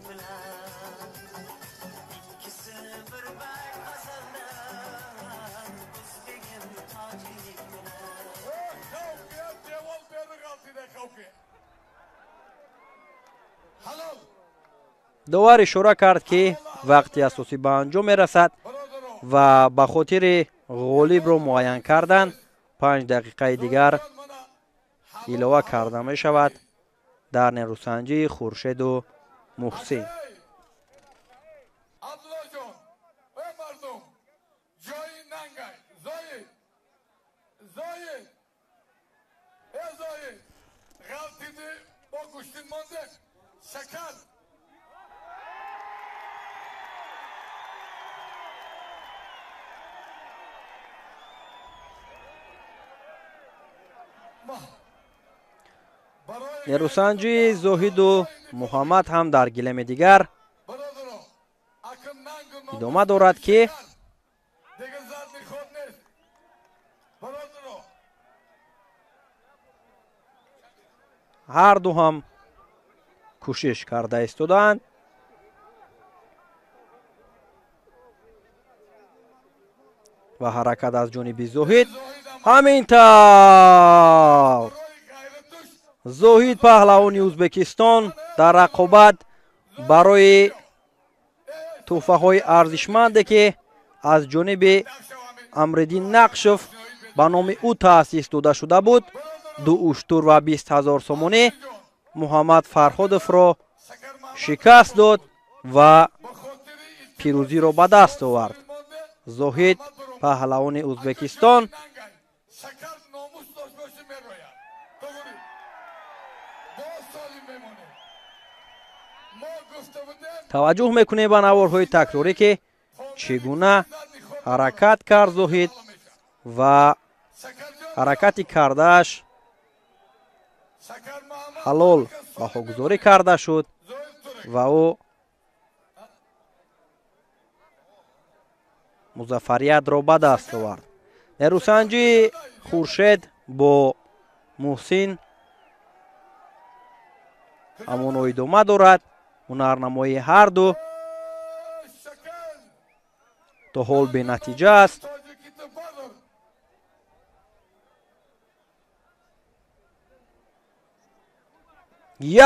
Довар ишора кард, ки вақти асосӣ ба анҷом мерасад ва ба хотири ғолибро муайян кардан 5 дақиқаи дигар илова карда мешавад дар нерӯсанҷии Хуршеду Муҳсин. Нерӯсанҷии Зоҳиду Муҳаммад ҳам дар гилеми дигар идома дорад, ки ҳарду ҳам кӯшиш карда истодаанд. Ва ҳаракат аз ҷониби Зоҳид ҳамин тавр Зоҳид паҳлавони Ӯзбекистон дар рақобат барои тӯҳфаҳои арзишманде, ки аз ҷониби Амриддин Нақшов ба номи ӯ таъсис дода шуда буд, 2 уштур ва 20 000 сомонӣ, Муҳаммад Фарҳодовро шикаст дод ва пирӯзиро ба даст овард. Зоҳид паҳлавони Ӯзбекистон таваҷҷӯҳ мекунем ба наворҳои такрорӣ, ки чӣ гуна ҳаракат кард Зоҳид ва ҳаракати кардааш ҳалол баҳогузорӣ карда шуд ва ӯ музаффариятро ба даст овард. Нерӯсанҷии Хуршед бо Муҳсин ҳамоно идома дорад. Ҳунарнамоии ҳар ду то ҳол бенатиҷа аст.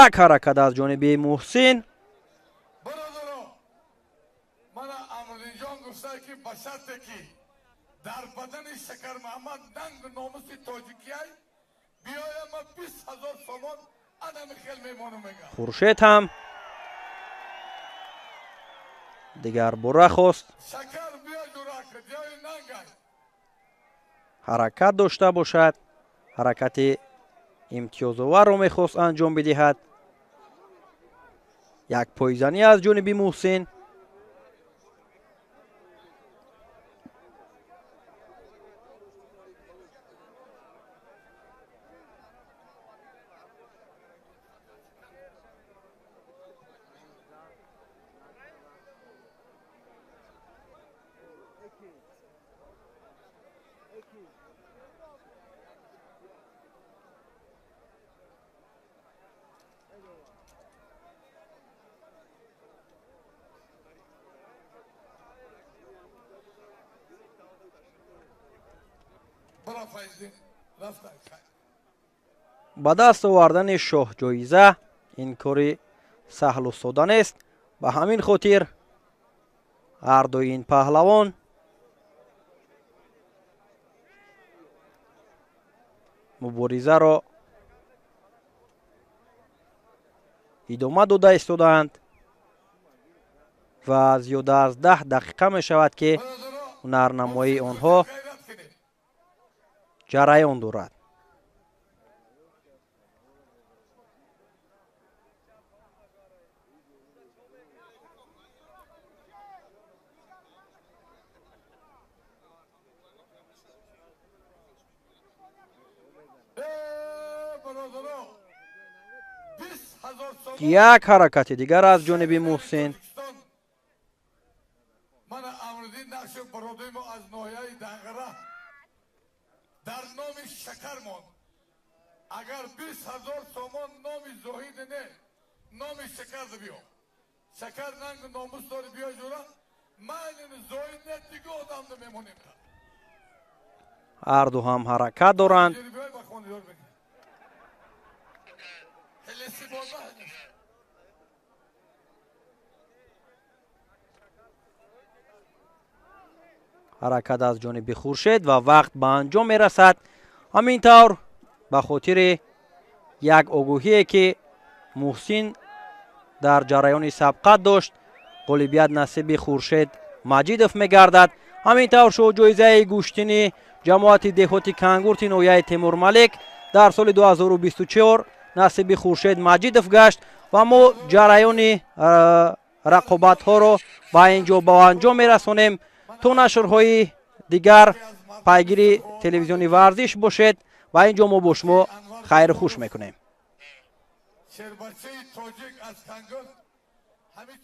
Як ҳаракат аз ҷониби Муҳсин. Дар бадани Шакармаҳмад нангу номуси тоҷикиай биёям ма 20 000 сомон анами хел мемонум мегам. Хуршед ҳам дигар бора хост ҳаракат дошта бошад, ҳаракати имтиёзоварро мехост анҷом бидиҳад. Як пойзанӣ аз ҷониби Муҳсин. Ба даст овардани шоҳҷоиза ин кори саҳлу сода нест. Ба ҳамин хотир ҳардуи ин паҳлавон муборизаро идома дода истодаанд ва зиёда аз 10 дақиқа мешавад, ки ҳунарнамоии онҳо ҷараён дорад. Як ҳаракати дигар аз ҷониби Муҳсин. Мана Амриддин Нақшов бародари мо аз ноҳияи Данғара дар номи Шакар монд. Агар 20 000 сомон номи Зоҳид не, номи Шакар биё. Шакар нангу номус дори биё ҷура, ман ин Зоҳид не, дига одамда мемонем. Ҳарду ҳам ҳаракат доранд. Ҳаракат аз ҷониби Хуршед ва вақт ба анҷом мерасад. Ҳамин тавр ба хотири як огоҳие, ки Муҳсин дар ҷараёни сабқат дошт, ғолибият насиби Хуршед Маҷидов мегардад. Ҳамин тавр шоҳҷоизаи гӯштини ҷамоати деҳоти Кангурти ноҳияи Темурмалик дар соли 2024 насиби Хуршед Маҷидов гашт ва мо ҷараёни рақобатҳоро ба ин ҷо ба анҷом мерасонем. То нашрҳои дигар пайгири телевизиони варзиш бошед ва ин ҷо мо бо шумо хайру хуш мекунем. Шербачаи тоҷик аз Кангурт ҳамин.